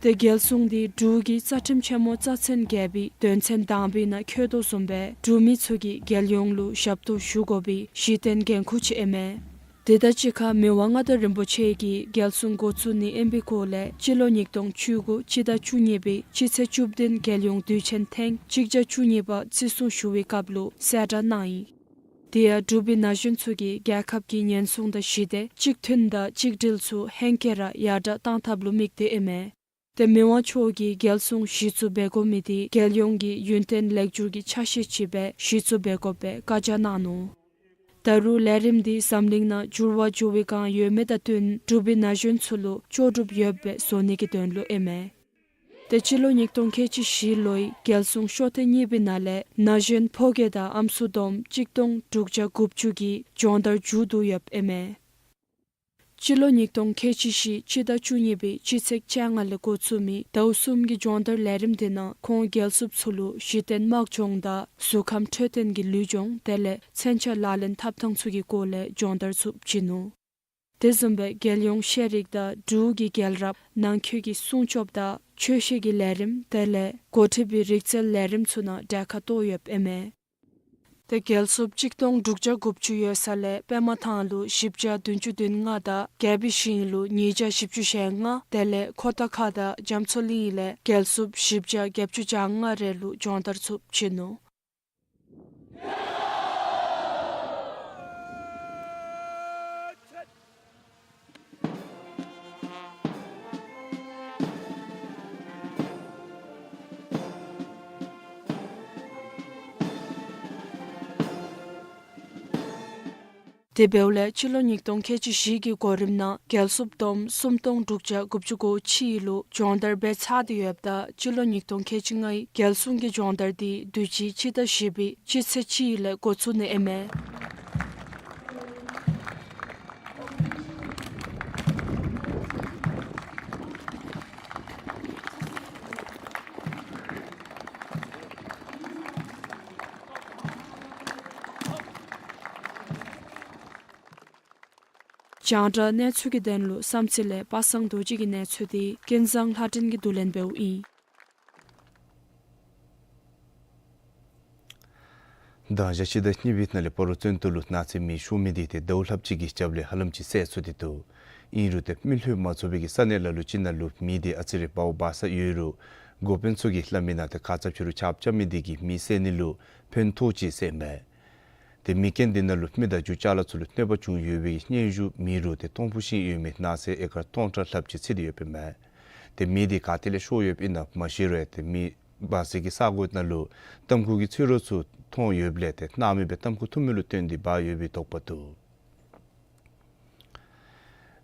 ཏེ་རྒྱལ་སྲུང་འདི་འབྲུག་གི་རྩ་ཁྲིམས་ཆེན་མོ་རྩ་ཚན་བརྒྱད་པའི་དོན་ཚན་དང་པའི་ནང་འཁོད་དོ་བཟུམ་སྦེ་འབྲུག་མི་ཚུ་གིས་རྒྱལ་ཡོངས་ལུ་ཞབས་ཏོག་ཞུ་དགོ་པའི་གཞི་རྟེན་འགན་ཁུར་ཅིག་ཨིན་མས། དེ་དང་གཅིག་ཁར་མི་དབང་མངའ་བདག་རིན་པོ་ཆེ་གིས་རྒྱལ་སྲུང་འགོ་བཙུགས་ནི་ཨིན་པའི་སྐོར་ལས་སྤྱི་ལོ་ཉིས་སྟོང་བཅུ་དགུ་སྤྱི་ཟླ་བཅུ་གཉིས་པའི་སྤྱི་ཚེས་བཅུ་བདུན་རྒྱལ་ཡོངས་དུས་ཆེན་ཐེངས་གཅིག་བརྒྱ་བཅུ་གཉིས་པ་བརྩི་སྲུང་ཞུ་བའི་སྐབས་ལུ་གསལ་བསྒྲགས་གནང་ཡི། དེ་ཡང་འབྲུག་པའི་ན་གཞོན་ཚུ་གིས་རྒྱལ་ཁབ་ཀྱི་ཉེན་སྲུང་དང་ཞི་བདེ་གཅིག་མཐུན་དང་གཅིག་སྒྲིལ་ཚུ་ཧེང་སྐལ་ར་ཡར་དྲག་གཏང་ཐབས་ལུ་དམིགས་ཏེ་ཨིན་མས། ཏེ་མི་དབང་མཆོག་གིས་རྒྱལ་སྲུང་གཞི་བཙུགས་འབད་དགོ་མི་དེ་རྒྱལ་ཡོངས་ཀྱི་ཡུན་བརྟན་ལེགས་བསྒྱུར་གྱི་ཆ་ཤས་ཅིག་སྦེ་གཞི་བཙུགས་འབད་དགོ་པའི་བཀའ་རྒྱ་གནང་ནུག། ད་རུང་ལས་རིམ་འདི་འཛམ་གླིང་ནང་འགྱུར་བ་འགྱུར་བའི་བསྒང་ཡོད་མི་དང་བསྟུན་འབྲུག་པའི་ན་གཞོན་ཚུ་ལུ་ལྕོགས་གྲུབ་ཡོདཔ་སྦེ་བཟོ་ནི་གི་དོན་ལུ་ཨིན་མས། ཏེ་སྤྱི་ལོ་ཉིས་སྟོང་ཁལ་གཅིག་བཞི་ལོའི་རྒྱལ་སྲུང་ཤོ་ཐེངས་གཉིས་པའི་ནང་ལས་ན་གཞོན་ཕོ་སྐྱེས་དང་ཨམ་སྲུ་བསྡོམས་གཅིག་སྟོང་དྲུག་བརྒྱ་དགུ་བཅུ་གིས་སྦྱོང་བརྡར་མཇུག་བསྡུ་ཡོདཔ་ཨིན་མས། སྤྱི་ལོ་ཉིས་སྟོང་ཁལ་གཅིག་བཞི་སྤྱི་ཟླ་བཅུ་གཉིས་པའི་སྤྱི་ཚེས་བཅོ་ལྔ་ལས་འགོ་བཙུགས་མི་ཟླཝ་གསུམ་གྱི་སྦྱོང་བརྡར་ལས་རིམ་དེ་ནང་ཁོང་རྒྱལ་སྲུངཔ་ཚུ་ལུ་གཞི་རྟེན་དམག་སྦྱོང་དང་གཟུགས་ཁམས་འཕྲོད་བསྟེན་གྱི་ལུས་སྦྱོང་དེ་ལས་མཚོན་ཆ་ལག་ལེན་འཐབ་ཐངས་ཚུ་གི་སྐོར་ལས་སྦྱོང་བརྡར་ཚུ་བྱིན་ནུག། དེ་བཟུམ་སྦེ་རྒྱལ་ཡོངས་ཤེས་རིག་དང་འབྲུག་གི་རྒྱལ་རབས་ནང་འཁོད་ཀྱི་སྲུང་སྐྱོབ་དང་ཆོས་བཤད་ཀྱི་ལས་རིམ་དེ་ལས་འགོ་ཁྲིད་པའི་རིག་རྩལ་ལས་རིམ་ཚུ་ནང་གྲལ་ཁར་གཏོགས་ཡོདཔ་ཨིན་མས། ཏེ་རྒྱལ་སྲུངཔ་གཅིག་སྟོང་དྲུག་བརྒྱ་དགུ་བཅུ་ཡོད་ས་ལས་པདྨ་ཐང་ལུ་བཞི་བརྒྱ་བདུན་ཅུ་དོན་ལྔ་དང་རྒྱལ་པོའི་ཞིང་ལུ་ཉིས་བརྒྱ་བཞི་བཅུ་ཞེ་ལྔ་དེ་ལས་ཁོ་ཐང་ཁ་དང་རྒྱ་མཚོ་གླིང་ལས་རྒྱལ་སྲུངཔ་བཞི་བརྒྱ་བརྒྱད་ཅུ་གྱ་ལྔ་རེ་ལུ་སྦྱོང་བརྡར་ཚུ་བྱིན་ནུག། དེ་འབདཝ་ལས་སྤྱི་ལོ་ཉིས་སྟོང་ཁལ་གཅིག་བཞི་གི་གོ་རིམ་ནང་རྒྱལ་སྲུངཔ་བསྡོམས་སུམ་སྟོང་དྲུག་བརྒྱ་དགུ་བཅུ་གོ་གཅིག་ལུ་སྦྱོང་བརྡར་འབད་ཚར་ཏེ་ཡོདཔ་ད་སྤྱི་ལོ་ཉིས་སྟོང་ཁལ་གཅིག་ལྔའི་རྒྱལ་སྲུང་གི་སྦྱོང་བརྡར་དེ་དུས་ཅི་སྤྱི་ཟླ་བཞི་པའི་སྤྱི་ཚེས་གཅིག་ལས་འགོ་བཙུགས་ནི་ཨིན་མས། རྒྱང་བསྒྲགས་གནས་ཚུལ་གྱི་དོན་ལུ་བསམ་རྩེ་ལས་པ་སངས་རྡོ་རྗེ་གི་གནས་ཚུལ་དེ་ཀུན་བཟང་ལྷ་སྒྲོན་གྱིས་བསྡུ་ལེན་འབདཝ་ཨིན། མདང་ཞག་སྤྱི་ཟླ་གཉིས་པའི་ནང་ལས་སྤ་རོ་བཙོན་དོང་ལུ་ནག་རྩིས་མེ་ཤོར་མི་དེ་ཏེ་ཟླཝ་ལྷགཔ་ཅིག་གི་རྒྱབ་ལས་ཧ་ལམ་ཅིག་སེལ་ཚུགས་ཏེ་འདུག། ཨིན་རུང་ཏེ་མི་ལྷོད་མ་ཚུགས་པའི་གི་ས་གནས་ལ་ལུ་ཅིག་ནང་ལུ་མེ་དེ་ཨ་ཙི་རེ་འབརཝ་འབར་ས་ཡོད་རུང་འགོ་དཔོན་ཚུ་གིས་སླབ་མི་ནང་ཏེ་ཁ་ཙ་ཕྱི་རུ་ཆརཔ་རྐྱབ་མི་དེ་གིས་མེ་སེལ་ནི་ལུ་ཕན་ཐོགས་ཅིག་ཟེར་མས། ཏེ་མེ་རྐྱེན་དེ་ནང་ལུ་མི་དང་རྒྱུ་ཅ་ལ་ཚུ་ལུ་གནོད་པ་བྱུང་ཡོད་པའི་སྙན་ཞུ་མེད་རུང་ཏེ་སྟོང་ཕུ་ཤིང་གཡོ་མི་ནགས་ཚལ་ཨེ་ཀར་སྟོང་ཕྲག་ལྷགཔ་ཅིག་ཚིག་སྟེ་ཡོདཔ་ཨིན་མས། ཏེ་མེ་དེ་ག་ཏེ་ལས་ཤོར་ཡོདཔ་ཨིན་ན་མ་ཤེས་རུང་ཏེ་མེ་འབར་སའི་གི་ས་གོ་ནང་ལུ་ཏམ་ཁུ་གི་ཚོད་རོགས་ཚུ་མཐོང་ཡོདཔ་ལས་ཏེ་སྣང་མེད་སྦེ་ཏམ་ཁུ་འཐུ་མི་ལུ་བརྟེན་ཏེ་འབར་ཡོད་པའི་དོགས་པ་འདུག།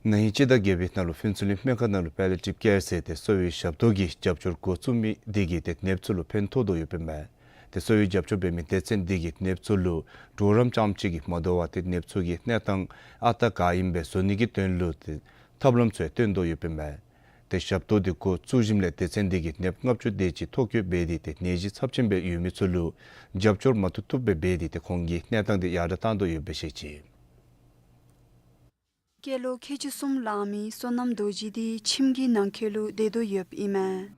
ན་ཧིང་སྤྱི་ཟླ་བརྒྱད་པའི་ནང་ལུ་ཕུན་ཚོགས་གླིང་སྨན་ཁང་ནང་ལུ་པཱ་ལི་ཡེ་ཊིབ་ཀེར་ཟེར་ཏེ་གསོ་བའི་ཞབས་ཏོག་གི་རྒྱབ་སྐྱོར་འགོ་བཙུགས་མི་དེ་གིས་ཏེ་ནདཔ་ཚུ་ལུ་ཕན་ཐོགས་དོ་ཡོདཔ་ཨིན་མས། ཏེ་གསོ་བའི་རྒྱབ་སྐྱོར་འབད་མི་སྡེ་ཚན་དེ་གིས་ནདཔ་ཚུ་ལུ་གྲོགས་རམ་རྐྱངམ་ཅིག་གིས་མ་དོ་བར་ཏེ་ནདཔ་ཚུ་གི་གནས་སྟངས་ཨ་རྟག་ག་ཨིནམ་སྦེ་བཟོ་ནི་གི་དོན་ལུ་ཏེ་ཐབས་ལམ་ཚུ་ཡང་སྟོན་དོ་ཡོདཔ་ཨིན་མས། ཏེ་ཞབས་ཏོག་དེ་འགོ་བཙུགས་ཞིནམ་ལས་སྡེ་ཚན་དེ་གིས་ནདཔ་ལྔ་བཅུ་དེ་ཅིག་ཐོ་བཀོད་འབད་དེ་ཏེ་ནད་གཞི་ཚབས་ཆེན་སྦེ་ཡོད་མི་ཚུ་ལུ་རྒྱབ་སྐྱོར་མ་ཐུབ་ཐུབ་སྦེ་འབད་དེ་ཏེ་ཁོང་གི་གནས་སྟངས་དེ་ཡར་དྲག་བཏང་དོ་ཡོདཔ་སྦེ་བཤད་ཅི། སྐྱེས་ལོ་ཁལ་གཅིག་གསུམ་ལང་མི་བསོད་ནམས་རྡོ་རྗེ་དེ་ཁྱིམ་གྱི་ནང་འཁོད་ལུ་སྡོད་དོ་ཡོདཔ་ཨིན་མས།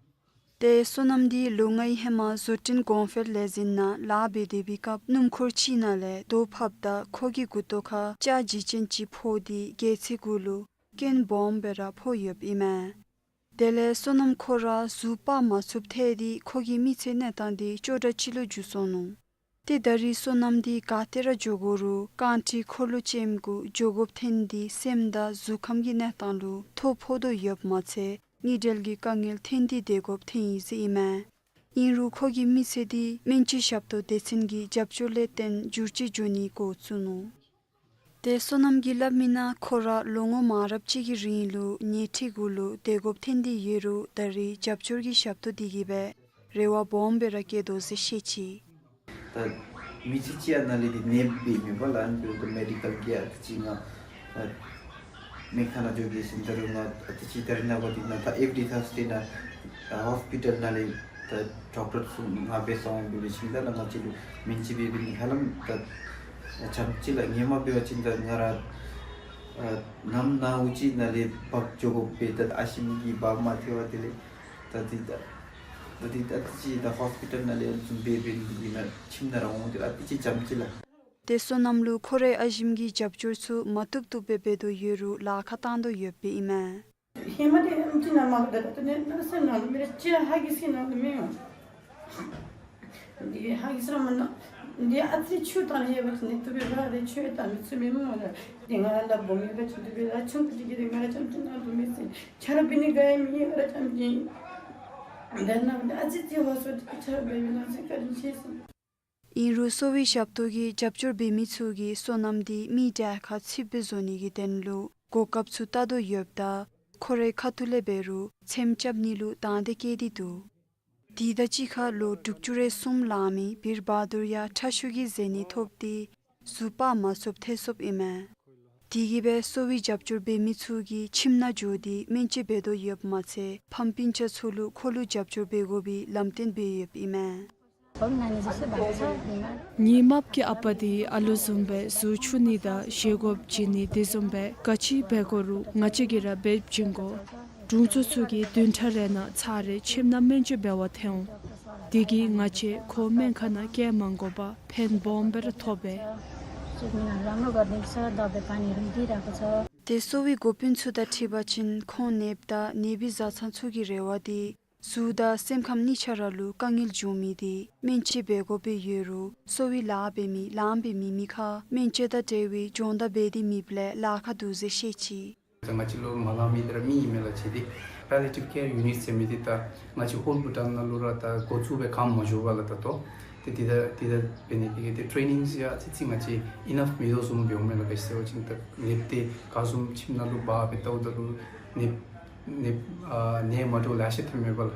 ཏེ་བསོད་ནམས་དེ་ལོ་ལྔའི་ཧེ་མ་བཟོ་སྐྲུན་གོང་འཕེལ་ལས་འཛིན་ནང་ལཱ་འབད་དེ་བའི་སྐབས་སྣུམ་འཁོར་ཅིག་ནང་ལས་རྡོ་ཕབ་ད་ཁོ་གི་མགུ་ཏོ་ཁར་ལྕགས་འགྱིག་ཅན་ཅིག་ཕོག་སྟེ་སྒལ་ཚིགས་གུ་ལུ་རྐྱེན་སྦོམ་སྦེ་ར་ཕོག་ཡོདཔ་ཨིན་མས། དེ་ལས་བསོད་ནམས་ཁོ་ར་གཟུགས་སྤར་མ་ཚུགསཔ་ཐལ་ཏེ་ཁོ་གི་མི་ཚེ་གནས་སྟངས་དེ་སྐྱོ་དྲགས་ཅིག་ལུ་འགྱུར་སོ་ནུག། ཏེ་ད་རིས་བསོད་ནམས་དེ་ག་ཏེ་ར་འགྱོ་དགོ་རུང་རྐང་ཁྲི་འཁོར་ལོ་ཅནམ་གུ་འགྱོ་དགོཔ་ཐོན་ཏེ་སེམས་དང་གཟུགས་ཁམས་ཀྱི་གནས་སྟངས་ལུ་ཐོ་ཕོག་དོ་ཡོདཔ་མ་ཚད་དངུལ་འབྲེལ་གྱི་དཀའ་ངལ་ཐོན་ཏེ་སྡོད་དགོཔ་ཐོན་ཡི་ཟེར་ཨིན་མས། ཨིན་རུང་ཁོ་གི་མི་ཚེ་དེ་སྨན་བཅོས་ཞབས་ཏོག་སྡེ་ཚན་གྱི་རྒྱབ་སྐྱོར་ལས་བརྟེན་འགྱུར་བཅོས་འགྱོ་ནི་འགོ་བཙུགས་ནུག། ཏེ་བསོད་ནམས་ཀྱིས་སླབ་མིའི་ནང་ཁོ་ར་ལོ་ངོ་མང་རབས་ཅིག་གི་རིང་ལུ་ཉལ་ཁྲི་གུ་ལུ་སྡོད་དགོཔ་ཐོན་ཏེ་ཡོད་རུང་ད་རིས་རྒྱབ་སྐྱོར་གྱི་ཞབས་ཏོག་དེ་གིས་སྦེ་རེ་བ་སྦོམ་སྦེ་ར་བསྐྱེད་དོ་ཟེར་བཤད་ཅི། ད་མི་ཚེ་གཅིག་ཨ་ནཱ་ལས་འདི་ནདཔ་འབད་མི་པ་ལ་ཨ་ནི་འབདཝ་ད་མེ་ཌི་ཀཱལ་གྱི་ཨ་ཙི་ཅིག་ང་ཨ་སྨན་ཁང་ནང་འགྱོ་གེ་ཟེར་ད་རུང་ང་ཨ་ཙི་ཅིག་ད་རིས་ནངས་པ་འདི་ནང་ད་ཨེབ་རི་ཐར་སི་ཌེ་ནང་ད་ཧོསི་པི་ཊལ་ནང་ལས་ད་ཌོག་ཊར་ཚུ་ང་འབད་སོང་འབད་ཞིནམ་ད་ལགས་ང་བཅས་ལུ་སྨན་བཅོས་འབད་འབད་ནི་ཧ་ལམ་ད་ཙམ་ཅིག་ལགས། ཧེ་མ་འབད་བ་ཅིན་ད་ང་ར་ཨ་ནམ་ནངས་པ་ཅིག་ནཱ་ལས་འབག་འགྱོ་དགོ་པས། ད་ཨ་ཞིམ་གྱིས་འབག་མ་ཐེག་པར་དེ་ལས་ད་འདི་ད་ད་འདི་ད་ཨ་ཙི་ཅིག་ད་ཧོསི་པི་ཊལ་ནང་ལས་ཨ་ནི་བཟུམ་འབད་འབད་ནི་ན་ཁྱིམ་ནང་ར་འོང་སྟེ་ཨ་ཙི་ཅིག་ཙམ་ཅིག་ལགས། ཏེ་བསོད་ནམས་ལུ་ཁོ་རའི་ཨ་ཞིམ་གྱི་རྒྱབ་སྐྱོར་ཚུ་མ་བཏུབ་བཏུབ་སྦེ་འབད་དོ་ཡོད་རུང་ལཱ་ཁག་བཏང་དོ་ཡོདཔ་ཨིན་མས། ཧེ་མ་འདི་ཨམ་ཅིག་ནང་མ་གི་ད་ད་ནི་ན་ས་ནང་མི་རེ་ཅིག་ཧ་གིས་སི་ནང་མི་ཡོང་། འདི་ཧ་གིས་སི་ར་མ་ན། འདི་ཨ་ཙི་ཆུ་དང་ལྷན་པ་ཅིན་འདི་དུ་བེ་ར་རེ་ཆུ་དང་མི་ཚུ་མི་མོ་ལ། འདི་ང་ར་ལ་སྦོམ་ཡོད་པ་ཅིན་དུ་བེ་ར་ཆུང་ཀུ་ཅིག་གིས་འདི་ང་ར་ཙམ་ཅིག་ནང་དུ་མི་སྲིད། ཆ་ར་འབད་ནི་ག་ཡང་མེད་ང་ར་ཙམ་ཅིག། འདི་ནང་འདི་ཨ་ཙི་ཙི་ཧོ་སོ་འདི་ཆ་ར་འབད་མི་ནང་ཙི་བཀའ་དྲིན་ཆེ་ཟེར། ཨིན་རུང་གསོ་བའི་ཞབས་ཏོག་གི་རྒྱབ་སྐྱོར་འབད་མི་ཚུ་གིས་བསོད་ནམས་འདི་མི་གྲལ་ཁར་ཚུདཔ་སྦེ་བཟོ་ནི་གི་དོན་ལུ་གོ་སྐབས་ཚུ་བལྟ་དོ་ཡོདཔ་ད་ཁོ་རའི་ཁ་ཐུག་ལས་འབད་རུང་ཚེམ་རྐྱབ་ནི་ལུ་དང་འདོད་བསྐྱེད་དེ་འདུག། དེ་དང་གཅིག་ཁར་ལོ་དྲུག་ཅུ་རེ་གསུམ་ལང་མི་བིར་བྷ་དུར་ཡང་ཁྲག་ཤུགས་ཀྱི་མཛེ་ནད་ཐོབ་སྟེ་གཟུགས་སྤར་མ་ཚུགསཔ་ཐལ་སོཔ་ཨིན་མས། དེ་གིས་སྦེ་གསོ་བའི་རྒྱབ་སྐྱོར་འབད་མི་ཚུ་གིས་ཁྱིམ་ནང་འགྱོ་སྟེ་སྨན་བཅོས་འབད་དོ་ཡོདཔ་མ་ཚད་ཕམ་སྤུན་ཆ་ཚུ་ལུ་ཁོ་ལུ་རྒྱབ་སྐྱོར་འབད་དགོ་པའི་ལམ་སྟོན་འབད་ཡོདཔ་ཨིན་མས། ངེའི་རྨགཔ་གི་ཨ་པ་དེ་ཨ་ལུ་བཟུམ་སྦེ་གཟུགས་ཆུང་ནི་དང་བཞེས་སྒོ་བྱིན་ནི་དེ་བཟུམ་སྦེ་ག་ཅི་འབད་དགོ་རུང་ང་བཅས་ཀྱིས་ར་འབད་བྱིན་དགོ། དྲུང་འཚོ་ཚུ་གིས་བདུན་ཕྲག་རེ་ནང་ཚར་རེ་ཁྱིམ་ནང་སྨན་བཅོས་འབད་བར་འཐོན་འོང་། དེ་གིས་ང་བཅས་ཁོ་སྨན་ཁང་ནང་བསྐྱལ་མ་དགོ་པར་ཕན་སྦོམ་སྦེ་ར་ཐོབ་པས། ཏེ་གསོ་བའི་འགོ་དཔོན་ཚུ་དང་འཁྲིལ་བ་ཅིན་ཁོང་ནདཔ་དང་ནད་པའི་བཟའ་ཚང་ཚུ་གི་རེ་བ་དེ་གཟུགས་དང་སེམས་ཁམས་གཉིས་ཆ་ར་ལུ་དཀའ་ངལ་འབྱུང་མི་དེ་སྨན་བཅོས་འབད་དགོཔ་སྦེ་ཡོད་རུང་གསོ་བའི་ལཱ་འབད་མི་ལཱ་འབད་མི་མི་ཁར་སྨན་བཅོས་དང་འབྲེལ་བའི་སྦྱོང་བརྡར་འབད་དེ་མེདཔ་ལས་ལཱ་ཁག་འདུག་ཟེར་བཤད་ཅི། ད་ང་བཅས་ལུ་མ་ལང་མི་དེ་ར་མི་ཨིན་མས་ལགས། ཅིག་དེ་Palliative Care Unit ཟེར་མི་དེ་ད་ང་བཅས་ཧོལ་བྷུ་ཊཱན་ནང་ལུ་ར་ད་འགོ་བཙུགས་སྦེ་ག་མ་འགྱོ་བས་ལགས། ད་ལྟོ་ཏེ་དེ་ད་དེ་ད་འབད་ནི་དེ་གིས་ཏེ་ཊེ་ནིང་ཡང་ཨ་ཙི་ཅིག་ང་བཅས་ཨི་ནཕ་མེད་དོ་བཟུམ་འབདཝ་མས་ལགས། ག་ཅི་ཟེར་བ་ཅིན་ད་ནདཔ་དེ་ག་བཟུམ་ཁྱིམ་ནང་ལུ་འབག་སྦེ་བལྟཝ་ད་ལུ་ནདཔ་ནདཔ་ཨ་ནད་མ་འདྲཝ་ལེ་ཤ་ཐོན་མས་པ་ལགས།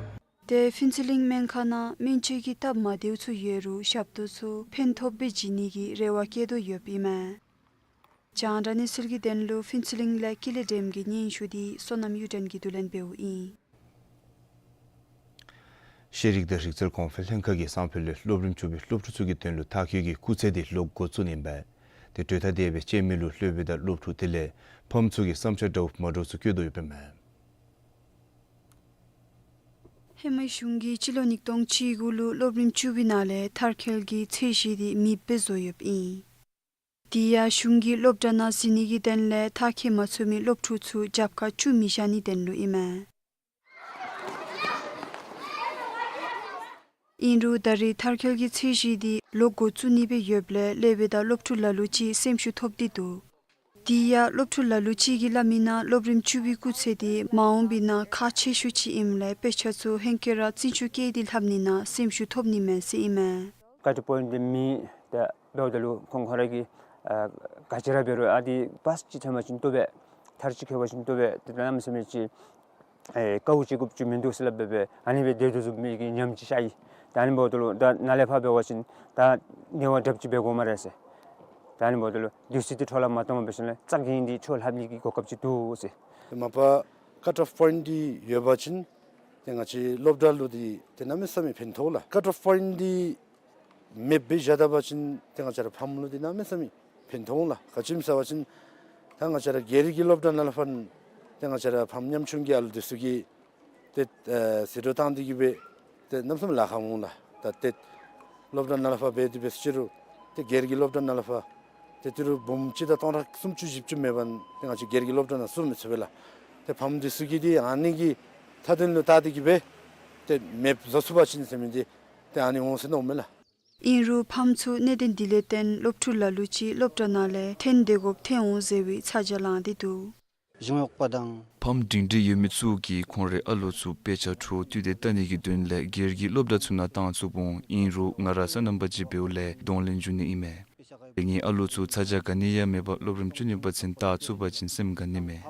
ཏེ་ཕུན་ཚོགས་གླིང་སྨན་ཁང་ནང་སྨན་བཅོས་ཀྱི་སྟབས་མ་བདེཝ་ཚུ་ཡོད་རུང་ཞབས་ཏོག་ཚུ་ཕན་ཐོགས་སྦེ་བྱིན་ནི་གི་རེ་བ་བསྐྱེད་དོ་ཡོདཔ་ཨིན་མས། རྒྱང་བསྒྲགས་གནས་ཚུལ་གྱི་དོན་ལུ་ཕུན་ཚོགས་གླིང་ལས་ཀུན་ལེགས་སྒྲོལམ་གྱིས་སྙན་ཞུ་དེ་བསོད་ནམས་གཡུ་སྒྲོན་གྱིས་བསྡུ་ལེན་འབདཝ་ཨིན། ཤེས་རིག་དང་རིག་རྩལ་གོང་འཕེལ་ལྷན་ཁག་གིས་སང་ཕོད་ལས་སློབ་རིམ་བཅུ་པའི་སློབ་ཕྲུག་ཚུ་གི་དོན་ལུ་མཐར་འཁྱོལ་གྱི་སྐུགས་ཚད་དེ་ལོག་འགོ་བཙུགས་ནི་ཨིན་པས། ཏེ་གྲོས་ཐག་དེ་སྦེ་བཅད་མི་ལུ་སློབ་དཔོན་དང་སློབ་ཕྲུག་དེ་ལས་ཕམ་ཚུ་གིས་བསམ་འཆར་འདྲཝ་མ་འདྲཝ་ཚུ་བཀོད་དོ་ཡོདཔ་ཨིན་མས། ཧེ་མའི་གཞུང་གིས་སྤྱི་ལོ་ཉིས་སྟོང་བཅུ་དགུ་ལུ་སློབ་རིམ་བཅུ་པའི་ནང་ལས་མཐར་འཁྱོལ་གྱི་ཚད་གཞི་དེ་མེདཔ་སྦེ་བཟོ་ཡོདཔ་ཨིན། དེ་ཡང་གཞུང་གིས་སློབ་གྲྭ་ནང་འཛུལ་ནི་གི་དོན་ལས་མཐར་འཁྱོལ་མ་ཚུགས་མི་སློབ་ཕྲུག་ཚུ་རྒྱབ་ཁར་བཅུག་མི་བཞག་ནིའི་དོན་ལུ་ཨིན་མས། ཨིན་རུང་ད་རིས་མཐར་འཁྱོལ་གྱི་ཚད་གཞི་དེ་ལོག་འགོ་བཙུགས་ནི་སྦེ་ཡོདཔ་ལས་སློབ་དཔོན་དང་སློབ་ཕྲུག་ལ་ལུ་ཅིག་སེམས་ཤུགས་ཐོབ་སྟེ་འདུག། དེ་ཡང་སློབ་ཕྲུག་ལ་ལུ་ཅིག་གིས་སླབ་མིའི་ནང་སློབ་རིམ་བཅུ་པའི་སྐུགས་ཚད་དེ་མ་འོངས་པའི་ནང་ཁག་ཆེ་ཤོས་ཅིག་ཨིནམ་ལས་དཔེ་ཆ་ཚུ་ཧེང་སྐལ་ར་བརྩི་འཇོག་བཀལ་ཏེ་ལྷབ་ནི་ནང་སེམས་ཤུགས་ཐོབ་ནི་མས་ཟེར་ཨིན་མས། ཀཊ་པོའིནཊ་མེད་ད་འབདཝ་ད་ལུ་ཁོང་ཁོང་ར་གིས་ཨ་ག་ཅི་ར་འབད་རུང་ཨ་དེ་པཱསི་ཅིག་ཐོན་པ་ཅིན་བཏུབ་པས། ཐར་ཅིག་ཁེལ་བ་ཅིན་ལྟོ་སྦེ་ཏེ་གནམ་མེད་ས་མེད་ཅིག་ཨེ་དཀའཝ་སྤྱད་དགོཔ་ཅིག་མིན་འདུག་ཟེར་སླབ་སྦེ་ཨ་ནི་སྦེ་སྡོད་དོ་བཟུམ་མའི་གི་ཉམས་ཅིག་ཤར་ཡི། ད་ཨ་ནི་འབདཝ་ད་ལུ་ད་ནཱ་ལས་ཕར་འབད་བ་ཅིན་ད་ཉེ་བར་འདྲཝ་ཅིག་འབད་དགོ་སྨ་རེ་ཟེར། ད་ཨ་ནི་འབདཝ་ད་ལུ་དུས་ཚོད་འདི་འཕྲོ་བརླག་མ་གཏང་པར་འབད་ཞིནམ་ལས་རྩ་འགེངས་ཏེ་འཕྲོ་ལྷབ་ནི་གི་གོ་སྐབས་ཅིག་འདུག་ཟེར། མ་པ་ཀཊ་ཨོཕ་པོའིནཊ་འདི་ཡོད་པ་ཅིན་ཏེ་ང་བཅས་སློབ་གྲྭ་ལུ་འདི་ཏེ་གནམ་མེད་ས་མེད་ཕན་ཐོགས་ལགས། ཀཊ་ཨོཕ་པོའིནཊ་འདི་མེདཔ་སྦེ་བཞག་ད་པ་ཅིན་ཏེ་ང་བཅས་ར་ཕམ་ལུ་འདི་གནམ་མེད་ས་མེད་ཕན་ཐོགས་ལགས། ག་ཅི་སྨོ་ཟེར་བ་ཅིན་ད་ང་བཅས་ར་སྒེར་གྱི་སློབ་གྲྭ་ནང་ལས་ཕར་ཏེ་ང་བཅས་ར་ཕམ་ཉམ་ཆུང་གི་ཨ་ལུ་འདི་ཚུ་གིས་ཏེ་ཨེ་ཟད་འགྲོ་བཏང་སྟེ་གི་སྦེ་ཏེ་གནམ་མེད་ས་མེད་ལཱ་ཁག་འོང་ལགས། ད་ཏེ་སློབ་གྲྭ་ནང་ལས་ཕར་འབད་དེ་འབད་ཟེར་ཅི་རུང་ཏེ་སྒེར་གྱི་སློབ་གྲྭ་ནང་ལས་ཕར་ཏེ་ཏི་རུ་འབུམ་སྤྱི་ཟླ་སྟོང་ཕྲག་སུམ་ཅུ་བཞི་བཅུ་མེད་པ་ཏེ་ང་བཅས་སྒེར་གྱི་སློབ་གྲྭ་ནང་བཙུགས་མི་ཚུགས་པས་ལགས། ཏེ་ཕམ་འདི་ཚུ་གིས་འདི་ཨ་ནི་གི་མཐའ་དོན་ལུ་བལྟ་སྟེ་གི་སྦེ་ཏེ་མེདཔ་བཟོ་ཚུགས་པ་ཅིན་ཟེར་མི་འདི་ཏེ་ཨ་ནི་འོང་ཟེར་མནོཝ་མས་ལགས། ཨིན་རུང་ཕམ་ཚུ་གནད་དོན་འདི་ལས་བརྟེན་སློབ་ཕྲུག་ལ་ལུ་ཅིག་སློབ་གྲྭ་ནང་ལས་འཐེན་སྡོད་དགོཔ་ཐོན་འོང་ཟེར་བའི་ཚ་གྱང་ལངས་ཏེ་འདུག། གཞུང་གཡོགཔ་དང་། ཕམ་སྒྲིང་སྒྲི་ཡོད་མི་ཚུ་གིས་ཁོང་རའི་ཨ་ལོ་ཚུ་དཔེ་ཆ་འཕྲོ་མཐུད་དེ་བལྟ་ནི་གི་དོན་ལས་སྒེར་གྱི་སློབ་གྲྭ་ཚུ་ནང་བཏང་ཚུགསཔ་འོང་། ཨིན་རུང་ང་ར་སོ་ནམ་པ་ཅིག་འབདཝ་ལས་གདོང་ལེན་འབྱུང་ནི་ཨིན་མས། ངེའི་ཨ་ལོ་ཚུ་ཚ་གྱང་ག་ནི་ཡང་མེད་པར་སློབ་རིམ་བཅུ་གཉིས་པ་ཚུན་བལྟ་ཚུགས་པ་ཅིན་སེམས་དགའ་ནི་མས།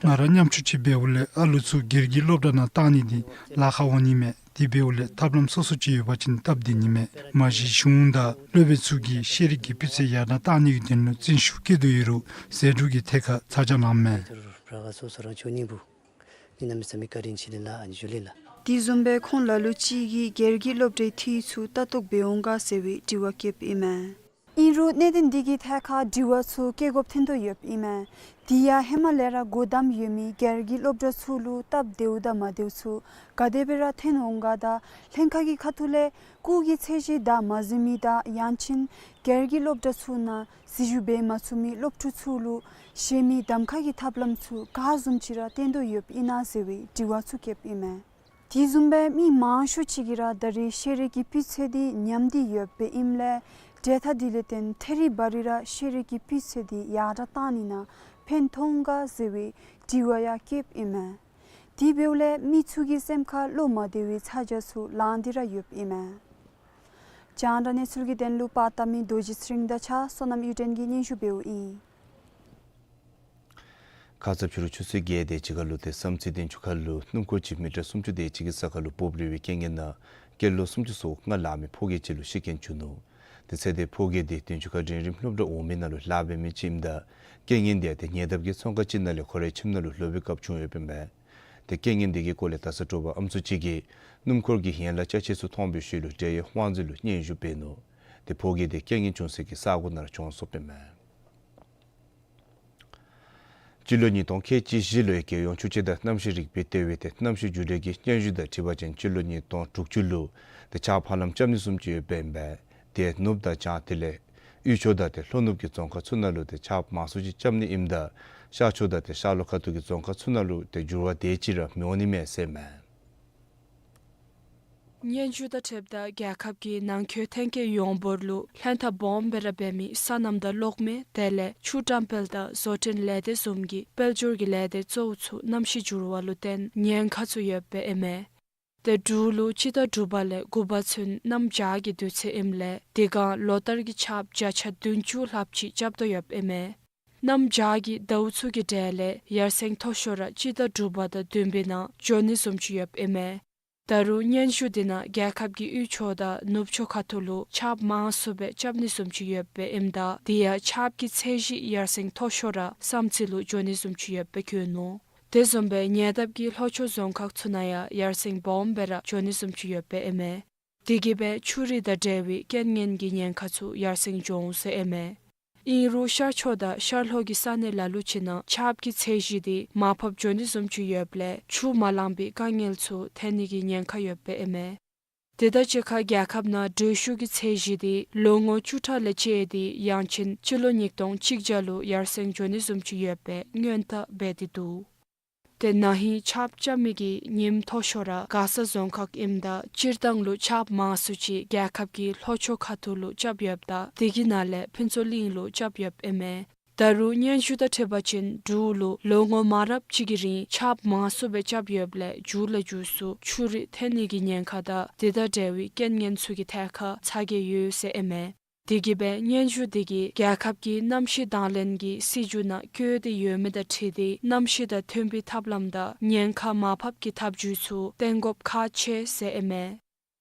ང་ར་ཉམ་ཆུང་ཅིག་འབདཝ་ལས་ཨ་ལོ་ཚུ་སྒེར་གྱི་སློབ་གྲྭ་ནང་བཏང་ནི་འདི་ལཱ་ཁག་འོང་ནི་མས། དེ་འབདཝ་ལས་ཐབས་ལམ་སོ་སོ་ཅིག་ཡོད་པ་ཅིན་སྟབས་བདེ་ནི་མས། མ་གཞི་གཞུང་དང་སློབ་དཔོན་ཚུ་གིས་ཤེས་རིག་གི་སྤུས་ཚད་ཡར་དྲག་བཏང་ནི་གི་དོན་ལུ་བརྩོན་ཤུགས་བསྐྱེད་དོ་ཡོད་རུང་ཟད་འགྲོ་གི་ཐད་ཁར་ཚ་གྱང་ལངམ་མས། དེ་བཟུམ་སྦེ་ཁོང་ལ་ལུ་ཅིག་གིས་སྒེར་གྱི་སློབ་གྲྭའི་འཐུས་ཚུ་ལྟ་རྟོག་འབད་འོང་ག་ཟེར་བའི་དྲི་བ་བཀོདཔ་ཨིན་མས། ཨིན་རུང་གནད་དོན་འདི་གི་ཐད་ཁར་དྲི་བ་ཚུ་བཀོད་དགོཔ་ཐོན་དོ་ཡོདཔ་ཨིན་མས། དེ་ཡང་ཧེ་མ་ལས་ར་སྒོ་བསྡམས་ཡོད་མི་སྒེར་གྱི་སློབ་གྲྭ་ཚུ་ལུ་སྟབས་བདེཝ་དང་མ་བདེཝ་ཚུ་ག་དེ་སྦེ་ར་ཐོན་འོང་ག་དང་ལྷན་ཁག་གི་ཁ་ཐུག་ལས་སྐུགས་ཀྱི་ཚད་གཞི་དང་མ་ཟིན་མི་དང་ཡང་ཅིན་སྒེར་གྱི་སློབ་གྲྭ་ཚུ་ནང་ཟིན་བྲིས་འབད་མ་ཚུགས་མི་སློབ་ཕྲུག་ཚུ་ལུ་གཞན་མི་གདམ་ཁ་གི་ཐབས་ལམ་ཚུ་ག་བཟུམ་ཅིག་ར་བསྟེན་དོ་ཡོདཔ་ཨིན་ན་ཟེར་བའི་དྲི་བ་ཚུ་བཀོདཔ་ཨིན་མས། དེ་བཟུམ་སྦེ་མི་མང་ཤོས་ཅིག་གིས་ར་ད་རེས་ཤེས་རིག་གི་སྤུས་ཚད་འདི་ཉམས་ཏེ་ཡོདཔ་ཨིནམ་ལས་འབྲེལ་ཐག་འདི་ལས་བརྟེན་ཐད་རི་བ་རི་ར་ཤེས་རིག་གི་སྤུས་ཚད་འདི་ཡར་དྲག་བཏང་ནི་ནང་ཕན་ཐོགས་འོང་ག་ཟེར་བའི་དྲི་བ་ཡང་བཀོདཔ་ཨིན་མས། དེ་འབདཝ་ལས་མི་ཚུ་གི་སེམས་ཁར་བློ་མ་བདེ་བའི་ཚ་གྱང་ཚུ་ལངས་ཏེ་ར་ཡོདཔ་ཨིན་མས། རྒྱང་བསྒྲགས་གནས་ཚུལ་གྱི་དོན་ལུ་པར་བཏབ་མི་རྡོ་རྗེ་ཚེ་རིང་དང་གཅིག་ཁར་བསོད་ནམས་གཡུ་སྒྲོན་གྱིས་སྙན་ཞུ་འབདཝ་ཨིན། ཁ་ཙ་ཕྱི་རུ་ཆུ་ཚོད་བརྒྱད་དེ་གཅིག་ཁར་ལུ་ཏེ་བསམ་རྩེ་སྟེང་ཆུ་ཁ་ལུ་སྣུམ་འཁོར་ཅིག་མི་ཊར་སུམ་ཅུ་དེ་ཅིག་གི་ས་ཁར་ལུ་སྤོ་བ་རིལ་བའི་རྐྱེན་ངན་ནང་སྐྱེས་ལོ་སུམ་ཅུ་སོ་ལྔ་ལང་མི་ཕོ་སྐྱེས་ཅིག་ལུ་ཤི་རྐྱེན་བྱུང་ནུག། ཏེ་ཚེ་འདས་ཕོ་སྐྱེས་འདི་སྟེང་ཆུ་ཁ་འབྲིང་རིམ་སློབ་གྲྭ་འོག་མའི་ནང་ལུ་ལཱ་འབད་མི་ཅིག་ཨིནམ་ད་རྐྱེན་ངན་འདི་ཡང་ཏེ་ཉེ་འདབས་ཀྱི་ཚོང་ཁང་ཅིག་ནང་ལས་ཁོ་རའི་ཁྱིམ་ནང་ལུ་ལྷོད་པའི་སྐབས་བྱུང་ཡོདཔ་ཨིན་མས། ཏེ་རྐྱེན་ངན་འདི་གི་སྐོར་ལས་ད་ས་དྲོ་པ་ཨམ་སྲུ་ཅིག་གིས་སྣུམ་འཁོར་གྱི་ཡན་ལག་ཅ་ཆས་ཚུ་མཐོང་བའི་ཤུལ་ལུ་འབྲེལ་ཡོད་དབང་འཛིན་ལུ་སྙན་ཞུ་འབད་ནུག། ཏེ་ཕོ་སྐྱེས་འདི་རྐྱེན་ངན་བྱུང་སའི་ས་གོ་ནང་ར་གྱོངས་སོཔ་ཨིན་མས། སྤྱི་ལོ་ཉིས་སྟོང་ཁལ་གཅིག་བཞི་ལོའི་རྒྱལ་ཡོངས་ཆུ་དཔྱད་དང་གནམ་གཤིས་རིག་པའི་ལྟེ་བའི་ཏེ་གནམ་གཤིས་རྒྱུན་གྲས་ཀྱི་སྙན་ཞུ་དང་འཁྲིལ་བ་ཅིན་སྤྱི་ལོ་ཉིས་སྟོང་དྲུག་ཅུ་ལུ་ཏེ་ཆརཔ་ཧ་ལམ་རྐྱབ་ནི་བཟུམ་ཅིག་ཡོདཔ་ཨིན་པས། ཏེ་ནུབ་དང་བྱང་དེ་ལས་དབུས་ཕྱོགས་དང་ཏེ་ལྷོ་ནུབ་ཀྱི་རྫོང་ཁག་ཚུ་ནང་ལུ་ཏེ་ཆརཔ་མང་སུ་ཅིག་རྐྱབ་ནི་ཨིནམ་ད་ཤར་ཕྱོགས་དང་ཏེ་ཤར་ལྷོ་ཁ་ཐུག་གི་རྫོང་ཁག་ཚུ་ནང་ལུ་ཏེ་འགྱུར་བ་དེ་ཅིག་ར་མི་འོང་ནི་མས་ཟེར་མས། སྙན་ཞུ་དང་འཁྲིལཝ་ད་རྒྱལ་ཁབ་ཀྱི་ནང་འཁོད་ཐོན་སྐྱེད་ཡོངས་འབོར་ལུ་ལྷན་ཐབས་སྦོམ་སྦེ་ར་འབད་མི་སོ་ནམ་དང་གློག་མེ་དེ་ལས་ཆུ་བཀྲམ་སྤེལ་དང་བཟོ་སྐྲུན་ལས་སྡེ་བཟུམ་གྱི་དཔལ་འབྱོར་གྱི་ལས་སྡེ་གཙོ་བོ་ཚུ་གནམ་གཤིས་འགྱུར་བ་ལུ་བརྟེན་ཉེན་ཁ་ཚུ་ཡོདཔ་ཨིན་མས། ཏེ་འབྲུག་ལུ་སྤྱི་ཟླ་དྲུག་པ་ལས་དགུ་པ་ཚུན་གནམ་བྱཱར་གྱི་དུས་ཚོད་ཨིནམ་ལས་དེ་སྒང་ལོ་ལྟར་གྱི་ཆརཔ་བརྒྱ་ཆ་བདུན་ཅུ་ལྷགཔ་ཅིག་རྐྱབ་དོ་ཡོདཔ་ཨིན་མས། གནམ་བྱཱར་གྱི་ཟླཝ་ཚུ་གི་གྲས་ལས་ཡར་སེང་མཐོ་ཤོས་ར་སྤྱི་ཟླ་དྲུག་པ་དང་བདུན་པའི་ནང་འགྱོ་ནི་བཟུམ་ཅིག་ཡོདཔ་ཨིན་མས། ད་རུང་སྙན་ཞུ་འདི་ནང་རྒྱལ་ཁབ་ཀྱི་དབུས་ཕྱོགས་དང་ནུབ་ཕྱོགས་ཁ་ཐུག་ལུ་ཆརཔ་མང་སུ་སྦེ་རྐྱབ་ནི་བཟུམ་ཅིག་ཡོདཔ་ཨིནམ་ད་དེ་ཡང་ཆརཔ་གི་ཚད་གཞི་ཡར་སེང་མཐོ་ཤོས་ར་བསམ་རྩེ་ལུ་འགྱོ་ནི་བཟུམ་ཅིག་ཡོདཔ་བཀོད་ནུག། དེ་བཟུམ་སྦེ་ཉེ་འདབས་ཀྱི་ལྷོ་ཕྱོགས་རྫོང་ཁག་ཚུ་ནང་ཡང་ཡར་སེང་སྦོམ་སྦེ་ར་འགྱོ་ནི་བཟུམ་ཅིག་ཡོདཔ་ཨིན་མས། དེ་གིས་སྦེ་ཆུ་རུད་དང་འབྲེལ་བའི་རྐྱེན་ངན་གྱི་ཉེན་ཁ་ཚུ་ཡར་སེང་འགྱོ་འོང་ཟེར་ཨིན་མས། ཨིན་རུང་ཤར་ཕྱོགས་དང་ཤར་ལྷོ་གི་ས་གནས་ལ་ལུ་ཅིག་ནང་ཆརཔ་གི་ཚད་གཞི་འདི་མར་ཕབ་འགྱོ་ནི་བཟུམ་ཅིག་ཡོདཔ་ལས་ཆུ་མ་ལང་པའི་དཀའ་ངལ་ཚུ་ཐོན་ནི་གི་ཉེན་ཁ་ཡོདཔ་ཨིན་མས། དེ་དང་གཅིག་ཁར་རྒྱལ་ཁབ་ནང་དྲོད་ཤུགས་ཀྱི་ཚད་གཞི་འདི་ལོ་ངོ་བཅུ་ཕྲག་ལས་བཅད་དེ་ཡང་ཅིན་སྤྱི་ལོ་ཉིས་སྟོང་གཅིག་བརྒྱ་ལུ་ཡར་སེང་འགྱོ་ནི་བཟུམ་ཅིག་ཡོད་པའི་སྔོན་བརྡ་འབད་དེ་འདུག། ཏེ་ན་ཧིང་ཆརཔ་རྐྱབ་མི་གི་ཉིནམ་མཐོ་ཤོས་ར་མགར་ས་རྫོང་ཁག་ཨིནམ་ད་སྤྱིར་བཏང་ལུ་ཆརཔ་མང་སུ་ཅིག་རྒྱལ་ཁབ་ཀྱི་ལྷོ་ཕྱོགས་ཁ་ཐུག་ལུ་རྐྱབ་ཡོདཔ་ད་དེ་གི་ནང་ལས་ཕུན་ཚོགས་གླིང་ལུ་རྐྱབ་ཡོདཔ་ཨིན་མས། ད་རུང་སྙན་ཞུ་དང་འཁྲིལ་བ་ཅིན་འབྲུག་ལུ་ལོ་ངོ་མང་རབས་ཅིག་གི་རིང་ཆརཔ་མང་སུ་སྦེ་རྐྱབ་ཡོདཔ་ལས་མཇུག་ལས་མཇུག་སུ་ཆུ་རུད་ཐོན་ནི་གི་ཉེན་ཁ་དང་དེ་དང་འབྲེལ་བའི་རྐྱེན་ངན་ཚུ་གི་ཐད་ཁར་ཚ་གྱང་ཡོད་ཟེར་ཨིན་མས། དེ་གིས་སྦེ་སྙན་ཞུ་དེ་གིས་རྒྱལ་ཁབ་ཀྱི་གནམ་གཤིས་དང་ལེན་གྱི་སྲིད་བྱུས་ནང་བཀོད་དེ་ཡོད་མི་དང་འཁྲིལ་ཏེ་གནམ་གཤིས་དང་མཐུན་པའི་ཐབས་ལམ་དང་ཉེན་ཁ་མར་ཕབ་ཀྱི་ཐབས་བྱུས་ཚུ་བསྟེན་དགོཔ་ཁག་ཆེ་ཟེར་ཨིན་མས།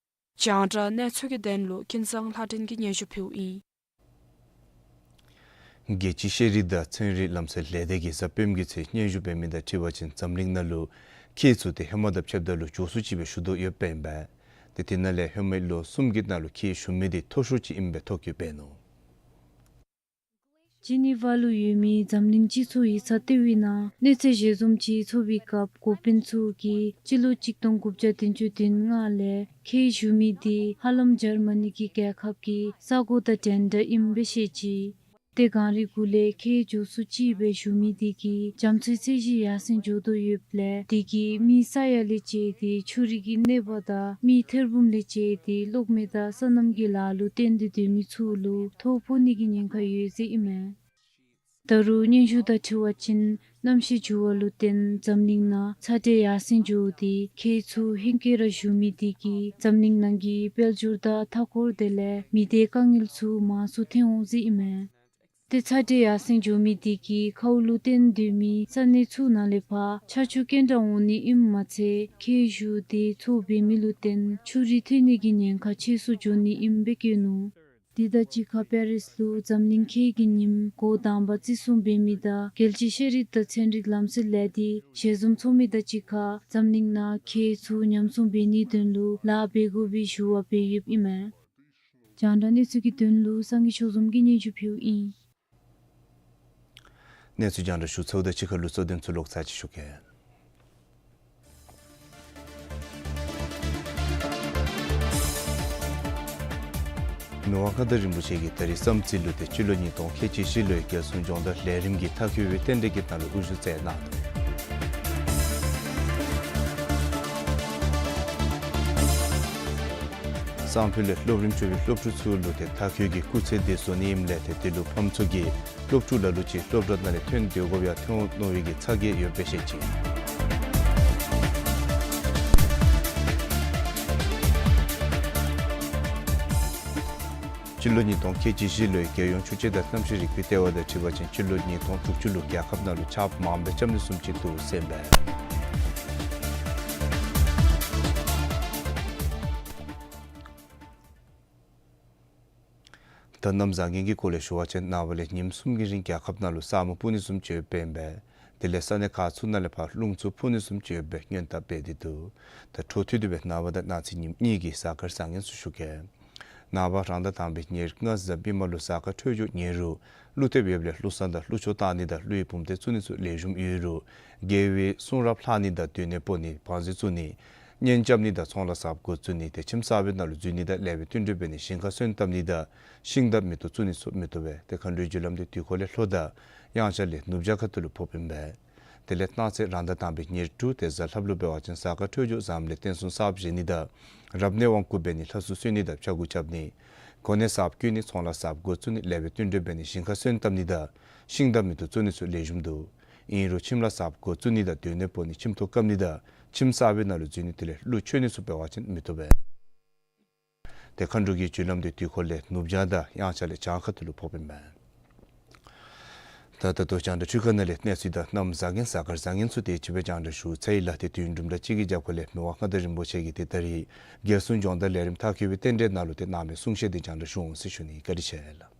རྒྱང་བསྒྲགས་གནས་ཚུལ་གྱི་དོན་ལུ་ཀུན་བཟང་ལྷ་སྒྲོན་གྱིས་སྙན་ཞུ་ཕུལཝ་ཨིན། རྒྱལ་སྤྱིའི་ཤེས་རིག་དང་ཚན་རིག་ལམ་སྲོལ་ལས་སྡེ་གིས་གཟའ་སྤེནམ་གི་ཚེས་སྙན་ཞུ་འབད་མི་དང་འཁྲིལ་བ་ཅིན་འཛམ་གླིང་ནང་ལུ་ཁྱི་ཚུ་ཏེ་ཧེ་མ་དང་ཕྱདཔ་ད་ལུ་མགྱོགས་སུ་ཅིག་སྦེ་ཞུ་དོ་ཡོདཔ་ཨིན་པས། ཏེ་དེ་ནང་ལས་ཧེ་མའི་ལོ་གསུམ་གྱི་ནང་ལུ་ཁྱི་ཞུ་མི་འདི་མཐོ་ཤོས་ཅིག་ཨིནམ་སྦེ་ཐོ་བཀོད་འབད་ནུག། ཇི་ནི་ཝ་ལུ་ཡོད་མི་འཛམ་གླིང་སྤྱི་ཚོགས་ཡིག་ཚང་ལྟེ་བའི་ནང་གནས་ཚུལ་ཞལ་འཛོམས་ཅིག་ཚོགས་པའི་སྐབས་འགོ་དཔོན་ཚུ་གིས་སྤྱི་ལོ་གཅིག་སྟོང་དགུ་བརྒྱ་བདུན་ཅུ་དོན་ལྔ་ལས་ཁྱི་ཞུ་མི་འདི་ཧ་ལམ་འཇར་མ་ནི་གི་རྒྱལ་ཁབ་ཀྱི་ས་གོ་དང་འདྲན་འདྲ་ཨིནམ་སྦེ་བཤད་ཅི། ཏེ་གངས་རི་གུ་ལས་ཁྱི་མགྱོགས་སུ་ཅིག་སྦེ་ཞུ་མི་འདི་གིས་རྒྱ་མཚོའི་ཚད་གཞི་ཡར་སེང་འགྱོ་དོ་ཡོདཔ་ལས་དེ་གིས་མི་ས་ཡ་ལས་བཅད་དེ་ཆུ་རིགས་ཀྱི་གནོད་པ་དང་མི་ཐེར་འབུམ་ལས་བཅད་དེ་གློག་མེ་དང་སོ་ནམ་གྱི་ལཱ་ལུ་བརྟེན་ཏེ་སྡོད་མི་ཚུ་ལུ་ཐོ་ཕོག་ནི་གི་ཉེན་ཁ་ཡོད་ཟེར་ཨིན་མས། ད་རུང་སྙན་ཞུ་དང་འཁྲིལ་བ་ཅིན་གནམ་གཤིས་འགྱུར་བ་ལུ་བརྟེན་འཛམ་གླིང་ནང་ཚ་དྲོད་ཡར་སེང་འགྱོ་སྟེ་ཁྱི་ཚུ་ཧེང་སྐལ་ར་ཞུ་མི་འདི་གིས་འཛམ་གླིང་ནང་གི་དཔལ་འབྱོར་དང་མཐའ་འཁོར་དེ་ལས་མི་སྡེའི་དཀའ་ངལ་ཚུ་མང་སུ་ཐོན་འོང་ཟེར་ཨིན་མས། ཏེ་ཚ་དྲོད་ཡར་སེང་འགྱོ་མི་འདི་གིས་ཁཝ་ལུ་བརྟེན་སྡོད་མི་ས་གནས་ཚུ་ནང་ལས་ཕར་ཆར་ཆུ་སྐྱོན་དྲགས་འོང་ནི་ཨིནམ་མ་ཚད་ཁྱི་ཞུ་སྟེ་ཚོ་འབད་མི་ལུ་བརྟེན་ཆུ་རིལ་ཐོན་ནི་གི་ཉེན་ཁ་ཆེ་སུ་འགྱོ་ནི་ཨིནམ་སྦེ་བཀོད་ནུག། དེ་དང་གཅིག་ཁར་པེ་རིས་ལུ་འཛམ་གླིང་ཁྱི་གི་ཉིནམ་འགོ་དང་པ་བརྩི་སྲུང་འབད་མི་དང་རྒྱལ་སྤྱིའི་ཤེས་རིག་དང་ཚན་རིག་ལམ་སྲོལ་ལས་སྡེ་ཞལ་འཛོམས་ཚོགས་མི་དང་གཅིག་ཁར་འཛམ་གླིང་ནང་ཁྱི་ཚུ་ཉམས་སྲུང་འབད་ནིའི་དོན་ལུ་ལཱ་འབད་དགོ་པའི་ཞུ་བ་འབད་ཡོདཔ་ཨིན་མས། རྒྱང་བསྒྲགས་གནས་ཚུལ་གྱི་དོན་ལུ་སངས་རྒྱས་ཆོས་འཛོམས་ཀྱིས་སྙན་ཞུ་ཕུལཝ་ཨིན། གནས་ཚུལ་རྒྱང་བསྒྲགས་ཞུ་ཚརཝ་དང་གཅིག་ཁར་ལུ་གཙོ་དོན་ཚུ་ལོག་ཚར་ཅིག་ཞུ་གེ། མི་དབང་མངའ་བདག་རིན་པོ་ཆེ་གིས་ད་རིས་བསམ་རྩེ་ལུ་ཏེ་སྤྱི་ལོ་ཉིས་སྟོང་ཁལ་གཅིག་བཞི་ལོའི་རྒྱལ་སྲུང་སྦྱོང་བརྡར་ལས་རིམ་གྱི་མཐའ་འཁྱོལ་བའི་རྟེན་འབྲེལ་གྱི་ནང་ལུ་དབུ་བཞུགས་མཛད་གནང་ནུག། སང་ཕོད་ལས་སློབ་རིམ་བཅུ་པའི་སློབ་ཕྲུག་ཚུ་ལུ་ཏེ་མཐའ་འཁྱོལ་གྱི་སྐུགས་ཚད་འདི་བཟོ་ནི་ཨིནམ་ལས་ཏེ་དེ་ལུ་ཕམ་ཚུ་གིས་སློབ་ཕྲུག་ལ་ལུ་ཅིག་སློབ་གྲྭ་ནང་ལས་ཐོན་སྡོད་དགོཔ་ཡང་ཐོན་འོང་མནོ་བའི་གི་ཚ་གྱང་ཡོདཔ་སྦེ་བཤད་ཅི། སྤྱི་ལོ་ཉིས་སྟོང་ཁལ་གཅིག་བཞི་ལོའི་རྒྱལ་ཡོངས་ཆུ་དཔྱད་དང་གནམ་གཤིས་རིག་པའི་ལྟེ་བ་དང་འཁྲིལ་བ་ཅིན་སྤྱི་ལོ་ཉིས་སྟོང་དྲུག་ཅུ་ལུ་རྒྱལ་ཁབ་ནང་ལུ་ཆརཔ་མངམ་སྦེ་རྐྱབ་ནི་བཟུམ་ཅིག་འདུག་ཟེར་ཨིན་པས། ད་གནམ་བཟང་ངན་གྱི་སྐོར་ལས་ཞུ་བ་ཅིན་ནངས་པ་ལས་ཉིནམ་གསུམ་གྱི་རིང་རྒྱལ་ཁབ་ནང་ལུ་ས་སྨུག་སྤུབ་ནི་བཟུམ་ཅིག་ཡོདཔ་ཨིན་པས། དེ་ལས་ས་གནས་ཁག་ཚུ་ནང་ལས་ཕར་རླུང་ཚུ་འཕུ་ནི་བཟུམ་ཅིག་ཡོདཔ་སྦེ་སྔོན་བརྡ་འབད་དེ་འདུག། ད་འཕྲོ་མཐུད་དེ་སྦེ་ནངས་པ་དང་གནངས་ཚེ་ཉིནམ་གཉིས་ཀྱི་གཟའ་སྐར་བཟང་ངན་ཚུ་ཞུ་གེ། ནངས་པ་རང་ཟླ་དང་པའི་ཉེར་ལྔ་གཟའ་སྤེན་པ་ལུ་གཟའ་སྐར་འཕྲོད་སྦྱོར་ཉེ་རུང་ཀླུ་ཐེབས་ཡོདཔ་ལས་ཀླུ་བསངས་དང་ཀླུ་མཆོད་བཏང་ནི་དང་ཀླུ་ཡི་བུམ་སྡེ་བཙུགས་ནི་ཚུ་ལེགས་ཤོམ་ཡོད་རུང་དགེ་བའི་གསུང་རབ་ལྷག་ནི་དང་སྡོད་གནས་སྤོ་ནི་བང་མཛོད་བཙུགས་ནི་གཉེན་རྐྱབ་ནི་དང་ཚོང་ལཱ་གསརཔ་འགོ་བཙུགས་ནི་ཏེ་ཁྱིམ་གསར་པའི་ནང་ལུ་འཛུལ་ནི་དང་ལེགས་པའི་བསྟུན་གྲོས་འབད་ནི་ཞིང་ཁ་སོན་བཏབ་ནི་དང་ཤིང་འདབས་མེ་ཏོག་བཙུགས་ནི་ཚུ་མི་བཏུབ་པས། ཏེ་མཁའ་འགྲོའི་རྒྱུ་ལམ་འདི་དུས་འཁོར་ལས་ལྷོ་དང་དབྱངས་འཆར་ལས་ནུབ་བྱང་ཁ་ཐུག་ལུ་ཕོགཔ་ཨིན་པས། དེ་ལས་གནངས་ཚེ་རང་ཟླ་དང་པའི་ཉེར་དྲུག་ཏེ་གཟའ་ལྷགཔ་ལུ་འབད་བ་ཅིན་གཟའ་སྐར་འཕྲོད་སྦྱོར་བཟངམ་ལས་རྟེན་གསུམ་གསརཔ་བཞེངས་ནི་དང་རབ་གནས་དབང་བསྐུར་འབད་ནི་ལྷ་གསོལ་གསོལ་ནི་དང་ཕྱྭ་འགུགས་རྐྱབ་ནི་གོ་གནས་གསརཔ་བསྐོ་ནི་ཚོང་ལཱ་གསརཔ་འགོ་བཙུགས་ནི་ལེགས་པའི་བསྟུན་གྲོས་འབད་ནི་ཞིང་ཁ་སོན་བཏབ་ནི་དང་ཤིང་འདབས་མེ་ཏོག་བཙུགས་ནི་ཚུ་ལེགས་ཤོམ་འདུག། ཨིན་རུང་ཁྱིམ་ལཱ་གསརཔ་འགོ་བཙུགས་ནི་དང་སྡོད་གནས་སྤོ་ནི་ཁྱིམ་ཐོག་བཀབ་ནི་དང་ཁྱིམ་གསར་པའི་ནང་ལུ་འཛུལ་ནི་དེ་ལས་ཀླུ་མཆོད་ནི་ཚུ་འབད་བ་ཅིན་མི་བཏུབ་པས། ཏེ་མཁའ་འགྲོ་གི་རྒྱུ་ལམ་འདི་དུས་འཁོར་ལས་ནུབ་བྱང་དང་དབྱངས་འཆར་ལས་བྱང་ཁ་ཐུག་ལུ་ཕོགཔ་ཨིན་པས། ད་ད་ལྟོ་རྒྱང་བསྒྲགས་འཕྲུལ་ཁང་ནང་ལས་གནས་ཚུལ་དང་གནམ་བཟང་ངན་གཟའ་སྐར་བཟང་ངན་ཚུ་དེ་ཅིག་སྦེ་རྒྱང་བསྒྲགས་ཞུ་ཚར་ཡི་ལགས། ཏེ་དུས་ཡུན་དུམ་གྲ་ཅིག་གི་རྒྱབ་ཁ་ལས་མི་དབང་མངའ་བདག་རིན་པོ་ཆེ་གིས་ཏེ་ད་རིས་རྒྱལ་སྲུང་སྦྱོང་བརྡར་ལས་རིམ་མཐའ་འཁྱོལ་བའི་རྟེན་འབྲེལ་ནང་ལུ་ཏེ་གནང་མི་གསུང་བཤད་དེ་རྒྱང་བསྒྲགས་ཞུ་འོང་ཟེར་ཞུ་ནི། བཀའ་དྲིན་ཆེ་ལགས།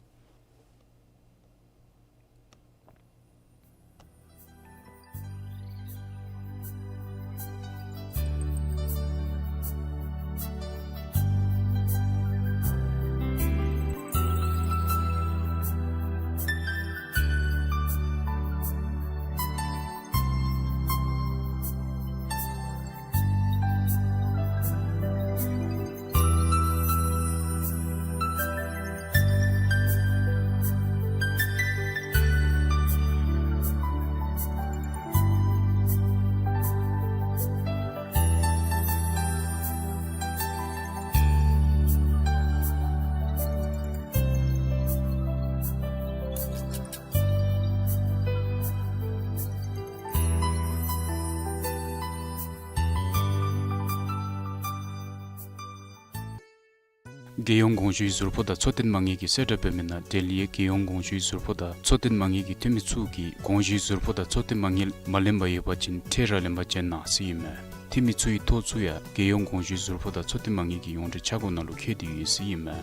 རྒྱལ་ཡོངས་གོང་ཞུའི་ཟུར་ཕོགས་དང་འཚོ་རྟེན་མ་དངུལ་གྱིས་གསལ་བསྒྲགས་འབད་མི་ནང་ལྡི་ལིའི་རྒྱལ་ཡོངས་གོང་ཞུའི་ཟུར་ཕོགས་དང་འཚོ་རྟེན་མ་དངུལ་གྱི་འཐུས་མི་ཚུ་གིས་གོང་ཞུའི་ཟུར་ཕོགས་དང་འཚོ་རྟེན་མ་དངུལ་མ་ལེན་པར་ཡོད་པ་ཅིན་ཁྲལ་ར་ལེན་པར་བྱོན་གནང་ཟེར་ཨིན་མས། འཐུས་མི་ཚུ་གི་ཐོ་ཚུ་ཡང་རྒྱལ་ཡོངས་གོང་ཞུའི་ཟུར་ཕོགས་དང་འཚོ་རྟེན་མ་དངུལ་གྱི་ཡོངས་འབྲེལ་ཆ་བགོས་ནང་ལུ་བཀོད་དེ་ཡོད་ཟེར་ཨིན་མས།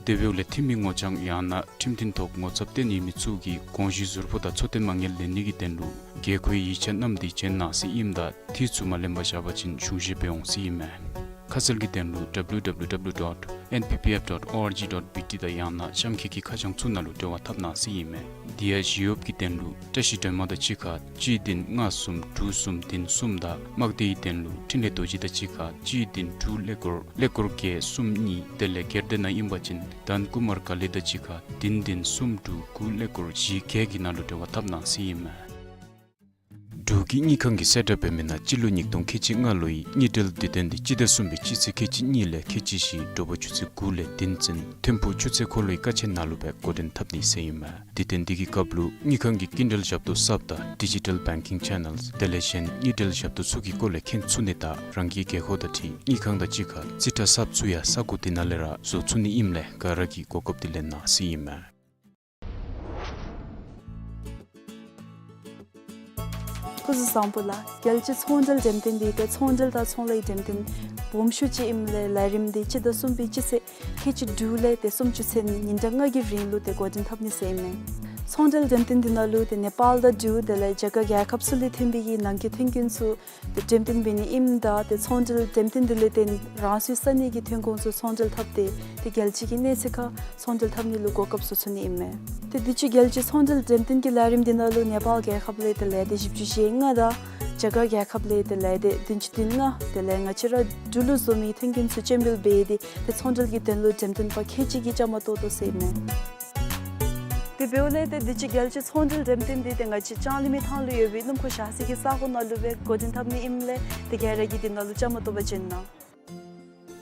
དེ་འབདཝ་ལས་འཐུས་མི་ངོ་རྐྱང་ཡང་ན་ཁྲིམས་མཐུན་ཐོག་ངོ་ཚབ་བརྟེན་ཡོད་མི་ཚུ་གིས་གོང་ཞུའི་ཟུར་ཕོགས་དང་འཚོ་རྟེན་མ་དངུལ་ལེན་ནི་གི་དོན་ལུ་དགོས་མཁོའི་ཡིག་ཆ་བསྣམས་ཏེ་བྱོན་གནང་ཟེར་ཨིནམ་ད་འཐུས་ཚུ་མ་ལེན་པར་བཞག་པ་ཅིན་གཞུང་བཞེས་འབད་འོང་ཟེར་ཨིན་མས། ཁ་གསལ་གྱི་དོན་ལུ་W W W dot N P P F dot O R G dot B T དང་ཡང་ན་གཤམ་འཁོད་ཀྱི་ཁ་བྱང་ཚུ་ནང་ལུ་འབྲེལ་བ་འཐབ་གནང་ཟེར་ཨིན་མས། དེ་ཡང་ཞི་གཡོགཔ་གི་དོན་ལུ་བཀྲིས་སྒྲོལ་མ་དང་གཅིག་ཁར་གཅིག་བདུན་ལྔ་གསུམ་དྲུག་གསུམ་བདུན་གསུམ་དང་དམག་སྡེའི་དོན་ལུ་འཕྲིན་ལས་རྡོ་རྗེ་དང་གཅིག་ཁར་གཅིག་བདུན་དྲུག་ཀླད་ཀོར་ཀླད་ཀོར་བརྒྱད་གསུམ་གཉིས། དེ་ལས་སྒེར་སྡེ་ནང་ཨིན་པ་ཅིན་དྷན་ཀུ་མར་ཀ་ལི་དང་གཅིག་ཁར་བདུན་བདུན་གསུམ་དྲུག་དགུ་ཀླད་ཀོར་བཞི་བརྒྱད་ཀྱི་ནང་ལུ་འབྲེལ་བ་འཐབ་གནང་ཟེར་ཨིན་མས། འབྲུག་གི་དངུལ་ཁང་གིས་གསལ་བསྒྲགས་འབད་མི་ནང་སྤྱི་ལོ་ཉིས་སྟོང་ཁལ་གཅིག་ལྔ་ལོའི་དངུལ་འབྲེལ་དུས་སྟོན་འདི་སྤྱི་ཟླ་གསུམ་པའི་སྤྱི་ཚེས་ཁལ་གཅིག་གཉིས་ལས་ཁལ་གཅིག་བཞི་དྲོ་པ་ཆུ་ཚོད་དགུ་ལས་བདུན་ཚུན་ཐིམ་ཕུག་ཆུ་ཚོད་འཁོར་ལོའི་ཀ་ཆེན་ནང་ལུ་སྦེ་འགོ་འདྲེན་འཐབ་ནི་ཟེར་ཨིན་མས། དུས་སྟོན་འདི་གི་སྐབས་ལུ་དངུལ་ཁང་གི་སྐྱིན་འགྲུལ་ཞབས་ཏོག་གསརཔ་དང་ཌི་ཇི་ཊལ་བེང་ཀིང་ཆེ་ནཱལསི་དེ་ལས་གཞན་དངུལ་འབྲེལ་ཞབས་ཏོག་ཚུ་གི་སྐོར་ལས་མཁྱེན་ཚུགས་ནི་དང་རང་གི་རྒྱལ་ཁབ་དང་འཁྲིལ་དངུལ་ཁང་དང་གཅིག་ཁར་རྩིས་ཁྲ་གསརཔ་ཚུ་ཡང་ས་གོ་དེ་ནང་ལས་ར་བཟོ་ཚུགས་ནི་ཨིནམ་ལས་ག་ར་གིས་གོ་སྐབས་འདི་ལེན་གནང་ཟེར་ཨིན་མས། སྐུ་གཟུགས་བཟང་པོ་ལགས། རྒྱལ་སྤྱིའི་ཚོང་འབྲེལ་འགྲེམས་སྟོན་འདི་ཏེ་ཚོང་འབྲེལ་དང་ཚོང་ལཱའི་འགྲེམས་སྟོན་སྦོམ་ཤོས་ཅིག་ཨིནམ་ལས་ལས་རིམ་འདི་སྤྱི་ཟླ་གསུམ་པའི་སྤྱི་ཚེས་ཁལ་གཅིག་དྲུག་ལས་ཏེ་སུམ་ཅུ་ཚུན་ཉིན་གྲངས་ལྔ་གི་རིང་ལུ་ཏེ་འགོ་འདྲེན་འཐབ་ནི་ཟེར་ཨིན་མས། ཚོང་འབྲེལ་འགྲེམས་སྟོན་འདི་ནང་ལུ་ཏེ་ནེ་པཱལ་དང་འབྲུག་དེ་ལས་རྒྱ་གར་རྒྱལ་ཁབ་ཚུ་ལས་ཐོན་པའི་གི་ནང་འཁོད་ཐོན་ཁུངས་ཚུ་ཏེ་འགྲེམས་སྟོན་འབད་ནི་ཨིནམ་ད་ཏེ་ཚོང་འབྲེལ་འགྲེམས་སྟོན་འདི་ལས་ཏེ་རང་སོའི་ས་གནས་ཀྱི་ཐོན་ཁུངས་ཚུ་ཚོང་འབྲེལ་འཐབ་སྟེ་ཏེ་རྒྱལ་སྤྱི་གི་གནས་ཚད་ཁར་ཚོང་འབྲེལ་འཐབ་ནི་ལུ་གོ་སྐབས་བཟོ་ཚུགས་ནི་ཨིན་མས། ཏེ་དུས་ཅི་རྒྱལ་སྤྱིའི་ཚོང་འབྲེལ་འགྲེམས་སྟོན་གྱི་ལས་རིམ་འདི་ནང་ལུ་ནེ་པཱལ་རྒྱལ་ཁབ་ལས་ཏེ་ལས་སྡེ་བཞི་བཅུ་ཞེ་ལྔ་དང་རྒྱ་གར་རྒྱལ་ཁབ་ལས་ཏེ་ལས་སྡེ་བདུན་ཅུ་དོན་ལྔ་དེ་ལས་ང་བཅས་ར་འབྲུག་ལུ་བཟོ་མི་ཐོན་ཁུངས་ཚུ་སྤྱན་འབུལ་འབད་དེ་ཏེ་ཚོང་འབྲེལ་གྱི་དོན་ལུ་འགྲེམས་སྟོན་པ་ཁལ་གཅིག་གིས་བཅའ་མར་གཏོགས་དོ་ཟེར་ཨིན་མས། དེ་འབདཝ་ལས་ཏེ་དུས་ཅི་རྒྱལ་སྤྱིའི་ཚོང་འབྲེལ་འགྲེམས་སྟོན་འདི་ཏེ་ང་བཅས་ལྕང་གླིང་མི་ཐང་ལུ་ཡོད་པའི་སྣུམ་འཁོར་བཞག་ས་གི་ས་གོ་ནང་ལུ་སྦེ་འགོ་འདྲེན་འཐབ་ནི་ཨིནམ་ལས་ཏེ་ག་ར་གིས་འདི་ནང་ལུ་བཅའ་མར་གཏོགས་པར་བྱོན་གནང་།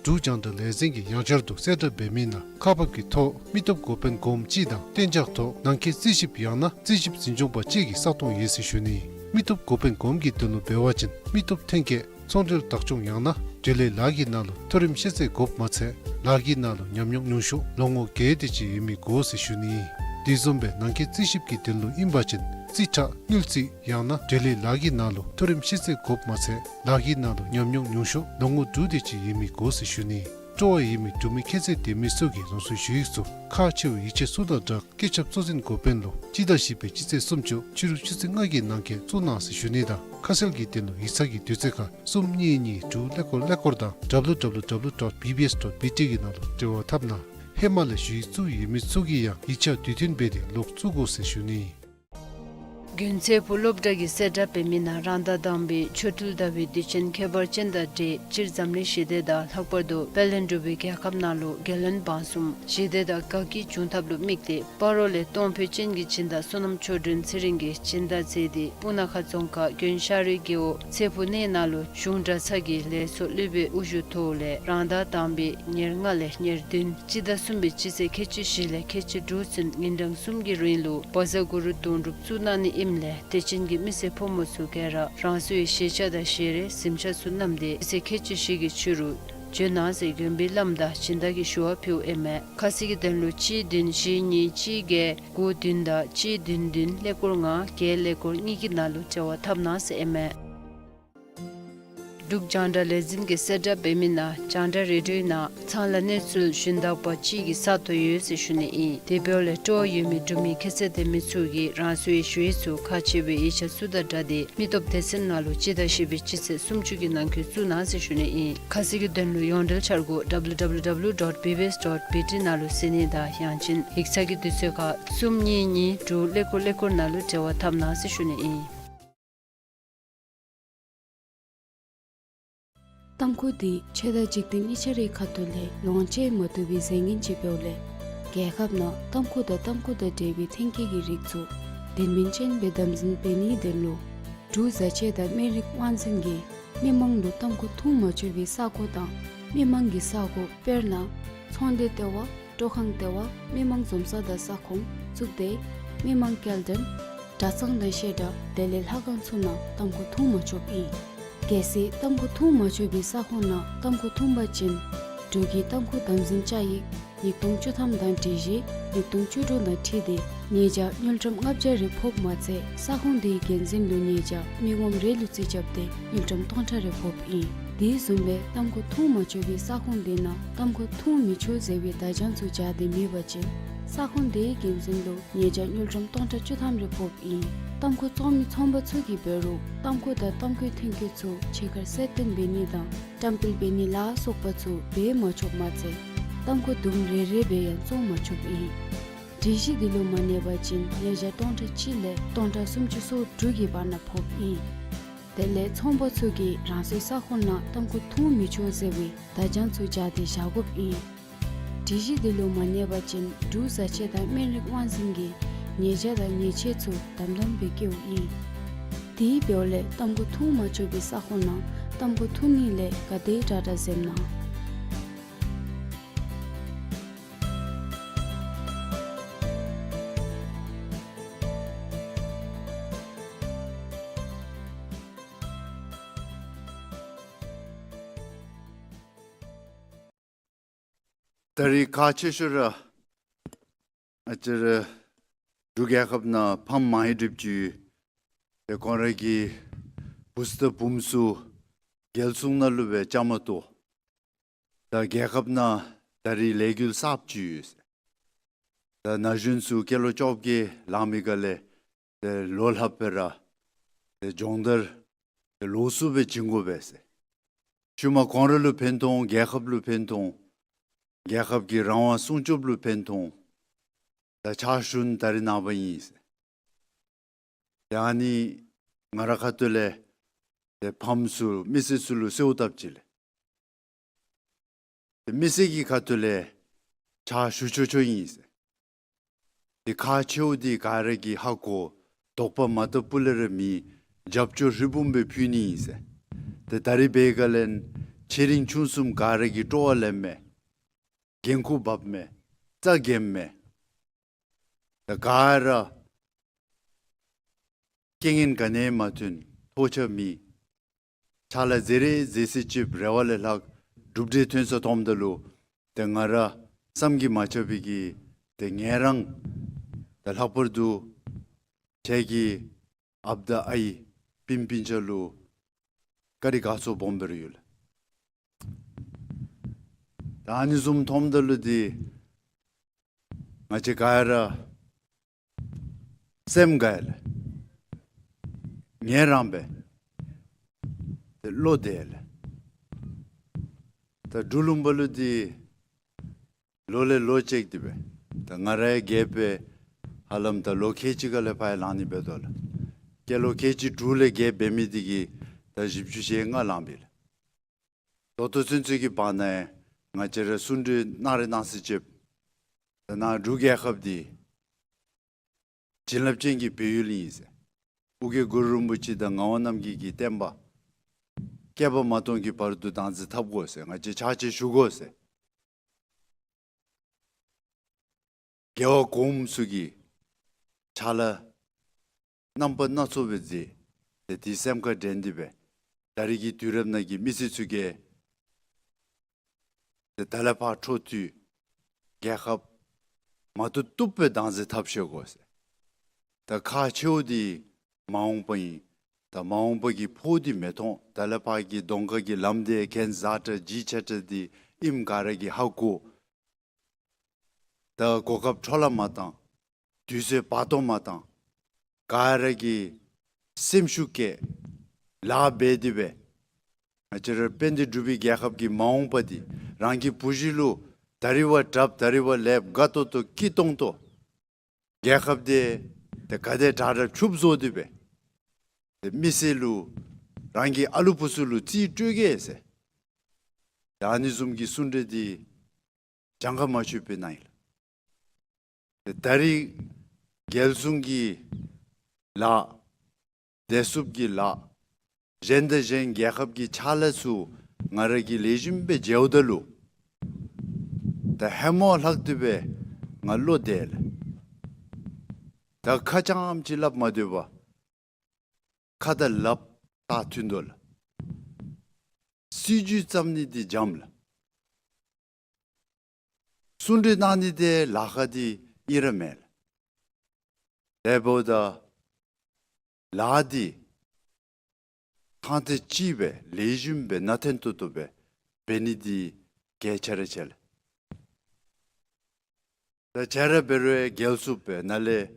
འབྲུག་རྒྱང་བསྒྲགས་ལས་འཛིན་གྱིས་ཡང་བསྐྱར་དུ་གསལ་བསྒྲགས་འབད་མི་ནང་ཁག་འབག་གི་ཐོག་མི་སྟོབས་འགོ་དཔོན་གོངམ་ཅིག་དང་གཏན་འཇགས་ཐོག་ནང་འཁོད་རྩིས་ཞིབ་ཡང་ན་རྩིས་ཞིབ་འཛིན་སྐྱོང་པ་གཅིག་གི་ས་སྟོང་ཡོད་ཟེར་ཞུ་ནི། མི་སྟོབས་འགོ་དཔོན་གོངམ་གྱི་དོན་ལུ་འབད་བ་ཅིན་མི་སྟོབས་ཐོན་སྐྱེད་ཚོང་འབྲེལ་བདག་སྐྱོང་ཡང་ན་འབྲེལ་ཡོད་ལཱ་གི་ནང་ལུ་མཐོ་རིམ་ཤེས་ཚད་དགོཔ་མ་ཚད་ལཱ་གི་ནང་ལུ་ཉམས་མྱོང་ཉུང་ཤོས་ལོ་ངོ་བརྒྱད་དེ་ཅིག་ཡོད་མི་དགོ་ཟེར་ཞུ་ནི། དེ་བཟུམ་སྦེ་ནང་འཁོད་རྩིས་ཞིབ་ཀྱི་དོན་ལུ་ཨིན་པ་ཅིན་རྩིས་ཁྲ་དངུལ་རྩིས་ཡང་ན་འབྲེལ་ཡོད་ལཱ་གི་ནང་ལུ་མཐོ་རིམ་ཤེས་ཚད་དགོཔ་མ་ཚད་ལཱ་གི་ནང་ལུ་ཉམས་མྱོང་ཉུང་ཤོས་ལོ་ངོ་དྲུག་དེ་ཅིག་ཡོད་མི་དགོ་ཟེར་ཞུ་ནི། སྤྲོ་བ་ཡོད་མི་འབྲུག་མི་ཁྱད་ཚད་ལྡན་མི་ཚུ་གིས་རང་སོའི་ཞུ་ཡིག་ཚུ་ཁག་ཆེ་བའི་ཡིག་ཆ་ཚུ་དང་སྦྲགས་སྐུ་ཚབ་གཙོ་འཛིན་འགོ་དཔོན་ལུ་སྤྱི་ཟླ་བཞི་པའི་སྤྱི་ཚེས་སུམ་ཅུ་ཕྱི་རུ་ཆུ་ཚོད་ལྔ་གི་ནང་འཁོད་བཙུགས་གནང་ཟེར་ཞུ་ནི་དང་ཁ་གསལ་གྱི་དོན་ལུ་ཡིག་ཚང་གི་དུས་ཚོད་ཁར་གསུམ་གཉིས་གཉིས་དྲུག་ཀླད་ཀོར་ཀླད་ཀོར་དང་W W W dot B B S dot B T གི་ནང་ལུ་འབྲེལ་བ་འཐབ་གནང་། ཧེ་མ་ལས་ཞུ་ཡིག་བཙུགས་ཡོད་མི་ཚུ་གིས་ཡང་ཡིག་ཆ་དུས་མཐུན་འབད་དེ་ལོག་བཙུགས་དགོ་ཟེར་ཞུ་ནི། དགོན་ཚེ་ཕུག་སློབ་གྲྭ་གིས་གསལ་བསྒྲགས་འབད་མི་ནང་རང་ཟླ་དང་པའི་ཆོ་འཕྲུལ་ཟླ་བའི་དུས་ཆེན་ཁྱད་པར་ཅན་དང་འབྲེལ་སྤྱིར་འཛམ་གླིང་ཞི་བདེ་དང་ལྷག་པར་དུ་དཔལ་ལྡན་འབྲུག་པའི་རྒྱལ་ཁབ་ནང་ལུ་རྒྱལ་བློན་འབངས་གསུམ་ཞི་བདེ་དང་དགའ་སྐྱིད་འབྱུང་ཐབས་ལུ་དམིགས་ཏེ་སྤ་རོ་ལས་གཏོང་ཕོད་ཅན་གྱི་སྦྱིན་བདག་བསོད་ནམས་ཆོས་སྒྲོན་ཚེ་རིང་གིས་སྦྱིན་བདག་མཛད་དེ་སྤུ་ན་ཁ་རྫོང་ཁག་དགོན་ཤ་རུའི་རྒེད་འོག་ཚེ་ཕུག་གནས་ནང་ལུ་གཞུང་གྲྭ་ཚང་གི་ལས་ཚོགས་སློབ་དཔོན་དབུ་བཞུགས་ཐོག་ལས་རང་ཟླ་དང་པའི་ཉེར་ལྔ་ལས་ཉེར་བདུན་སྤྱི་ཟླ་གསུམ་པའི་སྤྱི་ཚེས་ཁལ་གཅིག་བཞི་ལས་ཁལ་གཅིག་དྲུག་ཚུན་ཉིན་གྲངས་གསུམ་གྱི་རིང་ལུ་བཛྲ་གུ་རུ་དོན་གྲུབ་བཙུགས་གནང་ནི་ཨིནམ་ལས་དད་ཅན་གྱི་མི་སེར་ཕོ་མོ་ཚུ་ག་ར་རང་སོའི་ཞལ་ཆས་དང་ཞལ་རས་གཟིམ་ཆས་ཚུ་བསྣམས་ཏེ་སྤྱི་ཚེས་ཁལ་གཅིག་བཞི་གི་ཕྱི་རུ་བྱོན་གནང་ཟེར་དགོན་པའི་བླམ་དང་སྦྱིན་བདག་གིས་ཞུ་བ་ཕུལཝ་ཨིན་མས། ཁ་གསལ་གྱི་དོན་ལུ་གཅིག་བདུན་བཞི་གཉིས་གཅིག་བརྒྱད་དགུ་བདུན་དང་གཅིག་བདུན་བདུན་ཀླད་ཀོར་ལྔ་བརྒྱད་ཀླད་ཀོར་གཉིས་ཀྱི་ནང་ལུ་འབྲེལ་བ་འཐབ་གནང་ཟེར་ཨིན་མས། འབྲུག་རྒྱང་བསྒྲགས་ལས་འཛིན་གྱིས་གསལ་བསྒྲགས་འབད་མི་ནང་རྒྱང་བསྒྲགས་རེ་ཌིའོའི་ནང་ཚང་ལ་གནས་ཚུལ་ཞུན་དག་པ་གཅིག་གི་ས་ཐོབ་ཡོད་ཟེར་ཞུ་ནི་ཨིན། དེ་འབདཝ་ལས་སྤྲོ་བ་ཡོད་མི་འབྲུག་མི་ཁྱད་ཚད་ལྡན་མི་ཚུ་གིས་རང་སོའི་ཞུ་ཡིག་ཚུ་ཁག་ཆེ་བའི་ཡིག་ཆ་ཚུ་དང་སྦྲགས་ཏེ་མི་སྟོབས་སྡེ་ཚན་ནང་ལུ་སྤྱི་ཟླ་བཞི་པའི་སྤྱི་ཚེས་སུམ་ཅུ་གི་ནང་འཁོད་བཙུགས་གནང་ཟེར་ཞུ་ནི་ཨིན། ཁ་གསལ་གྱི་དོན་ལུ་ཡོངས་འབྲེལ་འཆར་སྒོ་W W W dot B B S dot B T ནང་ལུ་གཟིགས་ནི་དང་ཡང་ཅིན་ཡིག་ཚང་གི་དུས་ཚོད་ཁར་གསུམ་གཉིས་གཉིས་དྲུག་ཀླད་ཀོར་ཀླད་ཀོར་ནང་ལུ་འབྲེལ་བ་འཐབ་གནང་ཟེར་ཞུ་ནི་ཨིན། ཏམ་ཁུ་འདི་ཆོས་དང་འཇིག་རྟེན་གཉིས་ཆ་རའི་ཁ་ཐུག་ལས་ལོངས་སྤྱོད་མ་བཏུབ་པའི་རྫས་ངན་ཅིག་འབདཝ་ལས་རྒྱལ་ཁབ་ནང་ཏམ་ཁུ་དང་ཏམ་ཁུ་དང་འབྲེལ་བའི་ཐོན་སྐྱེད་ཀྱི་རིགས་ཚུ་དོན་སྨིན་ཅན་སྦེ་དམ་འཛིན་འབད་ནིའི་དོན་ལུ་འབྲུག་བཟའ་ཆས་དང་སྨན་རིགས་དབང་འཛིན་གྱིས་མི་མང་ལུ་ཏམ་ཁུ་འཐུང་མ་ཆོག་པའི་ས་གོ་དང་མི་མང་གི་ས་གོ་དཔེར་ན་ཚོང་སྡེ་ལྟེ་བ། སྤྲོ་ཁང་ལྟེ་བ། མི་མང་འཛོམས་ས་དང་ས་ཁོངས་བཙུགས་ཏེ་མི་མང་སྐྱེལ་འདྲེན་གྲྭ་ཚང་དང་བཤད་གྲྭ་དེ་ལས་ལྷ་ཁང་ཚུ་ནང་ཏམ་ཁུ་འཐུང་མ་ཆོགཔ་ཨིན། གལ་སྲིད་ཏམ་ཁུ་འཐུང་མ་ཆོག་པའི་ས་ཁོངས་ནང་ཏམ་ཁུ་འཐུང་པ་ཅིན་འབྲུག་གི་ཏམ་ཁུ་དམ་འཛིན་བཅའ་ཡིག་ ཉིས་སྟོང་བཅུ་ཐམ་དང་སྒྲིག་གཞི་ཉིས་སྟོང་བཅུ་དྲུག་དང་འཁྲིལ་ཏེ་ཉེས་བྱ་དངུལ་ཀྲམ་ལྔ་བརྒྱ་རེ་ཕོགཔ་མ་ཚད་ས་ཁོངས་དེའི་འགན་འཛིན་ལུ་ཉེས་བྱ་མི་ངོམ་རེ་ལུ་རྩིས་རྐྱབ་སྟེ་དངུལ་ཀྲམ་སྟོང་ཕྲག་རེ་ཕོགཔ་ཨིན། དེ་བཟུམ་སྦེ་ཏམ་ཁུ་འཐུང་མ་ཆོག་པའི་ས་ཁོངས་དེ་ནང་ཏམ་ཁུ་འཐུང་མི་ཆོག་ཟེར་བའི་བརྡ་བྱང་ཚུ་སྦྱར་ཏེ་མེད་པ་ཅིན་ས་ཁོངས་དེའི་འགན་འཛིན་ལུ་ཉེས་བྱ་དངུལ་ཀྲམ་སྟོང་ཕྲག་བཅུ་ཐམ་རེ་ཕོགཔ་ཨིན། ཏམ་ཁུ་བཙོང་མི་ཚོང་པ་ཚུ་གིས་འབད་རུང་ཏམ་ཁུ་དང་ཏམ་ཁུའི་ཐོན་སྐྱེད་ཚུ་ཕྱི་ཁར་གསལ་སྟོན་འབད་ནི་དང་བཀྲམ་སྤེལ་འབད་ནི་ལ་སོགས་པ་ཚུ་འབད་མ་ཆོགཔ་མ་ཚད་ཏམ་ཁུ་དུམ་རེ་རེ་སྦེ་ཡང་བཙོང་མ་ཆོགཔ་ཨིན། སྒྲིག་གཞི་འདི་ལུ་མ་གནས་པ་ཅིན་ཉེས་བྱ་སྟོང་ཕྲག་གཅིག་ལས་སྟོང་ཕྲག་སུམ་ཅུ་སོ་དྲུག་གི་བར་ན་ཕོགཔ་ཨིན། དེ་ལས་ཚོང་པ་ཚུ་གིས་རང་སོའི་ས་ཁོངས་ནང་ཏམ་ཁུ་འཐུང་མི་ཆོག་ཟེར་བའི་བརྡ་བྱང་ཚུ་སྦྱར་ཏེ་བཞག་དགོཔ་ཨིན། སྒྲིག་གཞི་འདི་ལུ་མ་གནས་པ་ཅིན་འབྲུག་བཟའ་ཆས་དང་སྨན་རིགས་དབང་འཛིན་གྱིས་ཉེས་བྱ་དང་ཉེས་ཆད་ཚུ་དམ་དམ་སྦེ་བཀལཝ་ཨིན། དེ་འབདཝ་ལས་ཏམ་ཁུ་འཐུང་མ་ཆོག་པའི་ས་ཁོངས་ནང་ཏམ་ཁུ་འཐུང་ནི་ལས་ག་དེ་དྲག་དྲག་འཛེམ་གནང་། ད་རིས་ཁག་ཆེ་ཤོས་ར་ང་བཅས་ར་འབྲུག་རྒྱལ་ཁབ་ནང་ཕམ་མང་ཧེང་སྒྲིབ་ཅིག་ཏེ་ཁོང་ར་གི་བུ་ཚ་བུམོ་ཚུ་རྒྱལ་སྲུང་ནང་ལུ་སྦེ་བཅའ་མར་གཏོགས། ད་རྒྱལ་ཁབ་ནང་ད་རིས་ལས་འགུལ་གསརཔ་ཅིག་ཡོད་ཟེར། ད་ན་གཞོན་ཚུ་སྐྱེས་ལོ་བཅོ་བརྒྱད་ལང་མི་ག་ལས་ཏེ་ལོ་ལྷགཔ་སྦེ་ར་ཏེ་སྦྱོང་བརྡར་ཏེ་ལོགས་སུ་སྦེ་བྱིན་དགོ་པས་ཟེར། ཤུལ་མ་ཁོང་ར་ལུ་ཕན་ཐོགས། རྒྱལ་ཁབ་ལུ་ཕན་ཐོགས། རྒྱལ་ཁབ་ཀྱི་རང་དབང་སྲུང་སྐྱོབ་ལུ་ཕན་ཐོགས། ད་ཕྱག་ཞུ་ནི་ད་རིས་ནངས་པ་ཨིན་ཟེར། ཏེ་ཨ་ནི་ང་ར་ཁ་ཐུག་ལས་ཏེ་ཕམ་ཚུ་མི་སེར་ཚུ་ལུ་གསོལཝ་བཏབ་ཅི་ལགས། ཏེ་མི་སེར་གྱི་ཁ་ཐུག་ལས་ཕྱག་ཞུ་ཆོག་ཆོག་ཨིན་ཟེར། ཏེ་ཁག་ཆེཝ་འདི་ག་ར་གིས་ཧ་གོ། དོགས་པ་མ་བཏབ་པ་ལས་ར་མེད། རྒྱབ་སྐྱོར་ཧྲིལ་བུམ་སྦེ་ཕུལ་ནི་ཨིན་ཟེར། ཏེ་ད་རིས་འབད་ག་ལས་ཆེ་འབྲིང་ཆུང་གསུམ་ག་ར་གིས་སྤྲོ་བ་ལེན་མས། འགན་ཁུར་འབག་མས། རྩ་འགེངས་མས། ད་ག་ར་རྐྱེན་ངན་ག་ནི་ཡང་མ་ཐོན། ཐོགས་ཆགས་མེད། ཕྱག་ལཱ་མཛད་རེ་མཛད་ས་ཅིག་རེ་བ་ལས་ལྷག་གྲུབ་འབྲས་ཐོན་ས་མཐོངམ་ད་ལུ་ཏེ་ང་ར་བསམ་གྱིས་མ་ཁྱབ་པའི་གི་ཏེ་ངལ་རངས། ད་ལྷག་པར་དུ་ཁྱེད་ཀྱི་ཨཔ་དང་ཨའི་སྤུན་སྤུན་ཆ་ལུ་བཀའ་དྲིན་དགའ་ཚོར་སྦོམ་སྦེ་ར་ཡོད་ལགས། ད་ཨ་ནི་བཟུམ་མཐོངམ་ད་ལུ་འདི་ང་བཅས་ག་ར་སེམས་དགའ་ཡི་ལགས། ངལ་རངས་པས། ཏེ་བློ་བདེ་ཡི་ལགས། ད་འབྲུག་ལུང་པ་ལུ་འདི་ལོ་ལས་ལོ་བཅད་དེ་སྦེ་ད་ང་ར་ཡང་རྒས་པས། ཧ་ལམ་ད་ལོ་ཁལ་གཅིག་ཁ་ལས་ཕར་ཡང་ལང་ནི་འབད་དོ་ལགས། སྐྱེས་ལོ་ཁལ་གཅིག་དྲུག་ལས་བརྒལ་འབད་མི་འདི་གིས་ད་བཞི་བཅུ་ཞེ་ལྔ་ལང་པས་ལགས། ད་ལྟོ་ཚུན་ཚོད་ཀྱི་བར་ན་ཡང་ང་བཅས་ར་གསུང་གྲོས་གནང་རེ་གནང་ས་ཅིག་ད་ནཱ་འབྲུག་རྒྱལ་ཁབ་འདི་བྱིན་རླབས་ཅན་གྱི་བོད་ཡུལ་ཨིན་ཟེར། ཨོ་རྒྱན་གུ་རུ་རིན་པོ་ཆེ་དང་ངག་དབང་རྣམ་རྒྱལ་གྱི་བསྟན་པ་བསྐལ་པ་མ་སྟོངས་ཀྱི་བར་དུ་བདག་འཛིན་འཐབ་དགོ་ཟེར། ང་བཅས་ཕྱག་ཕྱིད་ཞུ་དགོ་ཟེར། རྒྱལ་བ་གོངམ་ཚུ་གིས་ཕྱག་ལཱ་རྣམ་པ་སྣ་ཚོགས་སྦེ་མཛད། ཏེ་དེ་སེམས་ཁར་དྲན་ཏེ་སྦེ་ད་རིས་ཀྱི་དུས་རབས་ནང་གི་མི་སེར་ཚུ་གིས་ཏེ་ད་ལས་ཕར་འཕྲོ་མཐུད་རྒྱལ་ཁབ་མ་བཏུབ་བཏུབ་སྦེ་བདག་འཛིན་འཐབ་ཤེས་དགོ་ཟེར། ད་ཁག་ཆེཝ་འདི་མ་འོངས་པ་ཨིན། ད་མ་འོངས་པ་གི་ཕོགས་འདི་མི་མཐོང་། ད་ལས་ཕར་གྱི་གདོང་ཁ་གི་ལམ་འདི་གན་བཟང་དྲགས་ལྗིད་ཆེ་དྲགས་འདི་ཨིནམ་ག་ར་གིས་ཧ་གོ། ད་གོ་སྐབས་འཕྲོ་བརླག་མ་བཏང་། དུས་ཚོད་བར་སྟོང་མ་བཏང་། ག་ར་གིས་སེམས་ཤུགས་བསྐྱེད་ལཱ་འབད་དེ་སྦེ་ང་བཅས་ར་དཔལ་ལྡན་འབྲུག་པའི་རྒྱལ་ཁབ་ཀྱི་མ་འོངས་པ་འདི་རང་གི་བུ་གཞི་ལུ་ད་རིས་བ་དྲགཔ་ད་རིས་བ་ལེགསཔ་དགའ་ཏོག་ཏོ་སྐྱིད་ཏོང་ཏོ་རྒྱལ་ཁབ་འདི་ཏེ་ག་དེ་དྲག་དྲག་ཕྱུགཔ་བཟོ་སྟེ་སྦེ་ཏེ་མི་སེར་ལུ་རང་གི་ཨ་ལུ་བུ་ཚུ་ལུ་རྩིས་སྤྲོད་གེ་ཟེར། ད་ཨ་ནི་བཟུམ་གྱི་གསུང་གྲོས་འདི་གྱངས་ཁ་མ་ཆོདཔ་སྦེ་གནང་ཡི་ལགས། ཏེ་ད་རིས་རྒྱལ་སྲུང་གི་ལཱ་བདེ་སྲུངཔ་གི་ལཱ་གཞན་དང་གཞན་རྒྱལ་ཁབ་ཀྱི་ཕྱག་ལཱ་ཚུ་ང་ར་གིས་ལེགས་ཤོམ་སྦེ་མཇལཝ་ད་ལུ་ད་ཧེ་མ་ལྷག་སྟེ་སྦེ་ང་བློ་བདེ་ལགས། ད་ཁ་རྐྱངམ་ཅིག་སླབ་མ་སྡོད་པར་ཁ་དང་ལགཔ་ད་མཐུན་དོ་ལགས། སྲིད་བྱུས་བརྩམ་ནི་འདི་འཇམ་ལགས། གསུང་གྲོས་གནང་ནི་དེ་ལཱ་ཁག་འདི་ཨིན་ར་མེན། དེ་འབདཝ་ད་ལཱ་འདི་ཐང་ཐད་ཅིག་སྦེ་ལེགས་ཤོམ་སྦེ་ནན་ཏན་ཏོག་ཏོ་སྦེ་འབད་ནི་འདི་གལ་ཆེ་ར་ཆེ་ལགས། ད་ཁྱེད་ར་འབད་རུང་རྒྱལ་སུ་སྦེ་ནཱ་ལས་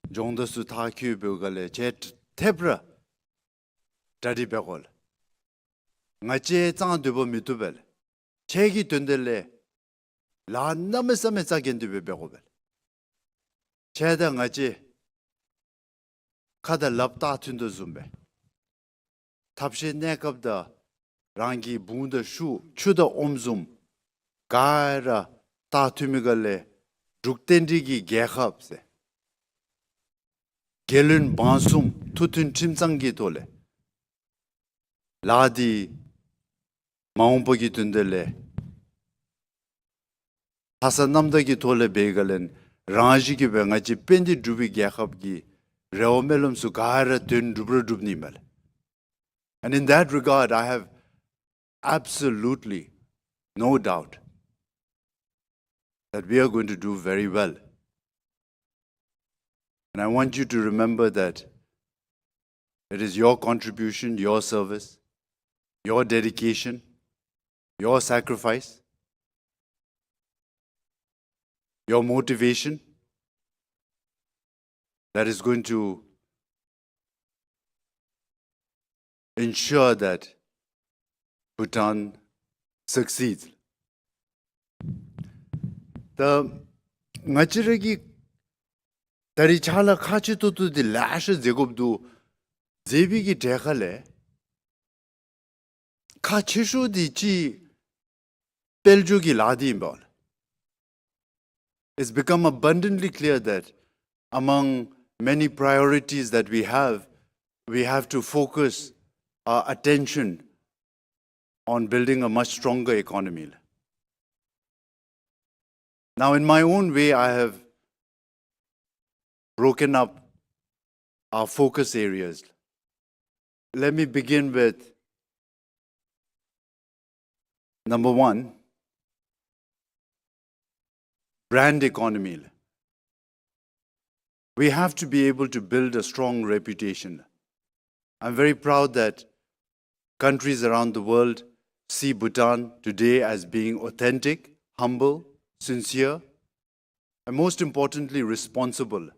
སྦྱོང་བརྡར་ཚུ་མཐར་འཁྱོལ་བའི་སྒང་ལས་ཁྱེད་ཐེབས་ར་གྲ་སྒྲིག་འབད་དགོ་ལགས། ང་བཅས་གཙང་སྡོད་པ་མི་བཏུབ་པས་ལགས། ཁྱེད་ཀྱི་དོན་དག་ལས་ལཱ་གནམ་མེད་ས་མེད་རྩ་འགེངས་ཏེ་སྦེ་འབད་དགོ་པས་ལགས། ཁྱེད་དང་ང་བཅས་ཁ་དང་ལགཔ་བཏགས་མཐུན་དོ་བཟུམ་སྦེ་ཐབས་ཤེས་གནས་སྐབས་དང་རང་གི་བུང་དང་ཤུགས་ཆུ་དང་ཨོམ་བཟུམ་ག་ར་བཏགས་མཐུན་མི་སྒང་ལས་འབྲུག་བསྟན་འགྲོའི་རྒྱལ་ཁབ་ཟེར་རྒྱལ་བློན་འབངས་གསུམ་ཐུགས་མཐུན་ཁྲིམས་གཙང་གི་ཐོག་ལས་ལཱ་འདི་མ་འོངས་པ་གི་དོན་དག་ལས་ལྷག་བསམ་རྣམ་དག་གི་ཐོག་ལས་འབད་སྒང་ལས་རང་བཞིན་གྱིས་སྦེ་ང་བཅས་དཔལ་ལྡན་འབྲུག་པའི་རྒྱལ་ཁབ་ཀྱི་རེ་བ་སྨོན་ལམ་ཚུ་ག་ར་དོན་འགྲུབ་ར་འགྲུབ་ནི་མས་ལགས། And in that regard, I have absolutely no doubt that we are going to do very well. And I want you to remember that it is your contribution, your service, your dedication, your sacrifice, your motivation that is going to ensure that Bhutan succeeds. ད་ང་བཅས་ར་གི་ད་རིས་ཕྱག་ལཱ་ཁག་ཆེ་ཏོག་ཏོ་འདི་ལེ་ཤ་མཛད་དགོཔ་འདུག། མཛད་པའི་གི་གྲས་ཁ་ལས་ཁག་ཆེ་ཤོས་འདི་ཅིག་དཔལ་འབྱོར་གྱི་ལཱ་འདི་ཨིན་པས་ལགས། It's become abundantly clear that among many priorities that we have, we have to focus our attention on building a much stronger economy. Now, in my own way, I have broken up our focus areas. Let me begin with number one, brand economy. We have to be able to build a strong reputation. I'm very proud that countries around the world see Bhutan today as being authentic, humble, sincere, and most importantly, responsible.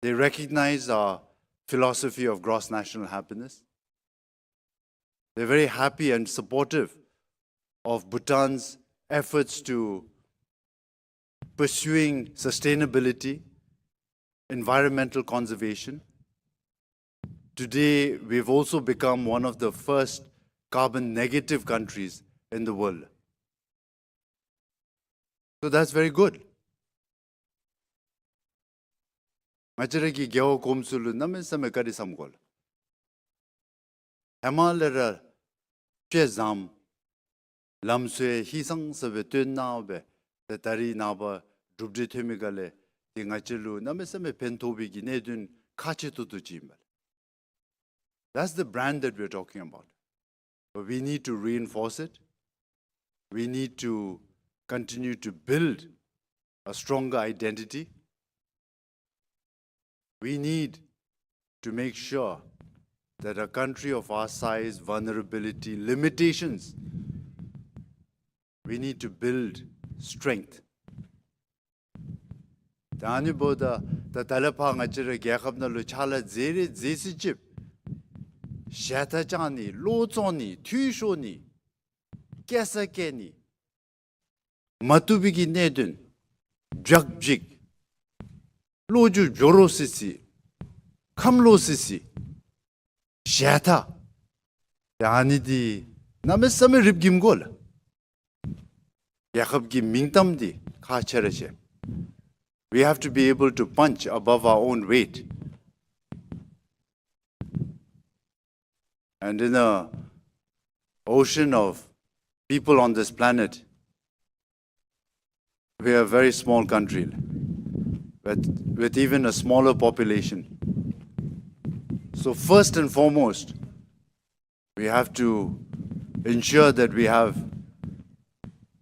They recognize our philosophy of gross national happiness. They're very happy and supportive of Bhutan's efforts to pursuing sustainability, environmental conservation. Today, we've also become one of the first carbon negative countries in the world. So that's very good. ང་བཅས་ར་གིས་རྒྱལ་བ་གོངམ་ཚུ་ལུ་གནམ་མེད་ས་མེད་བཀའ་དྲིན་བསམ་དགོ་ལགས། ཧེ་མ་ལས་ར་དཔེ་བཟང་ལམ་སྲོལ་ཧིང་སངས་ས་སྦེ་སྟོན་གནང་སྦེ་ཏེ་ད་རིས་ནངས་པ་གྲུབ་འབྲས་ཐོན་མི་སྒང་ལས་ཏེ་ང་བཅས་ལུ་གནམ་མེད་ས་མེད་ཕན་ཐོགས་པའི་གི་གནད་དོན་ཁག་ཆེ་ཏོག་ཏོ་ཅིག་ཨིན་པས་ལགས། That's the brand that we're talking about. But we need to reinforce it. We need to continue to build a stronger identity. We need to make sure that a country of our size, vulnerability, limitations, we need to build strength. ད་ཨ་ནི་འབདཝ་ད་ད་ད་ལས་ཕར་ང་བཅས་ར་རྒྱལ་ཁབ་ནང་ལུ་ཕྱག་ལཱ་མཛད་རེ་མཛད་ཚུན་ཅིག་ཞལ་ཏ་བཅང་ནི་བློ་བཙོང་ནི་འཐུས་ཤོར་ནི་སྐྱེ་ས་སྐྱེ་ནི་མ་བཏུབ་པའི་གི་གནད་དོན་བྱག་བྱིག་བློ་རྒྱུ་འགྱོ་རོ་སི་སི་ཁམས་ལོག་སི་སི་ཞལ་ཏ་ད་ཨ་ནི་འདི་གནམ་མེད་ས་མེད་རིགཔ་འགྱིམ་དགོ་ལགས། རྒྱལ་ཁབ་ཀྱི་མིང་གཏམ་འདི་ཁག་ཆེ་ར་ཆེ། We have to be able to punch above our own weight. And in a ocean of people on this planet, we are a very small country with, with even a smaller population. So first and foremost, we have to ensure that we have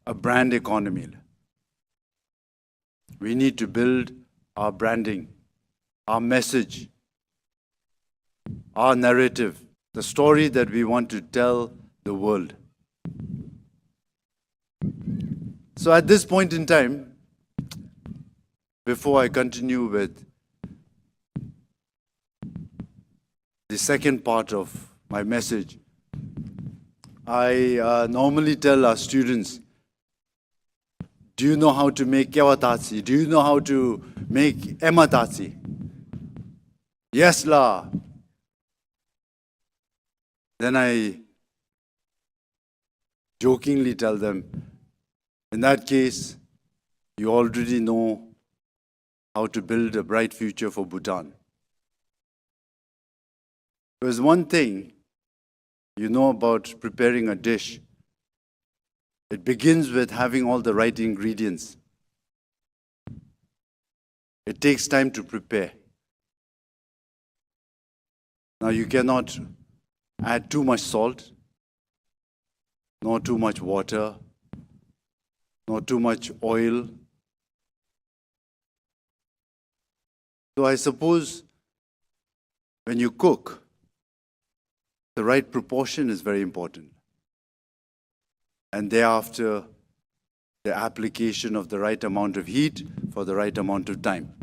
a brand economy. We need to build our branding, our message, our narrative, the story that we want to tell the world. So at this point in time, before I continue with the second part of my message, I, uh, normally tell our students, "Do you know how to make kewa tatsi? Do you know how to make ema tatsi?" "Yes la." Then I jokingly tell them, "In that case, you already know how to build a bright future for Bhutan." There's one thing you know about preparing a dish. It begins with having all the right ingredients. It takes time to prepare. Now, you cannot add too much salt, nor too much water, nor too much oil. So I suppose when you cook, the right proportion is very important. And thereafter, the application of the right amount of heat for the right amount of time.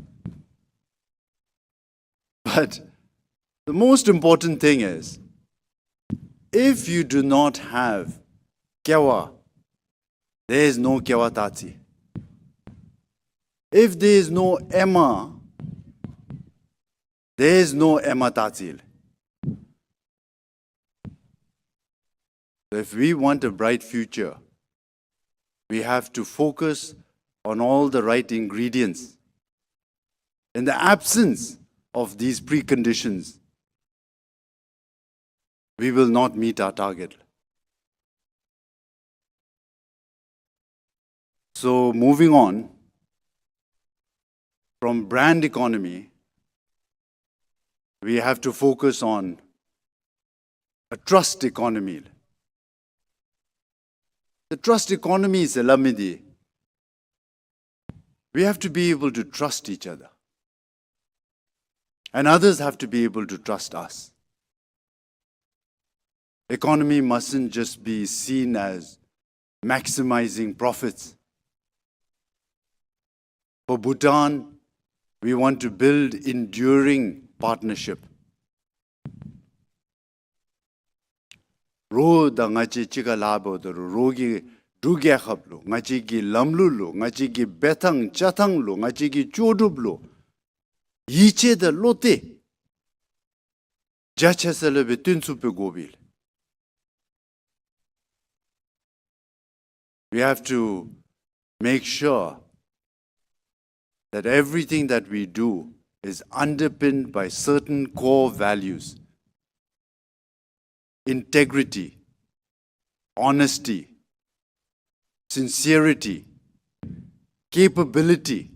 But the most important thing is, if you do not have kewa, there is no kewa tatsi. If there is no ema, there is no ema tatsi. So if we want a bright future, we have to focus on all the right ingredients. In the absence of these preconditions, we will not meet our target. So moving on, from brand economy, we have to focus on a trust economy. The trust economy is a lamidi. We have to be able to trust each other. And others have to be able to trust us. Economy mustn't just be seen as maximizing profits. For Bhutan, we want to build enduring partnership. རོགས་དང་ང་བཅས་གཅིག་ཁར་ལཱ་འབདཝ་ད་རོགས་ཀྱི་འབྲུག་རྒྱལ་ཁབ་ལུ་ང་བཅས་ཀྱི་ལམ་ལུགས་ལུ་ང་བཅས་ཀྱི་འབད་ཐངས་བྱ་ཐངས་ལུ་ང་བཅས་ཀྱི་ལྕོགས་གྲུབ་ལུ་ཡིད་ཆེས་དང་བློ་གཏད་རྒྱ་ཆེ་ས་ལས་སྦེ་བཏོན་ཚུགས་པའི་དགོ་པས། We have to make sure that everything that we do is underpinned by certain core values: integrity, honesty, sincerity, capability,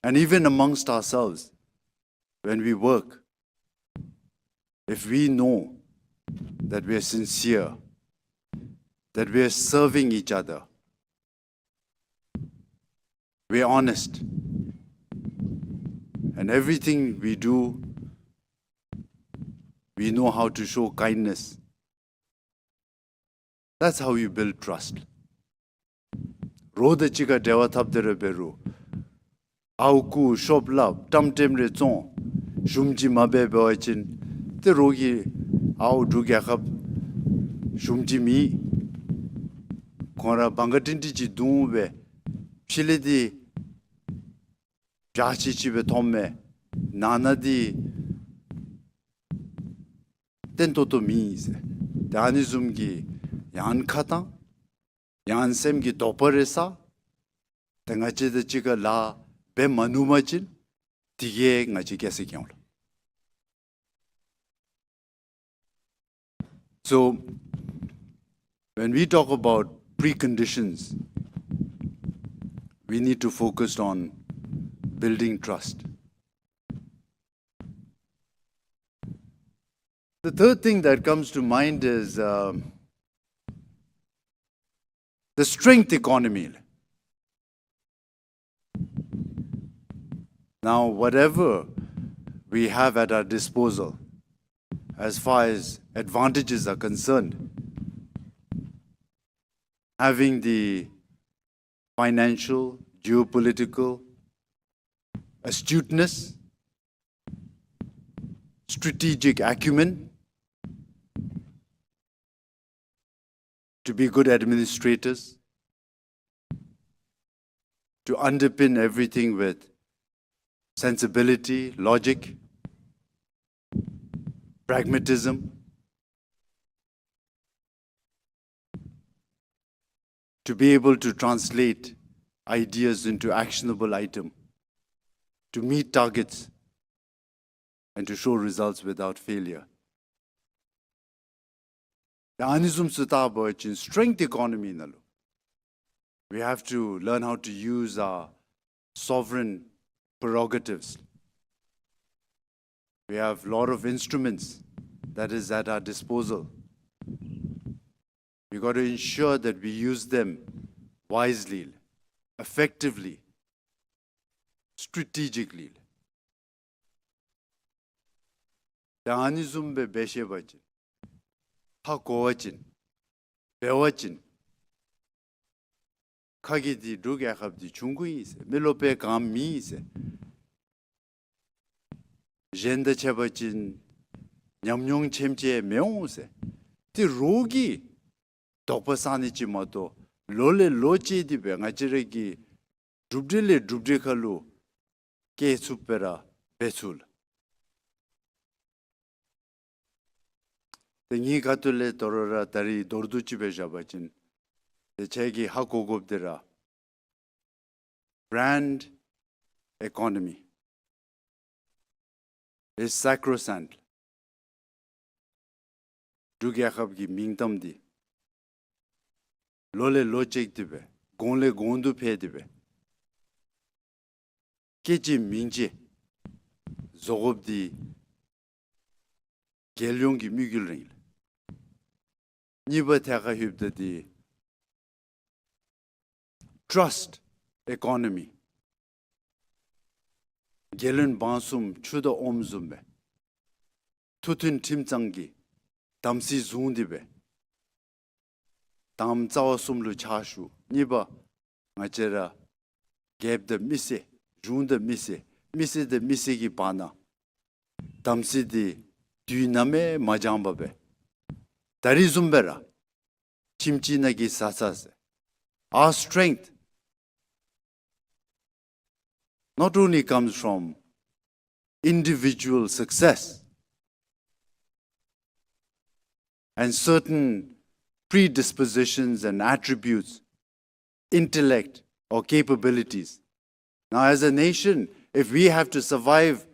and even amongst ourselves, when we work, if we know that we are sincere, that we are serving each other, we are honest, and everything we do, we know how to show kindness, that's how you build trust. རོགས་དང་གཅིག་ཁར་འབྲེལ་བ་འཐབ་སྟེ་ར་འབད་རུང་ཨརཝ་རྐུ་ཤོབ་ལགཔ་ཏམ་ཏེམ་རེ་བཙོང་ཞུམ་ཅིག་མ་འབད་འབད་བ་ཅིན་ཏེ་རོགས་ཀྱིས་ཨའོ་འབྲུག་རྒྱལ་ཁབ་ཞུམ་ཅིག་མེད། ཁོང་ར་བང་ག་ཏིང་ཏི་ཅིག་བརྡུང་སྦེ་ཕྱི་ལས་འདི་བྱ་ཅིག་ཅིག་སྦེ་མཐོངམ་མས། ནང་ན་འདི་བརྟན་ཏོག་ཏོ་མེད་ཟེར། ཏེ་ཨ་ནི་བཟུམ་གྱི་ཡང་ཁ་བཏང་ཡང་སེམས་ཀྱི་དོགས་པ་རེ་ཟ། ཏེ་ང་བཅས་དང་གཅིག་ཁར་ལཱ་འབད་མ་ནུམ་པ་ཅིན་དེ་གིས་ང་བཅས་སྐྱེ་སྲིད་ཀྱི་འོང་ལགས། So, when we talk about preconditions, we need to focus on building trust. The third thing that comes to mind is, uh, the strength economy. Now, whatever we have at our disposal, as far as advantages are concerned, having the financial, geopolitical astuteness, strategic acumen, to be good administrators, to underpin everything with sensibility, logic, pragmatism, to be able to translate ideas into actionable item, to meet targets, and to show results without failure. ད་ཨ་ནི་བཟུམ་ཚུ་བལྟ་བ་ཅིན་strength economy ནང་ལུ། We have to learn how to use our sovereign prerogatives. We have a lot of instruments that is at our disposal. We got to ensure that we use them wisely, effectively, strategically. ད་ཨ་ནི་བཟུམ་སྦེ་འབད་ཤེས་པ་ཅིན། ཧ་གོ་བ་ཅིན། འབད་བ་ཅིན། ཁ་གི་འདི་འབྲུག་རྒྱལ་ཁབ་འདི་ཆུང་ཀུ་ཨིན་ཟེར། མི་རློབས་པའི་གྲངས་མེད་ཟེར། གཞན་དང་ཕྱད་པ་ཅིན་ཉམས་མྱོང་ཆེམ་ཅིག་མི་འོང་ཟེར། ཏེ་རོགས་ཀྱི་དོགས་པ་ཟ་ནི་ཅིག་མ་གཏོགས་ལོ་ལས་ལོ་བཅད་དེ་སྦེ་ང་བཅས་ར་གི་གྲུབ་འབྲས་ལས་གྲུབ་འབྲས་ཁ་ལུ་སྐྱེ་ཚུགསཔ་སྦེ་ར་འབད་ཚུགས་ལགས། ཏེ་ངེའི་ཁ་ཐུག་ལས་དོ་རུང་ར་ད་རིས་མདོར་བསྡུས་ཅིག་སྦེ་བཞག་པ་ཅིན། ཏེ་ཁྱེད་ཀྱིས་ཧ་གོ་དགོཔ་འདི་ར། Brand economy is sacrosanct. འབྲུག་རྒྱལ་ཁབ་ཀྱི་མིང་གཏམ་འདི་ལོ་ལས་ལོ་བཅད་དེ་སྦེ་གོང་ལས་གོང་དུ་འཕེལ་ཏེ་སྦེ་སྐད་ཅིག་མིང་ཅིག་བཟོ་དགོཔ་འདི་རྒྱལ་ཡོངས་ཀྱི་དམིགས་ཡུལ་ར་ཨིན་ལགས། གཉིས་པ་ཐད་ཁར་ལྷོདཔ་ད་འདི་trust economy། རྒྱལ་བློན་འབངས་གསུམ་ཆུ་དང་ཨོམ་བཟུམ་སྦེ། མཐུ་མཐུན་ཁྲིམས་གཙང་གི་དམ་སྲི་བཟུང་སྟེ་སྦེ་དང་པ་རྩ་བ་གསུམ་ལུ་ཕྱག་ཞུ། གཉིས་པ་ང་བཅས་ར་རྒྱལཔོ་དང་མི་སེར་གཞུང་དང་མི་སེར་མི་སེར་དང་མི་སེར་གྱི་བར་ན་དམ་སྲི་འདི་དུས་ནམ་ཡང་མ་འགྱངས་པར་སྦེ་ད་རིས་བཟུམ་སྦེ་ར་ཁྱིམ་གཅིག་ནང་གི་བཟའ་ཚང་ཟེར། Our strength not only comes from individual success and certain predispositions and attributes, intellect or capabilities. Now, as a nation, if we have to survive,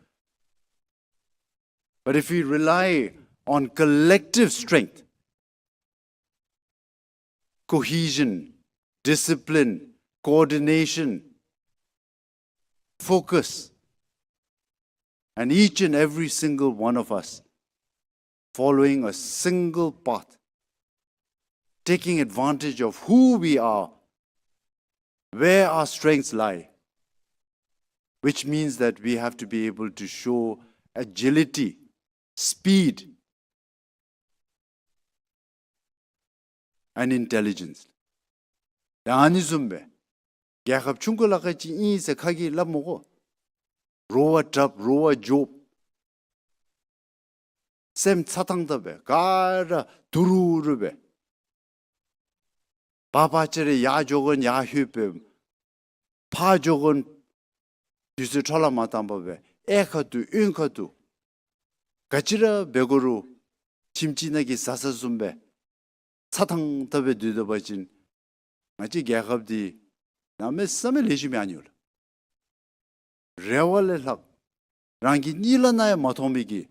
but if we rely on collective strength, cohesion, discipline, coordination, focus, and each and every single one of us following a single path, taking advantage of who we are, where our strengths lie, which means that we have to be able to show agility, speed, and intelligence. ད་ཨ་ནི་བཟུམ་སྦེ་རྒྱལ་ཁབ་ཆུང་ཀུ་ལ་ཁག་ཅིག་ཨིན་ཟེར་ཁ་གིས་སླབ་མི་དགོ། རོགས་པ་འཐབ་རོགས་པ་འཇོག། སེམས་ཚ་ཐང་ཐང་སྦེ་ག་ར་དུ་རུ་རུ་སྦེ། བ་ཕར་ཕྱི་རེ་ཡར་འགྱོ་དགོ་ན་ཡར་ལྷོད་སྦེ། ཕར་འགྱོ་དགོ་ན་དུས་ཚོད་འཕྲོ་བརླག་མ་བཏང་པར་སྦེ་གཡས་ཁ་ཐུག་གཡོན་ཁ་ཐུག་ག་ཅི་ར་འབད་དགོ་རུང་ཁྱིམ་གཅིག་ནང་གི་བཟའ་ཚང་བཟུམ་སྦེ་ཚ་ཐང་ཐང་སྦེ་སྡོད་སྡོད་པ་ཅིན་ང་བཅས་རྒྱལ་ཁབ་འདི་གནམ་མེད་ས་མེད་ལེགས་ཤོམ་ཡར་འགྱོ་ལགས། རེ་བ་ལས་ལྷག་རང་གི་གཉིད་ལམ་ནང་ཡང་མ་མཐོང་མི་གི་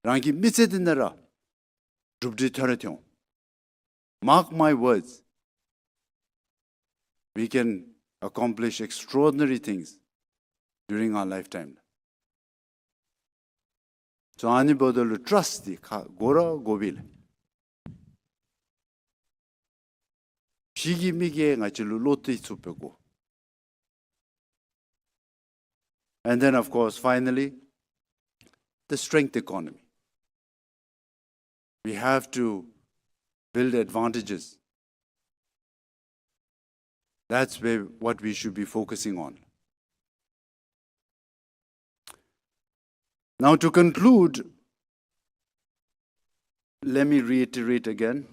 རང་གི་མི་ཚེ་འདི་ནང་ར་གྲུབ་འབྲས་ཐོན་ར་ཐོན་འོང་། Mark my words, we can accomplish extraordinary things during our lifetime. So ཨ་ནི་འབདཝ་ད་ལུ་ཊརསཊ་འདི་ཁག་དགོ་ར་དགོ་པས་ལགས། ཕྱི་གི་མི་གིས་ང་བཅས་ལུ་བློ་གཏད་ཚུགསཔ་སྦེ་དགོ། And then, of course, finally, the strength economy. We have to build advantages. That's where, what we should be focusing on. Now, to conclude, let me reiterate again.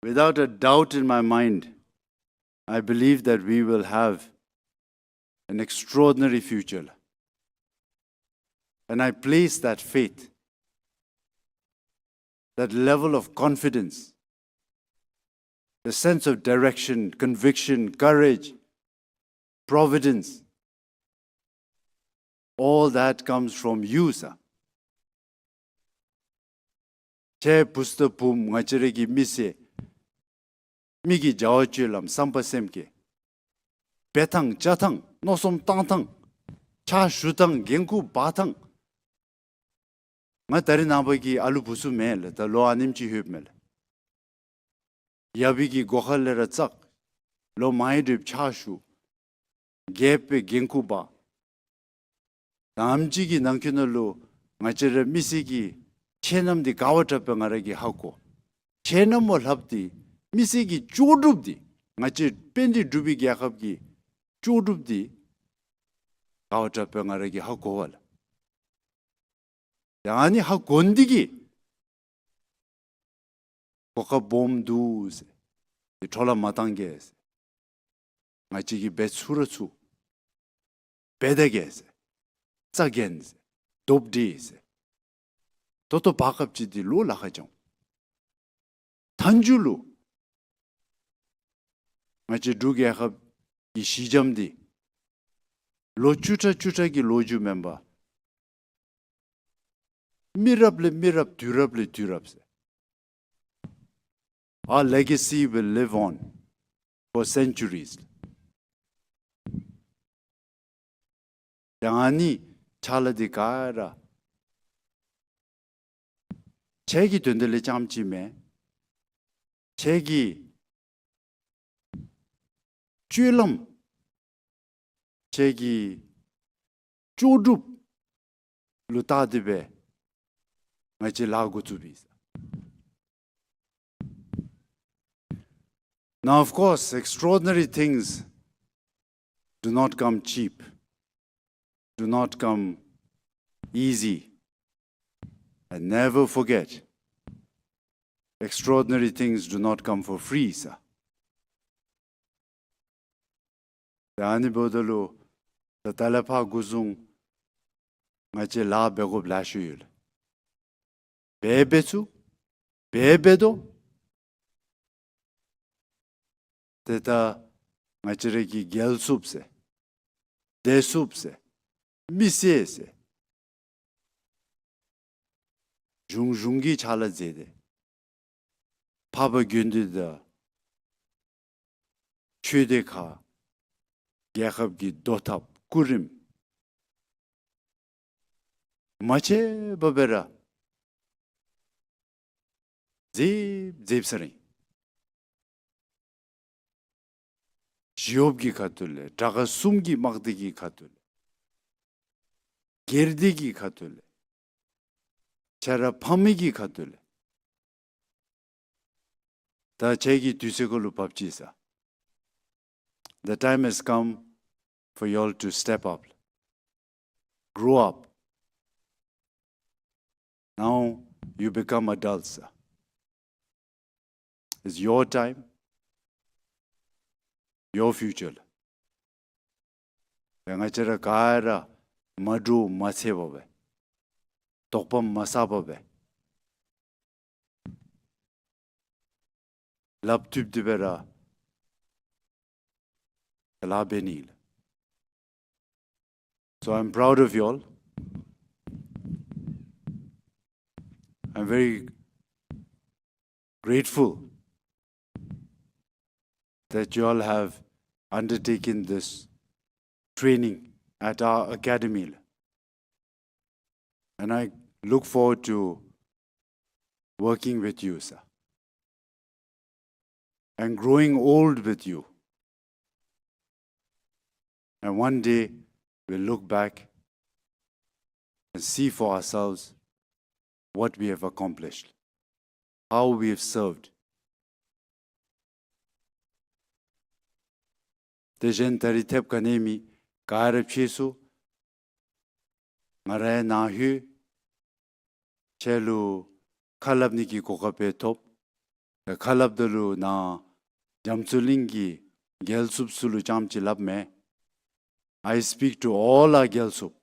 Without a doubt in my mind, I believe that we will have an extraordinary future. And I place that faith, that level of confidence, the sense of direction, conviction, courage, providence, all that comes from you, sir. ཁྱེད་བུཚ་དང་བུམོ་ང་བཅས་ར་གི་མི་སེར་མི་གི་བྱ་བ་སྤྱོད་ལམ་བསམ་པ་སེམས་བསྐྱེད་འབད་ཐངས་བྱ་ཐངས་མནོ་བསམ་བཏང་ཐངས་ཕྱག་ཞུ་ཐངས་འགན་ཁུར་འབག་ཐངས། ང་ད་རེས་ནངས་པ་གི་ཨ་ལུ་བུཚ་མེན་ལགས། ད་ལོ་ཨ་ནེམ་ཅིག་ལྷོདཔ་མས་ལགས། ཡབ་ཀྱི་སྒོ་ཁ་ལས་ར་བཙག། ལོ་མང་རབས་ཕྱག་ཞུ། རྒྱལ་པོའི་འགན་ཁུར་འབག། ད་ཨ་ནེམ་ཅིག་གི་ནང་འཁོད་ནང་ལུ་ང་བཅས་ར་མི་སེར་གྱི་ཁྱད་རྣམ་འདི་ག་བ་དྲགཔ་སྦེ་ང་ར་གིས་ཧ་གོ། ཁྱད་རྣམ་མོ་ལྷགཔ་འདི་མི་སེར་གྱི་ལྕོགས་གྲུབ་འདི་ང་བཅས་དཔལ་ལྡན་འབྲུག་པའི་རྒྱལ་ཁབ་ཀྱི་ལྕོགས་གྲུབ་འདི་ག་བ་དྲགཔ་སྦེ་ང་ར་གིས་ཧ་གོ་བས་ལགས། ད་ཨ་ནི་ཧ་གོ་ནི་འདི་གིས་གོ་སྐབས་སྦོམ་འདུག་ཟེར། འདི་འཕྲོ་བརླག་མ་བཏང་གེ་ཟེར། ང་བཅས་ཀྱིས་འབད་ཚུགས་ར་ཚུགས། འབད་ད་གེ་ཟེར། རྩ་འགེངས་ཟེར། སྟོབས་སྒྲིལ་ཟེར། ད་ལྟོ་བར་སྐབས་ཅིག་འདི་ལུ་ལཱ་ཁག་ཅིག་འོང་། མཐའ་མཇུག་ལུ་ང་བཅས་འབྲུག་རྒྱལ་ཁབ་ཀྱི་གཞི་འགྱམ་འདི་ལོ་བཅུ་ཕྲག་བཅུ་ཕྲག་གི་ལོ་རྒྱུས་མེན་པར་མི་རབས་ལས་མི་རབས་དུས་རབས་ལས་དུས་རབས་ཟེར། Our legacy will live on for centuries. ཡང་ཨ་ནི་ཕྱག་ལཱ་འདི་ག་ར་ཁྱེད་ཀྱི་དོན་དག་ལས་རྐྱངམ་ཅིག་མེན། ཁྱེད་ཀྱི་སྤྱོད་ལམ་ཁྱེད་ཀྱི་ལྕོགས་གྲུབ་ལུ་བལྟ་སྟེ་སྦེ་ང་བཅས་ལཱ་འགོ་བཙུགས་པས། Now, of course, extraordinary things do not come cheap, do not come easy. And never forget, extraordinary things do not come for free, sir. ད་ཨ་ནི་འབདཝ་ད་ལུ་ད་ད་ལས་ཕར་འགོ་བཟུང་ང་བཅས་ལཱ་འབད་དགོཔ་ལེ་ཤ་ཡོད་ལགས། འབད་འབད་ཚུགས། འབད་འབད་དོ། ཏེ་ད་ང་བཅས་ར་གིས་རྒྱལ་ཚུགསཔ་ཟེར་སྡོད་ཚུགསཔ་ཟེར་མི་སེར་ཟེར་གཞུང་གཞུང་གི་ཕྱག་ལཱ་མཛད་དེ་འཕགས་པ་དགེ་འདུན་དང་ཆོས་སྡེ་ཁག་རྒྱལ་ཁབ་ཀྱི་བཟློག་ཐབས་སྐུ་རིམ་མ་ཆད་པར་སྦེ་ར་མཛདཔ་མཛདཔ་ཟེར་རུང་ཞི་གཡོགཔ་གི་ཁ་ཐུག་ལས་དྲག་ཁག་གསུམ་གྱི་དམག་སྡེ་གི་ཁ་ཐུག་ལས་སྒེར་སྡེ་གི་ཁ་ཐུག་ལས་ཆ་ར་ཕ་མའི་གི་ཁ་ཐུག་ལས་ད་ཁྱེད་ཀྱི་དུས་ཚོད་ཁར་ལུ་བབས་ཅི་ས། The time has come for you all to step up. Grow up. Now you become adults. It's your time, your future. ང་བཅས་ར་ག་ར་མ་འདྲོག་མ་འཚེར་བར་སྦེ་དོགས་པ་མ་ཟ་བར་སྦེ་ལགཔ་མཐུད་དེ་སྦེ་ར་ལཱ་འབད་ནི་ལགས། So I'm proud of you all. I'm very grateful that you all have undertaken this training at our academy. And I look forward to working with you, sir. and growing old with you. And one day we'll look back and see for ourselves what we have accomplished, how we have served. དེ་བཞིན་ད་རིས་ཐེབས་ག་ནི་མེད་ག་ར་ཕྱིས་སུ་ང་རའི་ནང་ལྷོད། ཁྱེད་ལུ་ཁ་སླབ་ནི་གི་གོ་སྐབས་སྦེ་ཐོབ། ཁ་སླབ་ད་ལུ་ནཱ་རྒྱ་མཚོ་གླིང་གི་རྒྱལ་སྲུངཔ་ཚུ་ལུ་རྐྱངམ་ཅིག་སླབ་མེན། I speak to all our རྒྱལ་སྲུངཔ།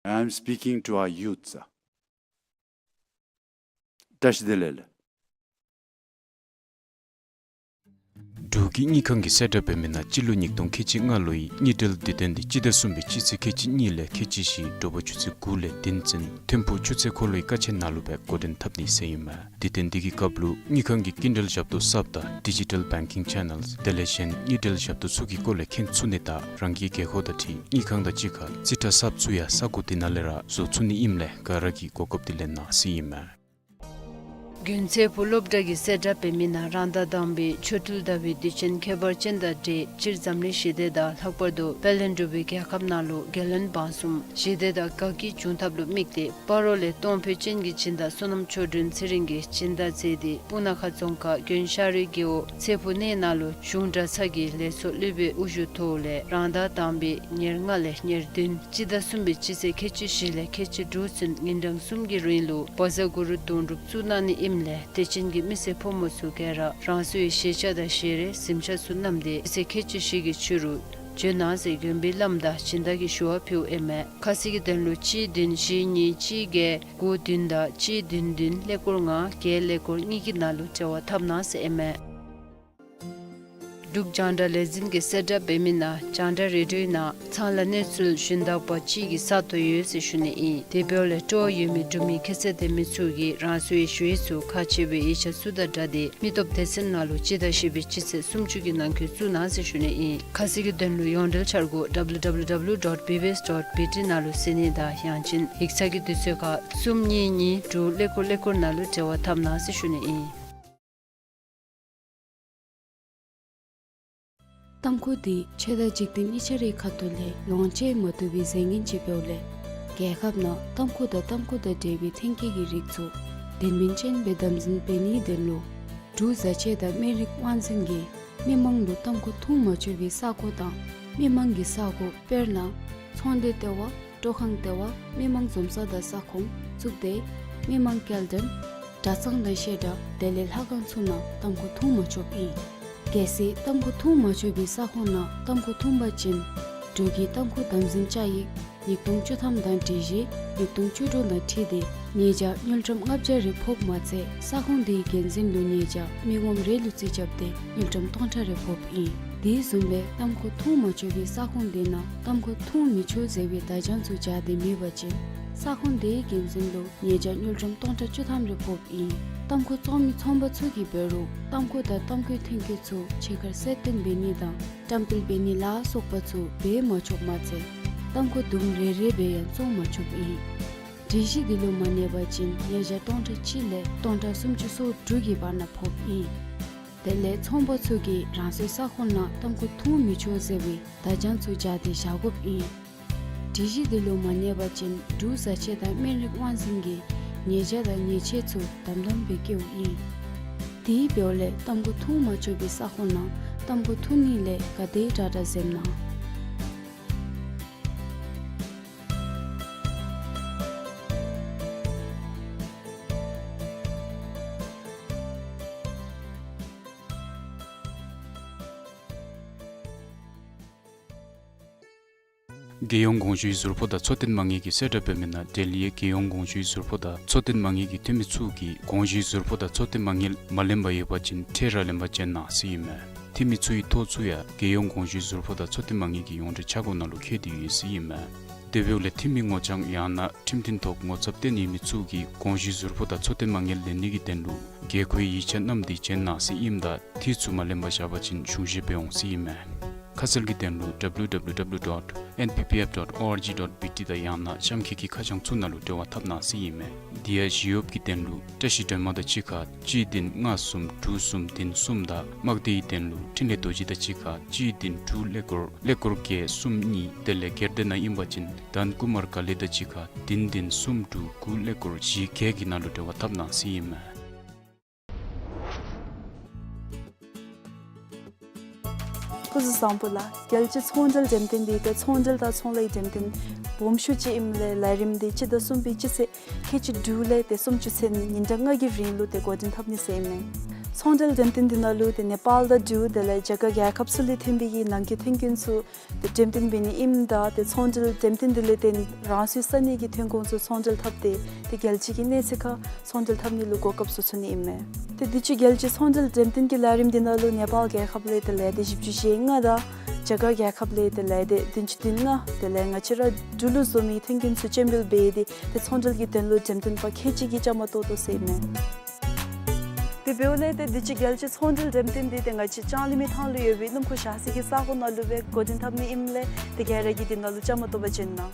I am speaking to our youths. བཀྲ་ཤིས་བདེ་ལེགས། འབྲུག་གི་དངུལ་ཁང་གི་གསལ་བསྒྲགས་འབད་མི་ནང་སྤྱི་ལོ་ཉིས་སྟོང་ཁལ་གཅིག་ལྔ་ལོའི་དངུལ་འབྲེལ་དུས་སྟོན་འདི་སྤྱི་ཟླ་གསུམ་པའི་སྤྱི་ཚེས་ཁལ་གཅིག་གཉིས་ལས་ཁལ་གཅིག་བཞི་དྲོ་པ་ཆུ་ཚོད་དགུ་ལས་བདུན་ཚུན་ཐིམ་ཕུག་ཆུ་ཚོད་འཁོར་ལོའི་ཀ་ཆེན་ནང་ལུ་སྦེ་འགོ་འདྲེན་འཐབ་ནི་ཟེར་ཨིན་མས། དུས་སྟོན་འདི་གི་སྐབས་ལུ་དངུལ་ཁང་གི་སྐྱིན་འགྲུལ་ཞབས་ཏོག་གསརཔ་དང་ཌི་ཇི་ཊལ་བེང་ཀིང་ཆེ་ནཱལསི་དེ་ལས་གཞན་དངུལ་འབྲེལ་ཞབས་ཏོག་ཚུ་གི་སྐོར་ལས་མཁྱེན་ཚུགས་ནི་དང་རང་གི་རྒྱལ་ཁབ་དང་འཁྲིལ་དངུལ་ཁང་དང་གཅིག་ཁར་རྩིས་ཁྲ་གསརཔ་བཙུགས་ཡང་ས་གོ་འདི་ནང་ལས་ར་བཟོ་ཚུགས་ནི་ཨིནམ་ལས་ག་ར་གིས་གོ་སྐབས་འདི་ལེན་གནང་ཟེར་ཨིན་མས། དགུན་ཚེ་ཕོག་སློབ་གྲྭ་གི་གསལ་བསྒྲགས་འབད་མི་ནང་རང་ཟླ་དང་པའི་ཆོ་འཕྲུལ་ཟླ་བའི་དུས་ཆེན་ཁྱད་པར་ཅན་དང་འབྲེལ་སྤྱིར་འཛམ་གླིང་ཞི་བདེ་དང་ལྷག་པར་དུ་དཔལ་ལྡན་འབྲུག་པའི་རྒྱལ་ཁབ་ནང་ལུ་རྒྱལ་བློན་འབངས་གསུམ་ཞི་བདེ་དང་དགའ་སྐྱིད་འབྱུང་ཐབས་ལུ་དམིགས་ཏེ་སྤ་རོ་ལས་གཏོང་ཕོད་ཅན་གྱི་སྦྱིན་བདག་བསོད་ནམས་ཆོས་སྒྲོན་ཚེ་རིང་གིས་སྦྱིན་བདག་མཛད་དེ་སྤུ་ན་ཁ་རྫོང་ཁག་དགོན་ཤ་རུའི་རྒེད་འོག་ཚེ་ཕོག་གནས་ནང་ལུ་གཞུང་གྲྭ་ཚང་གི་ལས་ཚོགས་སློབ་དཔོན་དབུ་བཞུགས་ཐོག་ལས་རང་ཟླ་དང་པའི་ཉེར་ལྔ་ལས་ཉེར་བདུན་སྤྱི་ཟླ་གསུམ་པའི་སྤྱི་ཚེས་ཁལ་གཅིག་བཞི་ལས་ཁལ་གཅིག་དྲུག་ཚུན་ཉིན་གྲངས་གསུམ་གྱི་རིང་ལུ་བཛྲ་གུ་རུ་དོན་གྲུབ་བཙུགས་གནང་ནི་ཨིནམ་ལས་དད་ཅན་གྱི་མི་སེར་ཕོ་མོ་ཚུ་ག་ར་རང་སོའི་ཤེས་བྱ་དང་ཤེས་རིག་གཟིམ་ཤག་ཚུ་བསྣམས་ཏེ་སྤྱི་ཚེས་ཁལ་གཅིག་བཞི་གི་ཕྱི་རུ་འབྱོན་གནང་ཟེར་དགོན་པའི་བླམ་དང་སྦྱིན་བདག་གིས་ཞུ་བ་ཕུལཝ་ཨིན་མས། ཁ་གསལ་གྱི་དོན་ལུ་གཅིག་བདུན་བཞི་གཉིས་གཅིག་བརྒྱད་དགུ་བདུན་དང་གཅིག་བདུན་བདུན་ཀླད་ཀོར་ལྔ་བརྒྱད་ཀླད་ཀོར་གཉིས་ཀྱི་ནང་ལུ་འབྲེལ་བ་འཐབ་གནང་ཟེར་ཨིན་མས། འབྲུག་རྒྱང་བསྒྲགས་ལས་འཛིན་གྱི་གསལ་བསྒྲགས་འབད་མི་ནང་རྒྱང་བསྒྲགས་རེ་ཌིའོ་ནང་ཚང་ལ་གནས་ཚུལ་ཞུན་དག་པ་ཅིག་གི་ས་ཐོབ་ཡོད་ཟེར་ཞུ་ནི་ཨིན། དེ་འབདཝ་ལས་སྤྲོ་བ་ཡོད་མི་འབྲུག་མི་ཁྱད་ཚད་ལྡན་མི་ཚུ་གིས་རང་སོའི་ཞུ་ཡིག་ཚུ་ཁག་ཆེ་བའི་ཡིག་ཆ་ཚུ་དང་སྦྲགས་ཏེ་མི་སྟོབས་སྡེ་ཚན་ནང་ལུ་སྤྱི་ཟླ་བཞི་པའི་སྤྱི་ཚེས་སུམ་ཅུ་གི་ནང་འཁོད་བཙུགས་གནང་ཟེར་ཞུ་ནི་ཨིན། ཁ་གསལ་གྱི་དོན་ལུ་ཡོངས་འབྲེལ་འཆར་སྒོ་W W W dot B B S dot B T ནང་ལུ་གཟིགས་ནི་དང་ཡང་ཅིན་ཡིག་ཚང་གི་དུས་ཚོད་ཁར་གསུམ་གཉིས་གཉིས་དྲུག་ཀླད་ཀོར་ཀླད་ཀོར་ནང་ལུ་འབྲེལ་བ་འཐབ་གནང་ཟེར་ཞུ་ནི་ཨིན། ཏམ་ཁུ་འདི་ཆོས་དང་འཇིག་རྟེན་གཉིས་ཆ་རའི་ཁ་ཐུག་ལས་ལོངས་སྤྱོད་མ་བཏུབ་པའི་རྫས་ངན་ཅིག་འབདཝ་ལས་རྒྱལ་ཁབ་ནང་ཏམ་ཁུ་དང་ཏམ་ཁུ་དང་འབྲེལ་བའི་ཐོན་སྐྱེད་ཀྱི་རིགས་ཚུ་དོན་སྨིན་ཅན་སྦེ་དམ་འཛིན་འབད་ནིའི་དོན་ལུ་འབྲུག་བཟའ་ཆས་དང་སྨན་རིགས་དབང་འཛིན་གྱིས་མི་མང་ལུ་ཏམ་ཁུ་འཐུང་མ་ཆོག་པའི་ས་གོ་དང་མི་མང་གི་ས་གོ་དཔེར་ན་ཚོང་སྡེ་ལྟེ་བ་སྤྲོ་ཁང་ལྟེ་བ་མི་མང་འཛོམས་ས་དང་ས་ཁོངས་བཙུགས་ཏེ་མི་མང་སྐྱེལ་འདྲེན་གྲྭ་ཚང་དང་བཤད་གྲྭ་དེ་ལས་ལྷ་ཁང་ཚུ་ནང་ཏམ་ཁུ་འཐུང་མ་ཆོགཔ་ཨིན། གལ་སྲིད་ཏམ་ཁུ་འཐུང་མ་ཆོག་པའི་ས་ཁོངས་ནང་ཏམ་ཁུ་འཐུང་པ་ཅིན་འབྲུག་གི་ཏམ་ཁུ་དམ་འཛིན་བཅའ་ཡིག་ཉིས་སྟོང་བཅུ་ཐམ་དང་སྒྲིག་གཞི་ཉིས་སྟོང་བཅུ་དྲུག་དང་འཁྲིལ་ཏེ་ཉེས་བྱ་དངུལ་ཀྲམ་ལྔ་བརྒྱ་རེ་ཕོགཔ་མ་ཚད་ས་ཁོངས་དེའི་འགན་འཛིན་ལུ་ཉེས་བྱ་མི་ངོམ་རེ་ལུ་རྩིས་རྐྱབ་སྟེ་དངུལ་ཀྲམ་སྟོང་ཕྲག་རེ་ཕོགཔ་ཨིན། དེ་བཟུམ་སྦེ་ཏམ་ཁུ་འཐུང་མ་ཆོག་པའི་ས་ཁོངས་དེ་ནང་ཏམ་ཁུ་འཐུང་མི་ཆོག་ཟེར་བའི་བརྡ་བྱང་ཚུ་སྦྱར་ཏེ་མེད་པ་ཅིན་ས་ཁོངས་དེའི་འགན་འཛིན་ལུ་ཉེས་བྱ་དངུལ་ཀྲམ་སྟོང་ཕྲག་བཅུ་ཐམ་རེ་ཕོགཔ་ཨིན། ཏམ་ཁུ་བཙོང་མི་ཚོང་པ་ཚུ་གིས་འབད་རུང་ཏམ་ཁུ་དང་ཏམ་ཁུའི་ཐོན་སྐྱེད་ཚུ་ཕྱི་ཁར་གསལ་སྟོན་འབད་ནི་དང་བཀྲམ་སྤེལ་འབད་ནི་ལ་སོགས་པ་ཚུ་འབད་མ་ཆོགཔ་མ་ཚད་ཏམ་ཁུ་དུམ་རེ་རེ་སྦེ་ཡང་བཙོང་མ་ཆོགཔ་ཨིན། སྒྲིག་གཞི་འདི་ལུ་མ་གནས་པ་ཅིན་ཉེས་བྱ་སྟོང་ཕྲག་གཅིག་ལས་སྟོང་ཕྲག་སུམ་ཅུ་སོ་དྲུག་གི་བར་ན་ཕོགཔ་ཨིན། དེ་ལས་ཚོང་པ་ཚུ་གིས་རང་སོའི་ས་ཁོངས་ནང་ཏམ་ཁུ་འཐུང་མི་ཆོག་ཟེར་བའི་བརྡ་བྱང་ཚུ་སྦྱར་ཏེ་བཞག་དགོཔ་ཨིན། སྒྲིག་གཞི་འདི་ལུ་མ་གནས་པ་ཅིན་འབྲུག་བཟའ་ཆས་དང་སྨན་རིགས་དབང་འཛིན་གྱིས་ཉེས་བྱ་དང་ཉེས་ཆད་ཚུ་དམ་དམ་སྦེ་བཀལཝ་ཨིན། དེ་འབདཝ་ལས་ཏམ་ཁུ་འཐུང་མ་ཆོག་པའི་ས་ཁོངས་ནང་ཏམ་ཁུ་འཐུང་ནི་ལས་ག་དེ་དྲག་དྲག་འཛེམ་གནང་། རྒྱལ་ཡོངས་གོང་ཞུའི་ཟུར་ཕོགས་དང་འཚོ་རྟེན་མ་དངུལ་གྱི་གསལ་བསྒྲགས་འབད་མི་ནང་འབྲེལ་ཡོད་རྒྱལ་ཡོངས་གོང་ཞུའི་ཟུར་ཕོགས་དང་འཚོ་རྟེན་མ་དངུལ་གྱི་འཐུས་མི་ཚུ་གིས་གོང་ཞུའི་ཟུར་ཕོགས་དང་འཚོ་རྟེན་མ་དངུལ་མ་ལེན་པར་ཡོད་པ་ཅིན་འཕྲལ་ར་ལེན་པར་བྱོན་གནང་ཟེར་ཨིན་མས། འཐུས་མི་ཚུ་གི་ཐོ་ཚུ་ཡང་རྒྱལ་ཡོངས་གོང་ཞུའི་ཟུར་ཕོགས་དང་འཚོ་རྟེན་མ་དངུལ་གྱི་ཡོངས་འབྲེལ་ཆ་སྒོ་ནང་ལུ་བཀོད་དེ་ཡོད་ཟེར་ཨིན་མས། དེ་འབདཝ་ལས་འཐུས་མི་ངོ་རྐྱང་ཡང་ན་ཁྲིམས་མཐུན་ཐོག་ངོ་ཚབ་བཏོན་ཡོད་མི་ཚུ་གིས་གོང་ཞུའི་ཟུར་ཕོགས་དང་འཚོ་རྟེན་མ་དངུལ་ལེན་ནི་གི་དོན་ལུ་དགོས་མཁོའི་ཡིག་ཆ་བསྣམས་ཏེ་བྱོན་གནང་ཟེར་ཨིནམ་ད་འཐུས་ཚུ་མ་ལེན་པར་བཞག་པ་ཅིན་གཞུང་བཞེས་འབད་འོང་ཟེར་ཨིན་མས། ཁ་གསལ་གྱི་དོན་ལུ་W W W dot N P P F dot org dot B T དང་ཡང་ན་གཤམ་འཁོད་ཀྱི་ཁ་བྱང་ཚུ་ནང་ལུ་འབྲེལ་བ་འཐབ་གནང་ཟེར་ཨིན་མས། དེ་ཡང་ཞི་གཡོགཔ་གི་དོན་ལུ་བཀྲ་ཤིས་སྒྲོལ་མ་དང་གཅིག་ཁར་གཅིག་བདུན་ལྔ་གསུམ་དྲུག་གསུམ་བདུན་གསུམ་དང་དམག་སྡེའི་དོན་ལུ་འཕྲིན་ལས་རྡོ་རྗེ་དང་གཅིག་ཁར་གཅིག་བདུན་དྲུག་ཀླད་ཀོར་ཀླད་ཀོར་བརྒྱད་གསུམ་གཉིས། དེ་ལས་སྒེར་སྡེ་ནང་ཨིན་པ་ཅིན་དྷན་ཀུ་མར་ཀ་ལི་དང་གཅིག་ཁར་བདུན་བདུན་གསུམ་དྲུག་དགུ་ཀླད་ཀོར་བཞི་བརྒྱད་ཀྱི་ནང་ལུ་འབྲེལ་བ་འཐབ་གནང་ཟེར་ཨིན་མས། སྐུ་གཟུགས་བཟང་པོ་ལགས། རྒྱལ་སྤྱིའི་ཚོང་འབྲེལ་འགྲེམས་སྟོན་འདི་ཏེ་ཚོང་འབྲེལ་དང་ཚོང་ལས་འགྲེམས་སྟོན་སྦོམ་ཤོས་ཅིག་ཨིནམ་ལས་ལས་རིམ་འདི་སྤྱི་ཟླ་གསུམ་པའི་སྤྱི་ཚེས་ཁལ་གཅིག་དྲུག་ལས་ཏེ་སུམ་ཅུ་ཚུན་ཉིན་གྲངས་ལྔ་གི་རིང་ལུ་ཏེ་འགོ་འདྲེན་འཐབ་ནི་ཟེར་ཨིན་མས། ཚོང་འབྲེལ་འགྲེམས་སྟོན་འདི་ནང་ལུ་ཏེ་ནེ་པཱལ་དང་འབྲུག་དེ་ལས་རྒྱ་གར་རྒྱལ་ཁབ་ཚུ་ལས་ཐོན་པའི་གི་ནང་འཁོད་ཐོན་ཁུངས་ཚུ་ཏེ་འགྲེམས་སྟོན་འབད་ནི་ཨིནམ་ད་ཏེ་ཚོང་འབྲེལ་འགྲེམས་སྟོན་འདི་ལས་ཏེ་རང་སོའི་ས་གནས་ཀྱི་ཐོན་ཁུངས་ཚུ་ཚོང་འབྲེལ་འཐབ་སྟེ་ཏེ་རྒྱལ་སྤྱི་གི་གནས་ཚད་ཁར་ཚོང་འབྲེལ་འཐབ་ནི་ལུ་གོ་སྐབས་ཚུ་ཚུད་ནི་ཨིན་མས། ཏེ་དུས་ཅི་རྒྱལ་སྤྱིའི་ཚོང་འབྲེལ་འགྲེམས་སྟོན་གྱི་ལས་རིམ་འདི་ནང་ལུ་ནེ་པཱལ་རྒྱལ་ཁབ་ལས་ཏེ་ལས་སྡེ་བཞི་བཅུ་ཞེ་ལྔ་དང་རྒྱ་གར་རྒྱལ་ཁབ་ལས་ཏེ་ལས་སྡེ་བདུན་ཅུ་དོན་ལྔ་དེ་ལས་ང་བཅས་ར་འབྲུག་ལུ་བཟོ་མི་ཐོན་ཁུངས་ཚུ་སྤྱན་འབུལ་འབད་དེ་ཏེ་ཚོང་འབྲེལ་གྱི་དོན་ལུ་འགྲེམས་སྟོན་པ་ཁལ་གཅིག་གིས་བཅའ་མར་གཏོགས་དོ་ཟེར་ཨིན་མས། དེ་འབདཝ་ལས་ཏེ་དུས་ཅི་རྒྱལ་སྤྱིའི་ཚོང་འབྲེལ་འགྲེམས་སྟོན་འདི་ཏེ་ང་བཅས་ལྕང་གླིང་མི་ཐང་ལུ་ཡོད་པའི་སྣུམ་འཁོར་བཞག་སའི་གི་ས་གོ་ནང་ལུ་སྦེ་འགོ་འདྲེན་འཐབ་ནི་ཨིནམ་ལས་ཏེ་ག་ར་གིས་འདི་ནང་ལུ་བཅའ་མར་གཏོགས་པར་བྱོན་གནང་།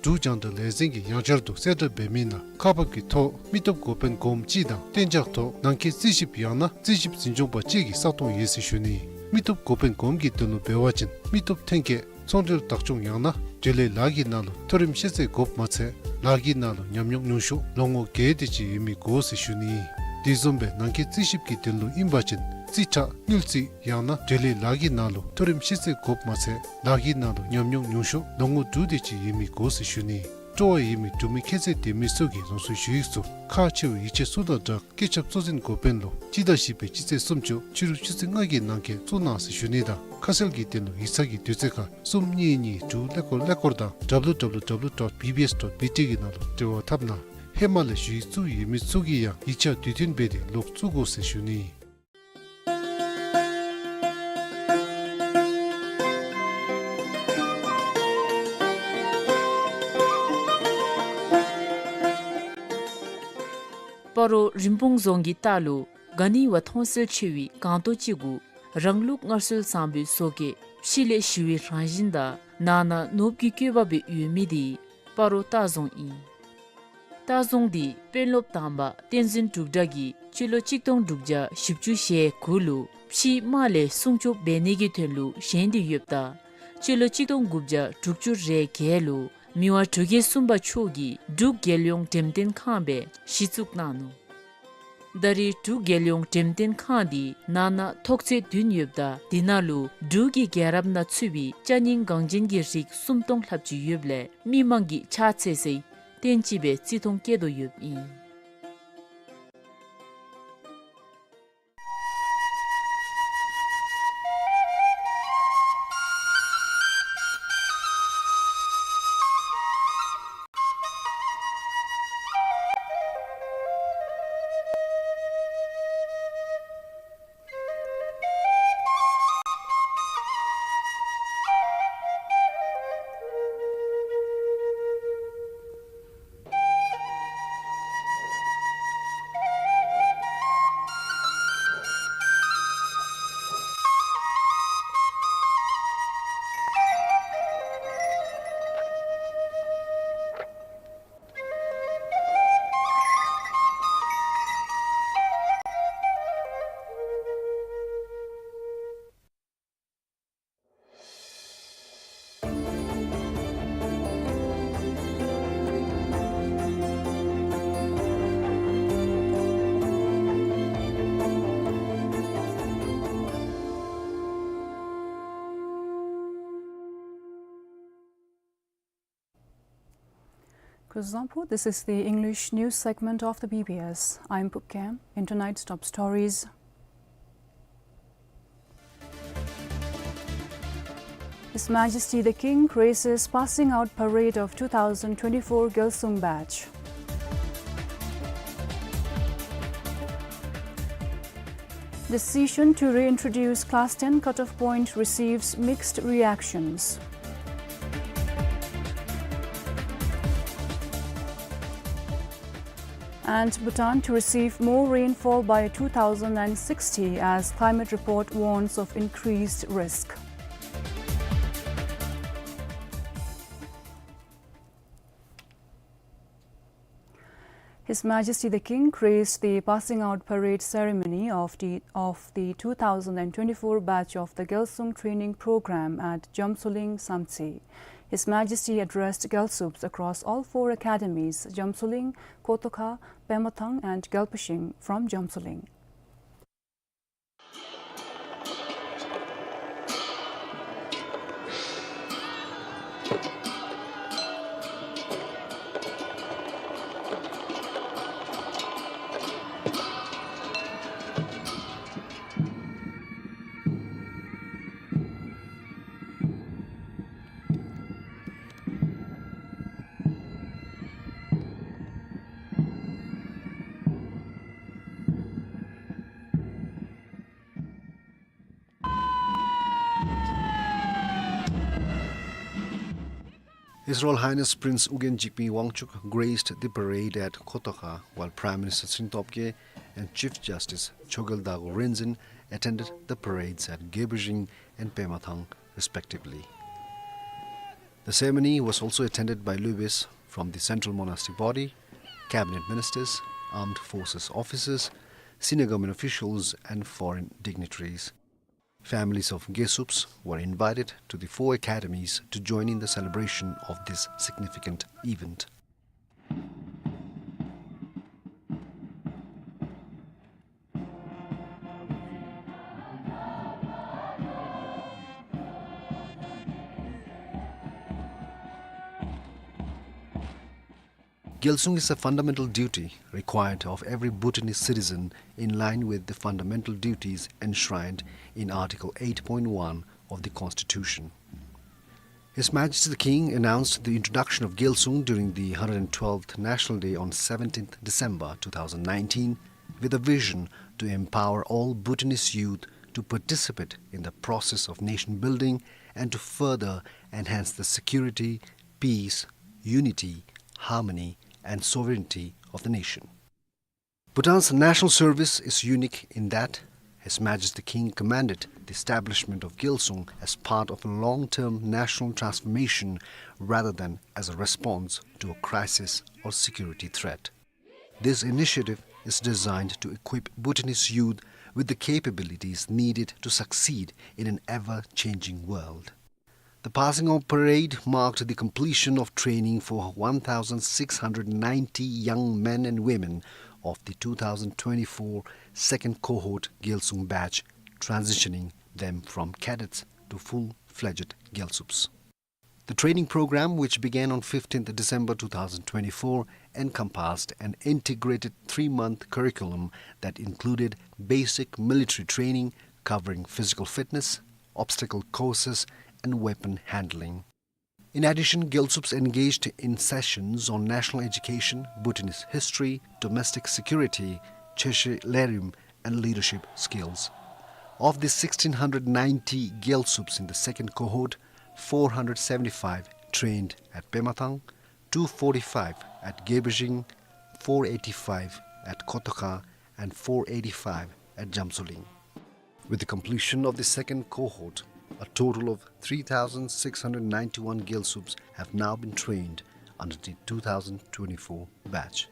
འབྲུག་རྒྱང་བསྒྲགས་ལས་འཛིན་གྱིས་ཡང་བསྐྱར་དུ་གསལ་བསྒྲགས་འབད་མི་ནང་ཁག་འབག་གི་ཐོག་མི་སྟོབས་འགོ་དཔོན་གོངམ་གཅིག་དང་གཏན་འཇགས་ཐོག་ནང་འཁོད་རྩིས་ཞིབ་ཡང་ན་རྩིས་ཞིབ་འཛིན་སྐྱོང་པ་གཅིག་གི་ས་སྟོང་ཡོད་ཟེར་ཞུ་ནི། མི་སྟོབས་འགོ་དཔོན་གོངམ་གྱི་དོན་ལུ་འབད་བ་ཅིན་མི་སྟོབས་ཐོན་སྐྱེད་ཚོང་འབྲེལ་བདག་སྐྱོང་ཡང་ན་འབྲེལ་ཡོད་ལཱ་གི་ནང་ལུ་མཐོ་རིམ་ཤེས་ཚད་དགོཔ་མ་ཚད་ལཱ་གི་ནང་ལུ་ཉམས་མྱོང་ཉུང་ཤོས་ལོ་ངོ་བརྒྱད་དེ་ཅིག་ཡོད་མི་དགོ་ཟེར་ཞུ་ནི། དེ་བཟུམ་སྦེ་ནང་འཁོད་རྩིས་ཞིབ་ཀྱི་དོན་ལུ་ཨིན་པ་ཅིན་རྩིས་ཁྲ་དངུལ་རྩིས་ཡང་ན་འབྲེལ་ཡོད་ལཱ་གི་ནང་ལུ་མཐོ་རིམ་ཤེས་ཚད་དགོཔ་མ་ཚད་ལཱ་གི་ནང་ལུ་ཉམས་མྱོང་ཉུང་ཤོས་ལོ་ངོ་དྲུག་དེ་ཅིག་ཡོད་མི་དགོ་ཟེར་ཞུ་ནི། སྤྲོ་བ་ཡོད་མི་འབྲུག་མི་ཁྱད་ཚད་ལྡན་མི་ཚུ་གིས་རང་སོའི་ཞུ་ཡིག་ཚུ་ཁག་ཆེ་བའི་ཡིག་ཆ་ཚུ་དང་སྦྲགས་སྐུ་ཚབ་གཙོ་འཛིན་འགོ་དཔོན་ལུ་སྤྱི་ཟླ་བཞི་པའི་སྤྱི་ཚེས་སུམ་ཅུ་ཕྱི་རུ་ཆུ་ཚོད་ལྔ་གི་ནང་འཁོད་བཙུགས་གནང་ཟེར་ཞུ་ནི་དང་ཁ་གསལ་གྱི་དོན་ལུ་ཡིག་ཚང་གི་དུས་ཚོད་ཁར་གསུམ་གཉིས་གཉིས་དྲུག་ཀླད་ཀོར་ཀླད་ཀོར་དང་W W W dot B B S dot B T གི་ནང་ལུ་འབྲེལ་བ་འཐབ་གནང་། ཧེ་མ་ལས་ཞུ་ཡིག་བཙུགས་ཡོད་མི་ཚུ་གིས་ཡང་ཡིག་ཆ་དུས་མཐུན་འབད་དེ་ལོག་བཙུགས་དགོ་ཟེར་ཞུ་ནི། སྤ་རོ་རིན་སྤུངས་རྫོང་གི་ལྟག་ལུ་ག་ནི་བ་མཐོང་གསལ་ཆེ་བའི་སྒང་ཏོག་ཅིག་གུ་རང་ལུགས་སྔར་སྲོལ་བཟང་པོའི་བཟོ་བཀོད་ཕྱི་ལས་ཞི་བའི་རང་བཞིན་དང་ནང་ན་ནོར་བུ་གི་བཀོད་པ་སྦེ་ཡོད་མི་འདི་སྤ་རོ་ལྟ་རྫོང་ཨིན། ལྟ་རྫོང་འདི་དཔོན་སློབ་དང་པ་བསྟན་འཛིན་འབྲུག་གྲགས་ཀྱིས་སྤྱི་ལོ་གཅིག་སྟོང་དྲུག་བརྒྱ་བཞི་བཅུ་ཞེ་དགུ་ལུ་ཕྱིའི་དམག་ལས་སྲུང་སྐྱོབ་འབད་ནི་གི་དོན་ལུ་བཞེངས་ཏེ་ཡོདཔ་ད་སྤྱི་ལོ་གཅིག་སྟོང་དགུ་བརྒྱ་དྲུག་ཅུ་རེ་བརྒྱད་ལུ་མི་དབང་འབྲུག་རྒྱལ་གསུམ་པ་མཆོག་གིས་འབྲུག་རྒྱལ་ཡོངས་འགྲེམས་སྟོན་ཁང་སྦེ་གཞི་བཙུགས་གནང་ནུག། ད་རེས་འབྲུག་རྒྱལ་ཡོངས་འགྲེམས་སྟོན་ཁང་འདི་ནང་ན་ཐོག་ཚད་བདུན་ཡོདཔ་ད་འདི་ནང་ལུ་འབྲུག་གི་རྒྱལ་རབས་ནང་ཚུད་པའི་ཅ་རྙིང་འགངས་ཅན་གྱི་རིགས་སུམ་སྟོང་ལྷགཔ་ཅིག་ཡོདཔ་ལས་མི་མང་གིས་ཕྱག་འཚལ་སའི་རྟེན་ཅིག་སྦེ་བརྩི་མཐོང་བསྐྱེད་དོ་ཡོདཔ་ཨིན། Kuzuzangpo, this is the English news segment of the B B S. I'm Pukkem. In tonight's top stories, His Majesty the King graces passing out parade of two thousand twenty-four Gyalsung batch. Decision to reintroduce class ten cutoff point receives mixed reactions. And Bhutan to receive more rainfall by two thousand and sixty as climate report warns of increased risk. His Majesty the King graced the passing out parade ceremony of the, of the two thousand and twenty-four batch of the Gyalsung Training Program at Jamsoling Samtse. His Majesty addressed Gyalsups across all four academies, Jamsoling, Kotokha, Pemathang and Gyalpashing from Jamsoling. His Royal Highness Prince Ugyen Jigme Wangchuck graced the parade at Kotokha, while Prime Minister Tshering Tobgay and Chief Justice Chogyal Dago Ryinzin attended the parades at Gebhijing and Pemathang, respectively. The ceremony was also attended by lobes from the Central Monastic Body, cabinet ministers, armed forces officers, senior government officials, and foreign dignitaries. Families of Gyalsups were invited to the four academies to join in the celebration of this significant event. Gyalsung is a fundamental duty required of every Bhutanese citizen in line with the fundamental duties enshrined in Article eight point one of the Constitution. His Majesty the King announced the introduction of Gyalsung during the hundred twelfth National Day on seventeenth December two thousand nineteen, with a vision to empower all Bhutanese youth to participate in the process of nation building and to further enhance the security, peace, unity, harmony, and sovereignty of the nation. Bhutan's national service is unique in that His Majesty the King commanded the establishment of Gyalsung as part of a long-term national transformation rather than as a response to a crisis or security threat. This initiative is designed to equip Bhutanese youth with the capabilities needed to succeed in an ever-changing world. The passing out parade marked the completion of training for one thousand six hundred ninety young men and women of the two thousand twenty-four second cohort Gyalsung batch, transitioning them from cadets to full-fledged Gyalsups. The training program, which began on fifteenth December two thousand twenty-four, encompassed an integrated three-month curriculum that included basic military training covering physical fitness, obstacle courses, and weapon handling. In addition, Gyalsups engaged in sessions on national education, Bhutanese history, domestic security, Cheshe Lerim, and leadership skills. Of the sixteen hundred ninety Gyalsups in the second cohort, four hundred seventy-five trained at Pemathang, two forty-five at Gebhijing, four eighty-five at Kotokha, and four eighty-five at Jamsoling. With the completion of the second cohort, a total of three thousand six hundred ninety-one Gyalsups have now been trained under the two thousand twenty-four batch.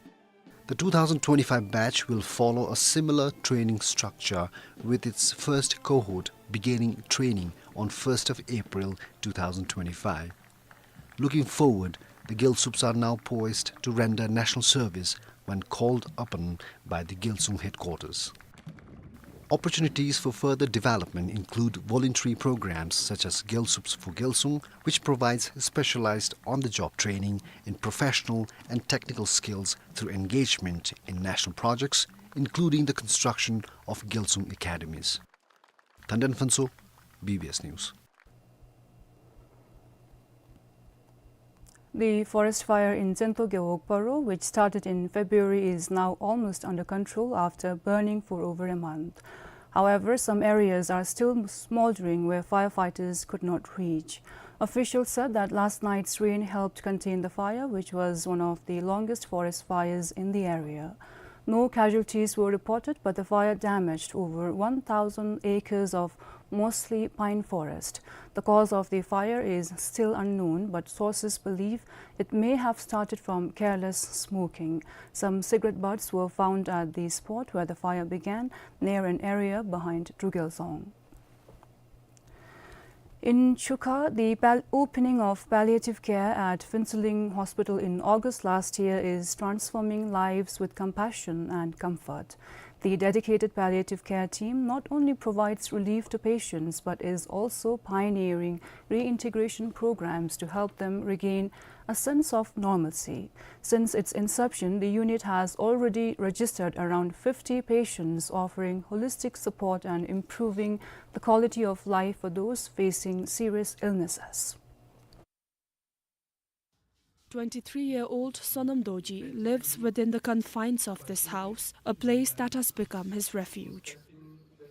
The two thousand twenty-five batch will follow a similar training structure, with its first cohort beginning training on first of April two thousand twenty-five. Looking forward, the Gyalsups are now poised to render national service when called upon by the Gyalsung headquarters. Opportunities for further development include voluntary programs such as Gyalsups for Gyalsung, which provides specialized on-the-job training in professional and technical skills through engagement in national projects, including the construction of Gyalsung academies. Thangten Phuntsho, B B S News. The forest fire in Tsento Gewog Paro, which started in February, is now almost under control after burning for over a month. However, some areas are still smoldering where firefighters could not reach. Officials said that last night's rain helped contain the fire, which was one of the longest forest fires in the area. No casualties were reported, but the fire damaged over one thousand acres of mostly pine forest. The cause of the fire is still unknown, but sources believe it may have started from careless smoking. Some cigarette butts were found at the spot where the fire began, near an area behind Drukgyal Dzong. In Chukha, the pal-, opening of palliative care at Phuentsholing Hospital in August last year is transforming lives with compassion and comfort. The dedicated palliative care team not only provides relief to patients but is also pioneering reintegration programs to help them regain a sense of normalcy. Since its inception, the unit has already registered around fifty patients, offering holistic support and improving the quality of life for those facing serious illnesses. Twenty-three-year-old Sonam Dorji lives within the confines of this house, a place that has become his refuge.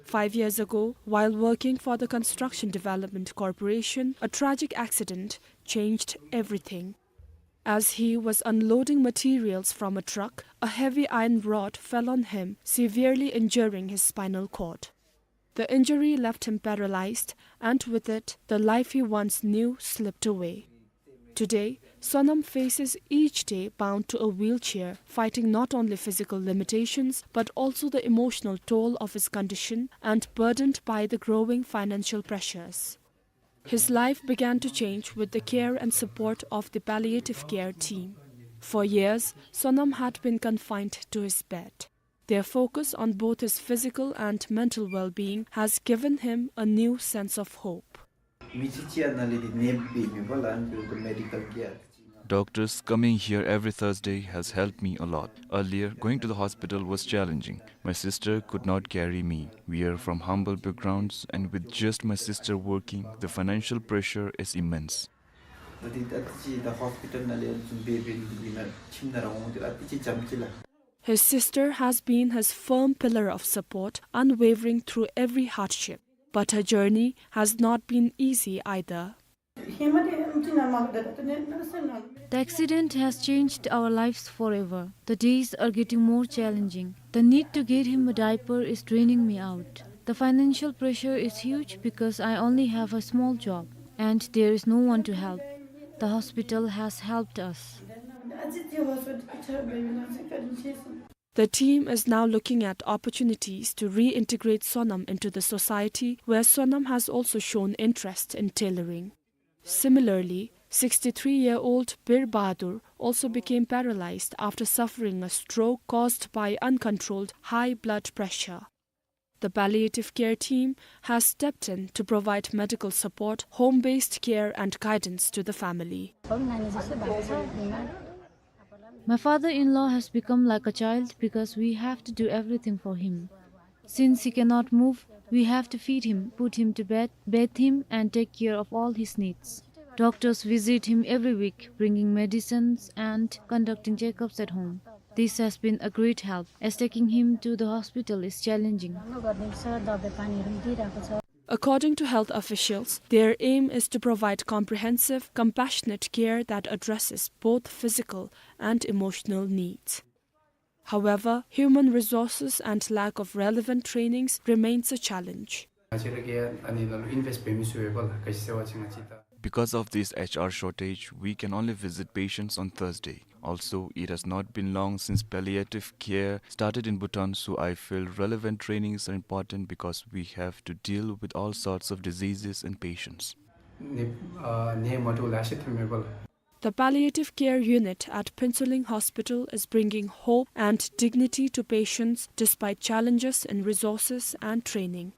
Five years ago, while working for the Construction Development Corporation, a tragic accident changed everything. As he was unloading materials from a truck, a heavy iron rod fell on him, severely injuring his spinal cord. The injury left him paralyzed, and with it, the life he once knew slipped away. Today, Sonam faces each day bound to a wheelchair, fighting not only physical limitations, but also the emotional toll of his condition and burdened by the growing financial pressures. His life began to change with the care and support of the palliative care team. For years, Sonam had been confined to his bed. Their focus on both his physical and mental well-being has given him a new sense of hope. Doctors coming here every Thursday has helped me a lot. Earlier, going to the hospital was challenging. My sister could not carry me. We are from humble backgrounds, and with just my sister working, the financial pressure is immense. His sister has been his firm pillar of support, unwavering through every hardship. But her journey has not been easy either. The accident has changed our lives forever. The days are getting more challenging. The need to get him a diaper is draining me out. The financial pressure is huge because I only have a small job and there is no one to help. The hospital has helped us. The team is now looking at opportunities to reintegrate Sonam into the society, where Sonam has also shown interest in tailoring. Similarly, sixty-three-year-old Bir Bahadur also became paralyzed after suffering a stroke caused by uncontrolled high blood pressure. The palliative care team has stepped in to provide medical support, home-based care, and guidance to the family. My father-in-law has become like a child because we have to do everything for him. Since he cannot move, we have to feed him, put him to bed, bathe him, and take care of all his needs. Doctors visit him every week, bringing medicines and conducting checkups at home. This has been a great help, as taking him to the hospital is challenging. According to health officials, their aim is to provide comprehensive, compassionate care that addresses both physical and emotional needs. However, human resources and lack of relevant trainings remains a challenge. Because of this H R shortage, we can only visit patients on Thursday. Also, it has not been long since palliative care started in Bhutan, so I feel relevant trainings are important because we have to deal with all sorts of diseases and patients. The palliative care unit at Phuentsholing Hospital is bringing hope and dignity to patients despite challenges in resources and training.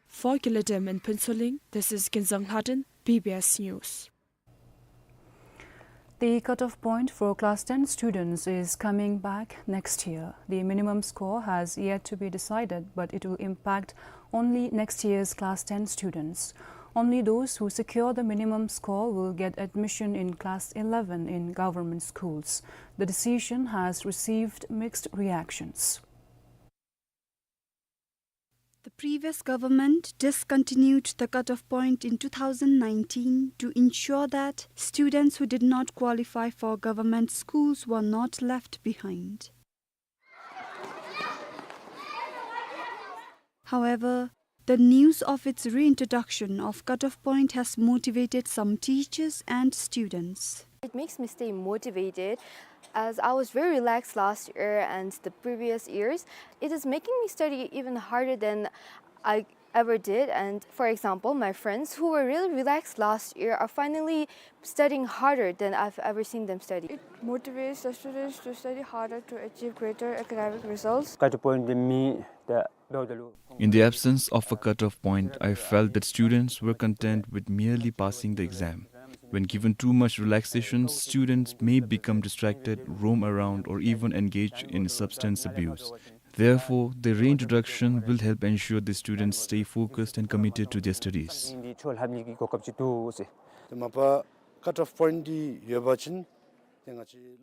For Gilidem in Phuentsholing, this is Kinzang Lhaden, B B S News. The cutoff point for class ten students is coming back next year. The minimum score has yet to be decided, but it will impact only next year's class ten students. Only those who secure the minimum score will get admission in class eleven in government schools. The decision has received mixed reactions. The previous government discontinued the cutoff point in two thousand nineteen to ensure that students who did not qualify for government schools were not left behind. However, The news of its reintroduction of cutoff point has motivated some teachers and students. It makes me stay motivated, as I was very relaxed last year and the previous years. It is making me study even harder than I ever did. And for example, my friends who were really relaxed last year are finally studying harder than I've ever seen them study. It motivates the students to study harder to achieve greater academic results. Cutoff point ལས་མི་ད་ལོག་ད་ལོག In the absence of a cutoff point, I felt that students were content with merely passing the exam. When given too much relaxation, students may become distracted, roam around, or even engage in substance abuse. Therefore, the reintroduction will help ensure the students stay focused and committed to their studies.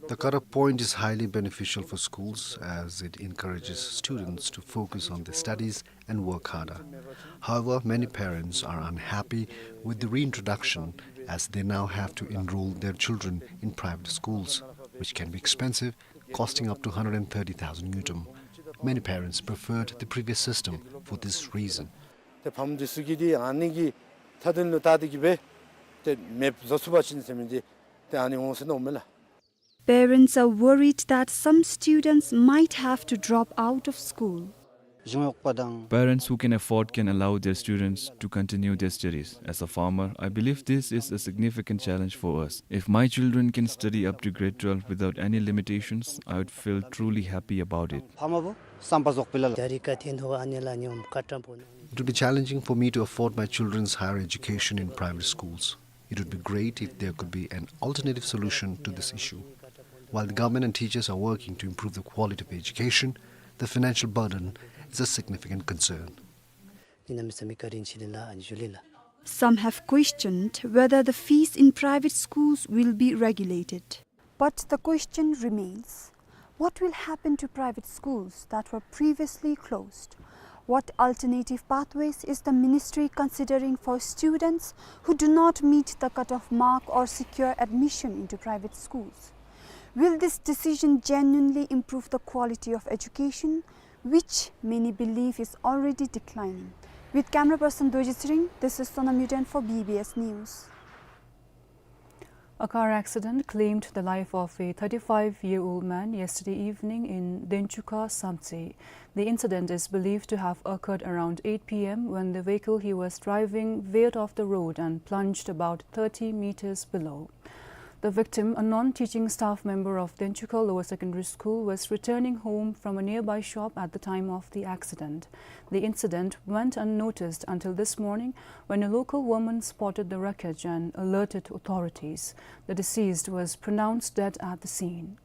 The cutoff point is highly beneficial for schools as it encourages students to focus on their studies and work harder. However, many parents are unhappy with the reintroduction as they now have to enroll their children in private schools, which can be expensive, costing up to hundred and thirty thousand ngultrum. Many parents preferred the previous system for this reason. ཏེ་ཕམ་འདི་ཚུ་གིས་འདི་ཨ་ནི་གི་མཐའ་དོན་ལུ་བལྟ་སྟེ་གི་སྦེ་ཏེ་མེདཔ་བཟོ་ཚུགས་པ་ཅིན་ཟེར་མི་འདི་ཏེ་ཨ་ནི་འོང་ཟེར་མནོཝ་མས་ལགས། Parents are worried that some students might have to drop out of school. Parents who can afford can allow their students to continue their studies. As a farmer, I believe this is a significant challenge for us. If my children can study up to grade twelve without any limitations, I would feel truly happy about it. It would be challenging for me to afford my children's higher education in private schools. It would be great if there could be an alternative solution to this issue. While the government and teachers are working to improve the quality of education, the financial burden is a significant concern. Some have questioned whether the fees in private schools will be regulated. But the question remains, what will happen to private schools that were previously closed? What alternative pathways is the ministry considering for students who do not meet the cutoff mark or secure admission into private schools? Will this decision genuinely improve the quality of education, which many believe is already declining? With camera person Dorji Tshering, this is Sonam Yuden for B B S News. A car accident claimed the life of a thirty-five-year-old man yesterday evening in Denchukha, Samtse. The incident is believed to have occurred around eight P M when the vehicle he was driving veered off the road and plunged about thirty meters below. The victim, a non-teaching staff member of Denchukha Lower Secondary School, was returning home from a nearby shop at the time of the accident. The incident went unnoticed until this morning, when a local woman spotted the wreckage and alerted authorities. The deceased was pronounced dead at the scene.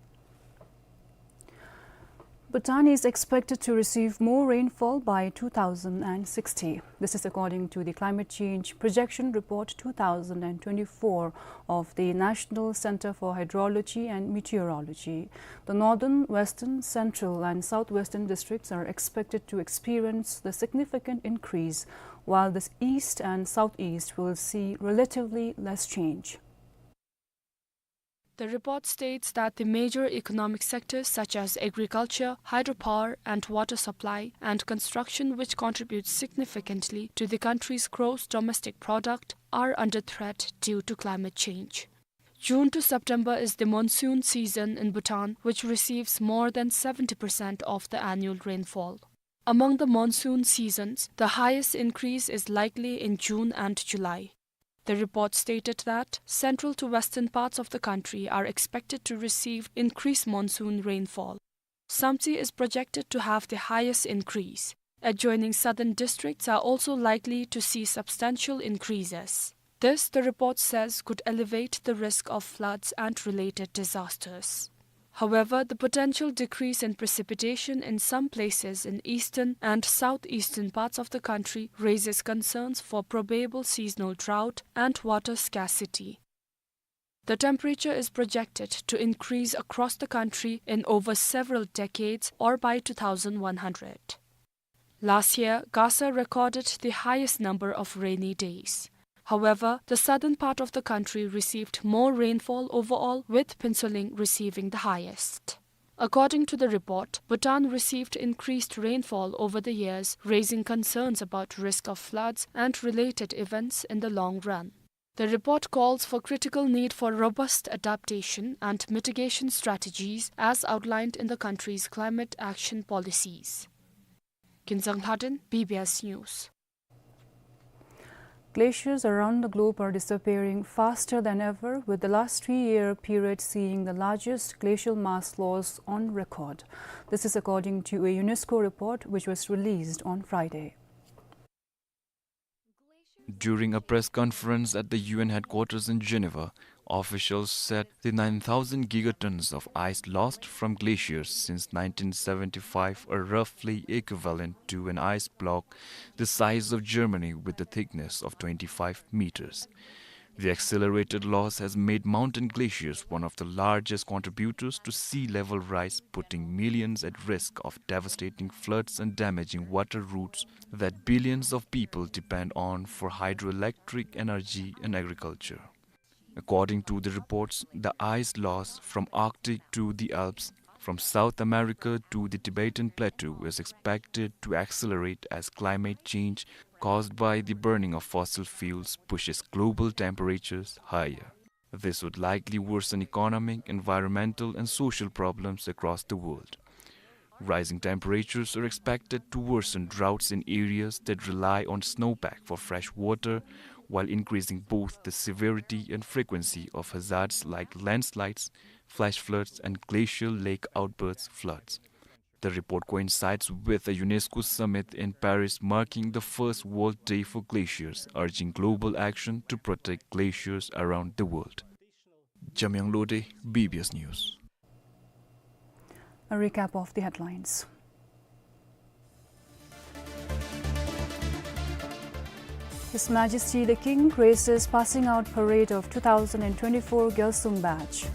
Bhutan is expected to receive more rainfall by two thousand and sixty. This is according to the Climate Change Projection Report two thousand and twenty-four of the National Center for Hydrology and Meteorology. The northern, western, central, and southwestern districts are expected to experience the significant increase, while the east and southeast will see relatively less change. The report states that the major economic sectors such as agriculture, hydropower and water supply, and construction, which contributes significantly to the country's gross domestic product, are under threat due to climate change. June to September is the monsoon season in Bhutan, which receives more than seventy percent of the annual rainfall. Among the monsoon seasons, the highest increase is likely in June and July. The report stated that central to western parts of the country are expected to receive increased monsoon rainfall. Samtse is projected to have the highest increase. Adjoining southern districts are also likely to see substantial increases. This, the report says, could elevate the risk of floods and related disasters. However, the potential decrease in precipitation in some places in eastern and southeastern parts of the country raises concerns for probable seasonal drought and water scarcity. The temperature is projected to increase across the country in over several decades or by two thousand one hundred. Last year, Gasa recorded the highest number of rainy days. However, the southern part of the country received more rainfall overall, with Phuentsholing receiving the highest. According to the report, Bhutan received increased rainfall over the years, raising concerns about risk of floods and related events in the long run. The report calls for critical need for robust adaptation and mitigation strategies as outlined in the country's climate action policies. Kinzang Lhaden, B B S News. Glaciers around the globe are disappearing faster than ever, with the last three-year period seeing the largest glacial mass loss on record. This is according to a UNESCO report which was released on Friday. During a press conference at the U N headquarters in Geneva, officials said the nine thousand gigatons of ice lost from glaciers since nineteen seventy-five are roughly equivalent to an ice block the size of Germany with a thickness of twenty-five meters. The accelerated loss has made mountain glaciers one of the largest contributors to sea level rise, putting millions at risk of devastating floods and damaging water routes that billions of people depend on for hydroelectric energy and agriculture. According to the reports, the ice loss from Arctic to the Alps, from South America to the Tibetan Plateau, is expected to accelerate as climate change caused by the burning of fossil fuels pushes global temperatures higher. This would likely worsen economic, environmental, and social problems across the world. Rising temperatures are expected to worsen droughts in areas that rely on snowpack for fresh water, while increasing both the severity and frequency of hazards like landslides, flash floods, and glacial lake outburst floods. The report coincides with a UNESCO summit in Paris marking the first World Day for Glaciers, urging global action to protect glaciers around the world. Jamyang Lode, B B S News. A recap of the headlines. His Majesty the King graces passing out parade of two thousand and twenty-four Gyalsung batch.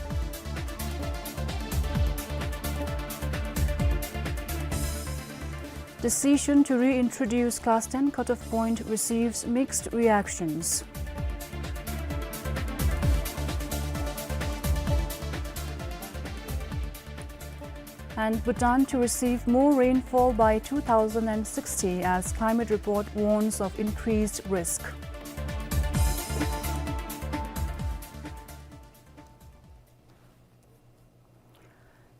Decision to reintroduce class ten cutoff point receives mixed reactions. And Bhutan to receive more rainfall by two thousand and sixty as climate report warns of increased risk.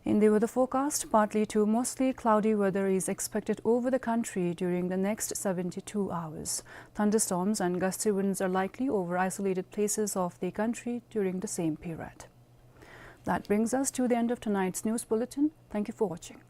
In the weather forecast, partly to mostly cloudy weather is expected over the country during the next seventy-two hours. Thunderstorms and gusty winds are likely over isolated places of the country during the same period. That brings us to the end of tonight's news bulletin. Thank you for watching.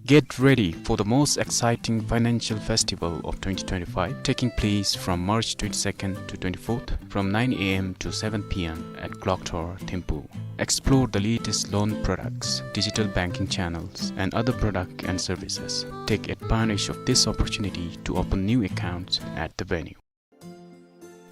Get ready for the most exciting financial festival of twenty twenty-five, taking place from March twenty-second to twenty-fourth, from nine A M to seven P M at Clock Tower, Thimphu. Explore the latest loan products, digital banking channels, and other products and services. Take advantage of this opportunity to open new accounts at the venue.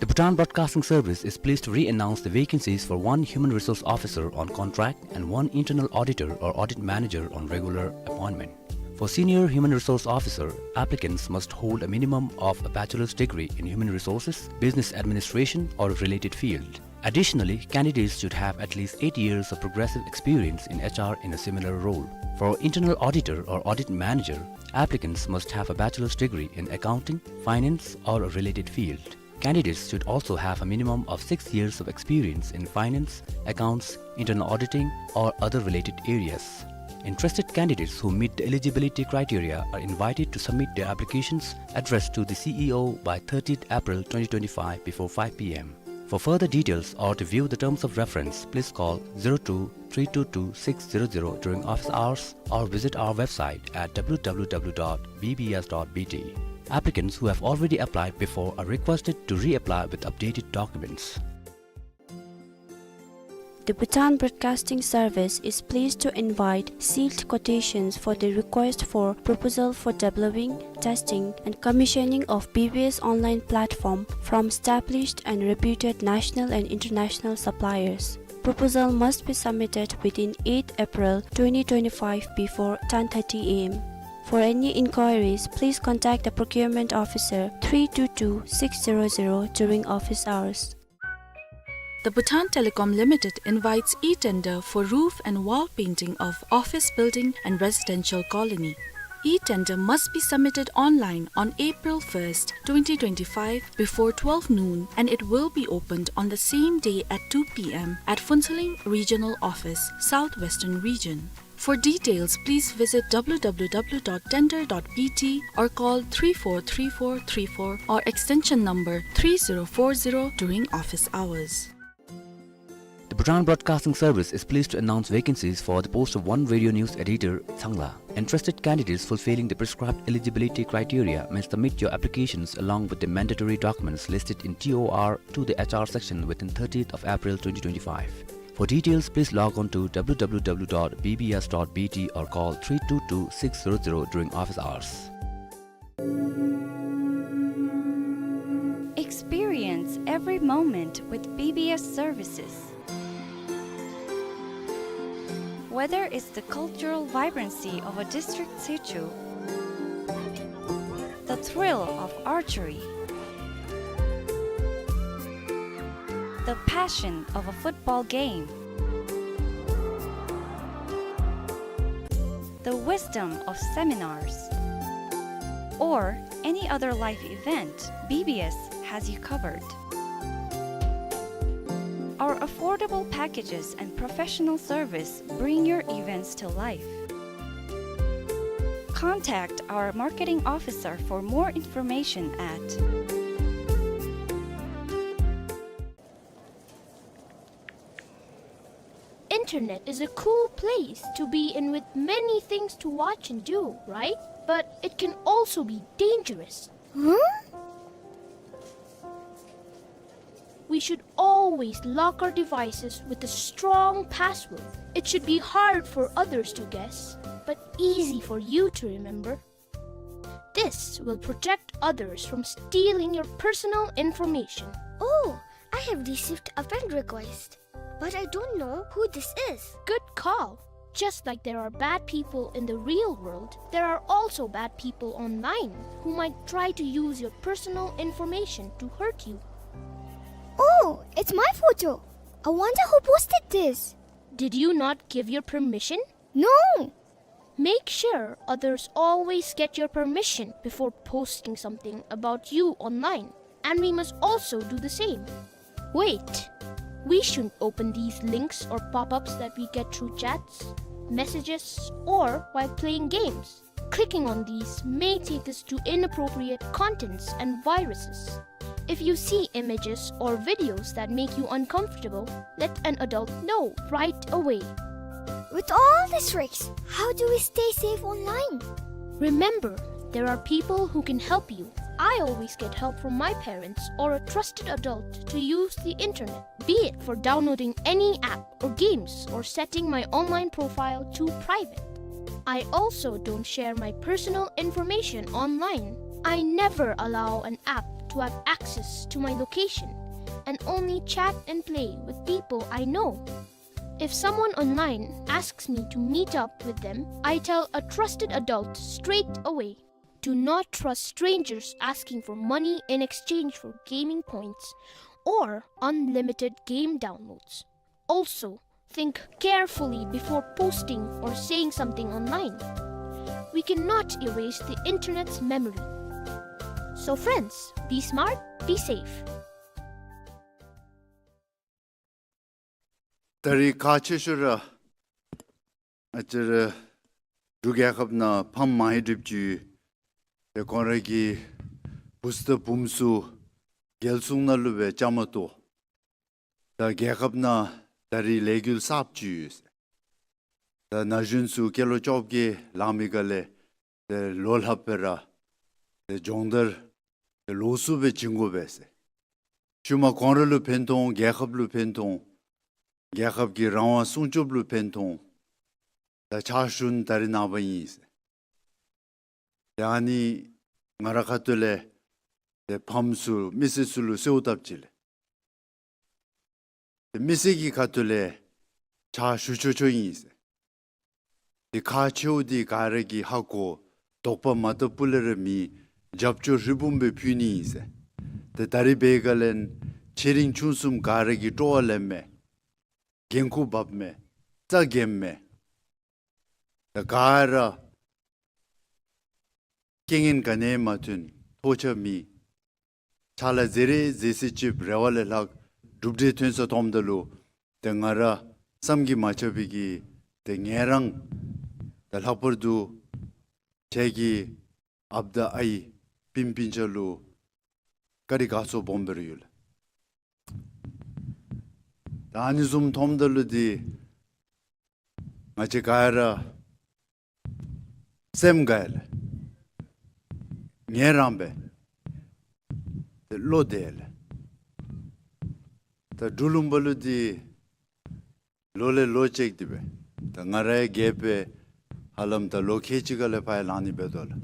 The Bhutan Broadcasting Service is pleased to re-announce the vacancies for one Human Resource Officer on contract and one Internal Auditor or Audit Manager on regular appointment. For Senior Human Resource Officer, applicants must hold a minimum of a bachelor's degree in human resources, business administration, or related field. Additionally, candidates should have at least eight years of progressive experience in H R in a similar role. For Internal Auditor or Audit Manager, applicants must have a bachelor's degree in accounting, finance, or a related field. Candidates should also have a minimum of six years of experience in finance, accounts, internal auditing, or other related areas. Interested candidates who meet the eligibility criteria are invited to submit their applications addressed to the C E O by thirtieth April twenty twenty-five before five P M. For further details or to view the terms of reference, please call zero two three two two six zero zero during office hours or visit our website at W W W dot B B S dot B T. Applicants who have already applied before are requested to reapply with updated documents. The Bhutan Broadcasting Service is pleased to invite sealed quotations for the request for proposal for developing, testing, and commissioning of B B S online platform from established and reputed national and international suppliers. Proposal must be submitted within eighth April twenty twenty-five before ten thirty A M. For any inquiries, please contact the procurement officer three two two six zero zero during office hours. The Bhutan Telecom Limited invites e-tender for roof and wall painting of office building and residential colony. E-tender must be submitted online on April first, twenty twenty-five, before twelve noon, and it will be opened on the same day at two P M at Phuentsholing Regional Office, South Western Region. For details, please visit W W W dot tender dot B T or call three four three four three four or extension number three zero four zero during office hours. The Bhutan Broadcasting Service is pleased to announce vacancies for the post of one radio news editor, Tsangla. Interested candidates fulfilling the prescribed eligibility criteria may submit your applications along with the mandatory documents listed in T O R to the H R section within thirtieth of April twenty twenty-five. For details, please log on to W W W dot B B S dot B T or call three two two six zero zero during office hours. Experience every moment with B B S services. Whether it's the cultural vibrancy of a district situ, the thrill of archery, the passion of a football game, the wisdom of seminars, or any other life event, B B S has you covered. Our affordable packages and professional service bring your events to life. Contact our marketing officer for more information at Internet is a cool place to be in with many things to watch and do, right? But it can also be dangerous. Huh? We should always lock our devices with a strong password. It should be hard for others to guess, but easy for you to remember. This will protect others from stealing your personal information. Oh, I have received a friend request, but I don't know who this is. Good call. Just like there are bad people in the real world, there are also bad people online who might try to use your personal information to hurt you. Oh, it's my photo. I wonder who posted this. Did you not give your permission? No. Make sure others always get your permission before posting something about you online, and we must also do the same. Wait, we shouldn't open these links or pop-ups that we get through chats, messages, or while playing games. Clicking on these may take us to inappropriate contents and viruses. If you see images or videos that make you uncomfortable, let an adult know right away. With all these risks, how do we stay safe online? Remember, there are people who can help you. I always get help from my parents or a trusted adult to use the internet, be it for downloading any app or games or setting my online profile to private. I also don't share my personal information online. I never allow an app to have access to my location and only chat and play with people I know. If someone online asks me to meet up with them, I tell a trusted adult straight away. Do not trust strangers asking for money in exchange for gaming points or unlimited game downloads. Also, think carefully before posting or saying something online. We cannot erase the internet's memory. So friends, be smart, be safe. ད་རིས་ཁག་ཆེ་ཤོས་ར་ཨ་ཙི་རེ་ འབྲུག་རྒྱལ་ཁབ་ནང་ཕམ་མང་ཧེ་འགྲིབ་ཅི། ཏེ་ཁོང་ར་གི་བུ་ཚ་བུམོ་ཚུ་རྒྱལ་སྲུང་ནང་ལུ་སྦེ་བཅའ་མར་གཏོགས། ད་རྒྱལ་ཁབ་ནང་ད་རིས་ལས་འགུལ་གསརཔ་ཅིག་ཡོད་ཟེར། ད་ན་གཞོན་ཚུ་སྐྱེས་ལོ་བཅོ་བརྒྱད་ལང་མི་ག་ལས་ཏེ་ལོ་ལྷགཔ་སྦེ་ར་ཏེ་སྦྱོང་བརྡར་ཏེ་ལོགས་སུ་སྦེ་བྱིན་དགོ་པས་ཟེར། ཤུལ་མ་ཁོང་ར་ལུ་ཕན་ཐོགས། རྒྱལ་ཁབ་ལུ་ཕན་ཐོགས། རྒྱལ་ཁབ་ཀྱི་རང་དབང་སྲུང་སྐྱོབ་ལུ་ཕན་ཐོགས། ད་ཕྱག་ཞུ་ནི་ད་རིས་ནངས་པ་ཨིན་ཟེར། ཏེ་ཨ་ནི་ང་ར་ཁ་ཐུག་ལས་ཏེ་ཕམ་ཚུ་མི་སེར་ཚུ་ལུ་གསོལཝ་བཏབ་ཅི་ལགས། ཏེ་མི་སེར་གྱི་ཁ་ཐུག་ལས་ཕྱག་ཞུ་ཆོག་ཆོག་ཨིན་ཟེར། ཏེ་ཁག་ཆེཝ་འདི་ག་ར་གིས་ཧ་གོ། དོགས་པ་མ་བཏབ་པ་ལས་ར་མེད། རྒྱབ་སྐྱོར་ཧྲིལ་བུམ་སྦེ་ཕུལ་ནི་ཨིན་ཟེར། ཏེ་ད་རིས་འབད་ག་ལས་ཆེ་འབྲིང་ཆུང་གསུམ་ག་ར་གིས་སྤྲོ་བ་ལེན་མས། འགན་ཁུར་འབག་མས། རྩ་འགེངས་མས། ད་ག་ར་རྐྱེན་ངན་ག་ནི་ཡང་མ་ཐོན། ཐོགས་ཆགས་མེད། ཕྱག་ལཱ་མཛད་རེ་མཛད་ས་ཅིག་རེ་བ་ལས་ལྷག་གྲུབ་འབྲས་ཐོན་ས་མཐོངམ་ད་ལུ་ཏེ་ང་ར་བསམ་གྱིས་མ་ཁྱབ་པའི་གི་ཏེ་ངལ་རངས། ད་ལྷག་པར་དུ་ཁྱེད་ཀྱི་ཨཔ་དང་ཨའི་སྤུན་སྤུན་ཆ་ལུ་བཀའ་དྲིན་དགའ་ཚོར་སྦོམ་སྦེ་ར་ཡོད་ལགས། ད་ཨ་ནི་བཟུམ་མཐོངམ་ད་ལུ་འདི་ང་བཅས་ག་ར་སེམས་དགའ་ཡི་ལགས། ངལ་རངས་པས། ཏེ་བློ་བདེ་ལགས། ད་འབྲུག་ལུང་པ་ལུ་འདི་ལོ་ལས་ལོ་བཅད་དེ་སྦེ། ད་ང་ར་ཡང་རྒས་པས། ཧ་ལམ་ད་ལོ་ཁལ་གཅིག་ག་ལས་ཕར་ཡང་ལང་ནི་འབད་དོ་ལགས།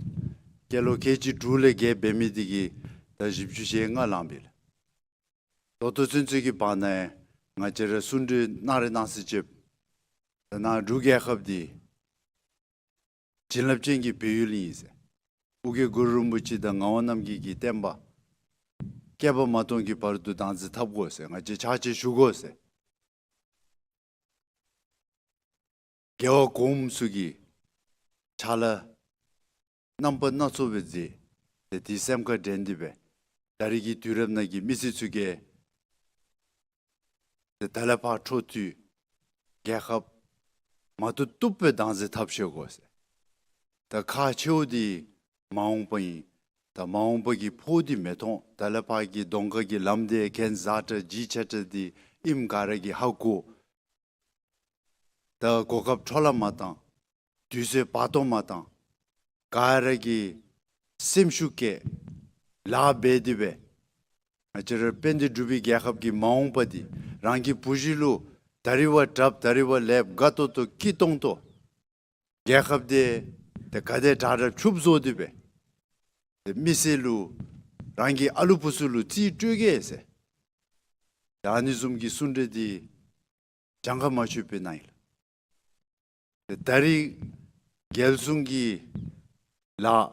སྐྱེས་ལོ་ཁལ་གཅིག་དྲུག་ལས་རྒས་འབད་མི་འདི་གིས་ད་བཞི་བཅུ་ཞེ་ལྔ་ལང་པས་ལགས། ད་ལྟོ་ཚུན་ཚོད་ཀྱི་བར་ན་ཡང་ང་བཅས་ར་གསུང་གྲོས་གནང་རེ་གནང་ས་ཅིག། ད་ནཱ་འབྲུག་རྒྱལ་ཁབ་འདི་བྱིན་རླབས་ཅན་གྱི་བོད་ཡུལ་ཨིན་ཟེར། ཨོ་རྒྱན་གུ་རུ་རིན་པོ་ཆེ་དང་ངག་དབང་རྣམ་རྒྱལ་གྱི་བསྟན་པ་བསྐལ་པ་མ་སྟོངས་ཀྱི་བར་དུ་བདག་འཛིན་འཐབ་དགོ་ཟེར། ང་བཅས་ཕྱག་ཕྱིད་ཞུ་དགོ་ཟེར། རྒྱལ་བ་གོངམ་ཚུ་གིས་ཕྱག་ལཱ་རྣམ་པ་སྣ་ཚོགས་སྦེ་མཛད། ཏེ་དེ་སེམས་ཁར་དྲན་ཏེ་སྦེ་ད་རིས་ཀྱི་དུས་རབས་ནང་གི་མི་སེར་ཚུ་གིས་ཏེ་ད་ལས་ཕར་འཕྲོ་མཐུད་རྒྱལ་ཁབ་མ་བཏུབ་བཏུབ་སྦེ་བདག་འཛིན་འཐབ་ཤེས་དགོ་ཟེར། ད་ཁག་ཆེཝ་འདི་མ་འོངས་པ་ཨིན། ད་མ་འོངས་པ་གི་ཕོགས་འདི་མི་མཐོང་། ད་ལས་ཕར་གྱི་གདོང་ཁ་གི་ལམ་འདི་གན་བཟའ་དྲགས་ལྗིད་ཆེ་དྲགས་འདི་ཨིནམ་ག་ར་གིས་ཧ་གོ། ད་གོ་སྐབས་འཕྲོ་བརླག་མ་བཏང་། དུས་ཚོད་བར་སྟོང་མ་བཏང་། ག་ར་གིས་སེམས་ཤུགས་བསྐྱེད། ལཱ་འབད་དེ་སྦེ་ང་བཅས་ར་དཔལ་ལྡན་འབྲུག་པའི་རྒྱལ་ཁབ་ཀྱི་མ་འོངས་པ་འདི་རང་གི་བུ་གཞི་ལུ་ད་རིས་བ་དྲགཔ་ད་རིས་བ་ལེགསཔ་དགའ་ཏོག་ཏོ་སྐྱིད་ཏོང་ཏོ་རྒྱལ་ཁབ་འདི་ཏེ་ག་དེ་དྲག་དྲགཔ་ཕྱུགཔ་བཟོ་སྟེ་སྦེ་ཏེ་མི་སེར་ལུ་རང་གི་ཨ་ལུ་བུ་ཚུ་ལུ་རྩིས་སྤྲོད་གེ་ཟེར། ད་ཨ་ནི་བཟུམ་གྱི་གསུང་གྲོས་འདི་གྱངས་ཁ་མ་ཆོདཔ་སྦེ་གནང་ཡི་ལགས། ཏེ་ད་རིས་རྒྱལ་སྲུང་གི་ལཱ་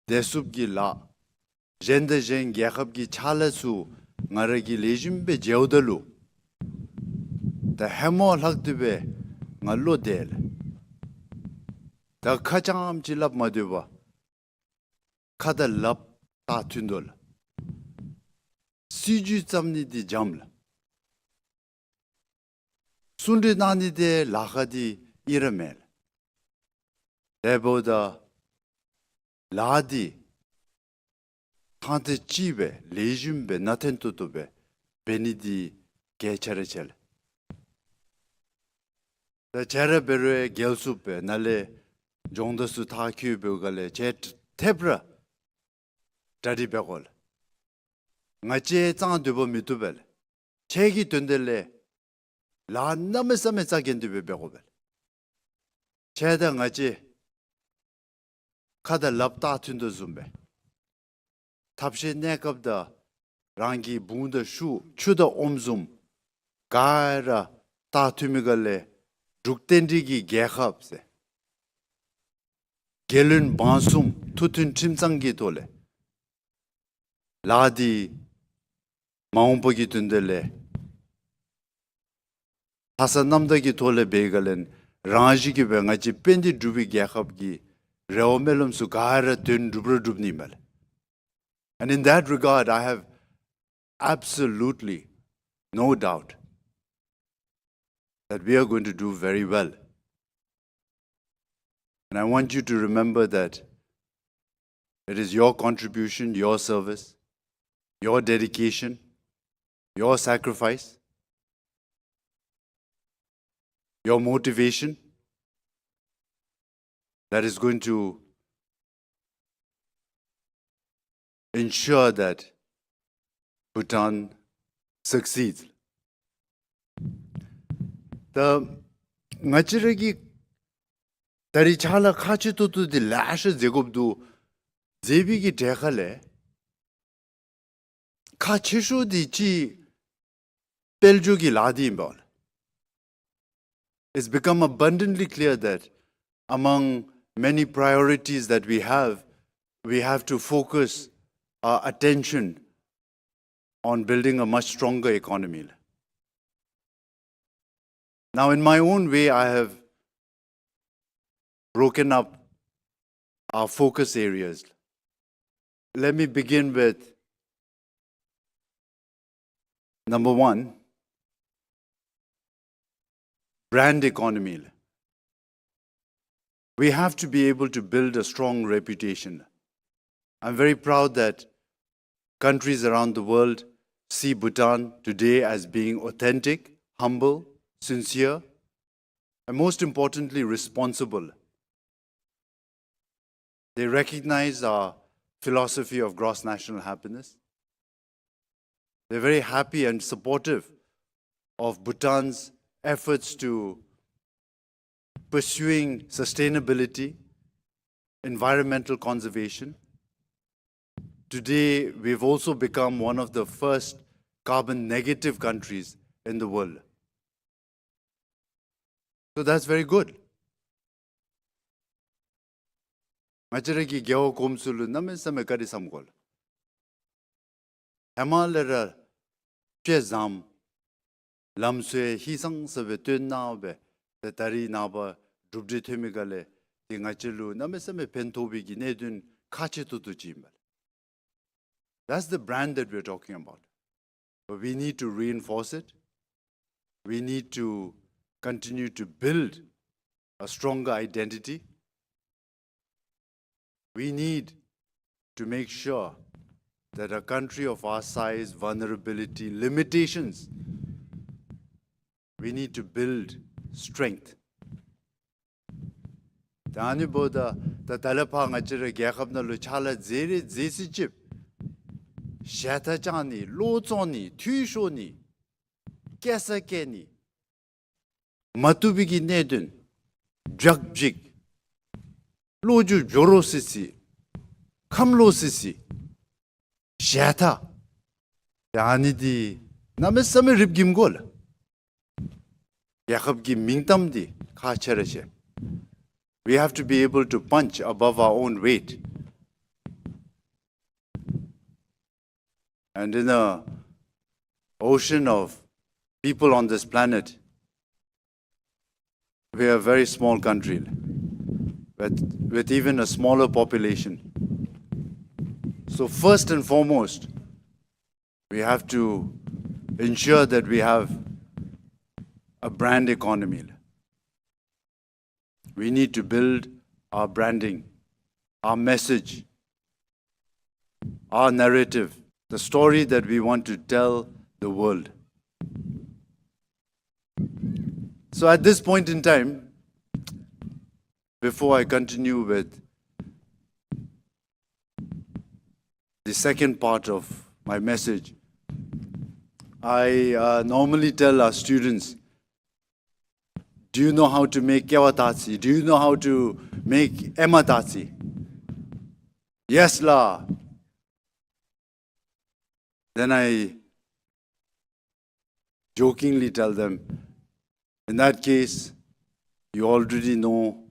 བདེ་སྲུངཔ་གི་ལཱ་གཞན་དང་གཞན་རྒྱལ་ཁབ་ཀྱི་ཕྱག་ལཱ་ཚུ་ང་ར་གིས་ལེགས་ཤོམ་སྦེ་མཇལཝ་ད་ལུ་ད་ཧེ་མ་ལྷག་སྟེ་སྦེ་ང་བློ་བདེ་ལགས། ད་ཁ་ཙམ་ཅིག་སླབ་མ་སྡོད་པར་ཁ་དང་ལགཔ་ད་མཐུན་དོ་ལགས། སྲིད་བྱུས་བརྩམ་ནི་འདི་འཇམ་ལགས། གསུང་གྲོས་གནང་ནི་འདི་ལཱ་ཁག་འདི་ཨིན་ར་མེན་ལགས། དེ་འབདཝ་ད་ལཱ་འདི་ཐང་ཐད་ཅིག་སྦེ་ལེགས་ཤོམ་སྦེ་ནང་དོན་ཏོག་ཏོ་སྦེ་འབད་ནི་འདི་གལ་ཆེ་ར་ཆེ་ལགས། ད་ཁྱེད་ར་འབད་རུང་རྒྱལ་སྲུངཔ་སྦེ་ནཱ་ལས་སྦྱོང་བརྡར་ཚུ་མཐར་འཁྱོལ་འབདཝ་ག་ལས་ཁྱེད་ཐེབས་ར་གྲ་སྒྲིག་འབད་དགོ་ལགས། ང་བཅས་གཙང་སྡོད་པ་མི་བཏུབ་པས་ལགས། ཁྱེད་ཀྱི་དོན་དག་ལས་ལཱ་གནམ་མེད་ས་མེད་རྩ་འགེངས་ཏེ་སྦེ་འབད་དགོ་པས་ལགས། ཁྱེད་དང་ང་བཅས་ཁ་དང་ལགཔ་ད་མཐུན་དོ་བཟུམ་སྦེ་ཐབས་ཤེས་གནས་སྐབས་དང་རང་གི་བུང་དང་ཤུགས་ཆུ་དང་ཨོམ་བཟུམ་ག་ར་ད་མཐུན་མི་ག་ལས་འབྲུག་བསྟན་འཛིན་གྱི་རྒྱལ་ཁབ་ཟེར་རྒྱལ་བློན་འབངས་གསུམ་ཐུགས་མཐུན་ཁྲིམས་གཙང་གི་ཐོག་ལས་ལཱ་འདི་མ་འོངས་པ་གི་དོན་དག་ལས་ལྷག་བསམ་རྣམ་དག་གི་ཐོག་ལས་འབད་ག་ལས་རང་བཞིན་གྱིས་སྦེ་ང་བཅས་དཔལ་ལྡན་འབྲུག་པའི་རྒྱལ་ཁབ་ཀྱི་རེ་བ་སྨོན་ལམ་ཚུ་ག་ར་དོན་འགྲུབ་ར་འགྲུབ་ནི་མས་ལགས། And in that regard, I have absolutely no doubt that we are going to do very well. And I want you to remember that it is your contribution, your service, your dedication, your sacrifice, your motivation that is going to ensure that Bhutan succeeds. ད་ང་བཅས་ར་གི་ད་རིས་ཕྱག་ལཱ་ཁག་ཆེ་ཏོག་ཏོ་འདི་ལེ་ཤ་མཛད་དགོཔ་འདུག། མཛད་པའི་གི་གྲས་ཁ་ལས་ཁག་ཆེ་ཤོས་འདི་ཅིག་དཔལ་འབྱོར་གྱི་ལཱ་འདི་ཨིན་པས་ལགས། It's become abundantly clear that among many priorities that we have, we have to focus our attention on building a much stronger economy. Now, in my own way, I have broken up our focus areas. Let me begin with number one, brand economy. We have to be able to build a strong reputation. I'm very proud that countries around the world see Bhutan today as being authentic, humble, sincere, and most importantly, responsible. They recognize our philosophy of gross national happiness. They're very happy and supportive of Bhutan's efforts to pursuing sustainability, environmental conservation. Today, we've also become one of the first carbon negative countries in the world. So that's very good. ང་བཅས་ར་གིས་རྒྱལ་བ་གོངམ་ཚུ་ལུ་གནམ་མེད་ས་མེད་བཀའ་དྲིན་བསམ་དགོ་ལགས། ཧེ་མ་ལས་ར་དཔྱད་བཟངམ་ལམ་སྲོལ་ཧིང་སངས་ས་སྦེ་སྟོན་གནང་སྦེ་ཏེ་ད་རིས་ནངས་པ་གྲུབ་འབྲས་ཐོན་མི་ག་ལས་ཏེ་ང་བཅས་ལུ་གནམ་མེད་ས་མེད་ཕན་ཐོགས་པའི་གི་གནད་དོན་ཁག་ཆེ་ཏོག་ཏོ་ཅིག་ཨིན་པས་ལགས། That's the brand that we're talking about. But we need to reinforce it. We need to continue to build a stronger identity. We need to make sure that a country of our size, vulnerability, limitations, we need to build strength. ད་ཨ་ནི་འབདཝ་ད་ད་ད་ལས་ཕར་ང་བཅས་ར་རྒྱལ་ཁབ་ནང་ལུ་ཕྱག་ལཱ་མཛད་རེ་མཛད་ཚུན་ཚོད་ཞལ་ཏ་བཅང་ནི་བློ་བཙོང་ནི་འཐུས་ཤོར་ནི་སྐྱེ་ས་སྐྱེ་ནི་མ་བཏུབ་པའི་གི་གནད་དོན་འཇགས་འཇིགས་བློ་རྒྱུ་འགྱོ་རོ་སི་སི་ཁམས་ལོག་སི་སི་ཞལ་ཏ་ད་ཨ་ནི་འདི་གནམ་མེད་ས་མེད་རིགཔ་འགྱོ་མི་དགོ་ལགས། རྒྱལ་ཁབ་ཀྱི་མིང་གཏམ་འདི་ཁག་ཆེ་ར་ཆེ། We have to be able to punch above our own weight. And in the ocean of people on this planet, we are a very small country with, with even a smaller population. So first and foremost, we have to ensure that we have a brand economy. We need to build our branding, our message, our narrative, the story that we want to tell the world. So at this point in time, before I continue with the second part of my message, I, uh, normally tell our students, "Do you know how to make kewa tatsi? Do you know how to make ema tatsi?" "Yes, la." Then I jokingly tell them, "In that case, you already know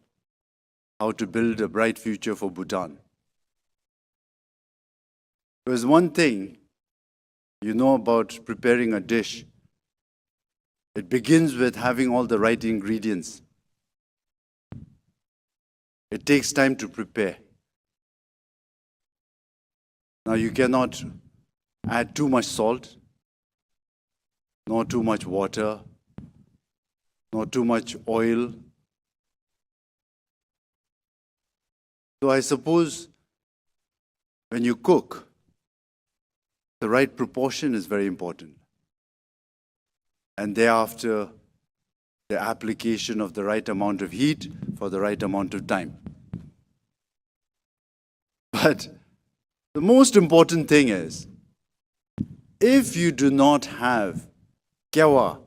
how to build a bright future for Bhutan." There's one thing you know about preparing a dish. It begins with having all the right ingredients. It takes time to prepare. Now, you cannot add too much salt, nor too much water, nor too much oil. So I suppose when you cook, the right proportion is very important. And thereafter, the application of the right amount of heat for the right amount of time. But the most important thing is, if you do not have kewa,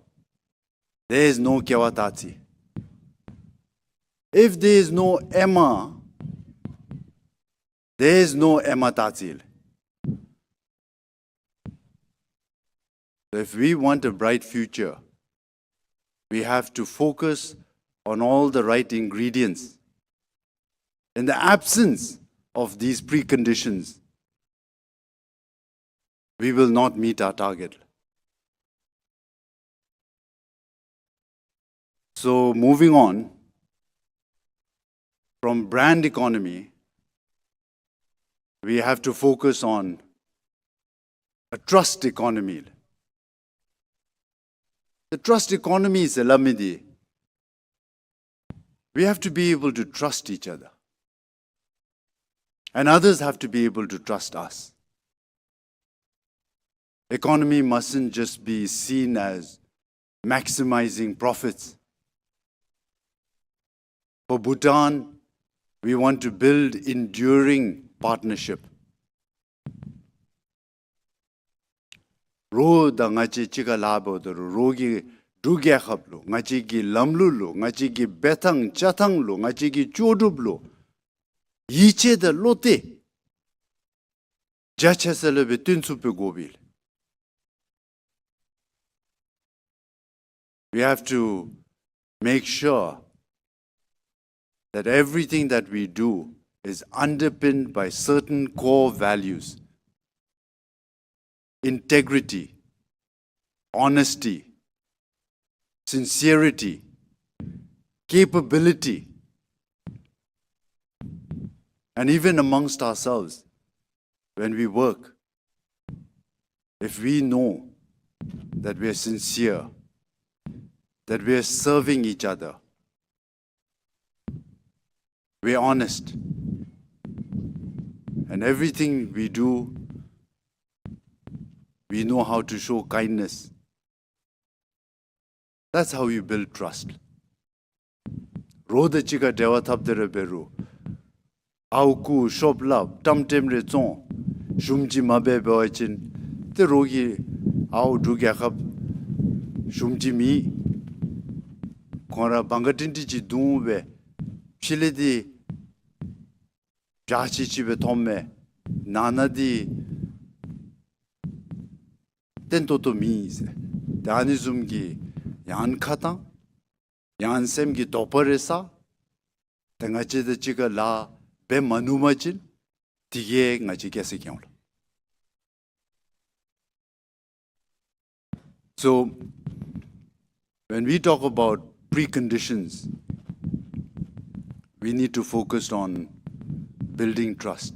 there is no kewa tatsi. If there is no ema, there is no ema tatsi. So if we want a bright future, we have to focus on all the right ingredients. In the absence of these preconditions, we will not meet our target. So moving on, from brand economy, we have to focus on a trust economy. The trust economy is a lamidi. We have to be able to trust each other. And others have to be able to trust us. Economy mustn't just be seen as maximizing profits. For Bhutan, we want to build enduring partnership. རོགས་དང་ང་བཅས་གཅིག་ཁར་ལཱ་འབདཝ་ད་རོགས་ཀྱི་འབྲུག་རྒྱལ་ཁབ་ལུ་ང་བཅས་ཀྱི་ལམ་ལུགས་ལུ་ང་བཅས་ཀྱི་འབད་ཐངས་བྱ་ཐངས་ལུ་ང་བཅས་ཀྱི་ལྕོགས་གྲུབ་ལུ་ཡིད་ཆེས་དང་བློ་གཏད་རྒྱ་ཆེ་ས་ལས་སྦེ་བཏོན་ཚུགས་པའི་དགོ་པས། We have to make sure that everything that we do is underpinned by certain core values: integrity, honesty, sincerity, capability, and even amongst ourselves, when we work, if we know that we are sincere, that we are serving each other, we are honest, and everything we do, we know how to show kindness. That's how you build trust. རོགས་དང་གཅིག་ཁར་འབྲེལ་བ་འཐབ་སྟེ་ར་འབད་རུང་ཨརཝ་རྐུ་ཤོབ་ལགཔ་ཏམ་ཏེམ་རེ་བཙོང་ཞུམ་ཅིག་མ་འབད་འབད་བ་ཅིན་ཏེ་རོགས་ཀྱིས་ཨའོ་འབྲུག་རྒྱལ་ཁབ་ཞུམ་ཅིག་མེད། ཁོང་ར་བང་ག་ཏིང་ཏི་ཅིག་བརྡུང་སྦེ་ཕྱི་ལས་འདི་བྱ་ཅིག་ཅིག་སྦེ་མཐོངམ་མས། ནང་ན་འདི་བརྟན་ཏོག་ཏོ་མེད་ཟེར། ཏེ་ཨ་ནི་བཟུམ་གྱི་ཡང་ཁ་གཏང་ཡང་སེམས་ཀྱི་དོགས་པ་རེ་ཟ། ཏེ་ང་བཅས་དང་གཅིག་ཁར་ལཱ་འབད་མ་ནུམ་པ་ཅིན་དེ་གིས་ང་བཅས་རྒྱལ་སྲིད་ཁེངས་འོང་ལོ། So, when we talk about preconditions, we need to focus on building trust.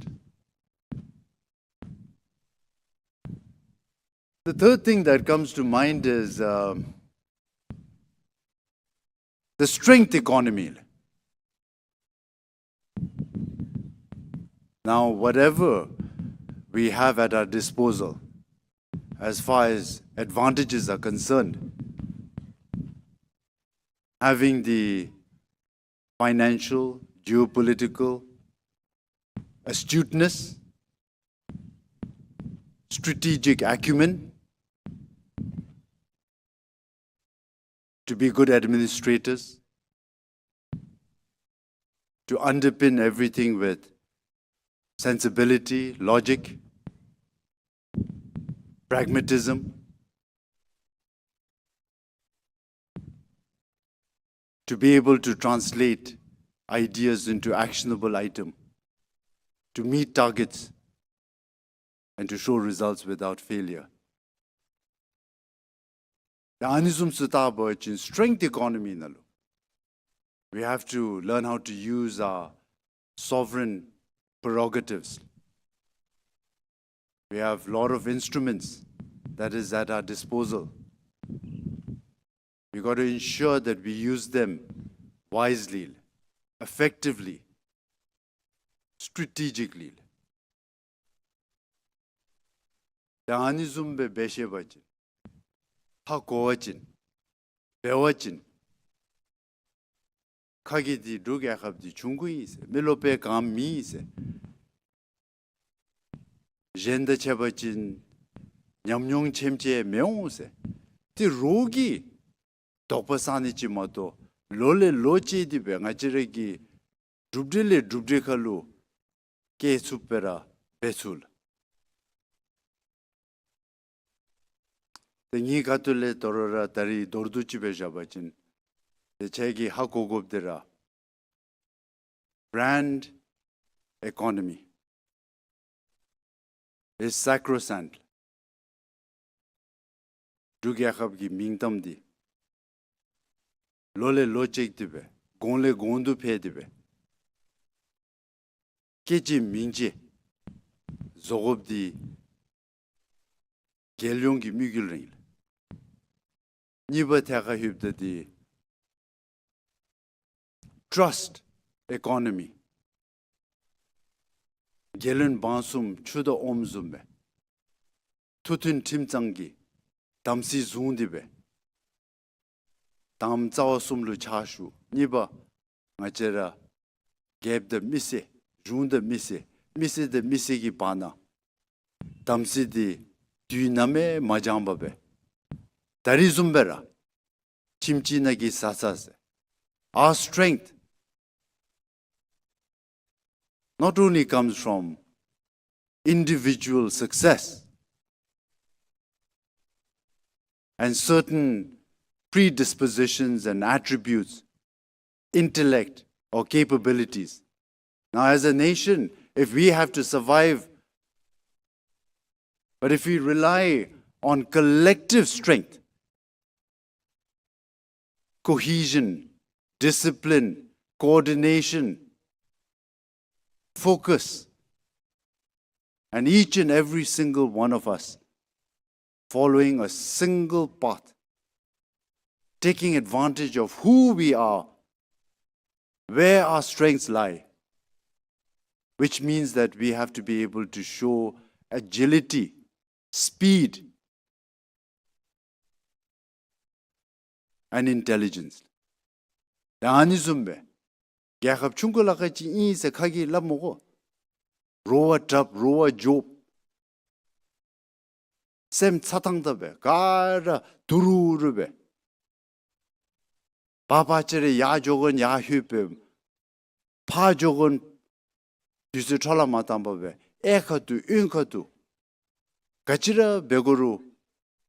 The third thing that comes to mind is, uh, the strength economy. Now, whatever we have at our disposal, as far as advantages are concerned, having the financial, geopolitical astuteness, strategic acumen, to be good administrators, to underpin everything with sensibility, logic, pragmatism, to be able to translate ideas into actionable item, to meet targets, and to show results without failure. ད་ཨ་ནི་བཟུམ་ཚུ་བལྟ་བ་ཅིན་strength economy ནང་ལུ། We have to learn how to use our sovereign prerogatives. We have a lot of instruments that is at our disposal. We got to ensure that we use them wisely, effectively, strategically. ད་ཨ་ནི་བཟུམ་སྦེ་འབད་ཤེས་པ་ཅིན་ཧ་གོ་བ་ཅིན་འབད་བ་ཅིན་ཁ་གི་འདི་འབྲུག་རྒྱལ་ཁབ་འདི་ཆུང་ཀུ་ཨིན་ཟེར། མི་རློབས་པའི་གྲངས་མེད་ཟེར། གཞན་དང་ཕྱད་པ་ཅིན་ཉམས་མྱོང་ཆེམ་ཅིག་མི་འོང་ཟེར། ཏེ་རོགས་ཀྱི་དོགས་པ་ཟ་ནི་ཅིག་མ་གཏོགས་ལོ་ལས་ལོ་བཅད་དེ་སྦེ་ང་བཅས་ར་གི་གྲུབ་འབྲས་ལས་གྲུབ་འབྲས་ཁ་ལུ་སྐྱེལ་ཚུགསཔ་སྦེ་ར་འབད་ཚུགས་ལགས། ཏེ་ངེའི་ཁ་ཐུག་ལས་དོ་རུང་ར་ད་རིས་མདོར་བསྡུས་ཅིག་སྦེ་བཞག་པ་ཅིན་ཏེ་ཁྱེད་ཀྱིས་ཧ་གོ་དགོཔ་འདི་ར། Brand economy is sacrosanct. འབྲུག་རྒྱལ་ཁབ་ཀྱི་མིང་གཏམ་འདི་ལོ་ལས་ལོ་བཅད་དེ་སྦེ་གོང་ལས་གོང་དུ་འཕེལ་ཏེ་སྦེ་སྐད་ཅིག་མིང་ཅིག་བཟོ་དགོཔ་འདི་རྒྱལ་ཡོངས་ཀྱི་དམིགས་ཡུལ་ར་ཨིན་ལགས། གཉིས་པ་ཐད་ཁར་ལྷོདཔ་ད་འདི་trust economy. རྒྱལ་བློན་འབངས་གསུམ་ཆུ་དང་ཨོམ་བཟུམ་སྦེ་མཐུན་མཐུན་ཁྲིམས་གཙང་གི་དམ་སྲི་བཟུང་སྟེ་སྦེ་དང་པ་རྩ་བ་གསུམ་ལུ་ཕྱག་ཞུ། གཉིས་པ་ང་བཅས་ར་རྒྱལཔོ་དང་མི་སེར་གཞུང་དང་མི་སེར་མི་སེར་དང་མི་སེར་གྱི་བར་ན་དམ་སྲི་འདི་དུས་ནམ་ཡང་མ་འགྱངས་པར་སྦེ་ད་རིས་བཟུམ་སྦེ་ར་ཁྱིམ་གཅིག་ནང་གི་བཟའ་ཚང་ཟེར། Our strength not only comes from individual success and certain predispositions and attributes, intellect or capabilities. Now, as a nation, if we have to survive, but if we rely on collective strength, cohesion, discipline, coordination, focus, and each and every single one of us following a single path, taking advantage of who we are, where our strengths lie, which means that we have to be able to show agility, speed, and intelligence. ད་ཨ་ནི་བཟུམ་སྦེ་རྒྱལ་ཁབ་ཆུང་ཀུ་ལ་ཁ་ཅིག་ཨིན་ཟེར་ཁ་གིས་སླབ་མི་དགོ། རོགས་པ་འཐབ་རོགས་པ་རྐྱབ། སེམས་ཚ་ཐང་ཐང་སྦེ་ག་ར་དུ་རུ་རུ་སྦེ་བ་ཕར་ཕྱི་རེ་ཡར་འགྱོ་དགོ་ན་ཡར་ལྷོད་སྦེ་ཕར་འགྱོ་དགོ་ན་དུས་ཚོད་འཕྲོ་བརླག་མ་བཏང་པར་སྦེ་གཡས་ཁ་ཐུག་གཡོན་ཁ་ཐུག་ག་ཅི་ར་འབད་དགོ་རུང་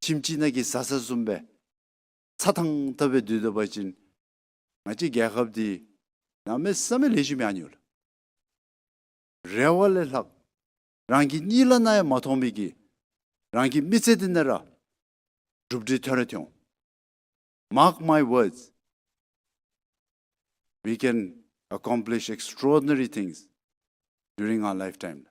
ཁྱིམ་གཅིག་ནང་གི་བཟའ་ཚང་བཟུམ་སྦེ་ཚ་ཐང་ཐང་སྦེ་སྡོད་སྡོད་པ་ཅིན་ང་བཅས་རྒྱལ་ཁབ་འདི་གནམ་མེད་ས་མེད་ལེགས་ཤོམ་ཡར་འགྱོ་ལགས། རེ་བ་ལས་ལྷག་རང་གི་གཉིད་ལམ་ནང་ཡང་མ་མཐོང་མི་གི་རང་གི་མི་ཚེ་འདི་ནང་ར་གྲུབ་འབྲས་ཐོན་ར་ཐོན་འོང་། Mark my words, we can accomplish extraordinary things during our lifetime.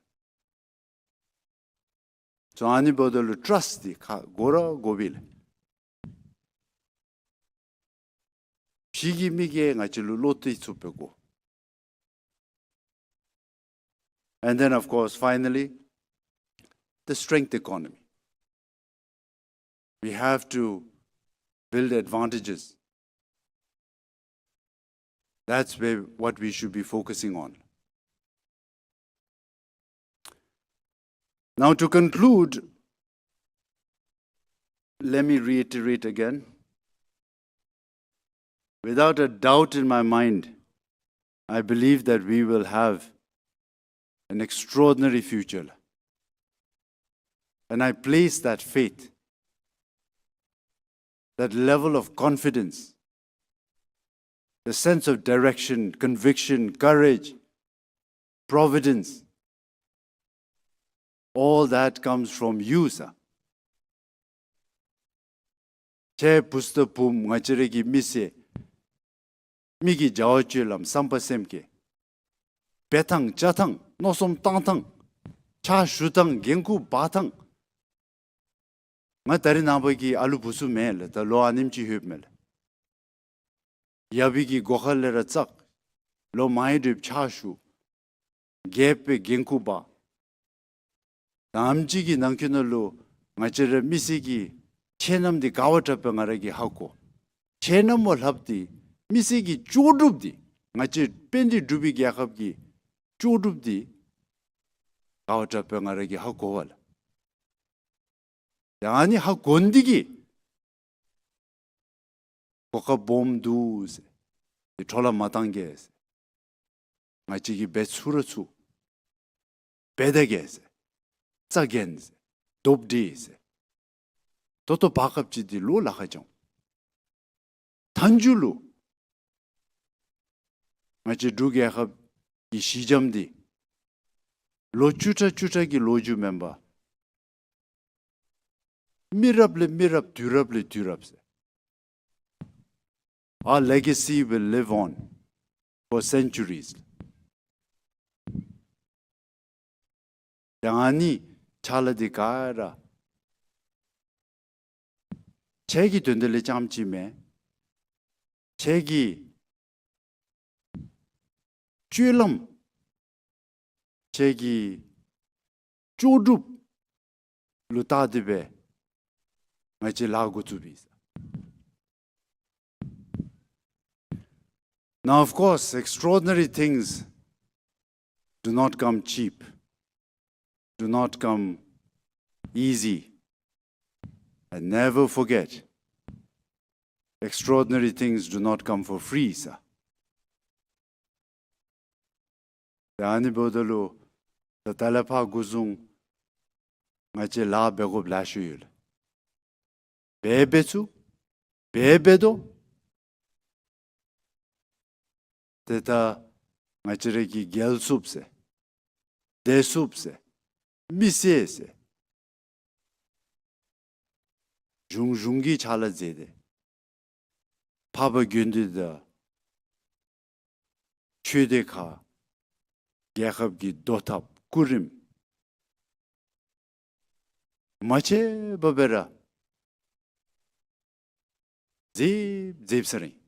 So ཨ་ནི་འབདཝ་ད་ལུ་ཊརསཊ་འདི་ཁག་དགོ་ར་དགོ་པས་ལགས། ཕྱི་གི་མི་གིས་ང་བཅས་ལུ་བློ་གཏད་ཚུགསཔ་སྦེ་དགོ། And then, of course, finally, the strength economy. We have to build advantages. That's where, what we should be focusing on. Now, to conclude, let me reiterate again. Without a doubt in my mind, I believe that we will have an extraordinary future. And I place that faith, that level of confidence, the sense of direction, conviction, courage, providence, all that comes from you, sir. ཁྱེད་བུཚ་དང་བུམོ་ང་བཅས་ར་གི་མི་སེར་མི་གི་བྱ་བ་སྤྱོད་ལམ་བསམ་པ་སེམས་བསྐྱེད་འབད་ཐངས་བྱ་ཐངས་མནོ་བསམ་བཏང་ཐངས་ཕྱག་ཞུ་ཐངས་འགན་ཁུར་འབག་ཐངས། ང་ད་རིས་ནངས་པ་གི་ཨ་ལུ་བུཚ་མེན་ལགས། ད་ལོ་ཨ་ནེམ་ཅིག་ལྷོདཔ་མས་ལགས། ཡབ་ཀྱི་སྒོ་ཁ་ལས་ར་བཙག། ལོ་མང་རབས་ཕྱག་ཞུ། རྒྱལཔོ་སྦེ་འགན་ཁུར་འབག། ད་ཨེམ་ཅིག་གི་ནང་འཁོད་ནང་ལུ་ང་བཅས་ར་མི་སེར་གྱི་ཁྱད་རྣམ་འདི་ག་བ་དྲག་པས་ང་ར་གིས་ཧ་གོ། ཁྱད་རྣམ་མ་ལྷགཔ་འདི་མི་སེར་གྱི་ལྕོགས་གྲུབ་འདི་ང་བཅས་དཔལ་ལྡན་འབྲུག་པའི་རྒྱལ་ཁབ་ཀྱི་ལྕོགས་གྲུབ་འདི་ག་བ་དྲག་པས་ང་ར་གིས་ཧ་གོ་བས་ལགས། ད་ཨ་ནི་ཧ་གོ་ནི་འདི་གིས་གོ་སྐབས་སྦོམ་འདུག་ཟེར། འདི་འཕྲོ་བརླག་མ་བཏང་གེ་ཟེར། ང་བཅས་ཀྱིས་འབད་ཚུགས་ར་ཚུགས། འབད་ད་གེ་ཟེར། རྩ་འགེངས་ཟེར། སྟོབས་སྒྲིལ་ཟེར། ད་ལྟོ་བར་སྐབས་ཅིག་འདི་ལུ་ལཱ་ཁག་ཅིག་འོང་། མཐའ་མཇུག་ལུ་ང་བཅས་འབྲུག་རྒྱལ་ཁབ་ཀྱི་གཞི་འགྱམ་འདི་ལོ་བཅུ་ཕྲག་བཅུ་ཕྲག་གི་ལོ་རྒྱུས་མེན་པར་མི་རབས་ལས་མི་རབས་དུས་རབས་ལས་དུས་རབས་ཟེར། Our legacy will live on for centuries. ད་ཨ་ནི་ཕྱག་ལཱ་འདི་ག་ར་ཁྱེད་ཀྱི་དོན་དག་ལས་རྐྱངམ་ཅིག་མེན། ཁྱེད་ཀྱི་སྤྱོད་ལམ་ཁྱེད་ཀྱི་ལྕོགས་གྲུབ་ལུ་བལྟ་སྟེ་སྦེ་ང་བཅས་ལཱ་འགོ་བཙུགས་པས། Now, of course, extraordinary things do not come cheap, do not come easy. And never forget, extraordinary things do not come for free, sir. ད་ཨ་ནི་འབདཝ་ད་ལུ་ད་ད་ལས་ཕར་འགོ་བཟུང་ང་བཅས་ལཱ་འབད་དགོཔ་ལེ་ཤ་ཡོད་ལགས། འབད་འབད་ཚུགས། འབད་འབད་དོ། ཏེ་ད་ང་བཅས་ར་གིས་རྒྱལ་ཚུགསཔ་ཟེར། སྡོད་ཚུགསཔ་ཟེར། མི་སེར་ཟེར། གཞུང་གཞུང་གི་ཕྱག་ལཱ་མཛད་དེ་འཕགས་པ་དགེ་འདུན་དང་ཆོས་སྡེ་ཁག་རྒྱལ་ཁབ་ཀྱི་བཟློག་ཐབས་སྐུ་རིམ་མ་ཆད་པར་སྦེ་ར་མཛདཔ་མཛདཔ་ཟེར་རུང་།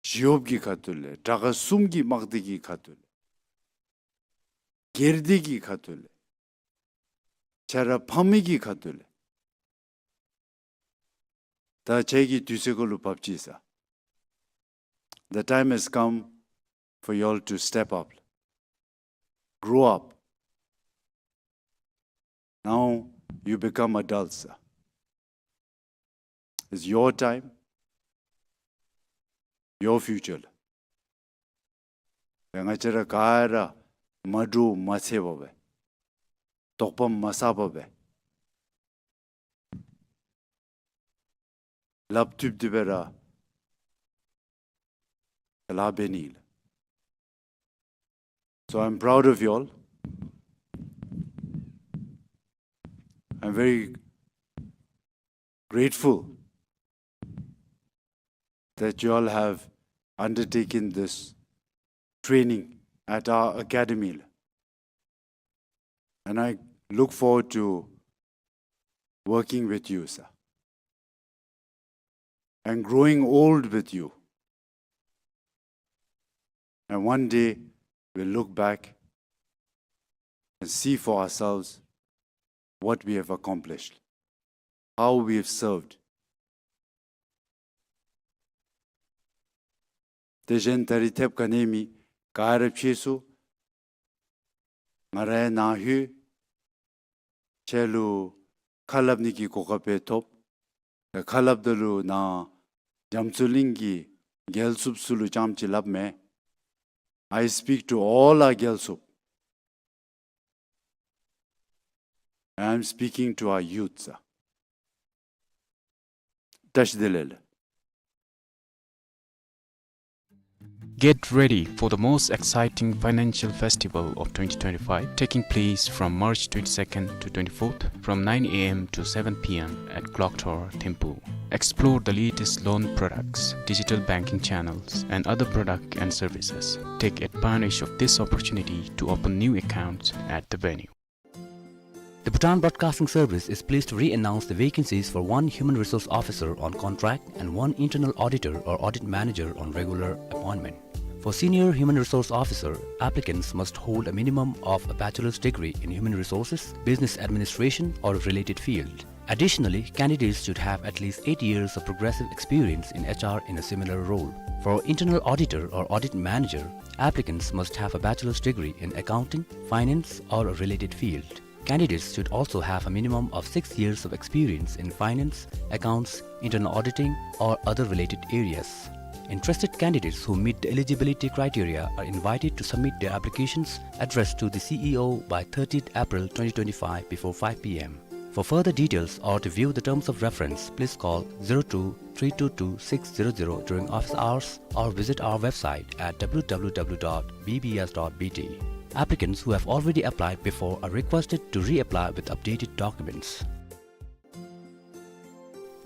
ཞི་གཡོགཔ་གི་ཁ་ཐུག་ལས་དྲག་ཁག་གསུམ་གྱི་དམག་སྡེ་གི་ཁ་ཐུག་ལས་སྒེར་སྡེ་གི་ཁ་ཐུག་ལས་ཆ་ར་ཕ་མེས་ཀྱི་ཁ་ཐུག་ལས། ད་ཁྱེད་ཀྱི་དུས་ཚོད་ཁར་ལུ་བབས་ཅི་ས། The time has come for you all to step up, grow up. Now you become adults, sir. It's your time, your future. ང་བཅས་ར་ག་ར་མ་འདྲོག་མ་འཚེར་བར་སྦེ་དོགས་པ་མ་ཟ་བར་སྦེ་ལགཔ་མཐུད་དེ་སྦེ་ར་ལཱ་འབད་ནི་ལགས། So I'm proud of you all. I'm very grateful that you all have undertaken this training at our academy. And I look forward to working with you, sir, and growing old with you. And one day we'll look back and see for ourselves what we have accomplished, how we have served. དེ་བཞིན་ད་རིས་ཐེབས་ག་ནི་མེད་ག་ར་ཕྱིས་སོང་། ང་ར་ཡང་ནཱ་ལྷོད། ཁྱེད་ལུ་ཁ་སླབ་ནི་གི་གོ་སྐབས་སྦེ་ཐོབ། ད་ཁ་སླབ་ད་ལུ་ནཱ་རྒྱ་མཚོ་གླིང་གི་རྒྱལ་ཚུགསཔ་ཚུ་ལུ་རྐྱངམ་ཅིག་སླབ་མེན། I speak to all our རྒྱལ་ཚུགསཔ། I am speaking to our youths, sir. བཀྲ་ཤིས་བདེ་ལེགས། Get ready for the most exciting financial festival of twenty twenty-five, taking place from March twenty-second to twenty-fourth, from nine A M to seven P M at Clock Tower, Thimphu. Explore the latest loan products, digital banking channels, and other products and services. Take advantage of this opportunity to open new accounts at the venue. The Bhutan Broadcasting Service is pleased to re-announce the vacancies for one Human Resource Officer on contract and one Internal Auditor or Audit Manager on regular appointment. For Senior Human Resource Officer, applicants must hold a minimum of a bachelor's degree in human resources, business administration, or related field. Additionally, candidates should have at least eight years of progressive experience in H R in a similar role. For internal auditor or audit manager, applicants must have a bachelor's degree in accounting, finance, or a related field. Candidates should also have a minimum of six years of experience in finance, accounts, internal auditing, or other related areas. Interested candidates who meet the eligibility criteria are invited to submit their applications addressed to the C E O by thirtieth April twenty twenty-five before five P M. For further details or to view the terms of reference, please call zero two three two two six zero zero during office hours or visit our website at W W W dot B B S dot B T. Applicants who have already applied before are requested to reapply with updated documents.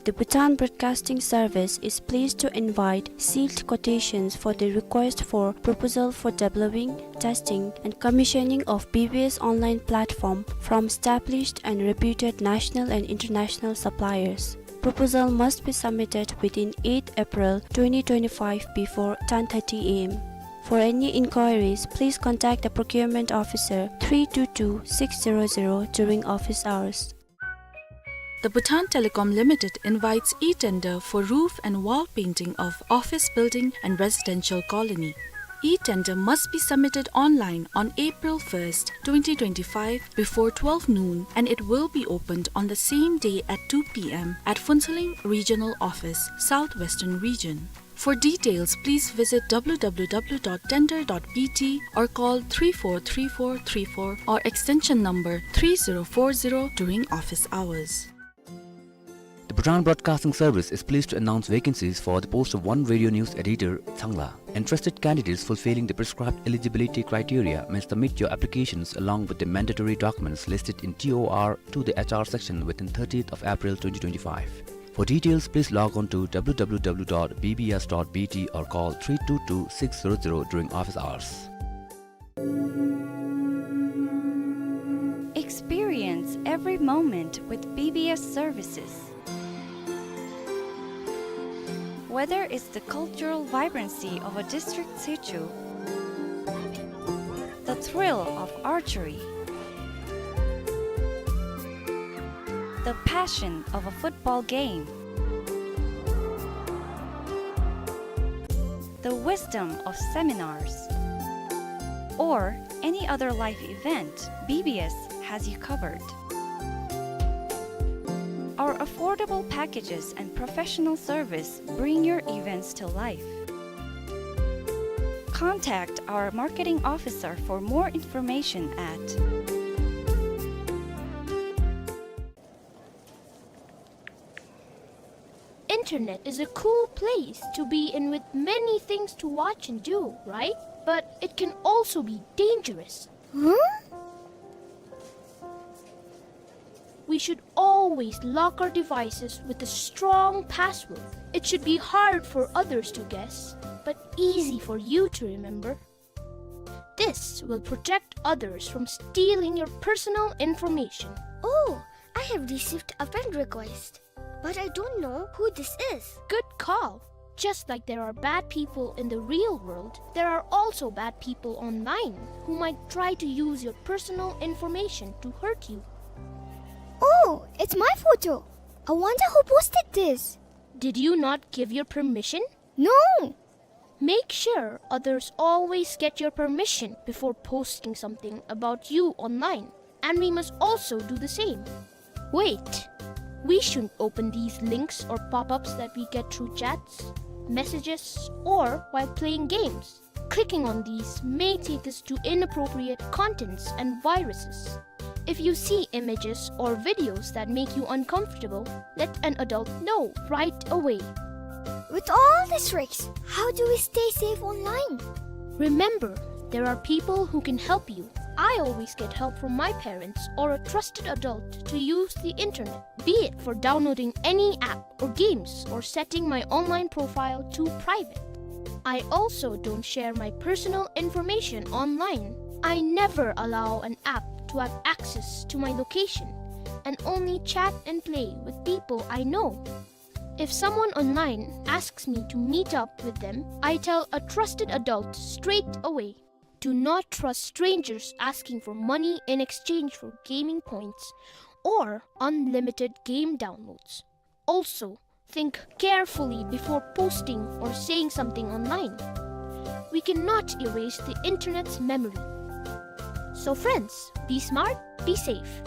The Bhutan Broadcasting Service is pleased to invite sealed quotations for the request for proposal for developing, testing, and commissioning of B B S online platform from established and reputed national and international suppliers. Proposal must be submitted within eighth April twenty twenty-five before ten thirty A M. For any inquiries, please contact the procurement officer three two two six zero zero during office hours. The Bhutan Telecom Limited invites e-tender for roof and wall painting of office building and residential colony. E-tender must be submitted online on April first, twenty twenty-five, before twelve noon, and it will be opened on the same day at two P M at Phuentsholing Regional Office, South Western Region. For details, please visit W W W dot tender dot B T or call three four three four three four or extension number three zero four zero during office hours. The Bhutan Broadcasting Service is pleased to announce vacancies for the post of one radio news editor, Tsangla. Interested candidates fulfilling the prescribed eligibility criteria may submit your applications along with the mandatory documents listed in T O R to the H R section within thirtieth of April twenty twenty-five. For details, please log on to W W W dot B B S dot B T or call three two two six zero zero during office hours. Experience every moment with B B S services. Whether it's the cultural vibrancy of a district situ, the thrill of archery, the passion of a football game, the wisdom of seminars, or any other life event, B B S has you covered. Our affordable packages and professional service bring your events to life. Contact our marketing officer for more information at Internet is a cool place to be in with many things to watch and do, right? But it can also be dangerous. Huh? We should always lock our devices with a strong password. It should be hard for others to guess, but easy for you to remember. This will protect others from stealing your personal information. Oh, I have received a friend request, but I don't know who this is. Good call. Just like there are bad people in the real world, there are also bad people online who might try to use your personal information to hurt you. Oh, it's my photo. I wonder who posted this. Did you not give your permission? No! Make sure others always get your permission before posting something about you online, and we must also do the same. Wait! We shouldn't open these links or pop-ups that we get through chats, messages, or while playing games. Clicking on these may take us to inappropriate contents and viruses. If you see images or videos that make you uncomfortable, let an adult know right away. With all these risks, how do we stay safe online? Remember, there are people who can help you. I always get help from my parents or a trusted adult to use the internet, be it for downloading any app or games or setting my online profile to private. I also don't share my personal information online. I never allow an app to have access to my location and only chat and play with people I know. If someone online asks me to meet up with them, I tell a trusted adult straight away. Do not trust strangers asking for money in exchange for gaming points or unlimited game downloads. Also, think carefully before posting or saying something online. We cannot erase the internet's memory. So friends, be smart, be safe.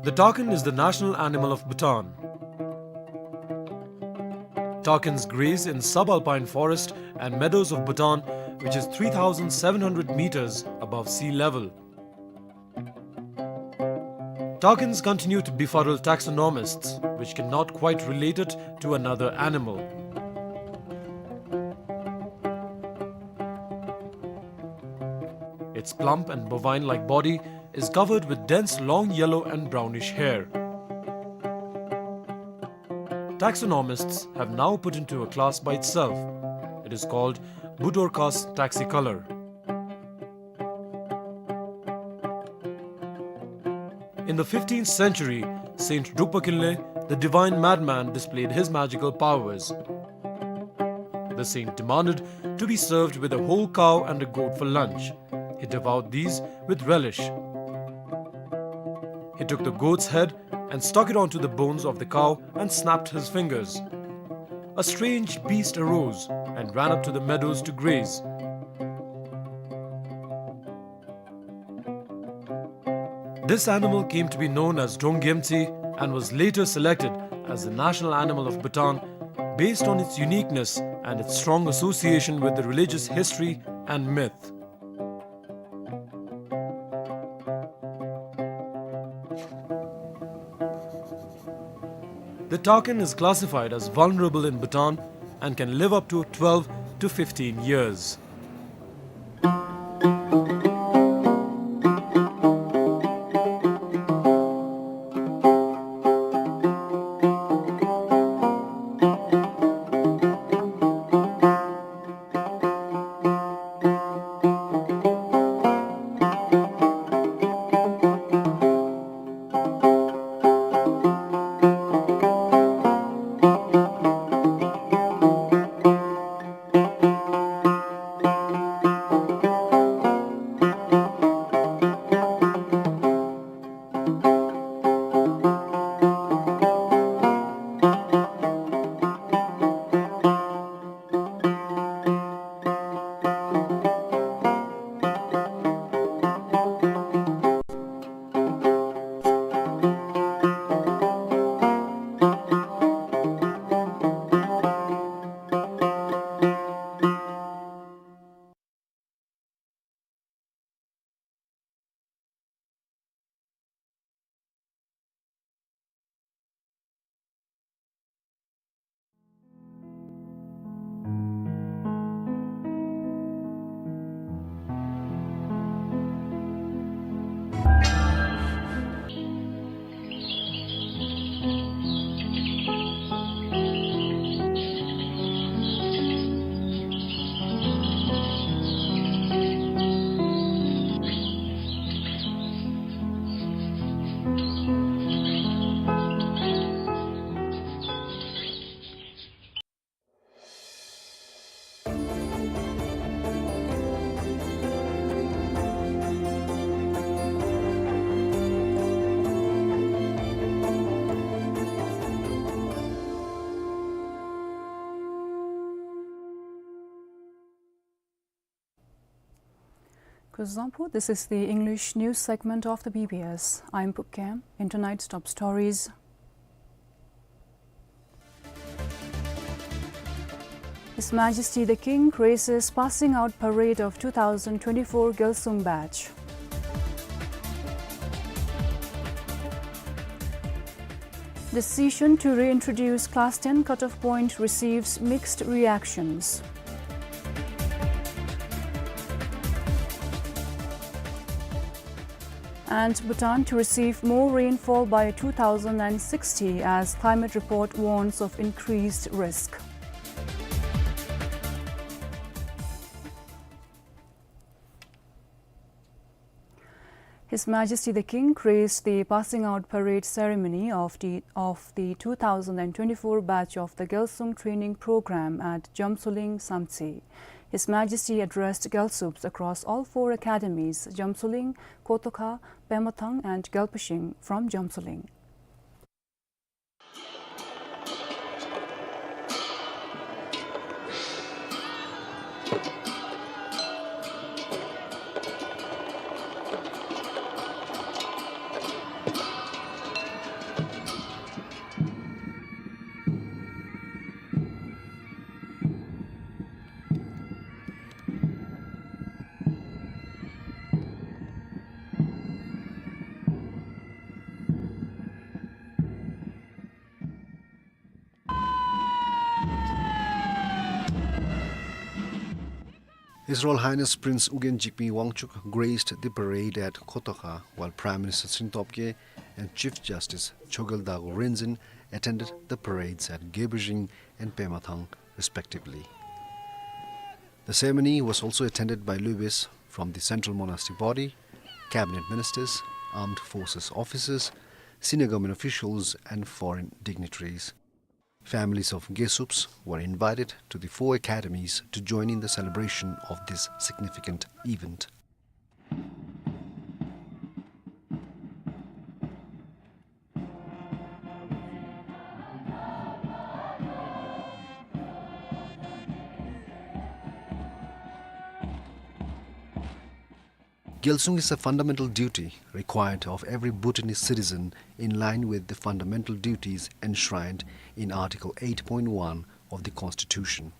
The takin is the national animal of Bhutan. Takins graze in subalpine forest and meadows of Bhutan, which is three thousand seven hundred meters above sea level. Takins continue to befuddle taxonomists, which cannot quite relate it to another animal. Its plump and bovine-like body is covered with dense long yellow and brownish hair. Taxonomists have now put into a class by itself. It is called Budorcas taxicolor. In the fifteenth century, Saint Drukpa Kinley, the divine madman, displayed his magical powers. The saint demanded to be served with a whole cow and a goat for lunch. He devoured these with relish. He took the goat's head and stuck it onto the bones of the cow and snapped his fingers. A strange beast arose and ran up to the meadows to graze. This animal came to be known as Donggyemtsi and was later selected as the national animal of Bhutan based on its uniqueness and its strong association with the religious history and myth. The takin is classified as vulnerable in Bhutan and can live up to twelve to fifteen years. Kuzuzangpo, this is the English news segment of the B B S. I'm Pukkem. In tonight's top stories, His Majesty the King graces passing out parade of two thousand twenty-four Gyalsung batch. Decision to reintroduce class ten cutoff point receives mixed reactions. And Bhutan to receive more rainfall by two thousand and sixty as climate report warns of increased risk. His Majesty the King graced the passing out parade ceremony of the, of the two thousand and twenty-four batch of the Gyalsung Training Program at Jamsoling, Samtse. His Majesty addressed Gyalsups across all four academies, Jamsoling, Kotokha, Pemathang and Gyalpashing from Jamsoling. His Royal Highness Prince Ugyen Jigme Wangchuck graced the parade at Kotokha, while Prime Minister Tshering Tobgay and Chief Justice Chogyal Dago Rinzin attended the parades at Gyalpashing and Pemathang, respectively. The ceremony was also attended by luebes from the Central Monastic Body, cabinet ministers, armed forces officers, senior government officials, and foreign dignitaries. Families of Gyalsups were invited to the four academies to join in the celebration of this significant event. Gyalsung is a fundamental duty required of every Bhutanese citizen in line with the fundamental duties enshrined in Article eight point one of the Constitution.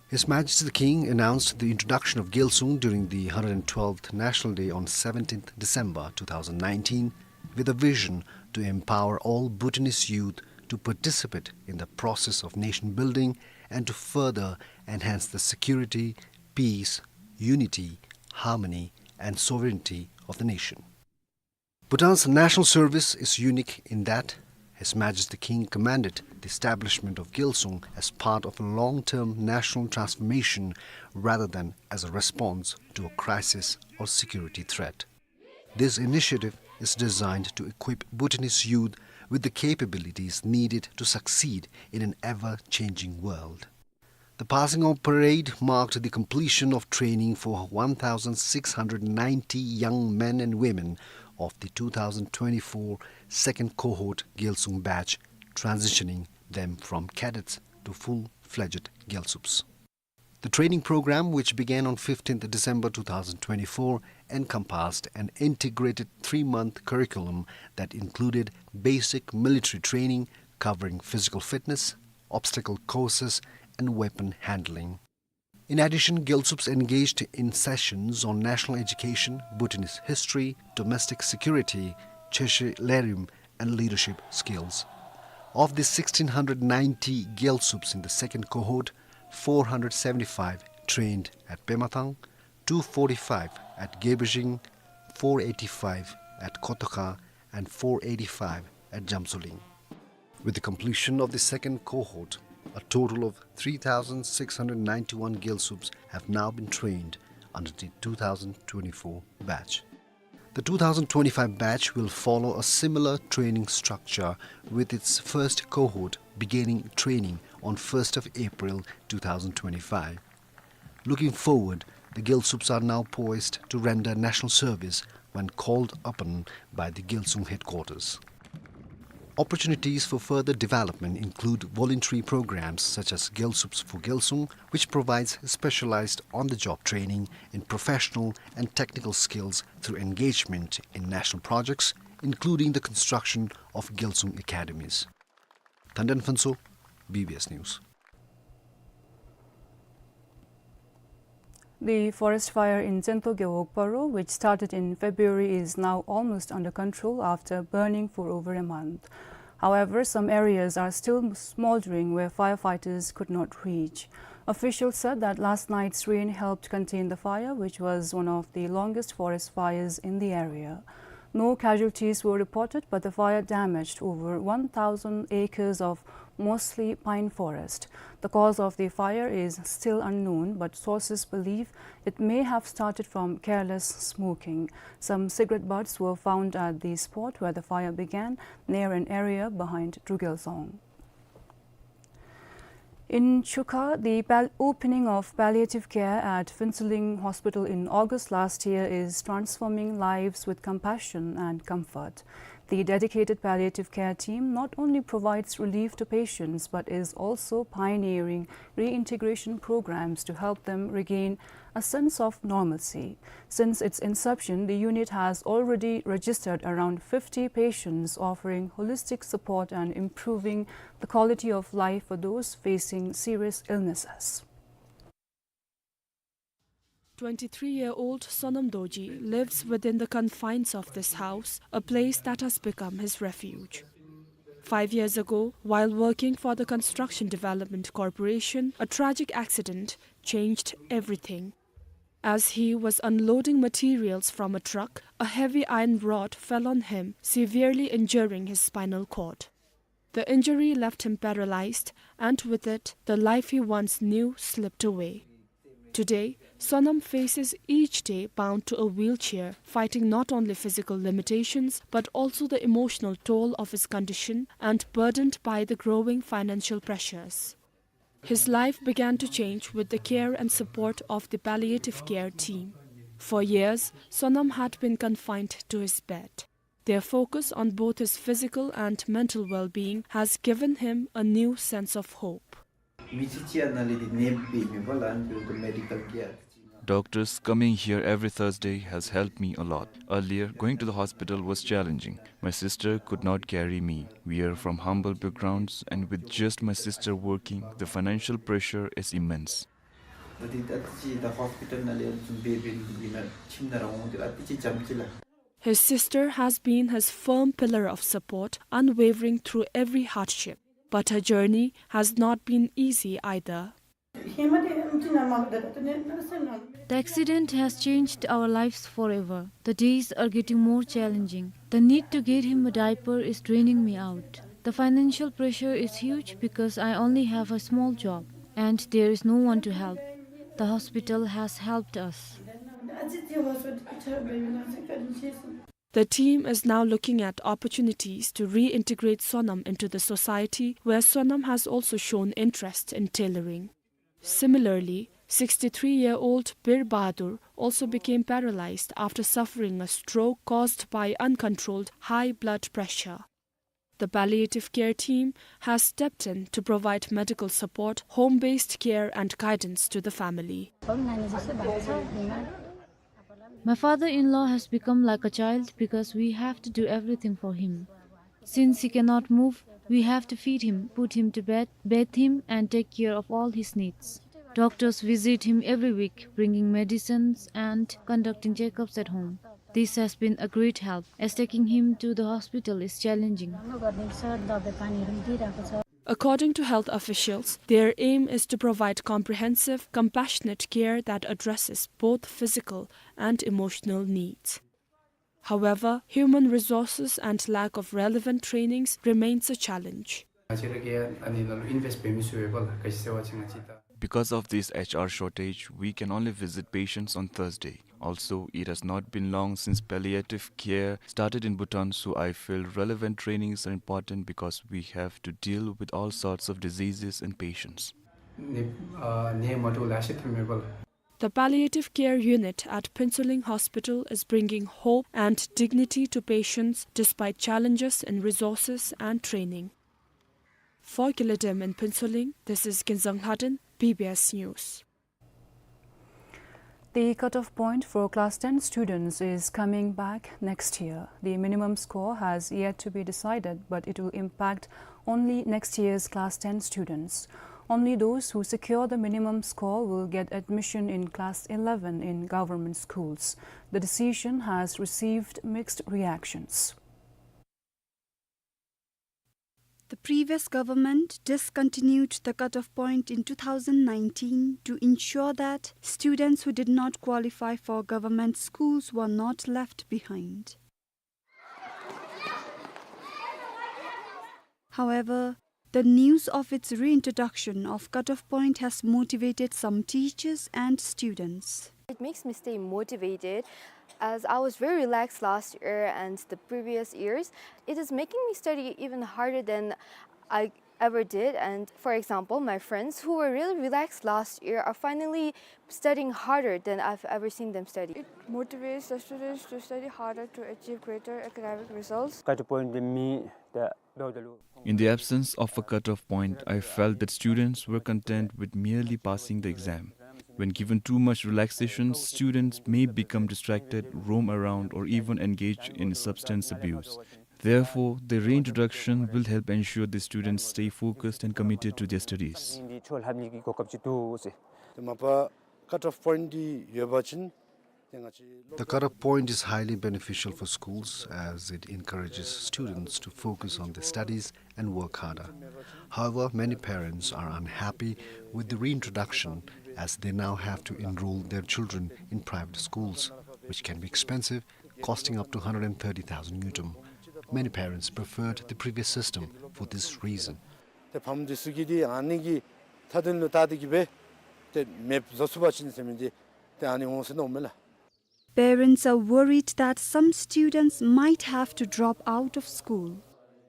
His Majesty the King announced the introduction of Gyalsung during the hundred twelfth National Day on seventeenth December two thousand nineteen, with a vision to empower all Bhutanese youth to participate in the process of nation building and to further enhance the security, peace, unity, harmony, and sovereignty of the nation. Bhutan's national service is unique in that His Majesty the King commanded the establishment of Gyalsung as part of a long-term national transformation rather than as a response to a crisis or security threat. This initiative is designed to equip Bhutanese youth with the capabilities needed to succeed in an ever-changing world. The passing out parade marked the completion of training for one thousand six hundred ninety young men and women of the two thousand twenty-four second cohort Gyalsung batch, transitioning them from cadets to full-fledged Gyalsups. The training program, which began on fifteenth December two thousand twenty-four, encompassed an integrated three-month curriculum that included basic military training covering physical fitness, obstacle courses, and weapon handling. In addition, Gyalsups engaged in sessions on national education, Bhutanese history, domestic security, Cheshire Lerim, and leadership skills. Of the sixteen hundred ninety Gyalsups in the second cohort, four hundred seventy-five trained at Pemathang, two forty-five at Gyalpashing, four eighty-five at Kotokha, and four eighty-five at Jamsoling. With the completion of the second cohort, a total of three thousand six hundred ninety-one Gyalsups have now been trained under the two thousand twenty-four batch. The two thousand twenty-five batch will follow a similar training structure, with its first cohort beginning training on first of April two thousand twenty-five. Looking forward, the Gyalsups are now poised to render national service when called upon by the Gyalsung headquarters. Opportunities for further development include voluntary programs such as Gyalsups for Gyalsung, which provides specialized on-the-job training in professional and technical skills through engagement in national projects, including the construction of Gyalsung academies. Thandan Phuntsho, B B S News. The forest fire in Tsento Gewog Paro, which started in February, is now almost under control after burning for over a month. However, some areas are still smoldering where firefighters could not reach. Officials said that last night's rain helped contain the fire, which was one of the longest forest fires in the area. No casualties were reported, but the fire damaged over one thousand acres of mostly pine forest. The cause of the fire is still unknown, but sources believe it may have started from careless smoking. Some cigarette butts were found at the spot where the fire began, near an area behind Drugelzong. In Chuka, the pal-, opening of palliative care at Phuentsholing Hospital in August last year is transforming lives with compassion and comfort. The dedicated palliative care team not only provides relief to patients but is also pioneering reintegration programs to help them regain a sense of normalcy. Since its inception, the unit has already registered around fifty patients, offering holistic support and improving the quality of life for those facing serious illnesses. Twenty-three-year-old Sonam Dorji lives within the confines of this house, a place that has become his refuge. Five years ago, while working for the Construction Development Corporation, a tragic accident changed everything. As he was unloading materials from a truck, a heavy iron rod fell on him, severely injuring his spinal cord. The injury left him paralyzed, and with it, the life he once knew slipped away. Today, Sonam faces each day bound to a wheelchair, fighting not only physical limitations, but also the emotional toll of his condition and burdened by the growing financial pressures. His life began to change with the care and support of the palliative care team. For years, Sonam had been confined to his bed. Their focus on both his physical and mental well-being has given him a new sense of hope. Doctors coming here every Thursday has helped me a lot. Earlier, going to the hospital was challenging. My sister could not carry me. We are from humble backgrounds, and with just my sister working, the financial pressure is immense. His sister has been his firm pillar of support, unwavering through every hardship. But her journey has not been easy either. The accident has changed our lives forever. The days are getting more challenging. The need to get him a diaper is draining me out. The financial pressure is huge because I only have a small job and there is no one to help. The hospital has helped us. The team is now looking at opportunities to reintegrate Sonam into the society, where Sonam has also shown interest in tailoring. Similarly, sixty-three-year-old Bir Bahadur also became paralyzed after suffering a stroke caused by uncontrolled high blood pressure. The palliative care team has stepped in to provide medical support, home-based care and guidance to the family. My father-in-law has become like a child because we have to do everything for him. Since he cannot move, we have to feed him, put him to bed, bathe him, and take care of all his needs. Doctors visit him every week, bringing medicines and conducting checkups at home. This has been a great help, as taking him to the hospital is challenging. According to health officials, their aim is to provide comprehensive, compassionate care that addresses both physical and emotional needs. However, human resources and lack of relevant trainings remains a challenge. Because of this H R shortage, we can only visit patients on Thursday. Also, it has not been long since palliative care started in Bhutan, so I feel relevant trainings are important because we have to deal with all sorts of diseases and patients. The palliative care unit at Phuentsholing Hospital is bringing hope and dignity to patients despite challenges in resources and training. For Gilidem in Phuentsholing, this is Kinzang Lhaden, B B S News. The cutoff point for class ten students is coming back next year. The minimum score has yet to be decided, but it will impact only next year's class ten students. Only those who secure the minimum score will get admission in class eleven in government schools. The decision has received mixed reactions. The previous government discontinued the cutoff point in two thousand nineteen to ensure that students who did not qualify for government schools were not left behind. However, the news of its reintroduction of cutoff point has motivated some teachers and students. It makes me stay motivated, as I was very relaxed last year and the previous years. It is making me study even harder than I ever did. And for example, my friends who were really relaxed last year are finally studying harder than I've ever seen them study. It motivates the students to study harder to achieve greater academic results. Cutoff point limit, the In the absence of a cutoff point, I felt that students were content with merely passing the exam. When given too much relaxation, students may become distracted, roam around, or even engage in substance abuse. Therefore, the reintroduction will help ensure the students stay focused and committed to their studies. The mapa cutoff point འདི་ཡོད་པ་ཅིན། The cutoff point is highly beneficial for schools as it encourages students to focus on their studies and work harder. However, many parents are unhappy with the reintroduction as they now have to enroll their children in private schools, which can be expensive, costing up to hundred and thirty thousand ngultrum. Many parents preferred the previous system for this reason. ཏེ་ཕམ་འདི་ཚུ་གིས་འདི་ཨ་ནི་གི་མཐའ་དོན་ལུ་བལྟ་སྟེ་གི་སྦེ་ཏེ་མེདཔ་བཟོ་ཚུགས་པ་ཅིན་ཟེར་མི་འདི་ཏེ་ཨ་ནི་འོང་ཟེར་མནོཝ་མས་ལགས། Parents are worried that some students might have to drop out of school.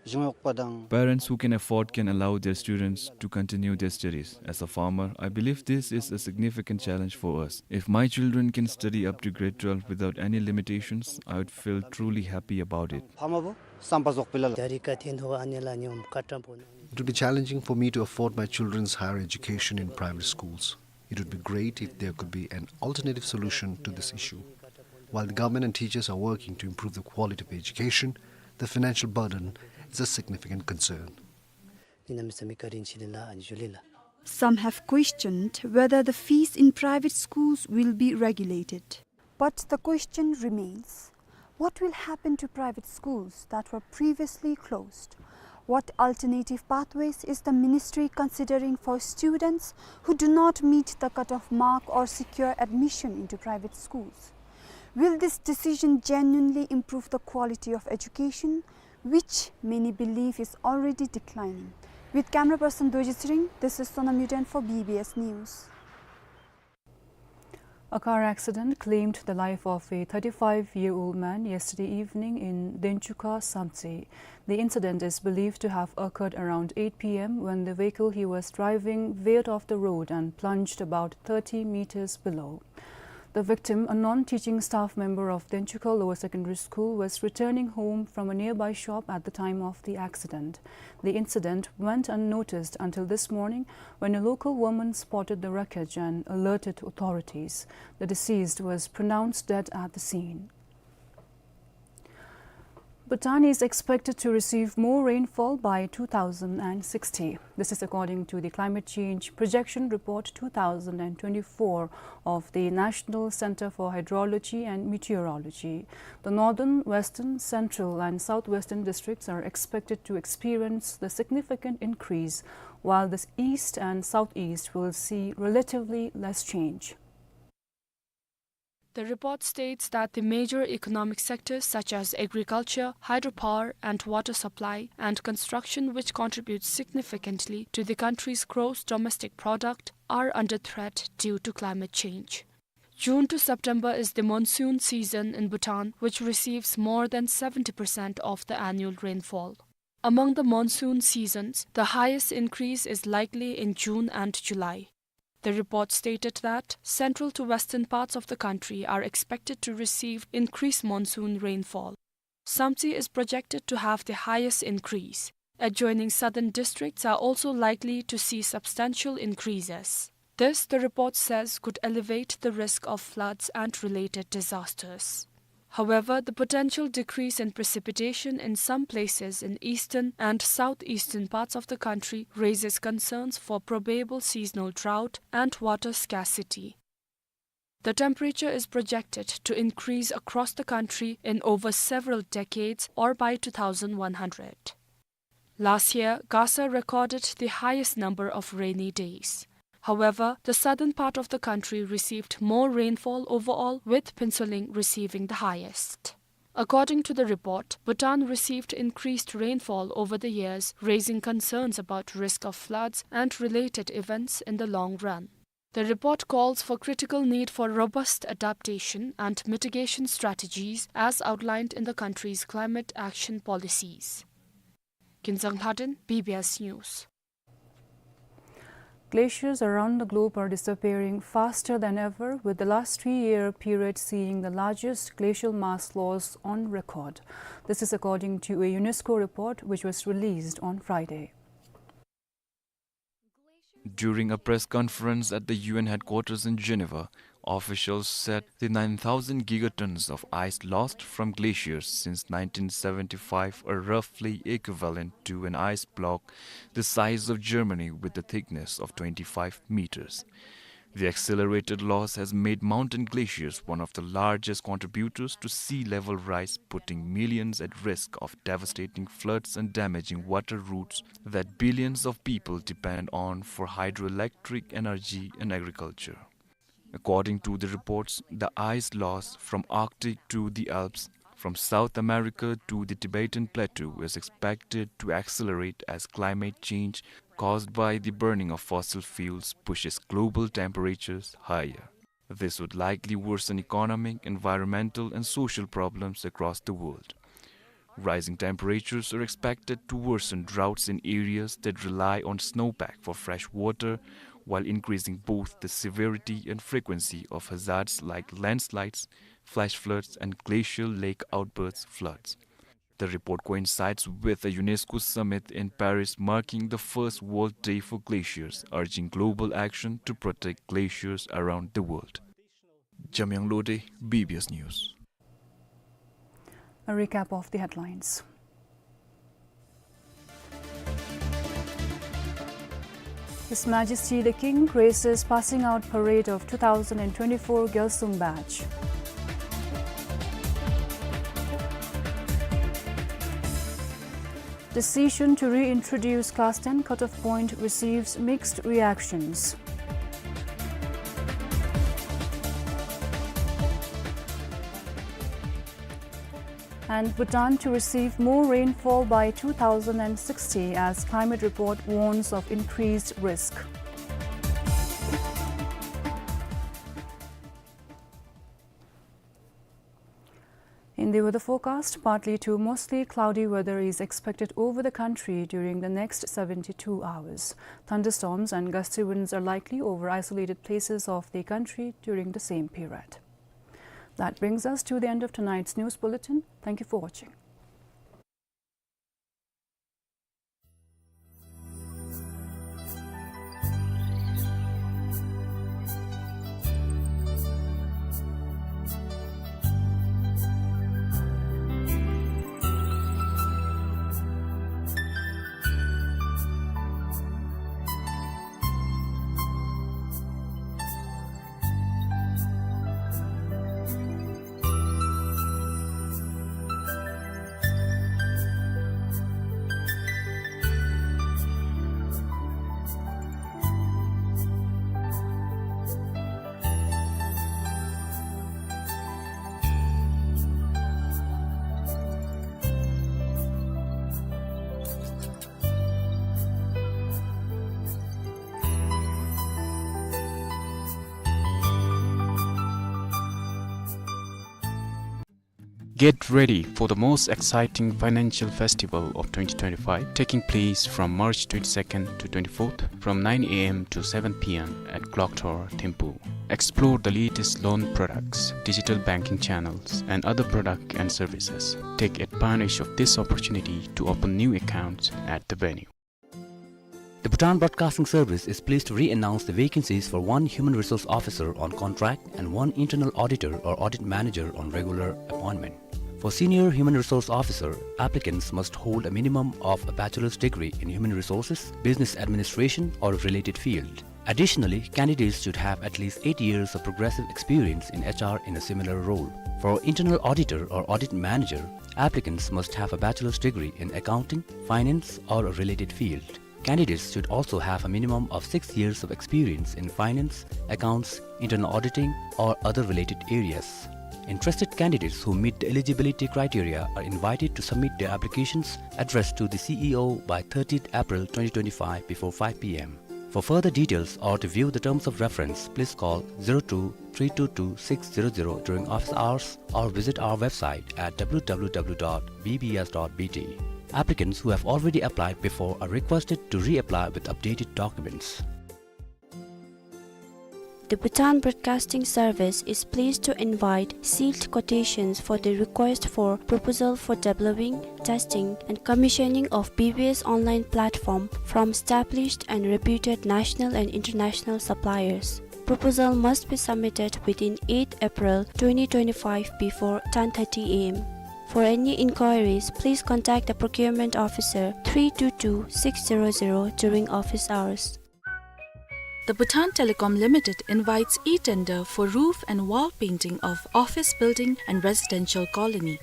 གཞུང་གཡོགཔ་དང་། Parents who can afford can allow their students to continue their studies. As a farmer, I believe this is a significant challenge for us. If my children can study up to grade twelve without any limitations, I would feel truly happy about it. ཕམ་བུ་བསམ་པ་རྫོགས་པས་ལགས། ད་རིས་ཀ་ཐེན་ཐོ་ཨ་ནི་ལ་ཉོམ་ཀ་ཏྲམ་པོ་ན། It would be challenging for me to afford my children's higher education in private schools. It would be great if there could be an alternative solution to this issue. While the government and teachers are working to improve the quality of education, the financial burden is a significant concern. ནི་ནམ་མི་ས་མི་ཀ་རིན་ཆི་ལི་ལ་ཨན་ཇུ་ལི་ལ། Some have questioned whether the fees in private schools will be regulated. But the question remains, what will happen to private schools that were previously closed? What alternative pathways is the ministry considering for students who do not meet the cutoff mark or secure admission into private schools? Will this decision genuinely improve the quality of education, which many believe is already declining? With camera person Dorji Tshering, this is Sonam Yuden for B B S News. A car accident claimed the life of a thirty-five-year-old man yesterday evening in Denchukha, Samtse. The incident is believed to have occurred around eight P M when the vehicle he was driving veered off the road and plunged about thirty meters below. The victim, a non-teaching staff member of Denchukha Lower Secondary School, was returning home from a nearby shop at the time of the accident. The incident went unnoticed until this morning, when a local woman spotted the wreckage and alerted authorities. The deceased was pronounced dead at the scene. Bhutan is expected to receive more rainfall by two thousand and sixty. This is according to the Climate Change Projection Report two thousand and twenty-four of the National Center for Hydrology and Meteorology. The northern, western, central, and southwestern districts are expected to experience the significant increase, while the east and southeast will see relatively less change. The report states that the major economic sectors such as agriculture, hydropower and water supply, and construction, which contributes significantly to the country's gross domestic product, are under threat due to climate change. June to September is the monsoon season in Bhutan, which receives more than seventy percent of the annual rainfall. Among the monsoon seasons, the highest increase is likely in June and July. The report stated that central to western parts of the country are expected to receive increased monsoon rainfall. Samtse is projected to have the highest increase. Adjoining southern districts are also likely to see substantial increases. This, the report says, could elevate the risk of floods and related disasters. However, the potential decrease in precipitation in some places in eastern and southeastern parts of the country raises concerns for probable seasonal drought and water scarcity. The temperature is projected to increase across the country in over several decades or by two thousand one hundred. Last year, Gasa recorded the highest number of rainy days. However, the southern part of the country received more rainfall overall, with Phuentsholing receiving the highest. According to the report, Bhutan received increased rainfall over the years, raising concerns about risk of floods and related events in the long run. The report calls for critical need for robust adaptation and mitigation strategies as outlined in the country's climate action policies. Kinzang Lhaden, B B S News. Glaciers around the globe are disappearing faster than ever, with the last three-year period seeing the largest glacial mass loss on record. This is according to a UNESCO report which was released on Friday. During a press conference at the U N headquarters in Geneva, officials said the nine thousand gigatons of ice lost from glaciers since nineteen seventy-five are roughly equivalent to an ice block the size of Germany with a thickness of twenty-five meters. The accelerated loss has made mountain glaciers one of the largest contributors to sea level rise, putting millions at risk of devastating floods and damaging water routes that billions of people depend on for hydroelectric energy and agriculture. According to the reports, the ice loss from Arctic to the Alps, from South America to the Tibetan Plateau, is expected to accelerate as climate change caused by the burning of fossil fuels pushes global temperatures higher. This would likely worsen economic, environmental, and social problems across the world. Rising temperatures are expected to worsen droughts in areas that rely on snowpack for fresh water, while increasing both the severity and frequency of hazards like landslides, flash floods, and glacial lake outburst floods. The report coincides with a UNESCO summit in Paris marking the first World Day for Glaciers, urging global action to protect glaciers around the world. Jamyang Lode, B B S News. A recap of the headlines. His Majesty the King graces passing out parade of two thousand and twenty-four Gyalsung batch. Decision to reintroduce class ten cutoff point receives mixed reactions. And Bhutan to receive more rainfall by two thousand and sixty as climate report warns of increased risk. In the weather forecast, partly to mostly cloudy weather is expected over the country during the next seventy-two hours. Thunderstorms and gusty winds are likely over isolated places of the country during the same period. That brings us to the end of tonight's news bulletin. Thank you for watching. Get ready for the most exciting financial festival of twenty twenty-five, taking place from March twenty-second to twenty-fourth, from nine A M to seven P M at Clock Tower, Thimphu. Explore the latest loan products, digital banking channels, and other products and services. Take advantage of this opportunity to open new accounts at the venue. The Bhutan Broadcasting Service is pleased to re-announce the vacancies for one Human Resource Officer on contract and one Internal Auditor or Audit Manager on regular appointment. For Senior Human Resource Officer, applicants must hold a minimum of a bachelor's degree in human resources, business administration, or related field. Additionally, candidates should have at least eight years of progressive experience in H R in a similar role. For Internal Auditor or Audit Manager, Applicants must have a bachelor's degree in accounting, finance, or a related field. Candidates should also have a minimum of six years of experience in finance, accounts, internal auditing, or other related areas. Interested candidates who meet the eligibility criteria are invited to submit their applications addressed to the C E O by thirtieth April twenty twenty-five before five P M. For further details or to view the terms of reference, please call zero two three two two six zero zero during office hours or visit our website at W W W dot B B S dot B T. Applicants who have already applied before are requested to reapply with updated documents. The Bhutan Broadcasting Service is pleased to invite sealed quotations for the request for proposal for developing, testing, and commissioning of B B S online platform from established and reputed national and international suppliers. Proposal must be submitted within eighth April twenty twenty-five before ten thirty A M. For any inquiries, please contact the procurement officer three two two six zero zero during office hours. The Bhutan Telecom Limited invites e-tender for roof and wall painting of office building and residential colony.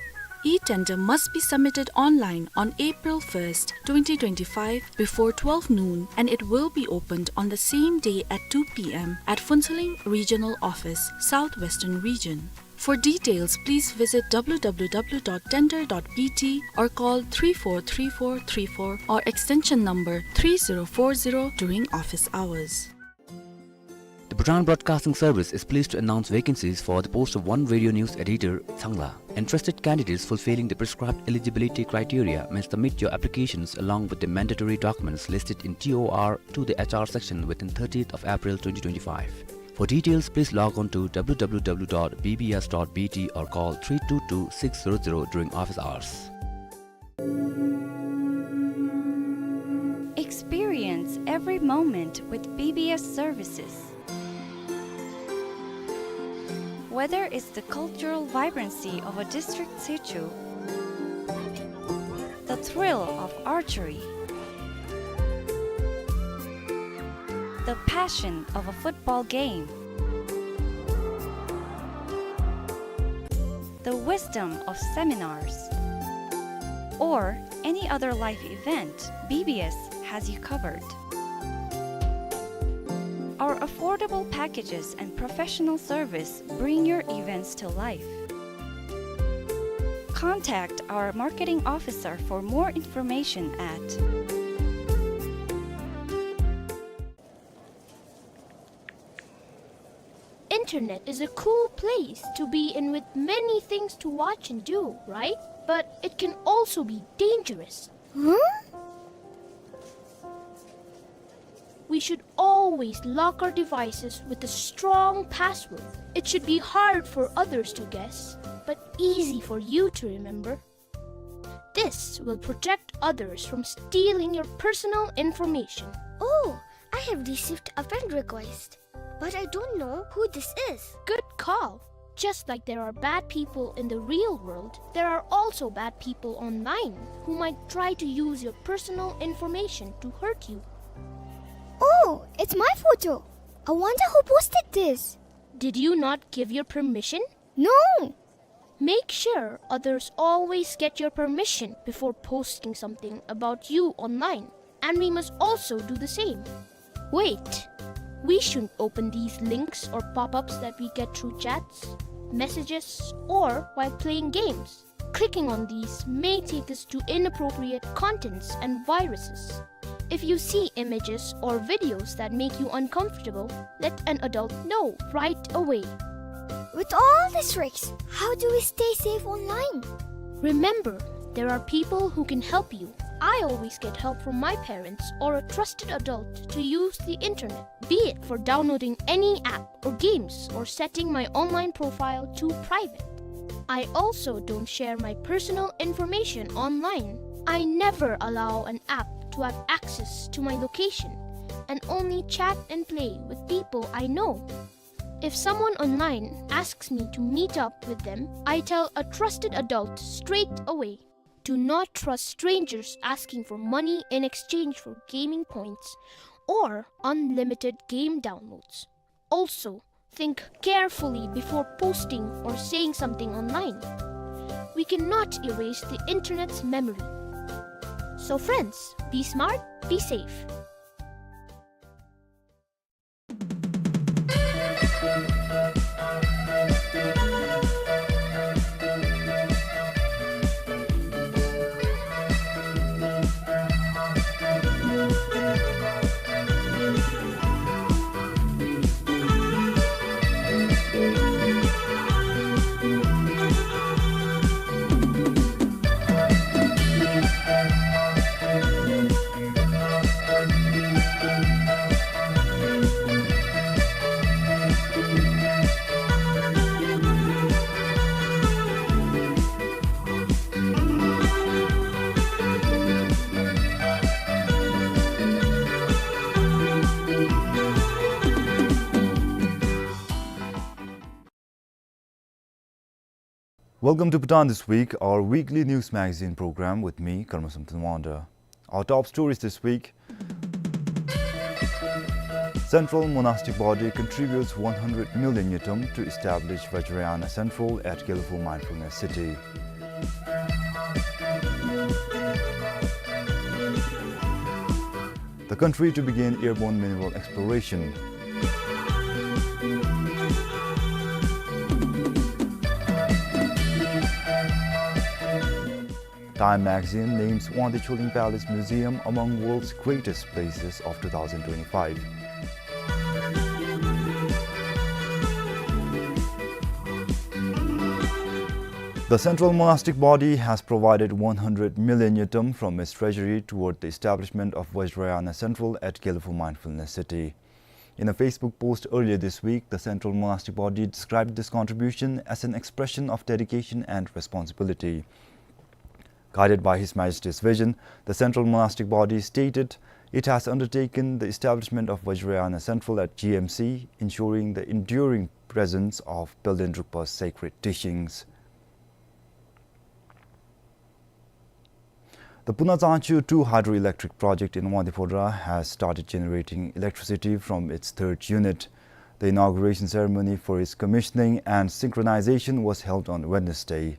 E-tender must be submitted online on April first, twenty twenty-five, before twelve noon, and it will be opened on the same day at two P M at Phuentsholing Regional Office, South Western Region. For details, please visit W W W dot tender dot B T or call three four three four three four or extension number three zero four zero during office hours. The Bhutan Broadcasting Service is pleased to announce vacancies for the post of one radio news editor, Tsangla. Interested candidates fulfilling the prescribed eligibility criteria may submit your applications along with the mandatory documents listed in T O R to the H R section within thirtieth of April twenty twenty-five. For details, please log on to W W W dot B B S dot B T or call three two two six zero zero during office hours. Experience every moment with B B S services. Whether it's the cultural vibrancy of a district situ, the thrill of archery, the passion of a football game, the wisdom of seminars, or any other life event, B B S has you covered. Our affordable packages and professional service bring your events to life. Contact our marketing officer for more information at Internet is a cool place to be in with many things to watch and do, right? But it can also be dangerous. Huh? We should always lock our devices with a strong password. It should be hard for others to guess, but easy for you to remember. This will protect others from stealing your personal information. Oh, I have received a friend request, but I don't know who this is. Good call. Just like there are bad people in the real world, there are also bad people online who might try to use your personal information to hurt you. Oh, it's my photo. I wonder who posted this. Did you not give your permission? No! Make sure others always get your permission before posting something about you online. And we must also do the same. Wait! We shouldn't open these links or pop-ups that we get through chats, messages, or while playing games. Clicking on these may take us to inappropriate contents and viruses. If you see images or videos that make you uncomfortable, let an adult know right away. With all these tricks, how do we stay safe online? Remember, there are people who can help you. I always get help from my parents or a trusted adult to use the internet, be it for downloading any app or games or setting my online profile to private. I also don't share my personal information online. I never allow an app to have access to my location and only chat and play with people I know. If someone online asks me to meet up with them, I tell a trusted adult straight away. Do not trust strangers asking for money in exchange for gaming points or unlimited game downloads. Also, think carefully before posting or saying something online. We cannot erase the internet's memory. So friends, be smart, be safe. Welcome to Bhutan This Week, our weekly news magazine program with me, Karmasam Tanwanda. Our top stories this week. Central Monastic Body contributes one hundred million ngultrum to establish Vajrayana Central at Gelephu Mindfulness City. The country to begin airborne mineral exploration. Time magazine names Wangdue Choling Palace Museum among world's greatest places of two thousand twenty-five. The Central Monastic Body has provided one hundred million ngultrum from its treasury toward the establishment of Vajrayana Central at Gelephu Mindfulness City. In a Facebook post earlier this week, the Central Monastic Body described this contribution as an expression of dedication and responsibility. Guided by His Majesty's vision, the Central Monastic Body stated it has undertaken the establishment of Vajrayana Central at G M C, ensuring the enduring presence of Pelden Drukpa's sacred teachings. The Puna Tsangchu two hydroelectric project in Wangdue Phodrang has started generating electricity from its third unit. The inauguration ceremony for its commissioning and synchronization was held on Wednesday.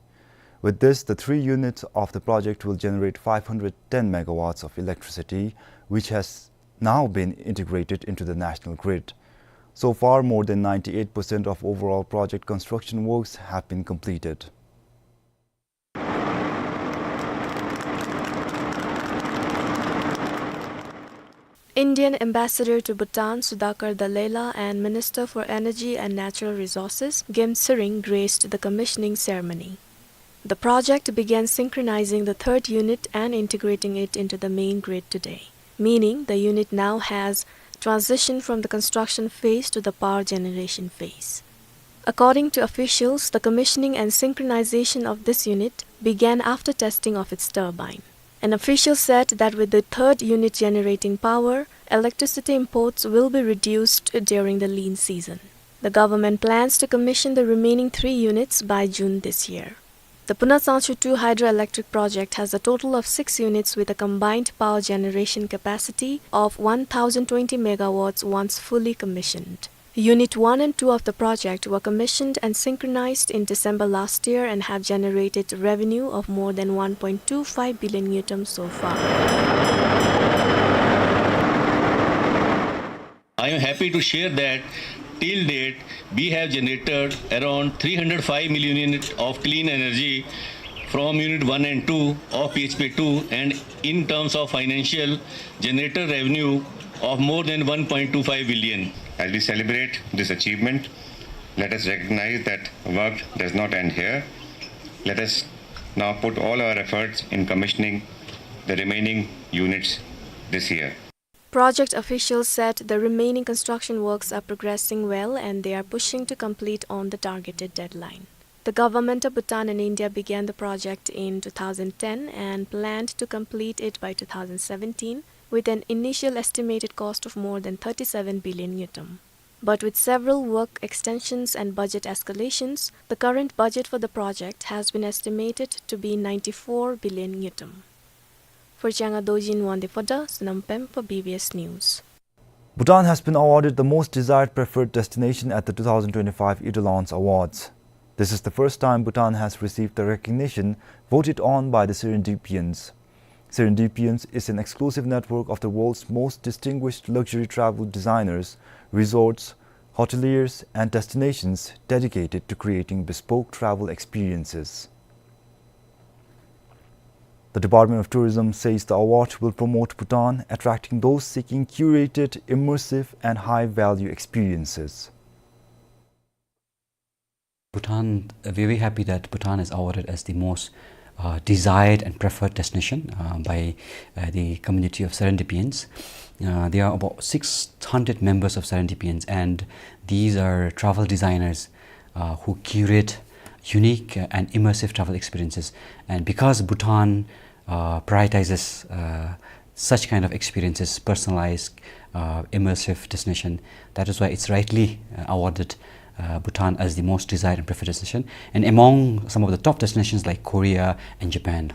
With this, the three units of the project will generate five hundred ten megawatts of electricity, which has now been integrated into the national grid. So far, more than ninety-eight percent of overall project construction works have been completed. Indian Ambassador to Bhutan, Sudhakar Dallela, and Minister for Energy and Natural Resources, Gem Tsering, graced the commissioning ceremony. The project began synchronizing the third unit and integrating it into the main grid today, meaning the unit now has transitioned from the construction phase to the power generation phase. According to officials, the commissioning and synchronization of this unit began after testing of its turbine. An official said that with the third unit generating power, electricity imports will be reduced during the lean season. The government plans to commission the remaining three units by June this year. The Puna Tsangchu two hydroelectric project has a total of six units with a combined power generation capacity of one thousand twenty megawatts once fully commissioned. Unit one and two of the project were commissioned and synchronized in December last year and have generated revenue of more than one point two five billion ngultrum so far. I am happy to share that till date, we have generated around three hundred five million units of clean energy from unit one and two of P H P two, and in terms of financial, generated revenue of more than one point two five billion. As we celebrate this achievement, let us recognize that work does not end here. Let us now put all our efforts in commissioning the remaining units this year. Project officials said the remaining construction works are progressing well and they are pushing to complete on the targeted deadline. The government of Bhutan and India began the project in two thousand ten and planned to complete it by two thousand seventeen, with an initial estimated cost of more than thirty-seven billion ngultrum. But with several work extensions and budget escalations, the current budget for the project has been estimated to be ninety-four billion ngultrum. For Changa Dorji in Wangdue Phodrang, Sonam Pem for B B S News. Bhutan has been awarded the Most Desired Preferred Destination at the two thousand twenty-five Etalons Awards. This is the first time Bhutan has received the recognition voted on by the Serendipians. Serendipians is an exclusive network of the world's most distinguished luxury travel designers, resorts, hoteliers, and destinations dedicated to creating bespoke travel experiences. The Department of Tourism says the award will promote Bhutan, attracting those seeking curated, immersive, and high-value experiences. Bhutan, uh, we're very happy that Bhutan is awarded as the most, uh, desired and preferred destination, uh, by, uh, the community of Serendipians. Uh, there are about six hundred members of Serendipians, and these are travel designers, uh, who curate unique, uh, and immersive travel experiences. And because Bhutan, uh, prioritizes, uh, such kind of experiences, personalized, uh, immersive destination, that is why it's rightly, uh, awarded, uh, Bhutan as the most desired and preferred destination, and among some of the top destinations like Korea and Japan.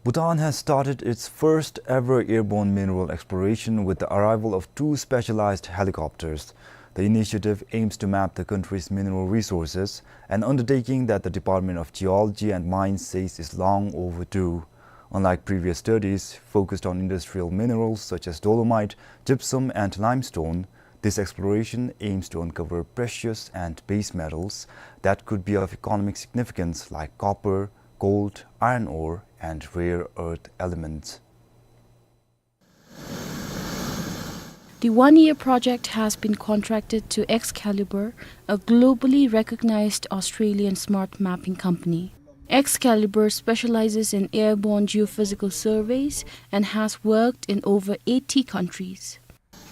Bhutan has started its first ever airborne mineral exploration with the arrival of two specialized helicopters. The initiative aims to map the country's mineral resources, an undertaking that the Department of Geology and Mines says is long overdue. Unlike previous studies focused on industrial minerals such as dolomite, gypsum, and limestone, this exploration aims to uncover precious and base metals that could be of economic significance like copper, gold, iron ore, and rare earth elements. The one-year project has been contracted to Excalibur, a globally recognized Australian smart mapping company. Excalibur specializes in airborne geophysical surveys and has worked in over eighty countries.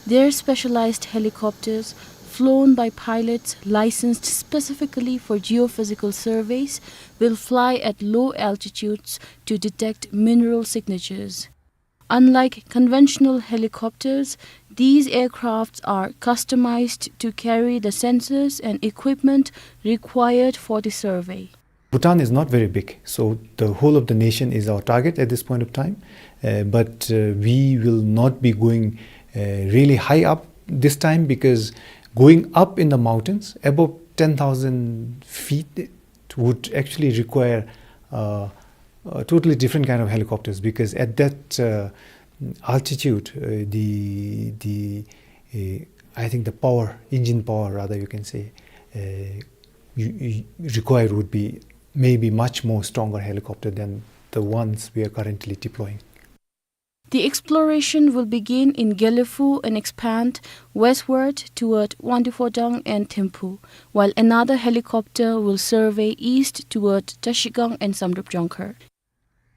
Their specialized helicopters, flown by pilots licensed specifically for geophysical surveys, will fly at low altitudes to detect mineral signatures. Unlike conventional helicopters, these aircrafts are customized to carry the sensors and equipment required for the survey. Bhutan is not very big, so the whole of the nation is our target at this point of time. Uh, but, uh, we will not be going, uh, really high up this time, because going up in the mountains above ten thousand feet would actually require, uh, a totally different kind of helicopters, because at that, uh, altitude, uh, the, the, uh, I think the power, engine power rather, you can say, uh, you, you required would be maybe much more stronger helicopter than the ones we are currently deploying. The exploration will begin in Gelephu and expand westward toward Wangdue Phodrang and Thimphu, while another helicopter will survey east toward Trashigang and Samdrup Jongkhar.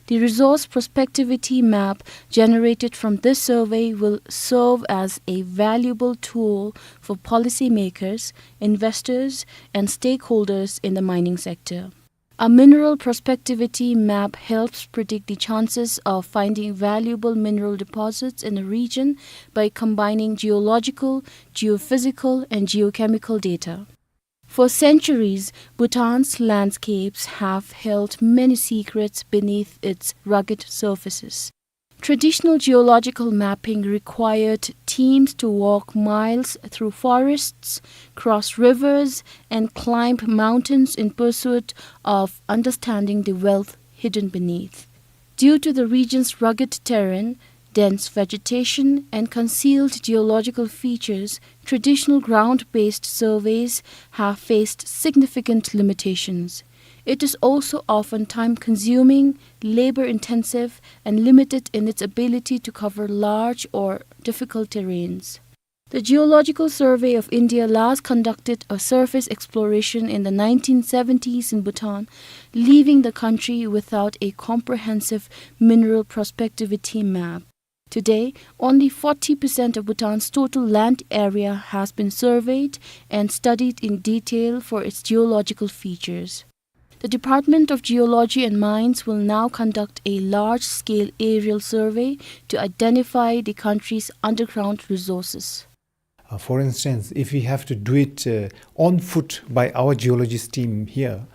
The resource prospectivity map generated from this survey will serve as a valuable tool for policymakers, investors, and stakeholders in the mining sector. A mineral prospectivity map helps predict the chances of finding valuable mineral deposits in a region by combining geological, geophysical, and geochemical data. For centuries, Bhutan's landscapes have held many secrets beneath its rugged surfaces. Traditional geological mapping required teams to walk miles through forests, cross rivers, and climb mountains in pursuit of understanding the wealth hidden beneath. Due to the region's rugged terrain, dense vegetation, and concealed geological features, traditional ground-based surveys have faced significant limitations. It is also often time-consuming, labor-intensive, and limited in its ability to cover large or difficult terrains. The Geological Survey of India last conducted a surface exploration in the nineteen seventies in Bhutan, leaving the country without a comprehensive mineral prospectivity map. Today, only forty percent of Bhutan's total land area has been surveyed and studied in detail for its geological features. The Department of Geology and Mines will now conduct a large-scale aerial survey to identify the country's underground resources. Uh, for instance, if we have to do it, uh, on foot by our geologist team here,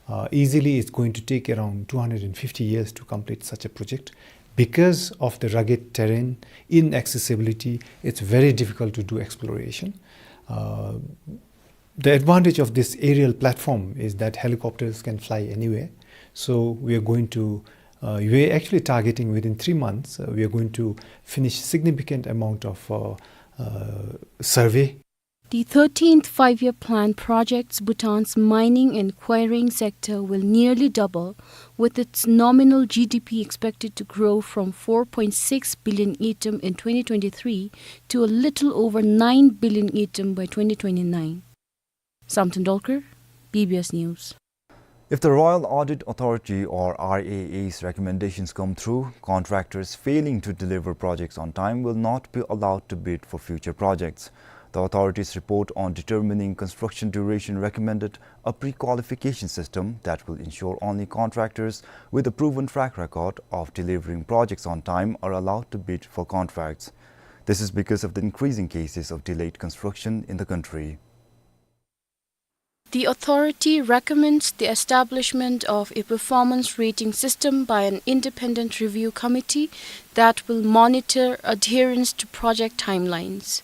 uh, easily it's going to take around two hundred and fifty years to complete such a project. Because of the rugged terrain, inaccessibility, it's very difficult to do exploration. Uh, The advantage of this aerial platform is that helicopters can fly anywhere. So we are going to, uh, we're actually targeting within three months, uh, we are going to finish significant amount of, uh, uh, survey. The thirteenth Five-Year Plan projects Bhutan's mining and quarrying sector will nearly double, with its nominal G D P expected to grow from four point six billion ngultrum in twenty twenty-three to a little over nine billion ngultrum by twenty twenty-nine. Samten Dolkar, B B S News. If the Royal Audit Authority or R A A's recommendations come through, contractors failing to deliver projects on time will not be allowed to bid for future projects. The authority's report on determining construction duration recommended a pre-qualification system that will ensure only contractors with a proven track record of delivering projects on time are allowed to bid for contracts. This is because of the increasing cases of delayed construction in the country. The authority recommends the establishment of a performance rating system by an independent review committee that will monitor adherence to project timelines.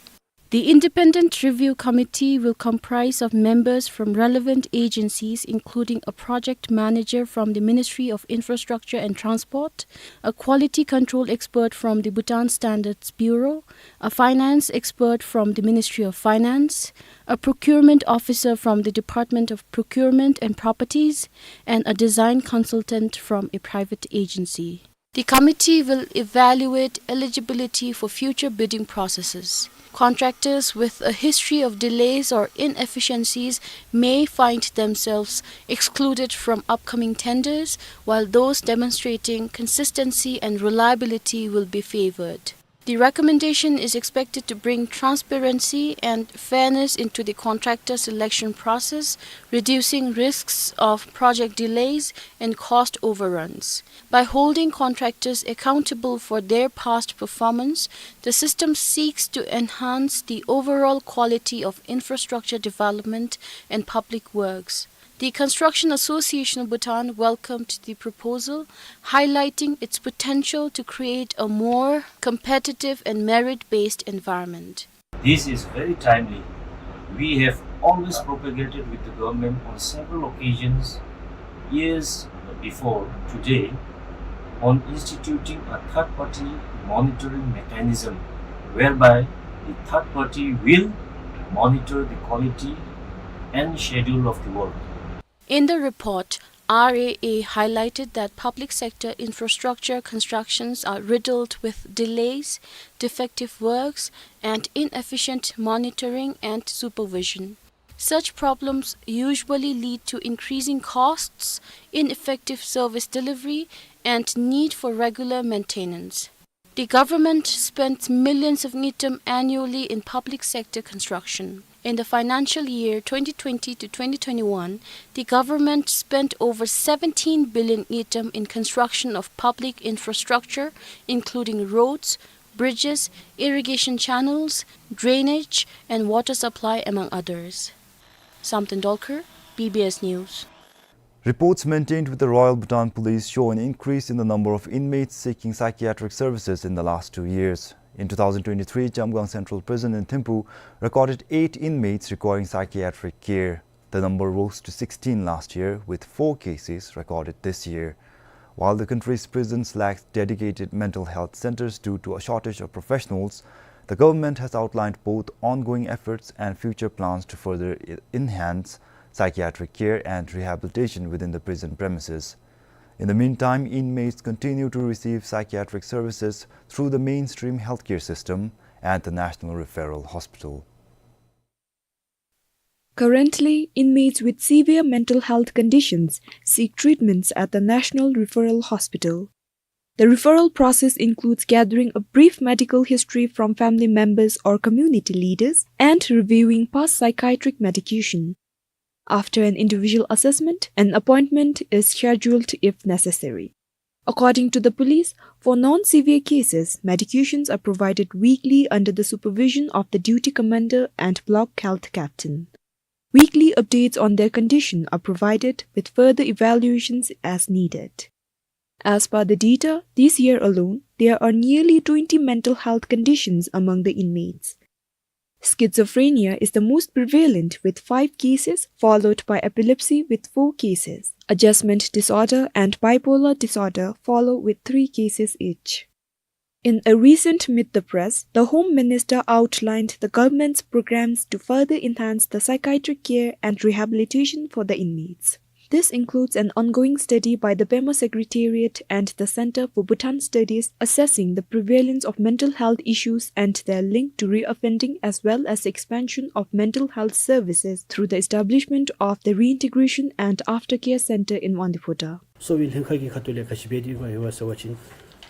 The independent review committee will comprise of members from relevant agencies, including a project manager from the Ministry of Infrastructure and Transport, a quality control expert from the Bhutan Standards Bureau, a finance expert from the Ministry of Finance, a procurement officer from the Department of Procurement and Properties, and a design consultant from a private agency. The committee will evaluate eligibility for future bidding processes. Contractors with a history of delays or inefficiencies may find themselves excluded from upcoming tenders, while those demonstrating consistency and reliability will be favored. The recommendation is expected to bring transparency and fairness into the contractor selection process, reducing risks of project delays and cost overruns. By holding contractors accountable for their past performance, the system seeks to enhance the overall quality of infrastructure development and public works. The Construction Association of Bhutan welcomed the proposal, highlighting its potential to create a more competitive and merit-based environment. This is very timely. We have always propagated with the government on several occasions, years before today, on instituting a third-party monitoring mechanism whereby the third party will monitor the quality and schedule of the work. In the report, R A A highlighted that public sector infrastructure constructions are riddled with delays, defective works, and inefficient monitoring and supervision. Such problems usually lead to increasing costs, ineffective service delivery, and need for regular maintenance. The government spends millions of ngultrum annually in public sector construction. In the financial year twenty twenty to twenty twenty-one, the government spent over seventeen billion ngultrum in construction of public infrastructure, including roads, bridges, irrigation channels, drainage, and water supply, among others. Samten Dolkar, B B S News. Reports maintained with the Royal Bhutan Police show an increase in the number of inmates seeking psychiatric services in the last two years. In two thousand twenty-three, Chamgang Central Prison in Thimphu recorded eight inmates requiring psychiatric care. The number rose to sixteen last year, with four cases recorded this year. While the country's prisons lack dedicated mental health centers due to a shortage of professionals, the government has outlined both ongoing efforts and future plans to further e-, enhance psychiatric care and rehabilitation within the prison premises. In the meantime, inmates continue to receive psychiatric services through the mainstream healthcare system and the National Referral Hospital. Currently, inmates with severe mental health conditions seek treatments at the National Referral Hospital. The referral process includes gathering a brief medical history from family members or community leaders and reviewing past psychiatric medication. After an individual assessment, an appointment is scheduled if necessary. According to the police, for non-severe cases, medications are provided weekly under the supervision of the duty commander and block health captain. Weekly updates on their condition are provided with further evaluations as needed. As per the data, this year alone, there are nearly twenty mental health conditions among the inmates. Schizophrenia is the most prevalent with five cases, followed by epilepsy with four cases. Adjustment disorder and bipolar disorder follow with three cases each. In a recent Meet the Press, the Home Minister outlined the government's programs to further enhance the psychiatric care and rehabilitation for the inmates. This includes an ongoing study by the Pema Secretariat and the Center for Bhutan Studies assessing the prevalence of mental health issues and their link to reoffending, as well as the expansion of mental health services through the establishment of the Reintegration and Aftercare Center in Wangdue Phodrang. གསོ་བའི་ལྷན་ཁག་གི་ཁ་ཐུག་ལས་ག་ཅི་འབད་དེ་ཡོད་ག་ཟེར་བ་ཅིན་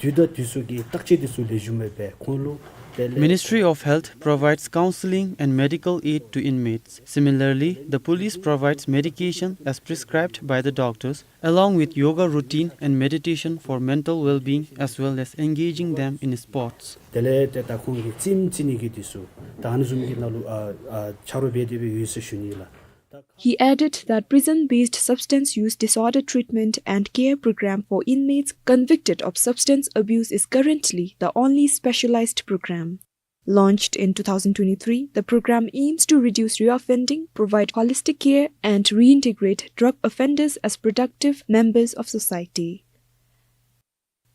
དུས་དང་དུས་སུ་གི་བརྟག་དཔྱད་དེ་ཚུ་ལེགས་ཤོམ་སྦེ་འབད་ཁོང་ལུ་དེ་ལས། Ministry of Health provides counseling and medical aid to inmates. Similarly, the police provides medication as prescribed by the doctors, along with yoga routine and meditation for mental well-being, as well as engaging them in sports. དེ་ལས་ཏེ་ད་ཁོང་གི་རྩེདམོ་རྩེ་ནི་གི་དེ་ཚུ་ད་ཨ་ནི་བཟུམ་གྱི་ནང་ལུ་ཨ་ཨ་ཆ་རོགས་འབད་དེ་སྦེ་ཡོད་ཟེར་ཞུ་ནི་ལགས། He added that prison-based substance use disorder treatment and care program for inmates convicted of substance abuse is currently the only specialized program. Launched in two thousand twenty-three, the program aims to reduce reoffending, provide holistic care, and reintegrate drug offenders as productive members of society.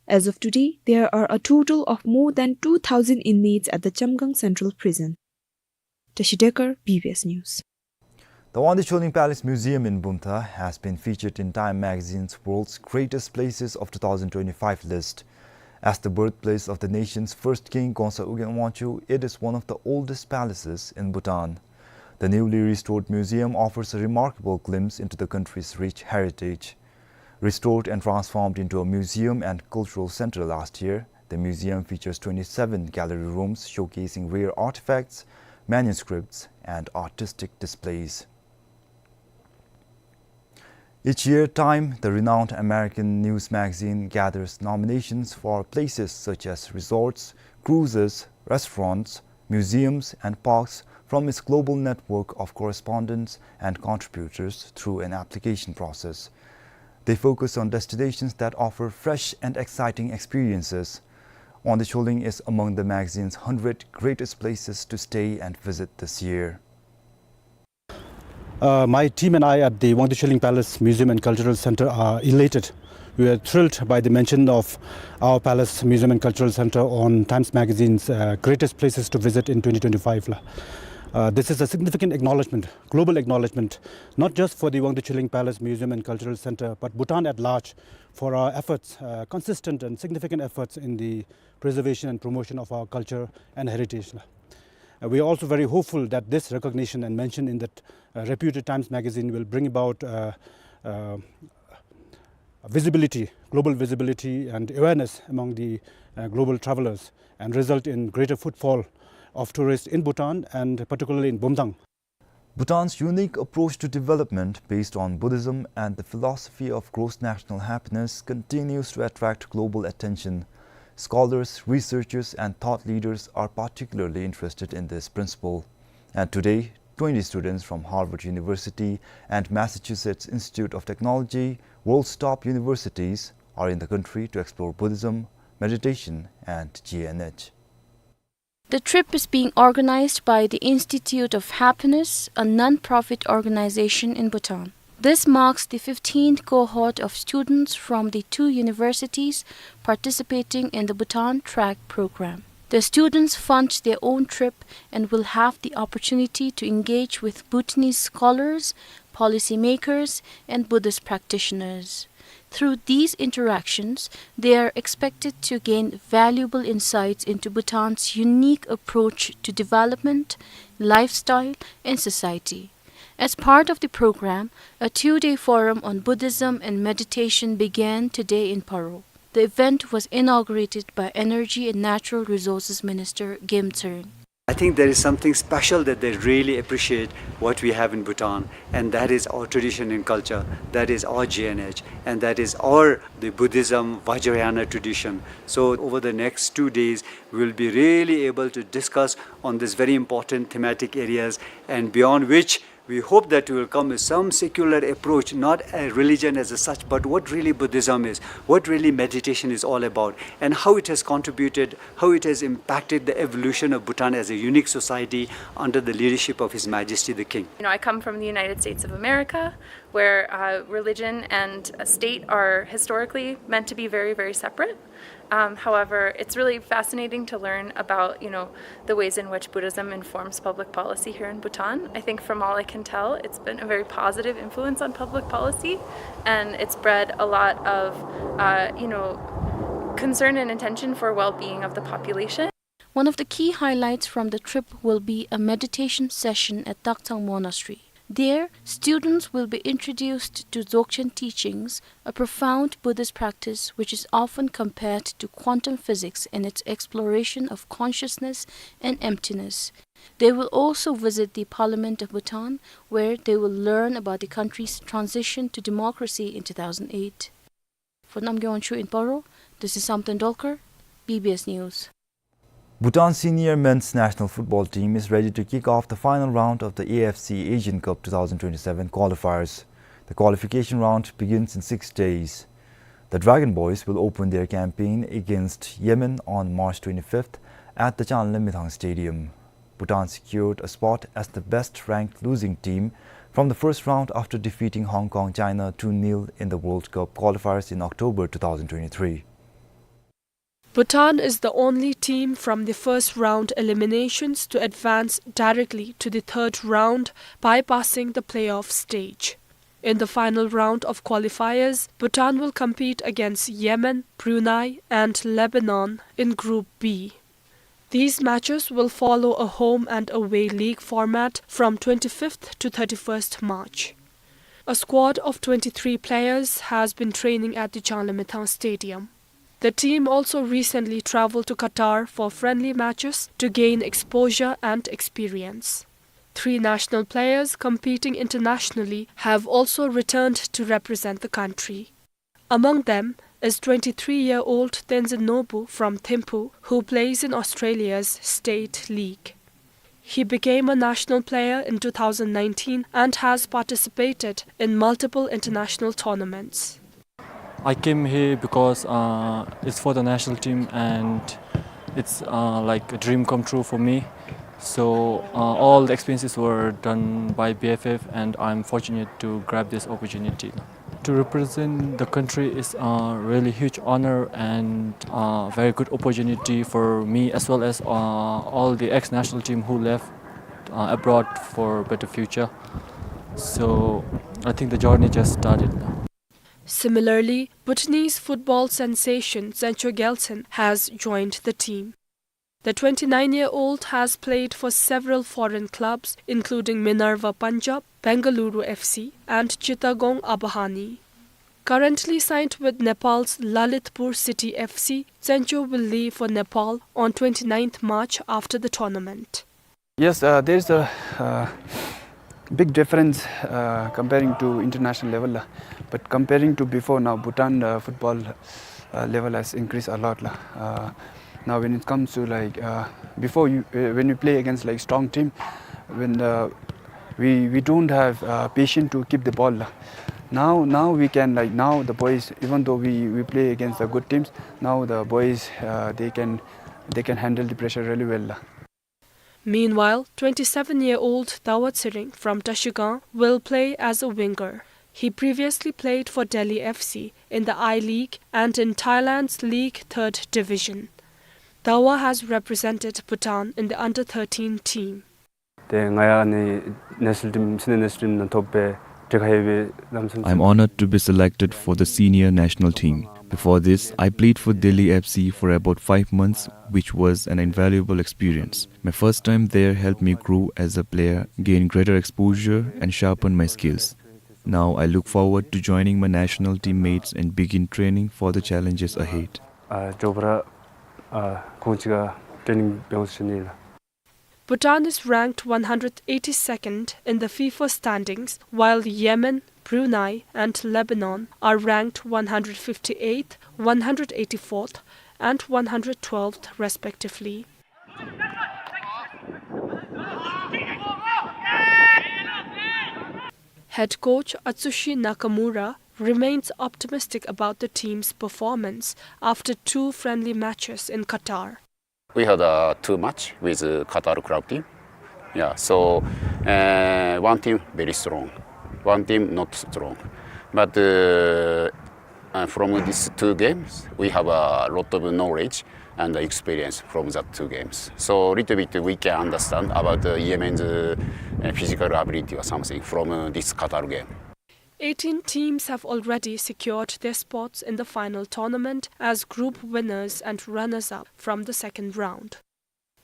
As of today, there are a total of more than two thousand inmates at the Chamgang Central Prison. Tashi Dekar, B B S News. The Wangdue Choling Palace Museum in Bumthang has been featured in Time magazine's World's Greatest Places of two thousand twenty-five list. As the birthplace of the nation's first king, Gongsa Ugyen Wangchuck, it is one of the oldest palaces in Bhutan. The newly restored museum offers a remarkable glimpse into the country's rich heritage. Restored and transformed into a museum and cultural center last year, the museum features twenty-seven gallery rooms showcasing rare artifacts, manuscripts, and artistic displays. Each year, Time, the renowned American news magazine, gathers nominations for places such as resorts, cruises, restaurants, museums, and parks from its global network of correspondents and contributors through an application process. They focus on destinations that offer fresh and exciting experiences. Wangdue Choling is among the magazine's hundred greatest places to stay and visit this year. Uh, my team and I at the Wangdue Choling Palace Museum and Cultural Center are elated. We are thrilled by the mention of our Palace Museum and Cultural Center on Times Magazine's, uh, Greatest Places to Visit in twenty twenty-five la. Uh, this is a significant acknowledgement, global acknowledgement, not just for the Wangdue Choling Palace Museum and Cultural Center, but Bhutan at large, for our efforts, uh, consistent and significant efforts in the preservation and promotion of our culture and heritage la. Uh, we are also very hopeful that this recognition and mention in that, uh, reputed Times Magazine will bring about, uh, uh, visibility, global visibility and awareness among the, uh, global travelers and result in greater footfall of tourists in Bhutan and particularly in Bumthang. Bhutan's unique approach to development based on Buddhism and the philosophy of gross national happiness continues to attract global attention. Scholars, researchers, and thought leaders are particularly interested in this principle. And today, twenty students from Harvard University and Massachusetts Institute of Technology, world's top universities, are in the country to explore Buddhism, meditation, and G N H. The trip is being organized by the Institute of Happiness, a non-profit organization in Bhutan. This marks the fifteenth cohort of students from the two universities participating in the Bhutan Track program. The students fund their own trip and will have the opportunity to engage with Bhutanese scholars, policymakers, and Buddhist practitioners. Through these interactions, they are expected to gain valuable insights into Bhutan's unique approach to development, lifestyle, and society. As part of the program, a two-day forum on Buddhism and meditation began today in Paro. The event was inaugurated by Energy and Natural Resources Minister Gem Tsering. I think there is something special that they really appreciate what we have in Bhutan, and that is our tradition and culture, that is our G N H, and that is our, the Buddhism Vajrayana tradition. So over the next two days, we'll be really able to discuss on these very important thematic areas and beyond which We hope that will come with some secular approach, not a religion as such, but what really Buddhism is, what really meditation is all about, and how it has contributed, how it has impacted the evolution of Bhutan as a unique society under the leadership of His Majesty the King. You know, I come from the United States of America, where, uh, religion and, uh, state are historically meant to be very, very separate. Um, however, it's really fascinating to learn about, you know, the ways in which Buddhism informs public policy here in Bhutan. I think from all I can tell, it's been a very positive influence on public policy, and it's bred a lot of, uh, you know, concern and intention for well-being of the population. One of the key highlights from the trip will be a meditation session at Taktsang Monastery. There, students will be introduced to Dzogchen teachings, a profound Buddhist practice which is often compared to quantum physics in its exploration of consciousness and emptiness. They will also visit the Parliament of Bhutan, where they will learn about the country's transition to democracy in two thousand eight. For Namgay Wangchuk in Paro, this is Samten Dolkar, B B S News. Bhutan senior men's national football team is ready to kick off the final round of the A F C Asian Cup two thousand twenty-seven qualifiers. The qualification round begins in six days. The Dragon Boys will open their campaign against Yemen on March twenty-fifth at the Changlamithang Stadium. Bhutan secured a spot as the best-ranked losing team from the first round after defeating Hong Kong, China two nil in the World Cup qualifiers in October two thousand twenty-three. Bhutan is the only team from the first round eliminations to advance directly to the third round, bypassing the playoff stage. In the final round of qualifiers, Bhutan will compete against Yemen, Brunei, and Lebanon in Group B. These matches will follow a home and away league format from twenty-fifth to thirty-first March. A squad of twenty-three players has been training at the Changlamithang Stadium. The team also recently traveled to Qatar for friendly matches to gain exposure and experience. Three national players competing internationally have also returned to represent the country. Among them is twenty-three-year-old Tenzin Norbu from Thimphu, who plays in Australia's state league. He became a national player in two thousand nineteen and has participated in multiple international tournaments. I came here because, uh, it's for the national team and it's, uh, like a dream come true for me. So, uh, all the expenses were done by B F F and I'm fortunate to grab this opportunity. To represent the country is a really huge honor and a very good opportunity for me as well as, uh, all the ex-national team who left, uh, abroad for better future. So I think the journey just started now. Similarly, Bhutanese football sensation Tsencho Gyaltsen has joined the team. The twenty-nine-year-old has played for several foreign clubs, including Minerva Punjab, Bengaluru F C, and Chittagong Abahani. Currently signed with Nepal's Lalitpur City F C, Tsencho will leave for Nepal on twenty-ninth March after the tournament. Yes, uh, there is a, uh, big difference, uh, comparing to international level, la. But comparing to before, now Bhutan, uh, football, uh, level has increased a lot, la. Uh, now when it comes to, like, uh, before you, uh, when we play against, like, strong team, when the, we, we don't have, uh, patience to keep the ball, la. Now, now we can, like, now the boys, even though we, we play against the good teams, now the boys, uh, they can, they can handle the pressure really well, la. Meanwhile, twenty-seven-year-old Dawa Tshering from Trashigang will play as a winger. He previously played for Delhi F C in the I-League and in Thailand's League Third Division. Dawa has represented Bhutan in the under thirteen team. ཏེ་ང་ཡང་ཨ་ནི་ནེ་ཤ་ནལ་ཊིམ་སི་ནི་ཡར་ནེ་ཤ་ནལ་ཊིམ་ནང་ཐོབ་པའི་དེ་ཁར་ཡོད་པའི་ལམ་སེང་། I'm honored to be selected for the senior national team. Before this, I played for Delhi F C for about five months, which was an invaluable experience. My first time there helped me grow as a player, gain greater exposure, and sharpen my skills. Now I look forward to joining my national teammates and begin training for the challenges ahead. ཨ་ཇོ་བ་ར་ཨ་ཁོང་ཅིག་ག་ཊེ་ནིང་འབད་འོང་ཟེར་ཞུ་ནི་ཨིན་ལགས། Bhutan is ranked one hundred eighty-second in the FIFA standings, while Yemen, Brunei, and Lebanon are ranked one hundred fifty-eighth, one hundred eighty-fourth, and one hundred twelfth, respectively. Head coach Atsushi Nakamura remains optimistic about the team's performance after two friendly matches in Qatar. We had, uh, two match with, uh, Qatar club team. Yeah, so, uh, one team very strong, one team not strong. But, uh, uh, from these two games, we have a lot of knowledge and experience from that two games. So little bit we can understand about, uh, Yemen's, uh, uh, physical ability or something from, uh, this Qatar game. Eighteen teams have already secured their spots in the final tournament as group winners and runners-up from the second round.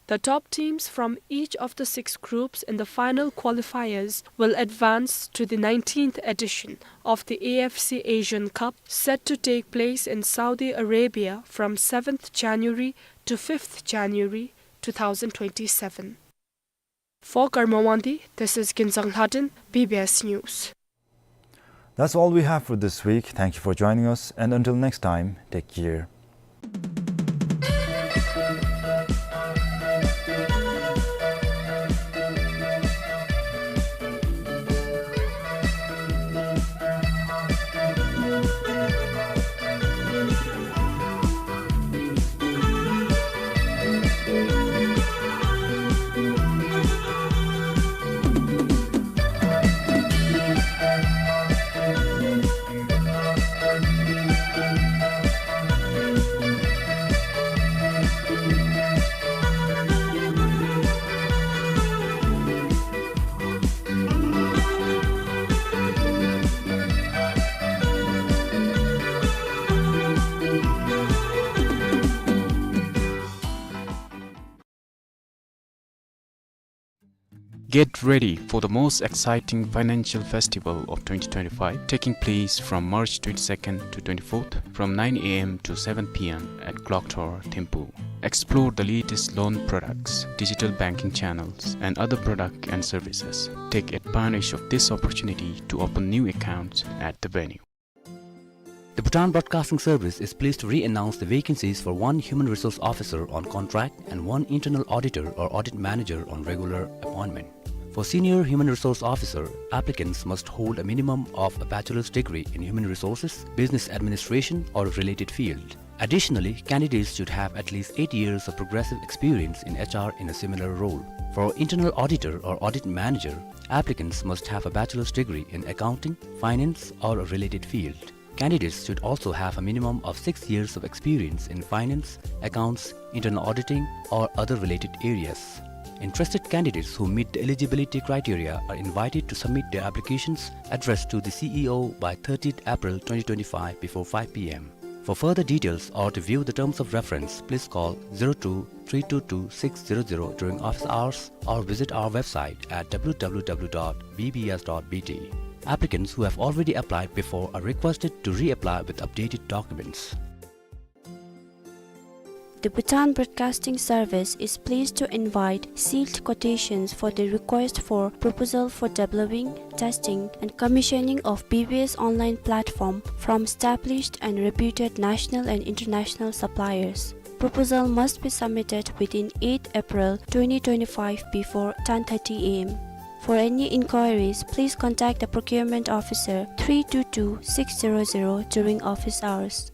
The top teams from each of the six groups in the final qualifiers will advance to the nineteenth edition of the A F C Asian Cup, set to take place in Saudi Arabia from seventh January to fifth January two thousand twenty-seven. For Karma Wangdi, this is Kinzang Lhaden, B B S News. That's all we have for this week. Thank you for joining us, and until next time, take care. Get ready for the most exciting financial festival of twenty twenty-five, taking place from March twenty-second to twenty-fourth, from nine A M to seven P M at Clock Tower, Thimphu. Explore the latest loan products, digital banking channels, and other products and services. Take advantage of this opportunity to open new accounts at the venue. The Bhutan Broadcasting Service is pleased to re-announce the vacancies for one human resource officer on contract and one internal auditor or audit manager on regular appointment. For senior human resource officer, applicants must hold a minimum of a bachelor's degree in human resources, business administration, or a related field. Additionally, candidates should have at least eight years of progressive experience in H R in a similar role. For internal auditor or audit manager, applicants must have a bachelor's degree in accounting, finance, or a related field. Candidates should also have a minimum of six years of experience in finance, accounts, internal auditing, or other related areas. Interested candidates who meet the eligibility criteria are invited to submit their applications addressed to the C E O by thirtieth April twenty twenty-five before five P M. For further details or to view the terms of reference, please call zero two three two two six zero zero during office hours or visit our website at W W W dot B B S dot B T. Applicants who have already applied before are requested to reapply with updated documents. The Bhutan Broadcasting Service is pleased to invite sealed quotations for the request for proposal for developing, testing, and commissioning of B B S online platform from established and reputed national and international suppliers. Proposal must be submitted within eighth April twenty twenty-five before ten thirty A M. For any inquiries, please contact the procurement officer three two two six zero zero during office hours.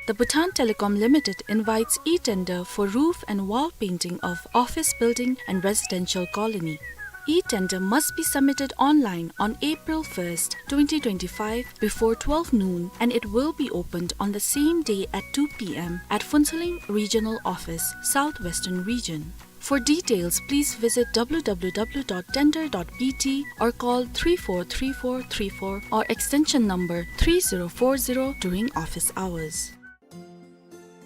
The Bhutan Telecom Limited invites e-tender for roof and wall painting of office building and residential colony. E-tender must be submitted online on April first, twenty twenty-five, before twelve noon, and it will be opened on the same day at two P M at Phuentsholing Regional Office, South Western Region. For details, please visit W W W dot tender dot B T or call three four three four three four or extension number three zero four zero during office hours.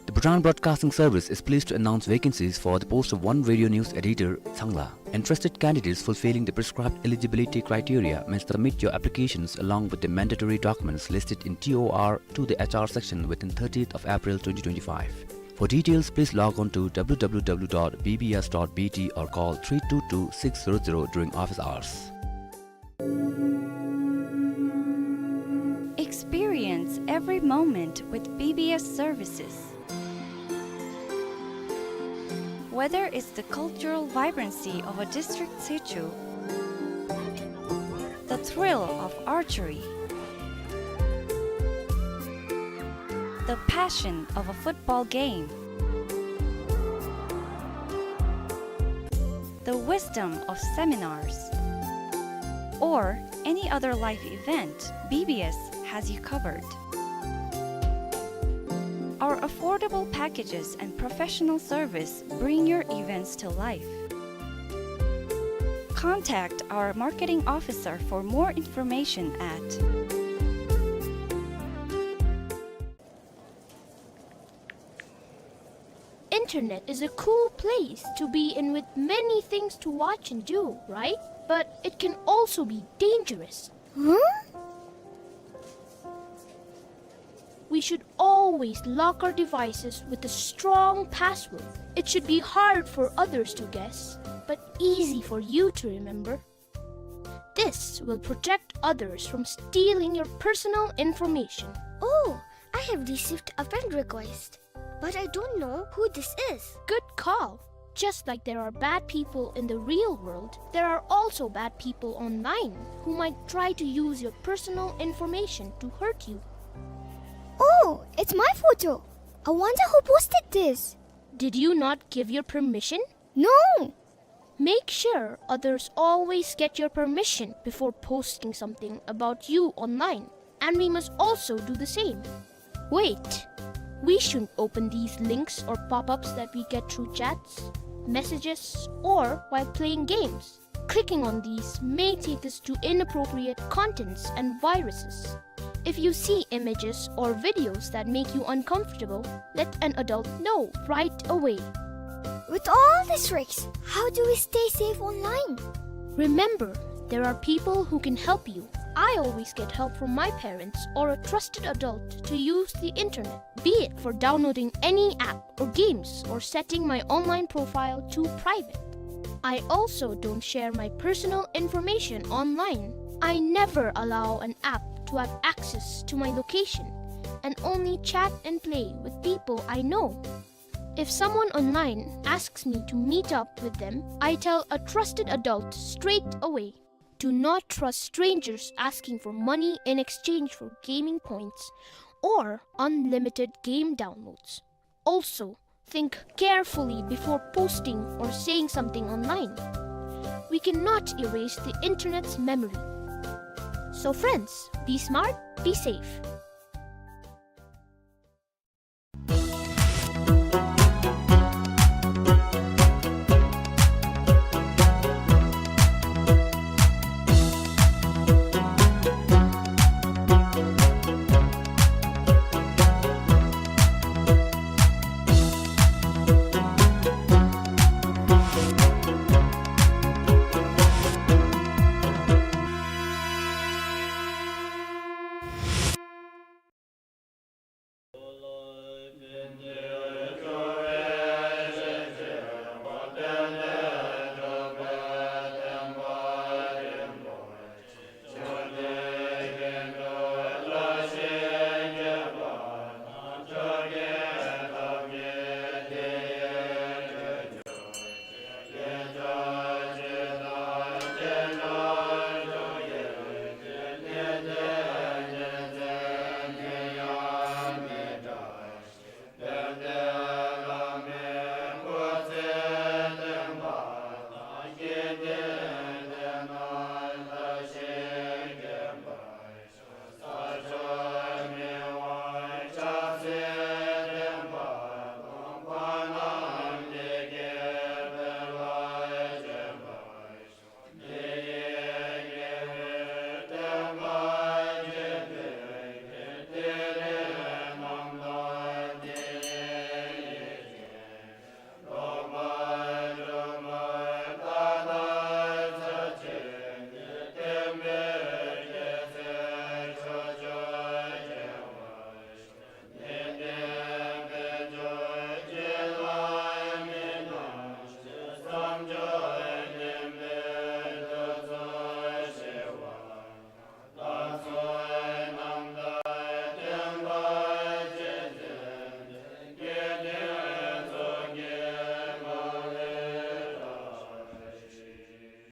The Bhutan Broadcasting Service is pleased to announce vacancies for the post of one radio news editor, Changla. Interested candidates fulfilling the prescribed eligibility criteria may submit your applications along with the mandatory documents listed in T O R to the H R section within thirtieth of April twenty twenty-five. For details, please log on to W W W dot B B S dot B T or call three two two six zero zero during office hours. Experience every moment with B B S services. Whether it's the cultural vibrancy of a district situ, the thrill of archery, the passion of a football game, the wisdom of seminars, or any other life event, B B S has you covered. Our affordable packages and professional service bring your events to life. Contact our marketing officer for more information at Internet is a cool place to be in with many things to watch and do, right? But it can also be dangerous. Huh? We should always lock our devices with a strong password. It should be hard for others to guess, but easy for you to remember. This will protect others from stealing your personal information. Oh, I have received a friend request, but I don't know who this is. Good call. Just like there are bad people in the real world, there are also bad people online who might try to use your personal information to hurt you. Oh, it's my photo. I wonder who posted this. Did you not give your permission? No. Make sure others always get your permission before posting something about you online, and we must also do the same. Wait, we shouldn't open these links or pop-ups that we get through chats, messages, or while playing games. Clicking on these may take us to inappropriate contents and viruses. If you see images or videos that make you uncomfortable, let an adult know right away. With all these risks, how do we stay safe online? Remember, there are people who can help you. I always get help from my parents or a trusted adult to use the internet, be it for downloading any app or games or setting my online profile to private. I also don't share my personal information online. I never allow an app to have access to my location and only chat and play with people I know. If someone online asks me to meet up with them, I tell a trusted adult straight away. Do not trust strangers asking for money in exchange for gaming points or unlimited game downloads. Also, think carefully before posting or saying something online. We cannot erase the internet's memory. So friends, be smart, be safe.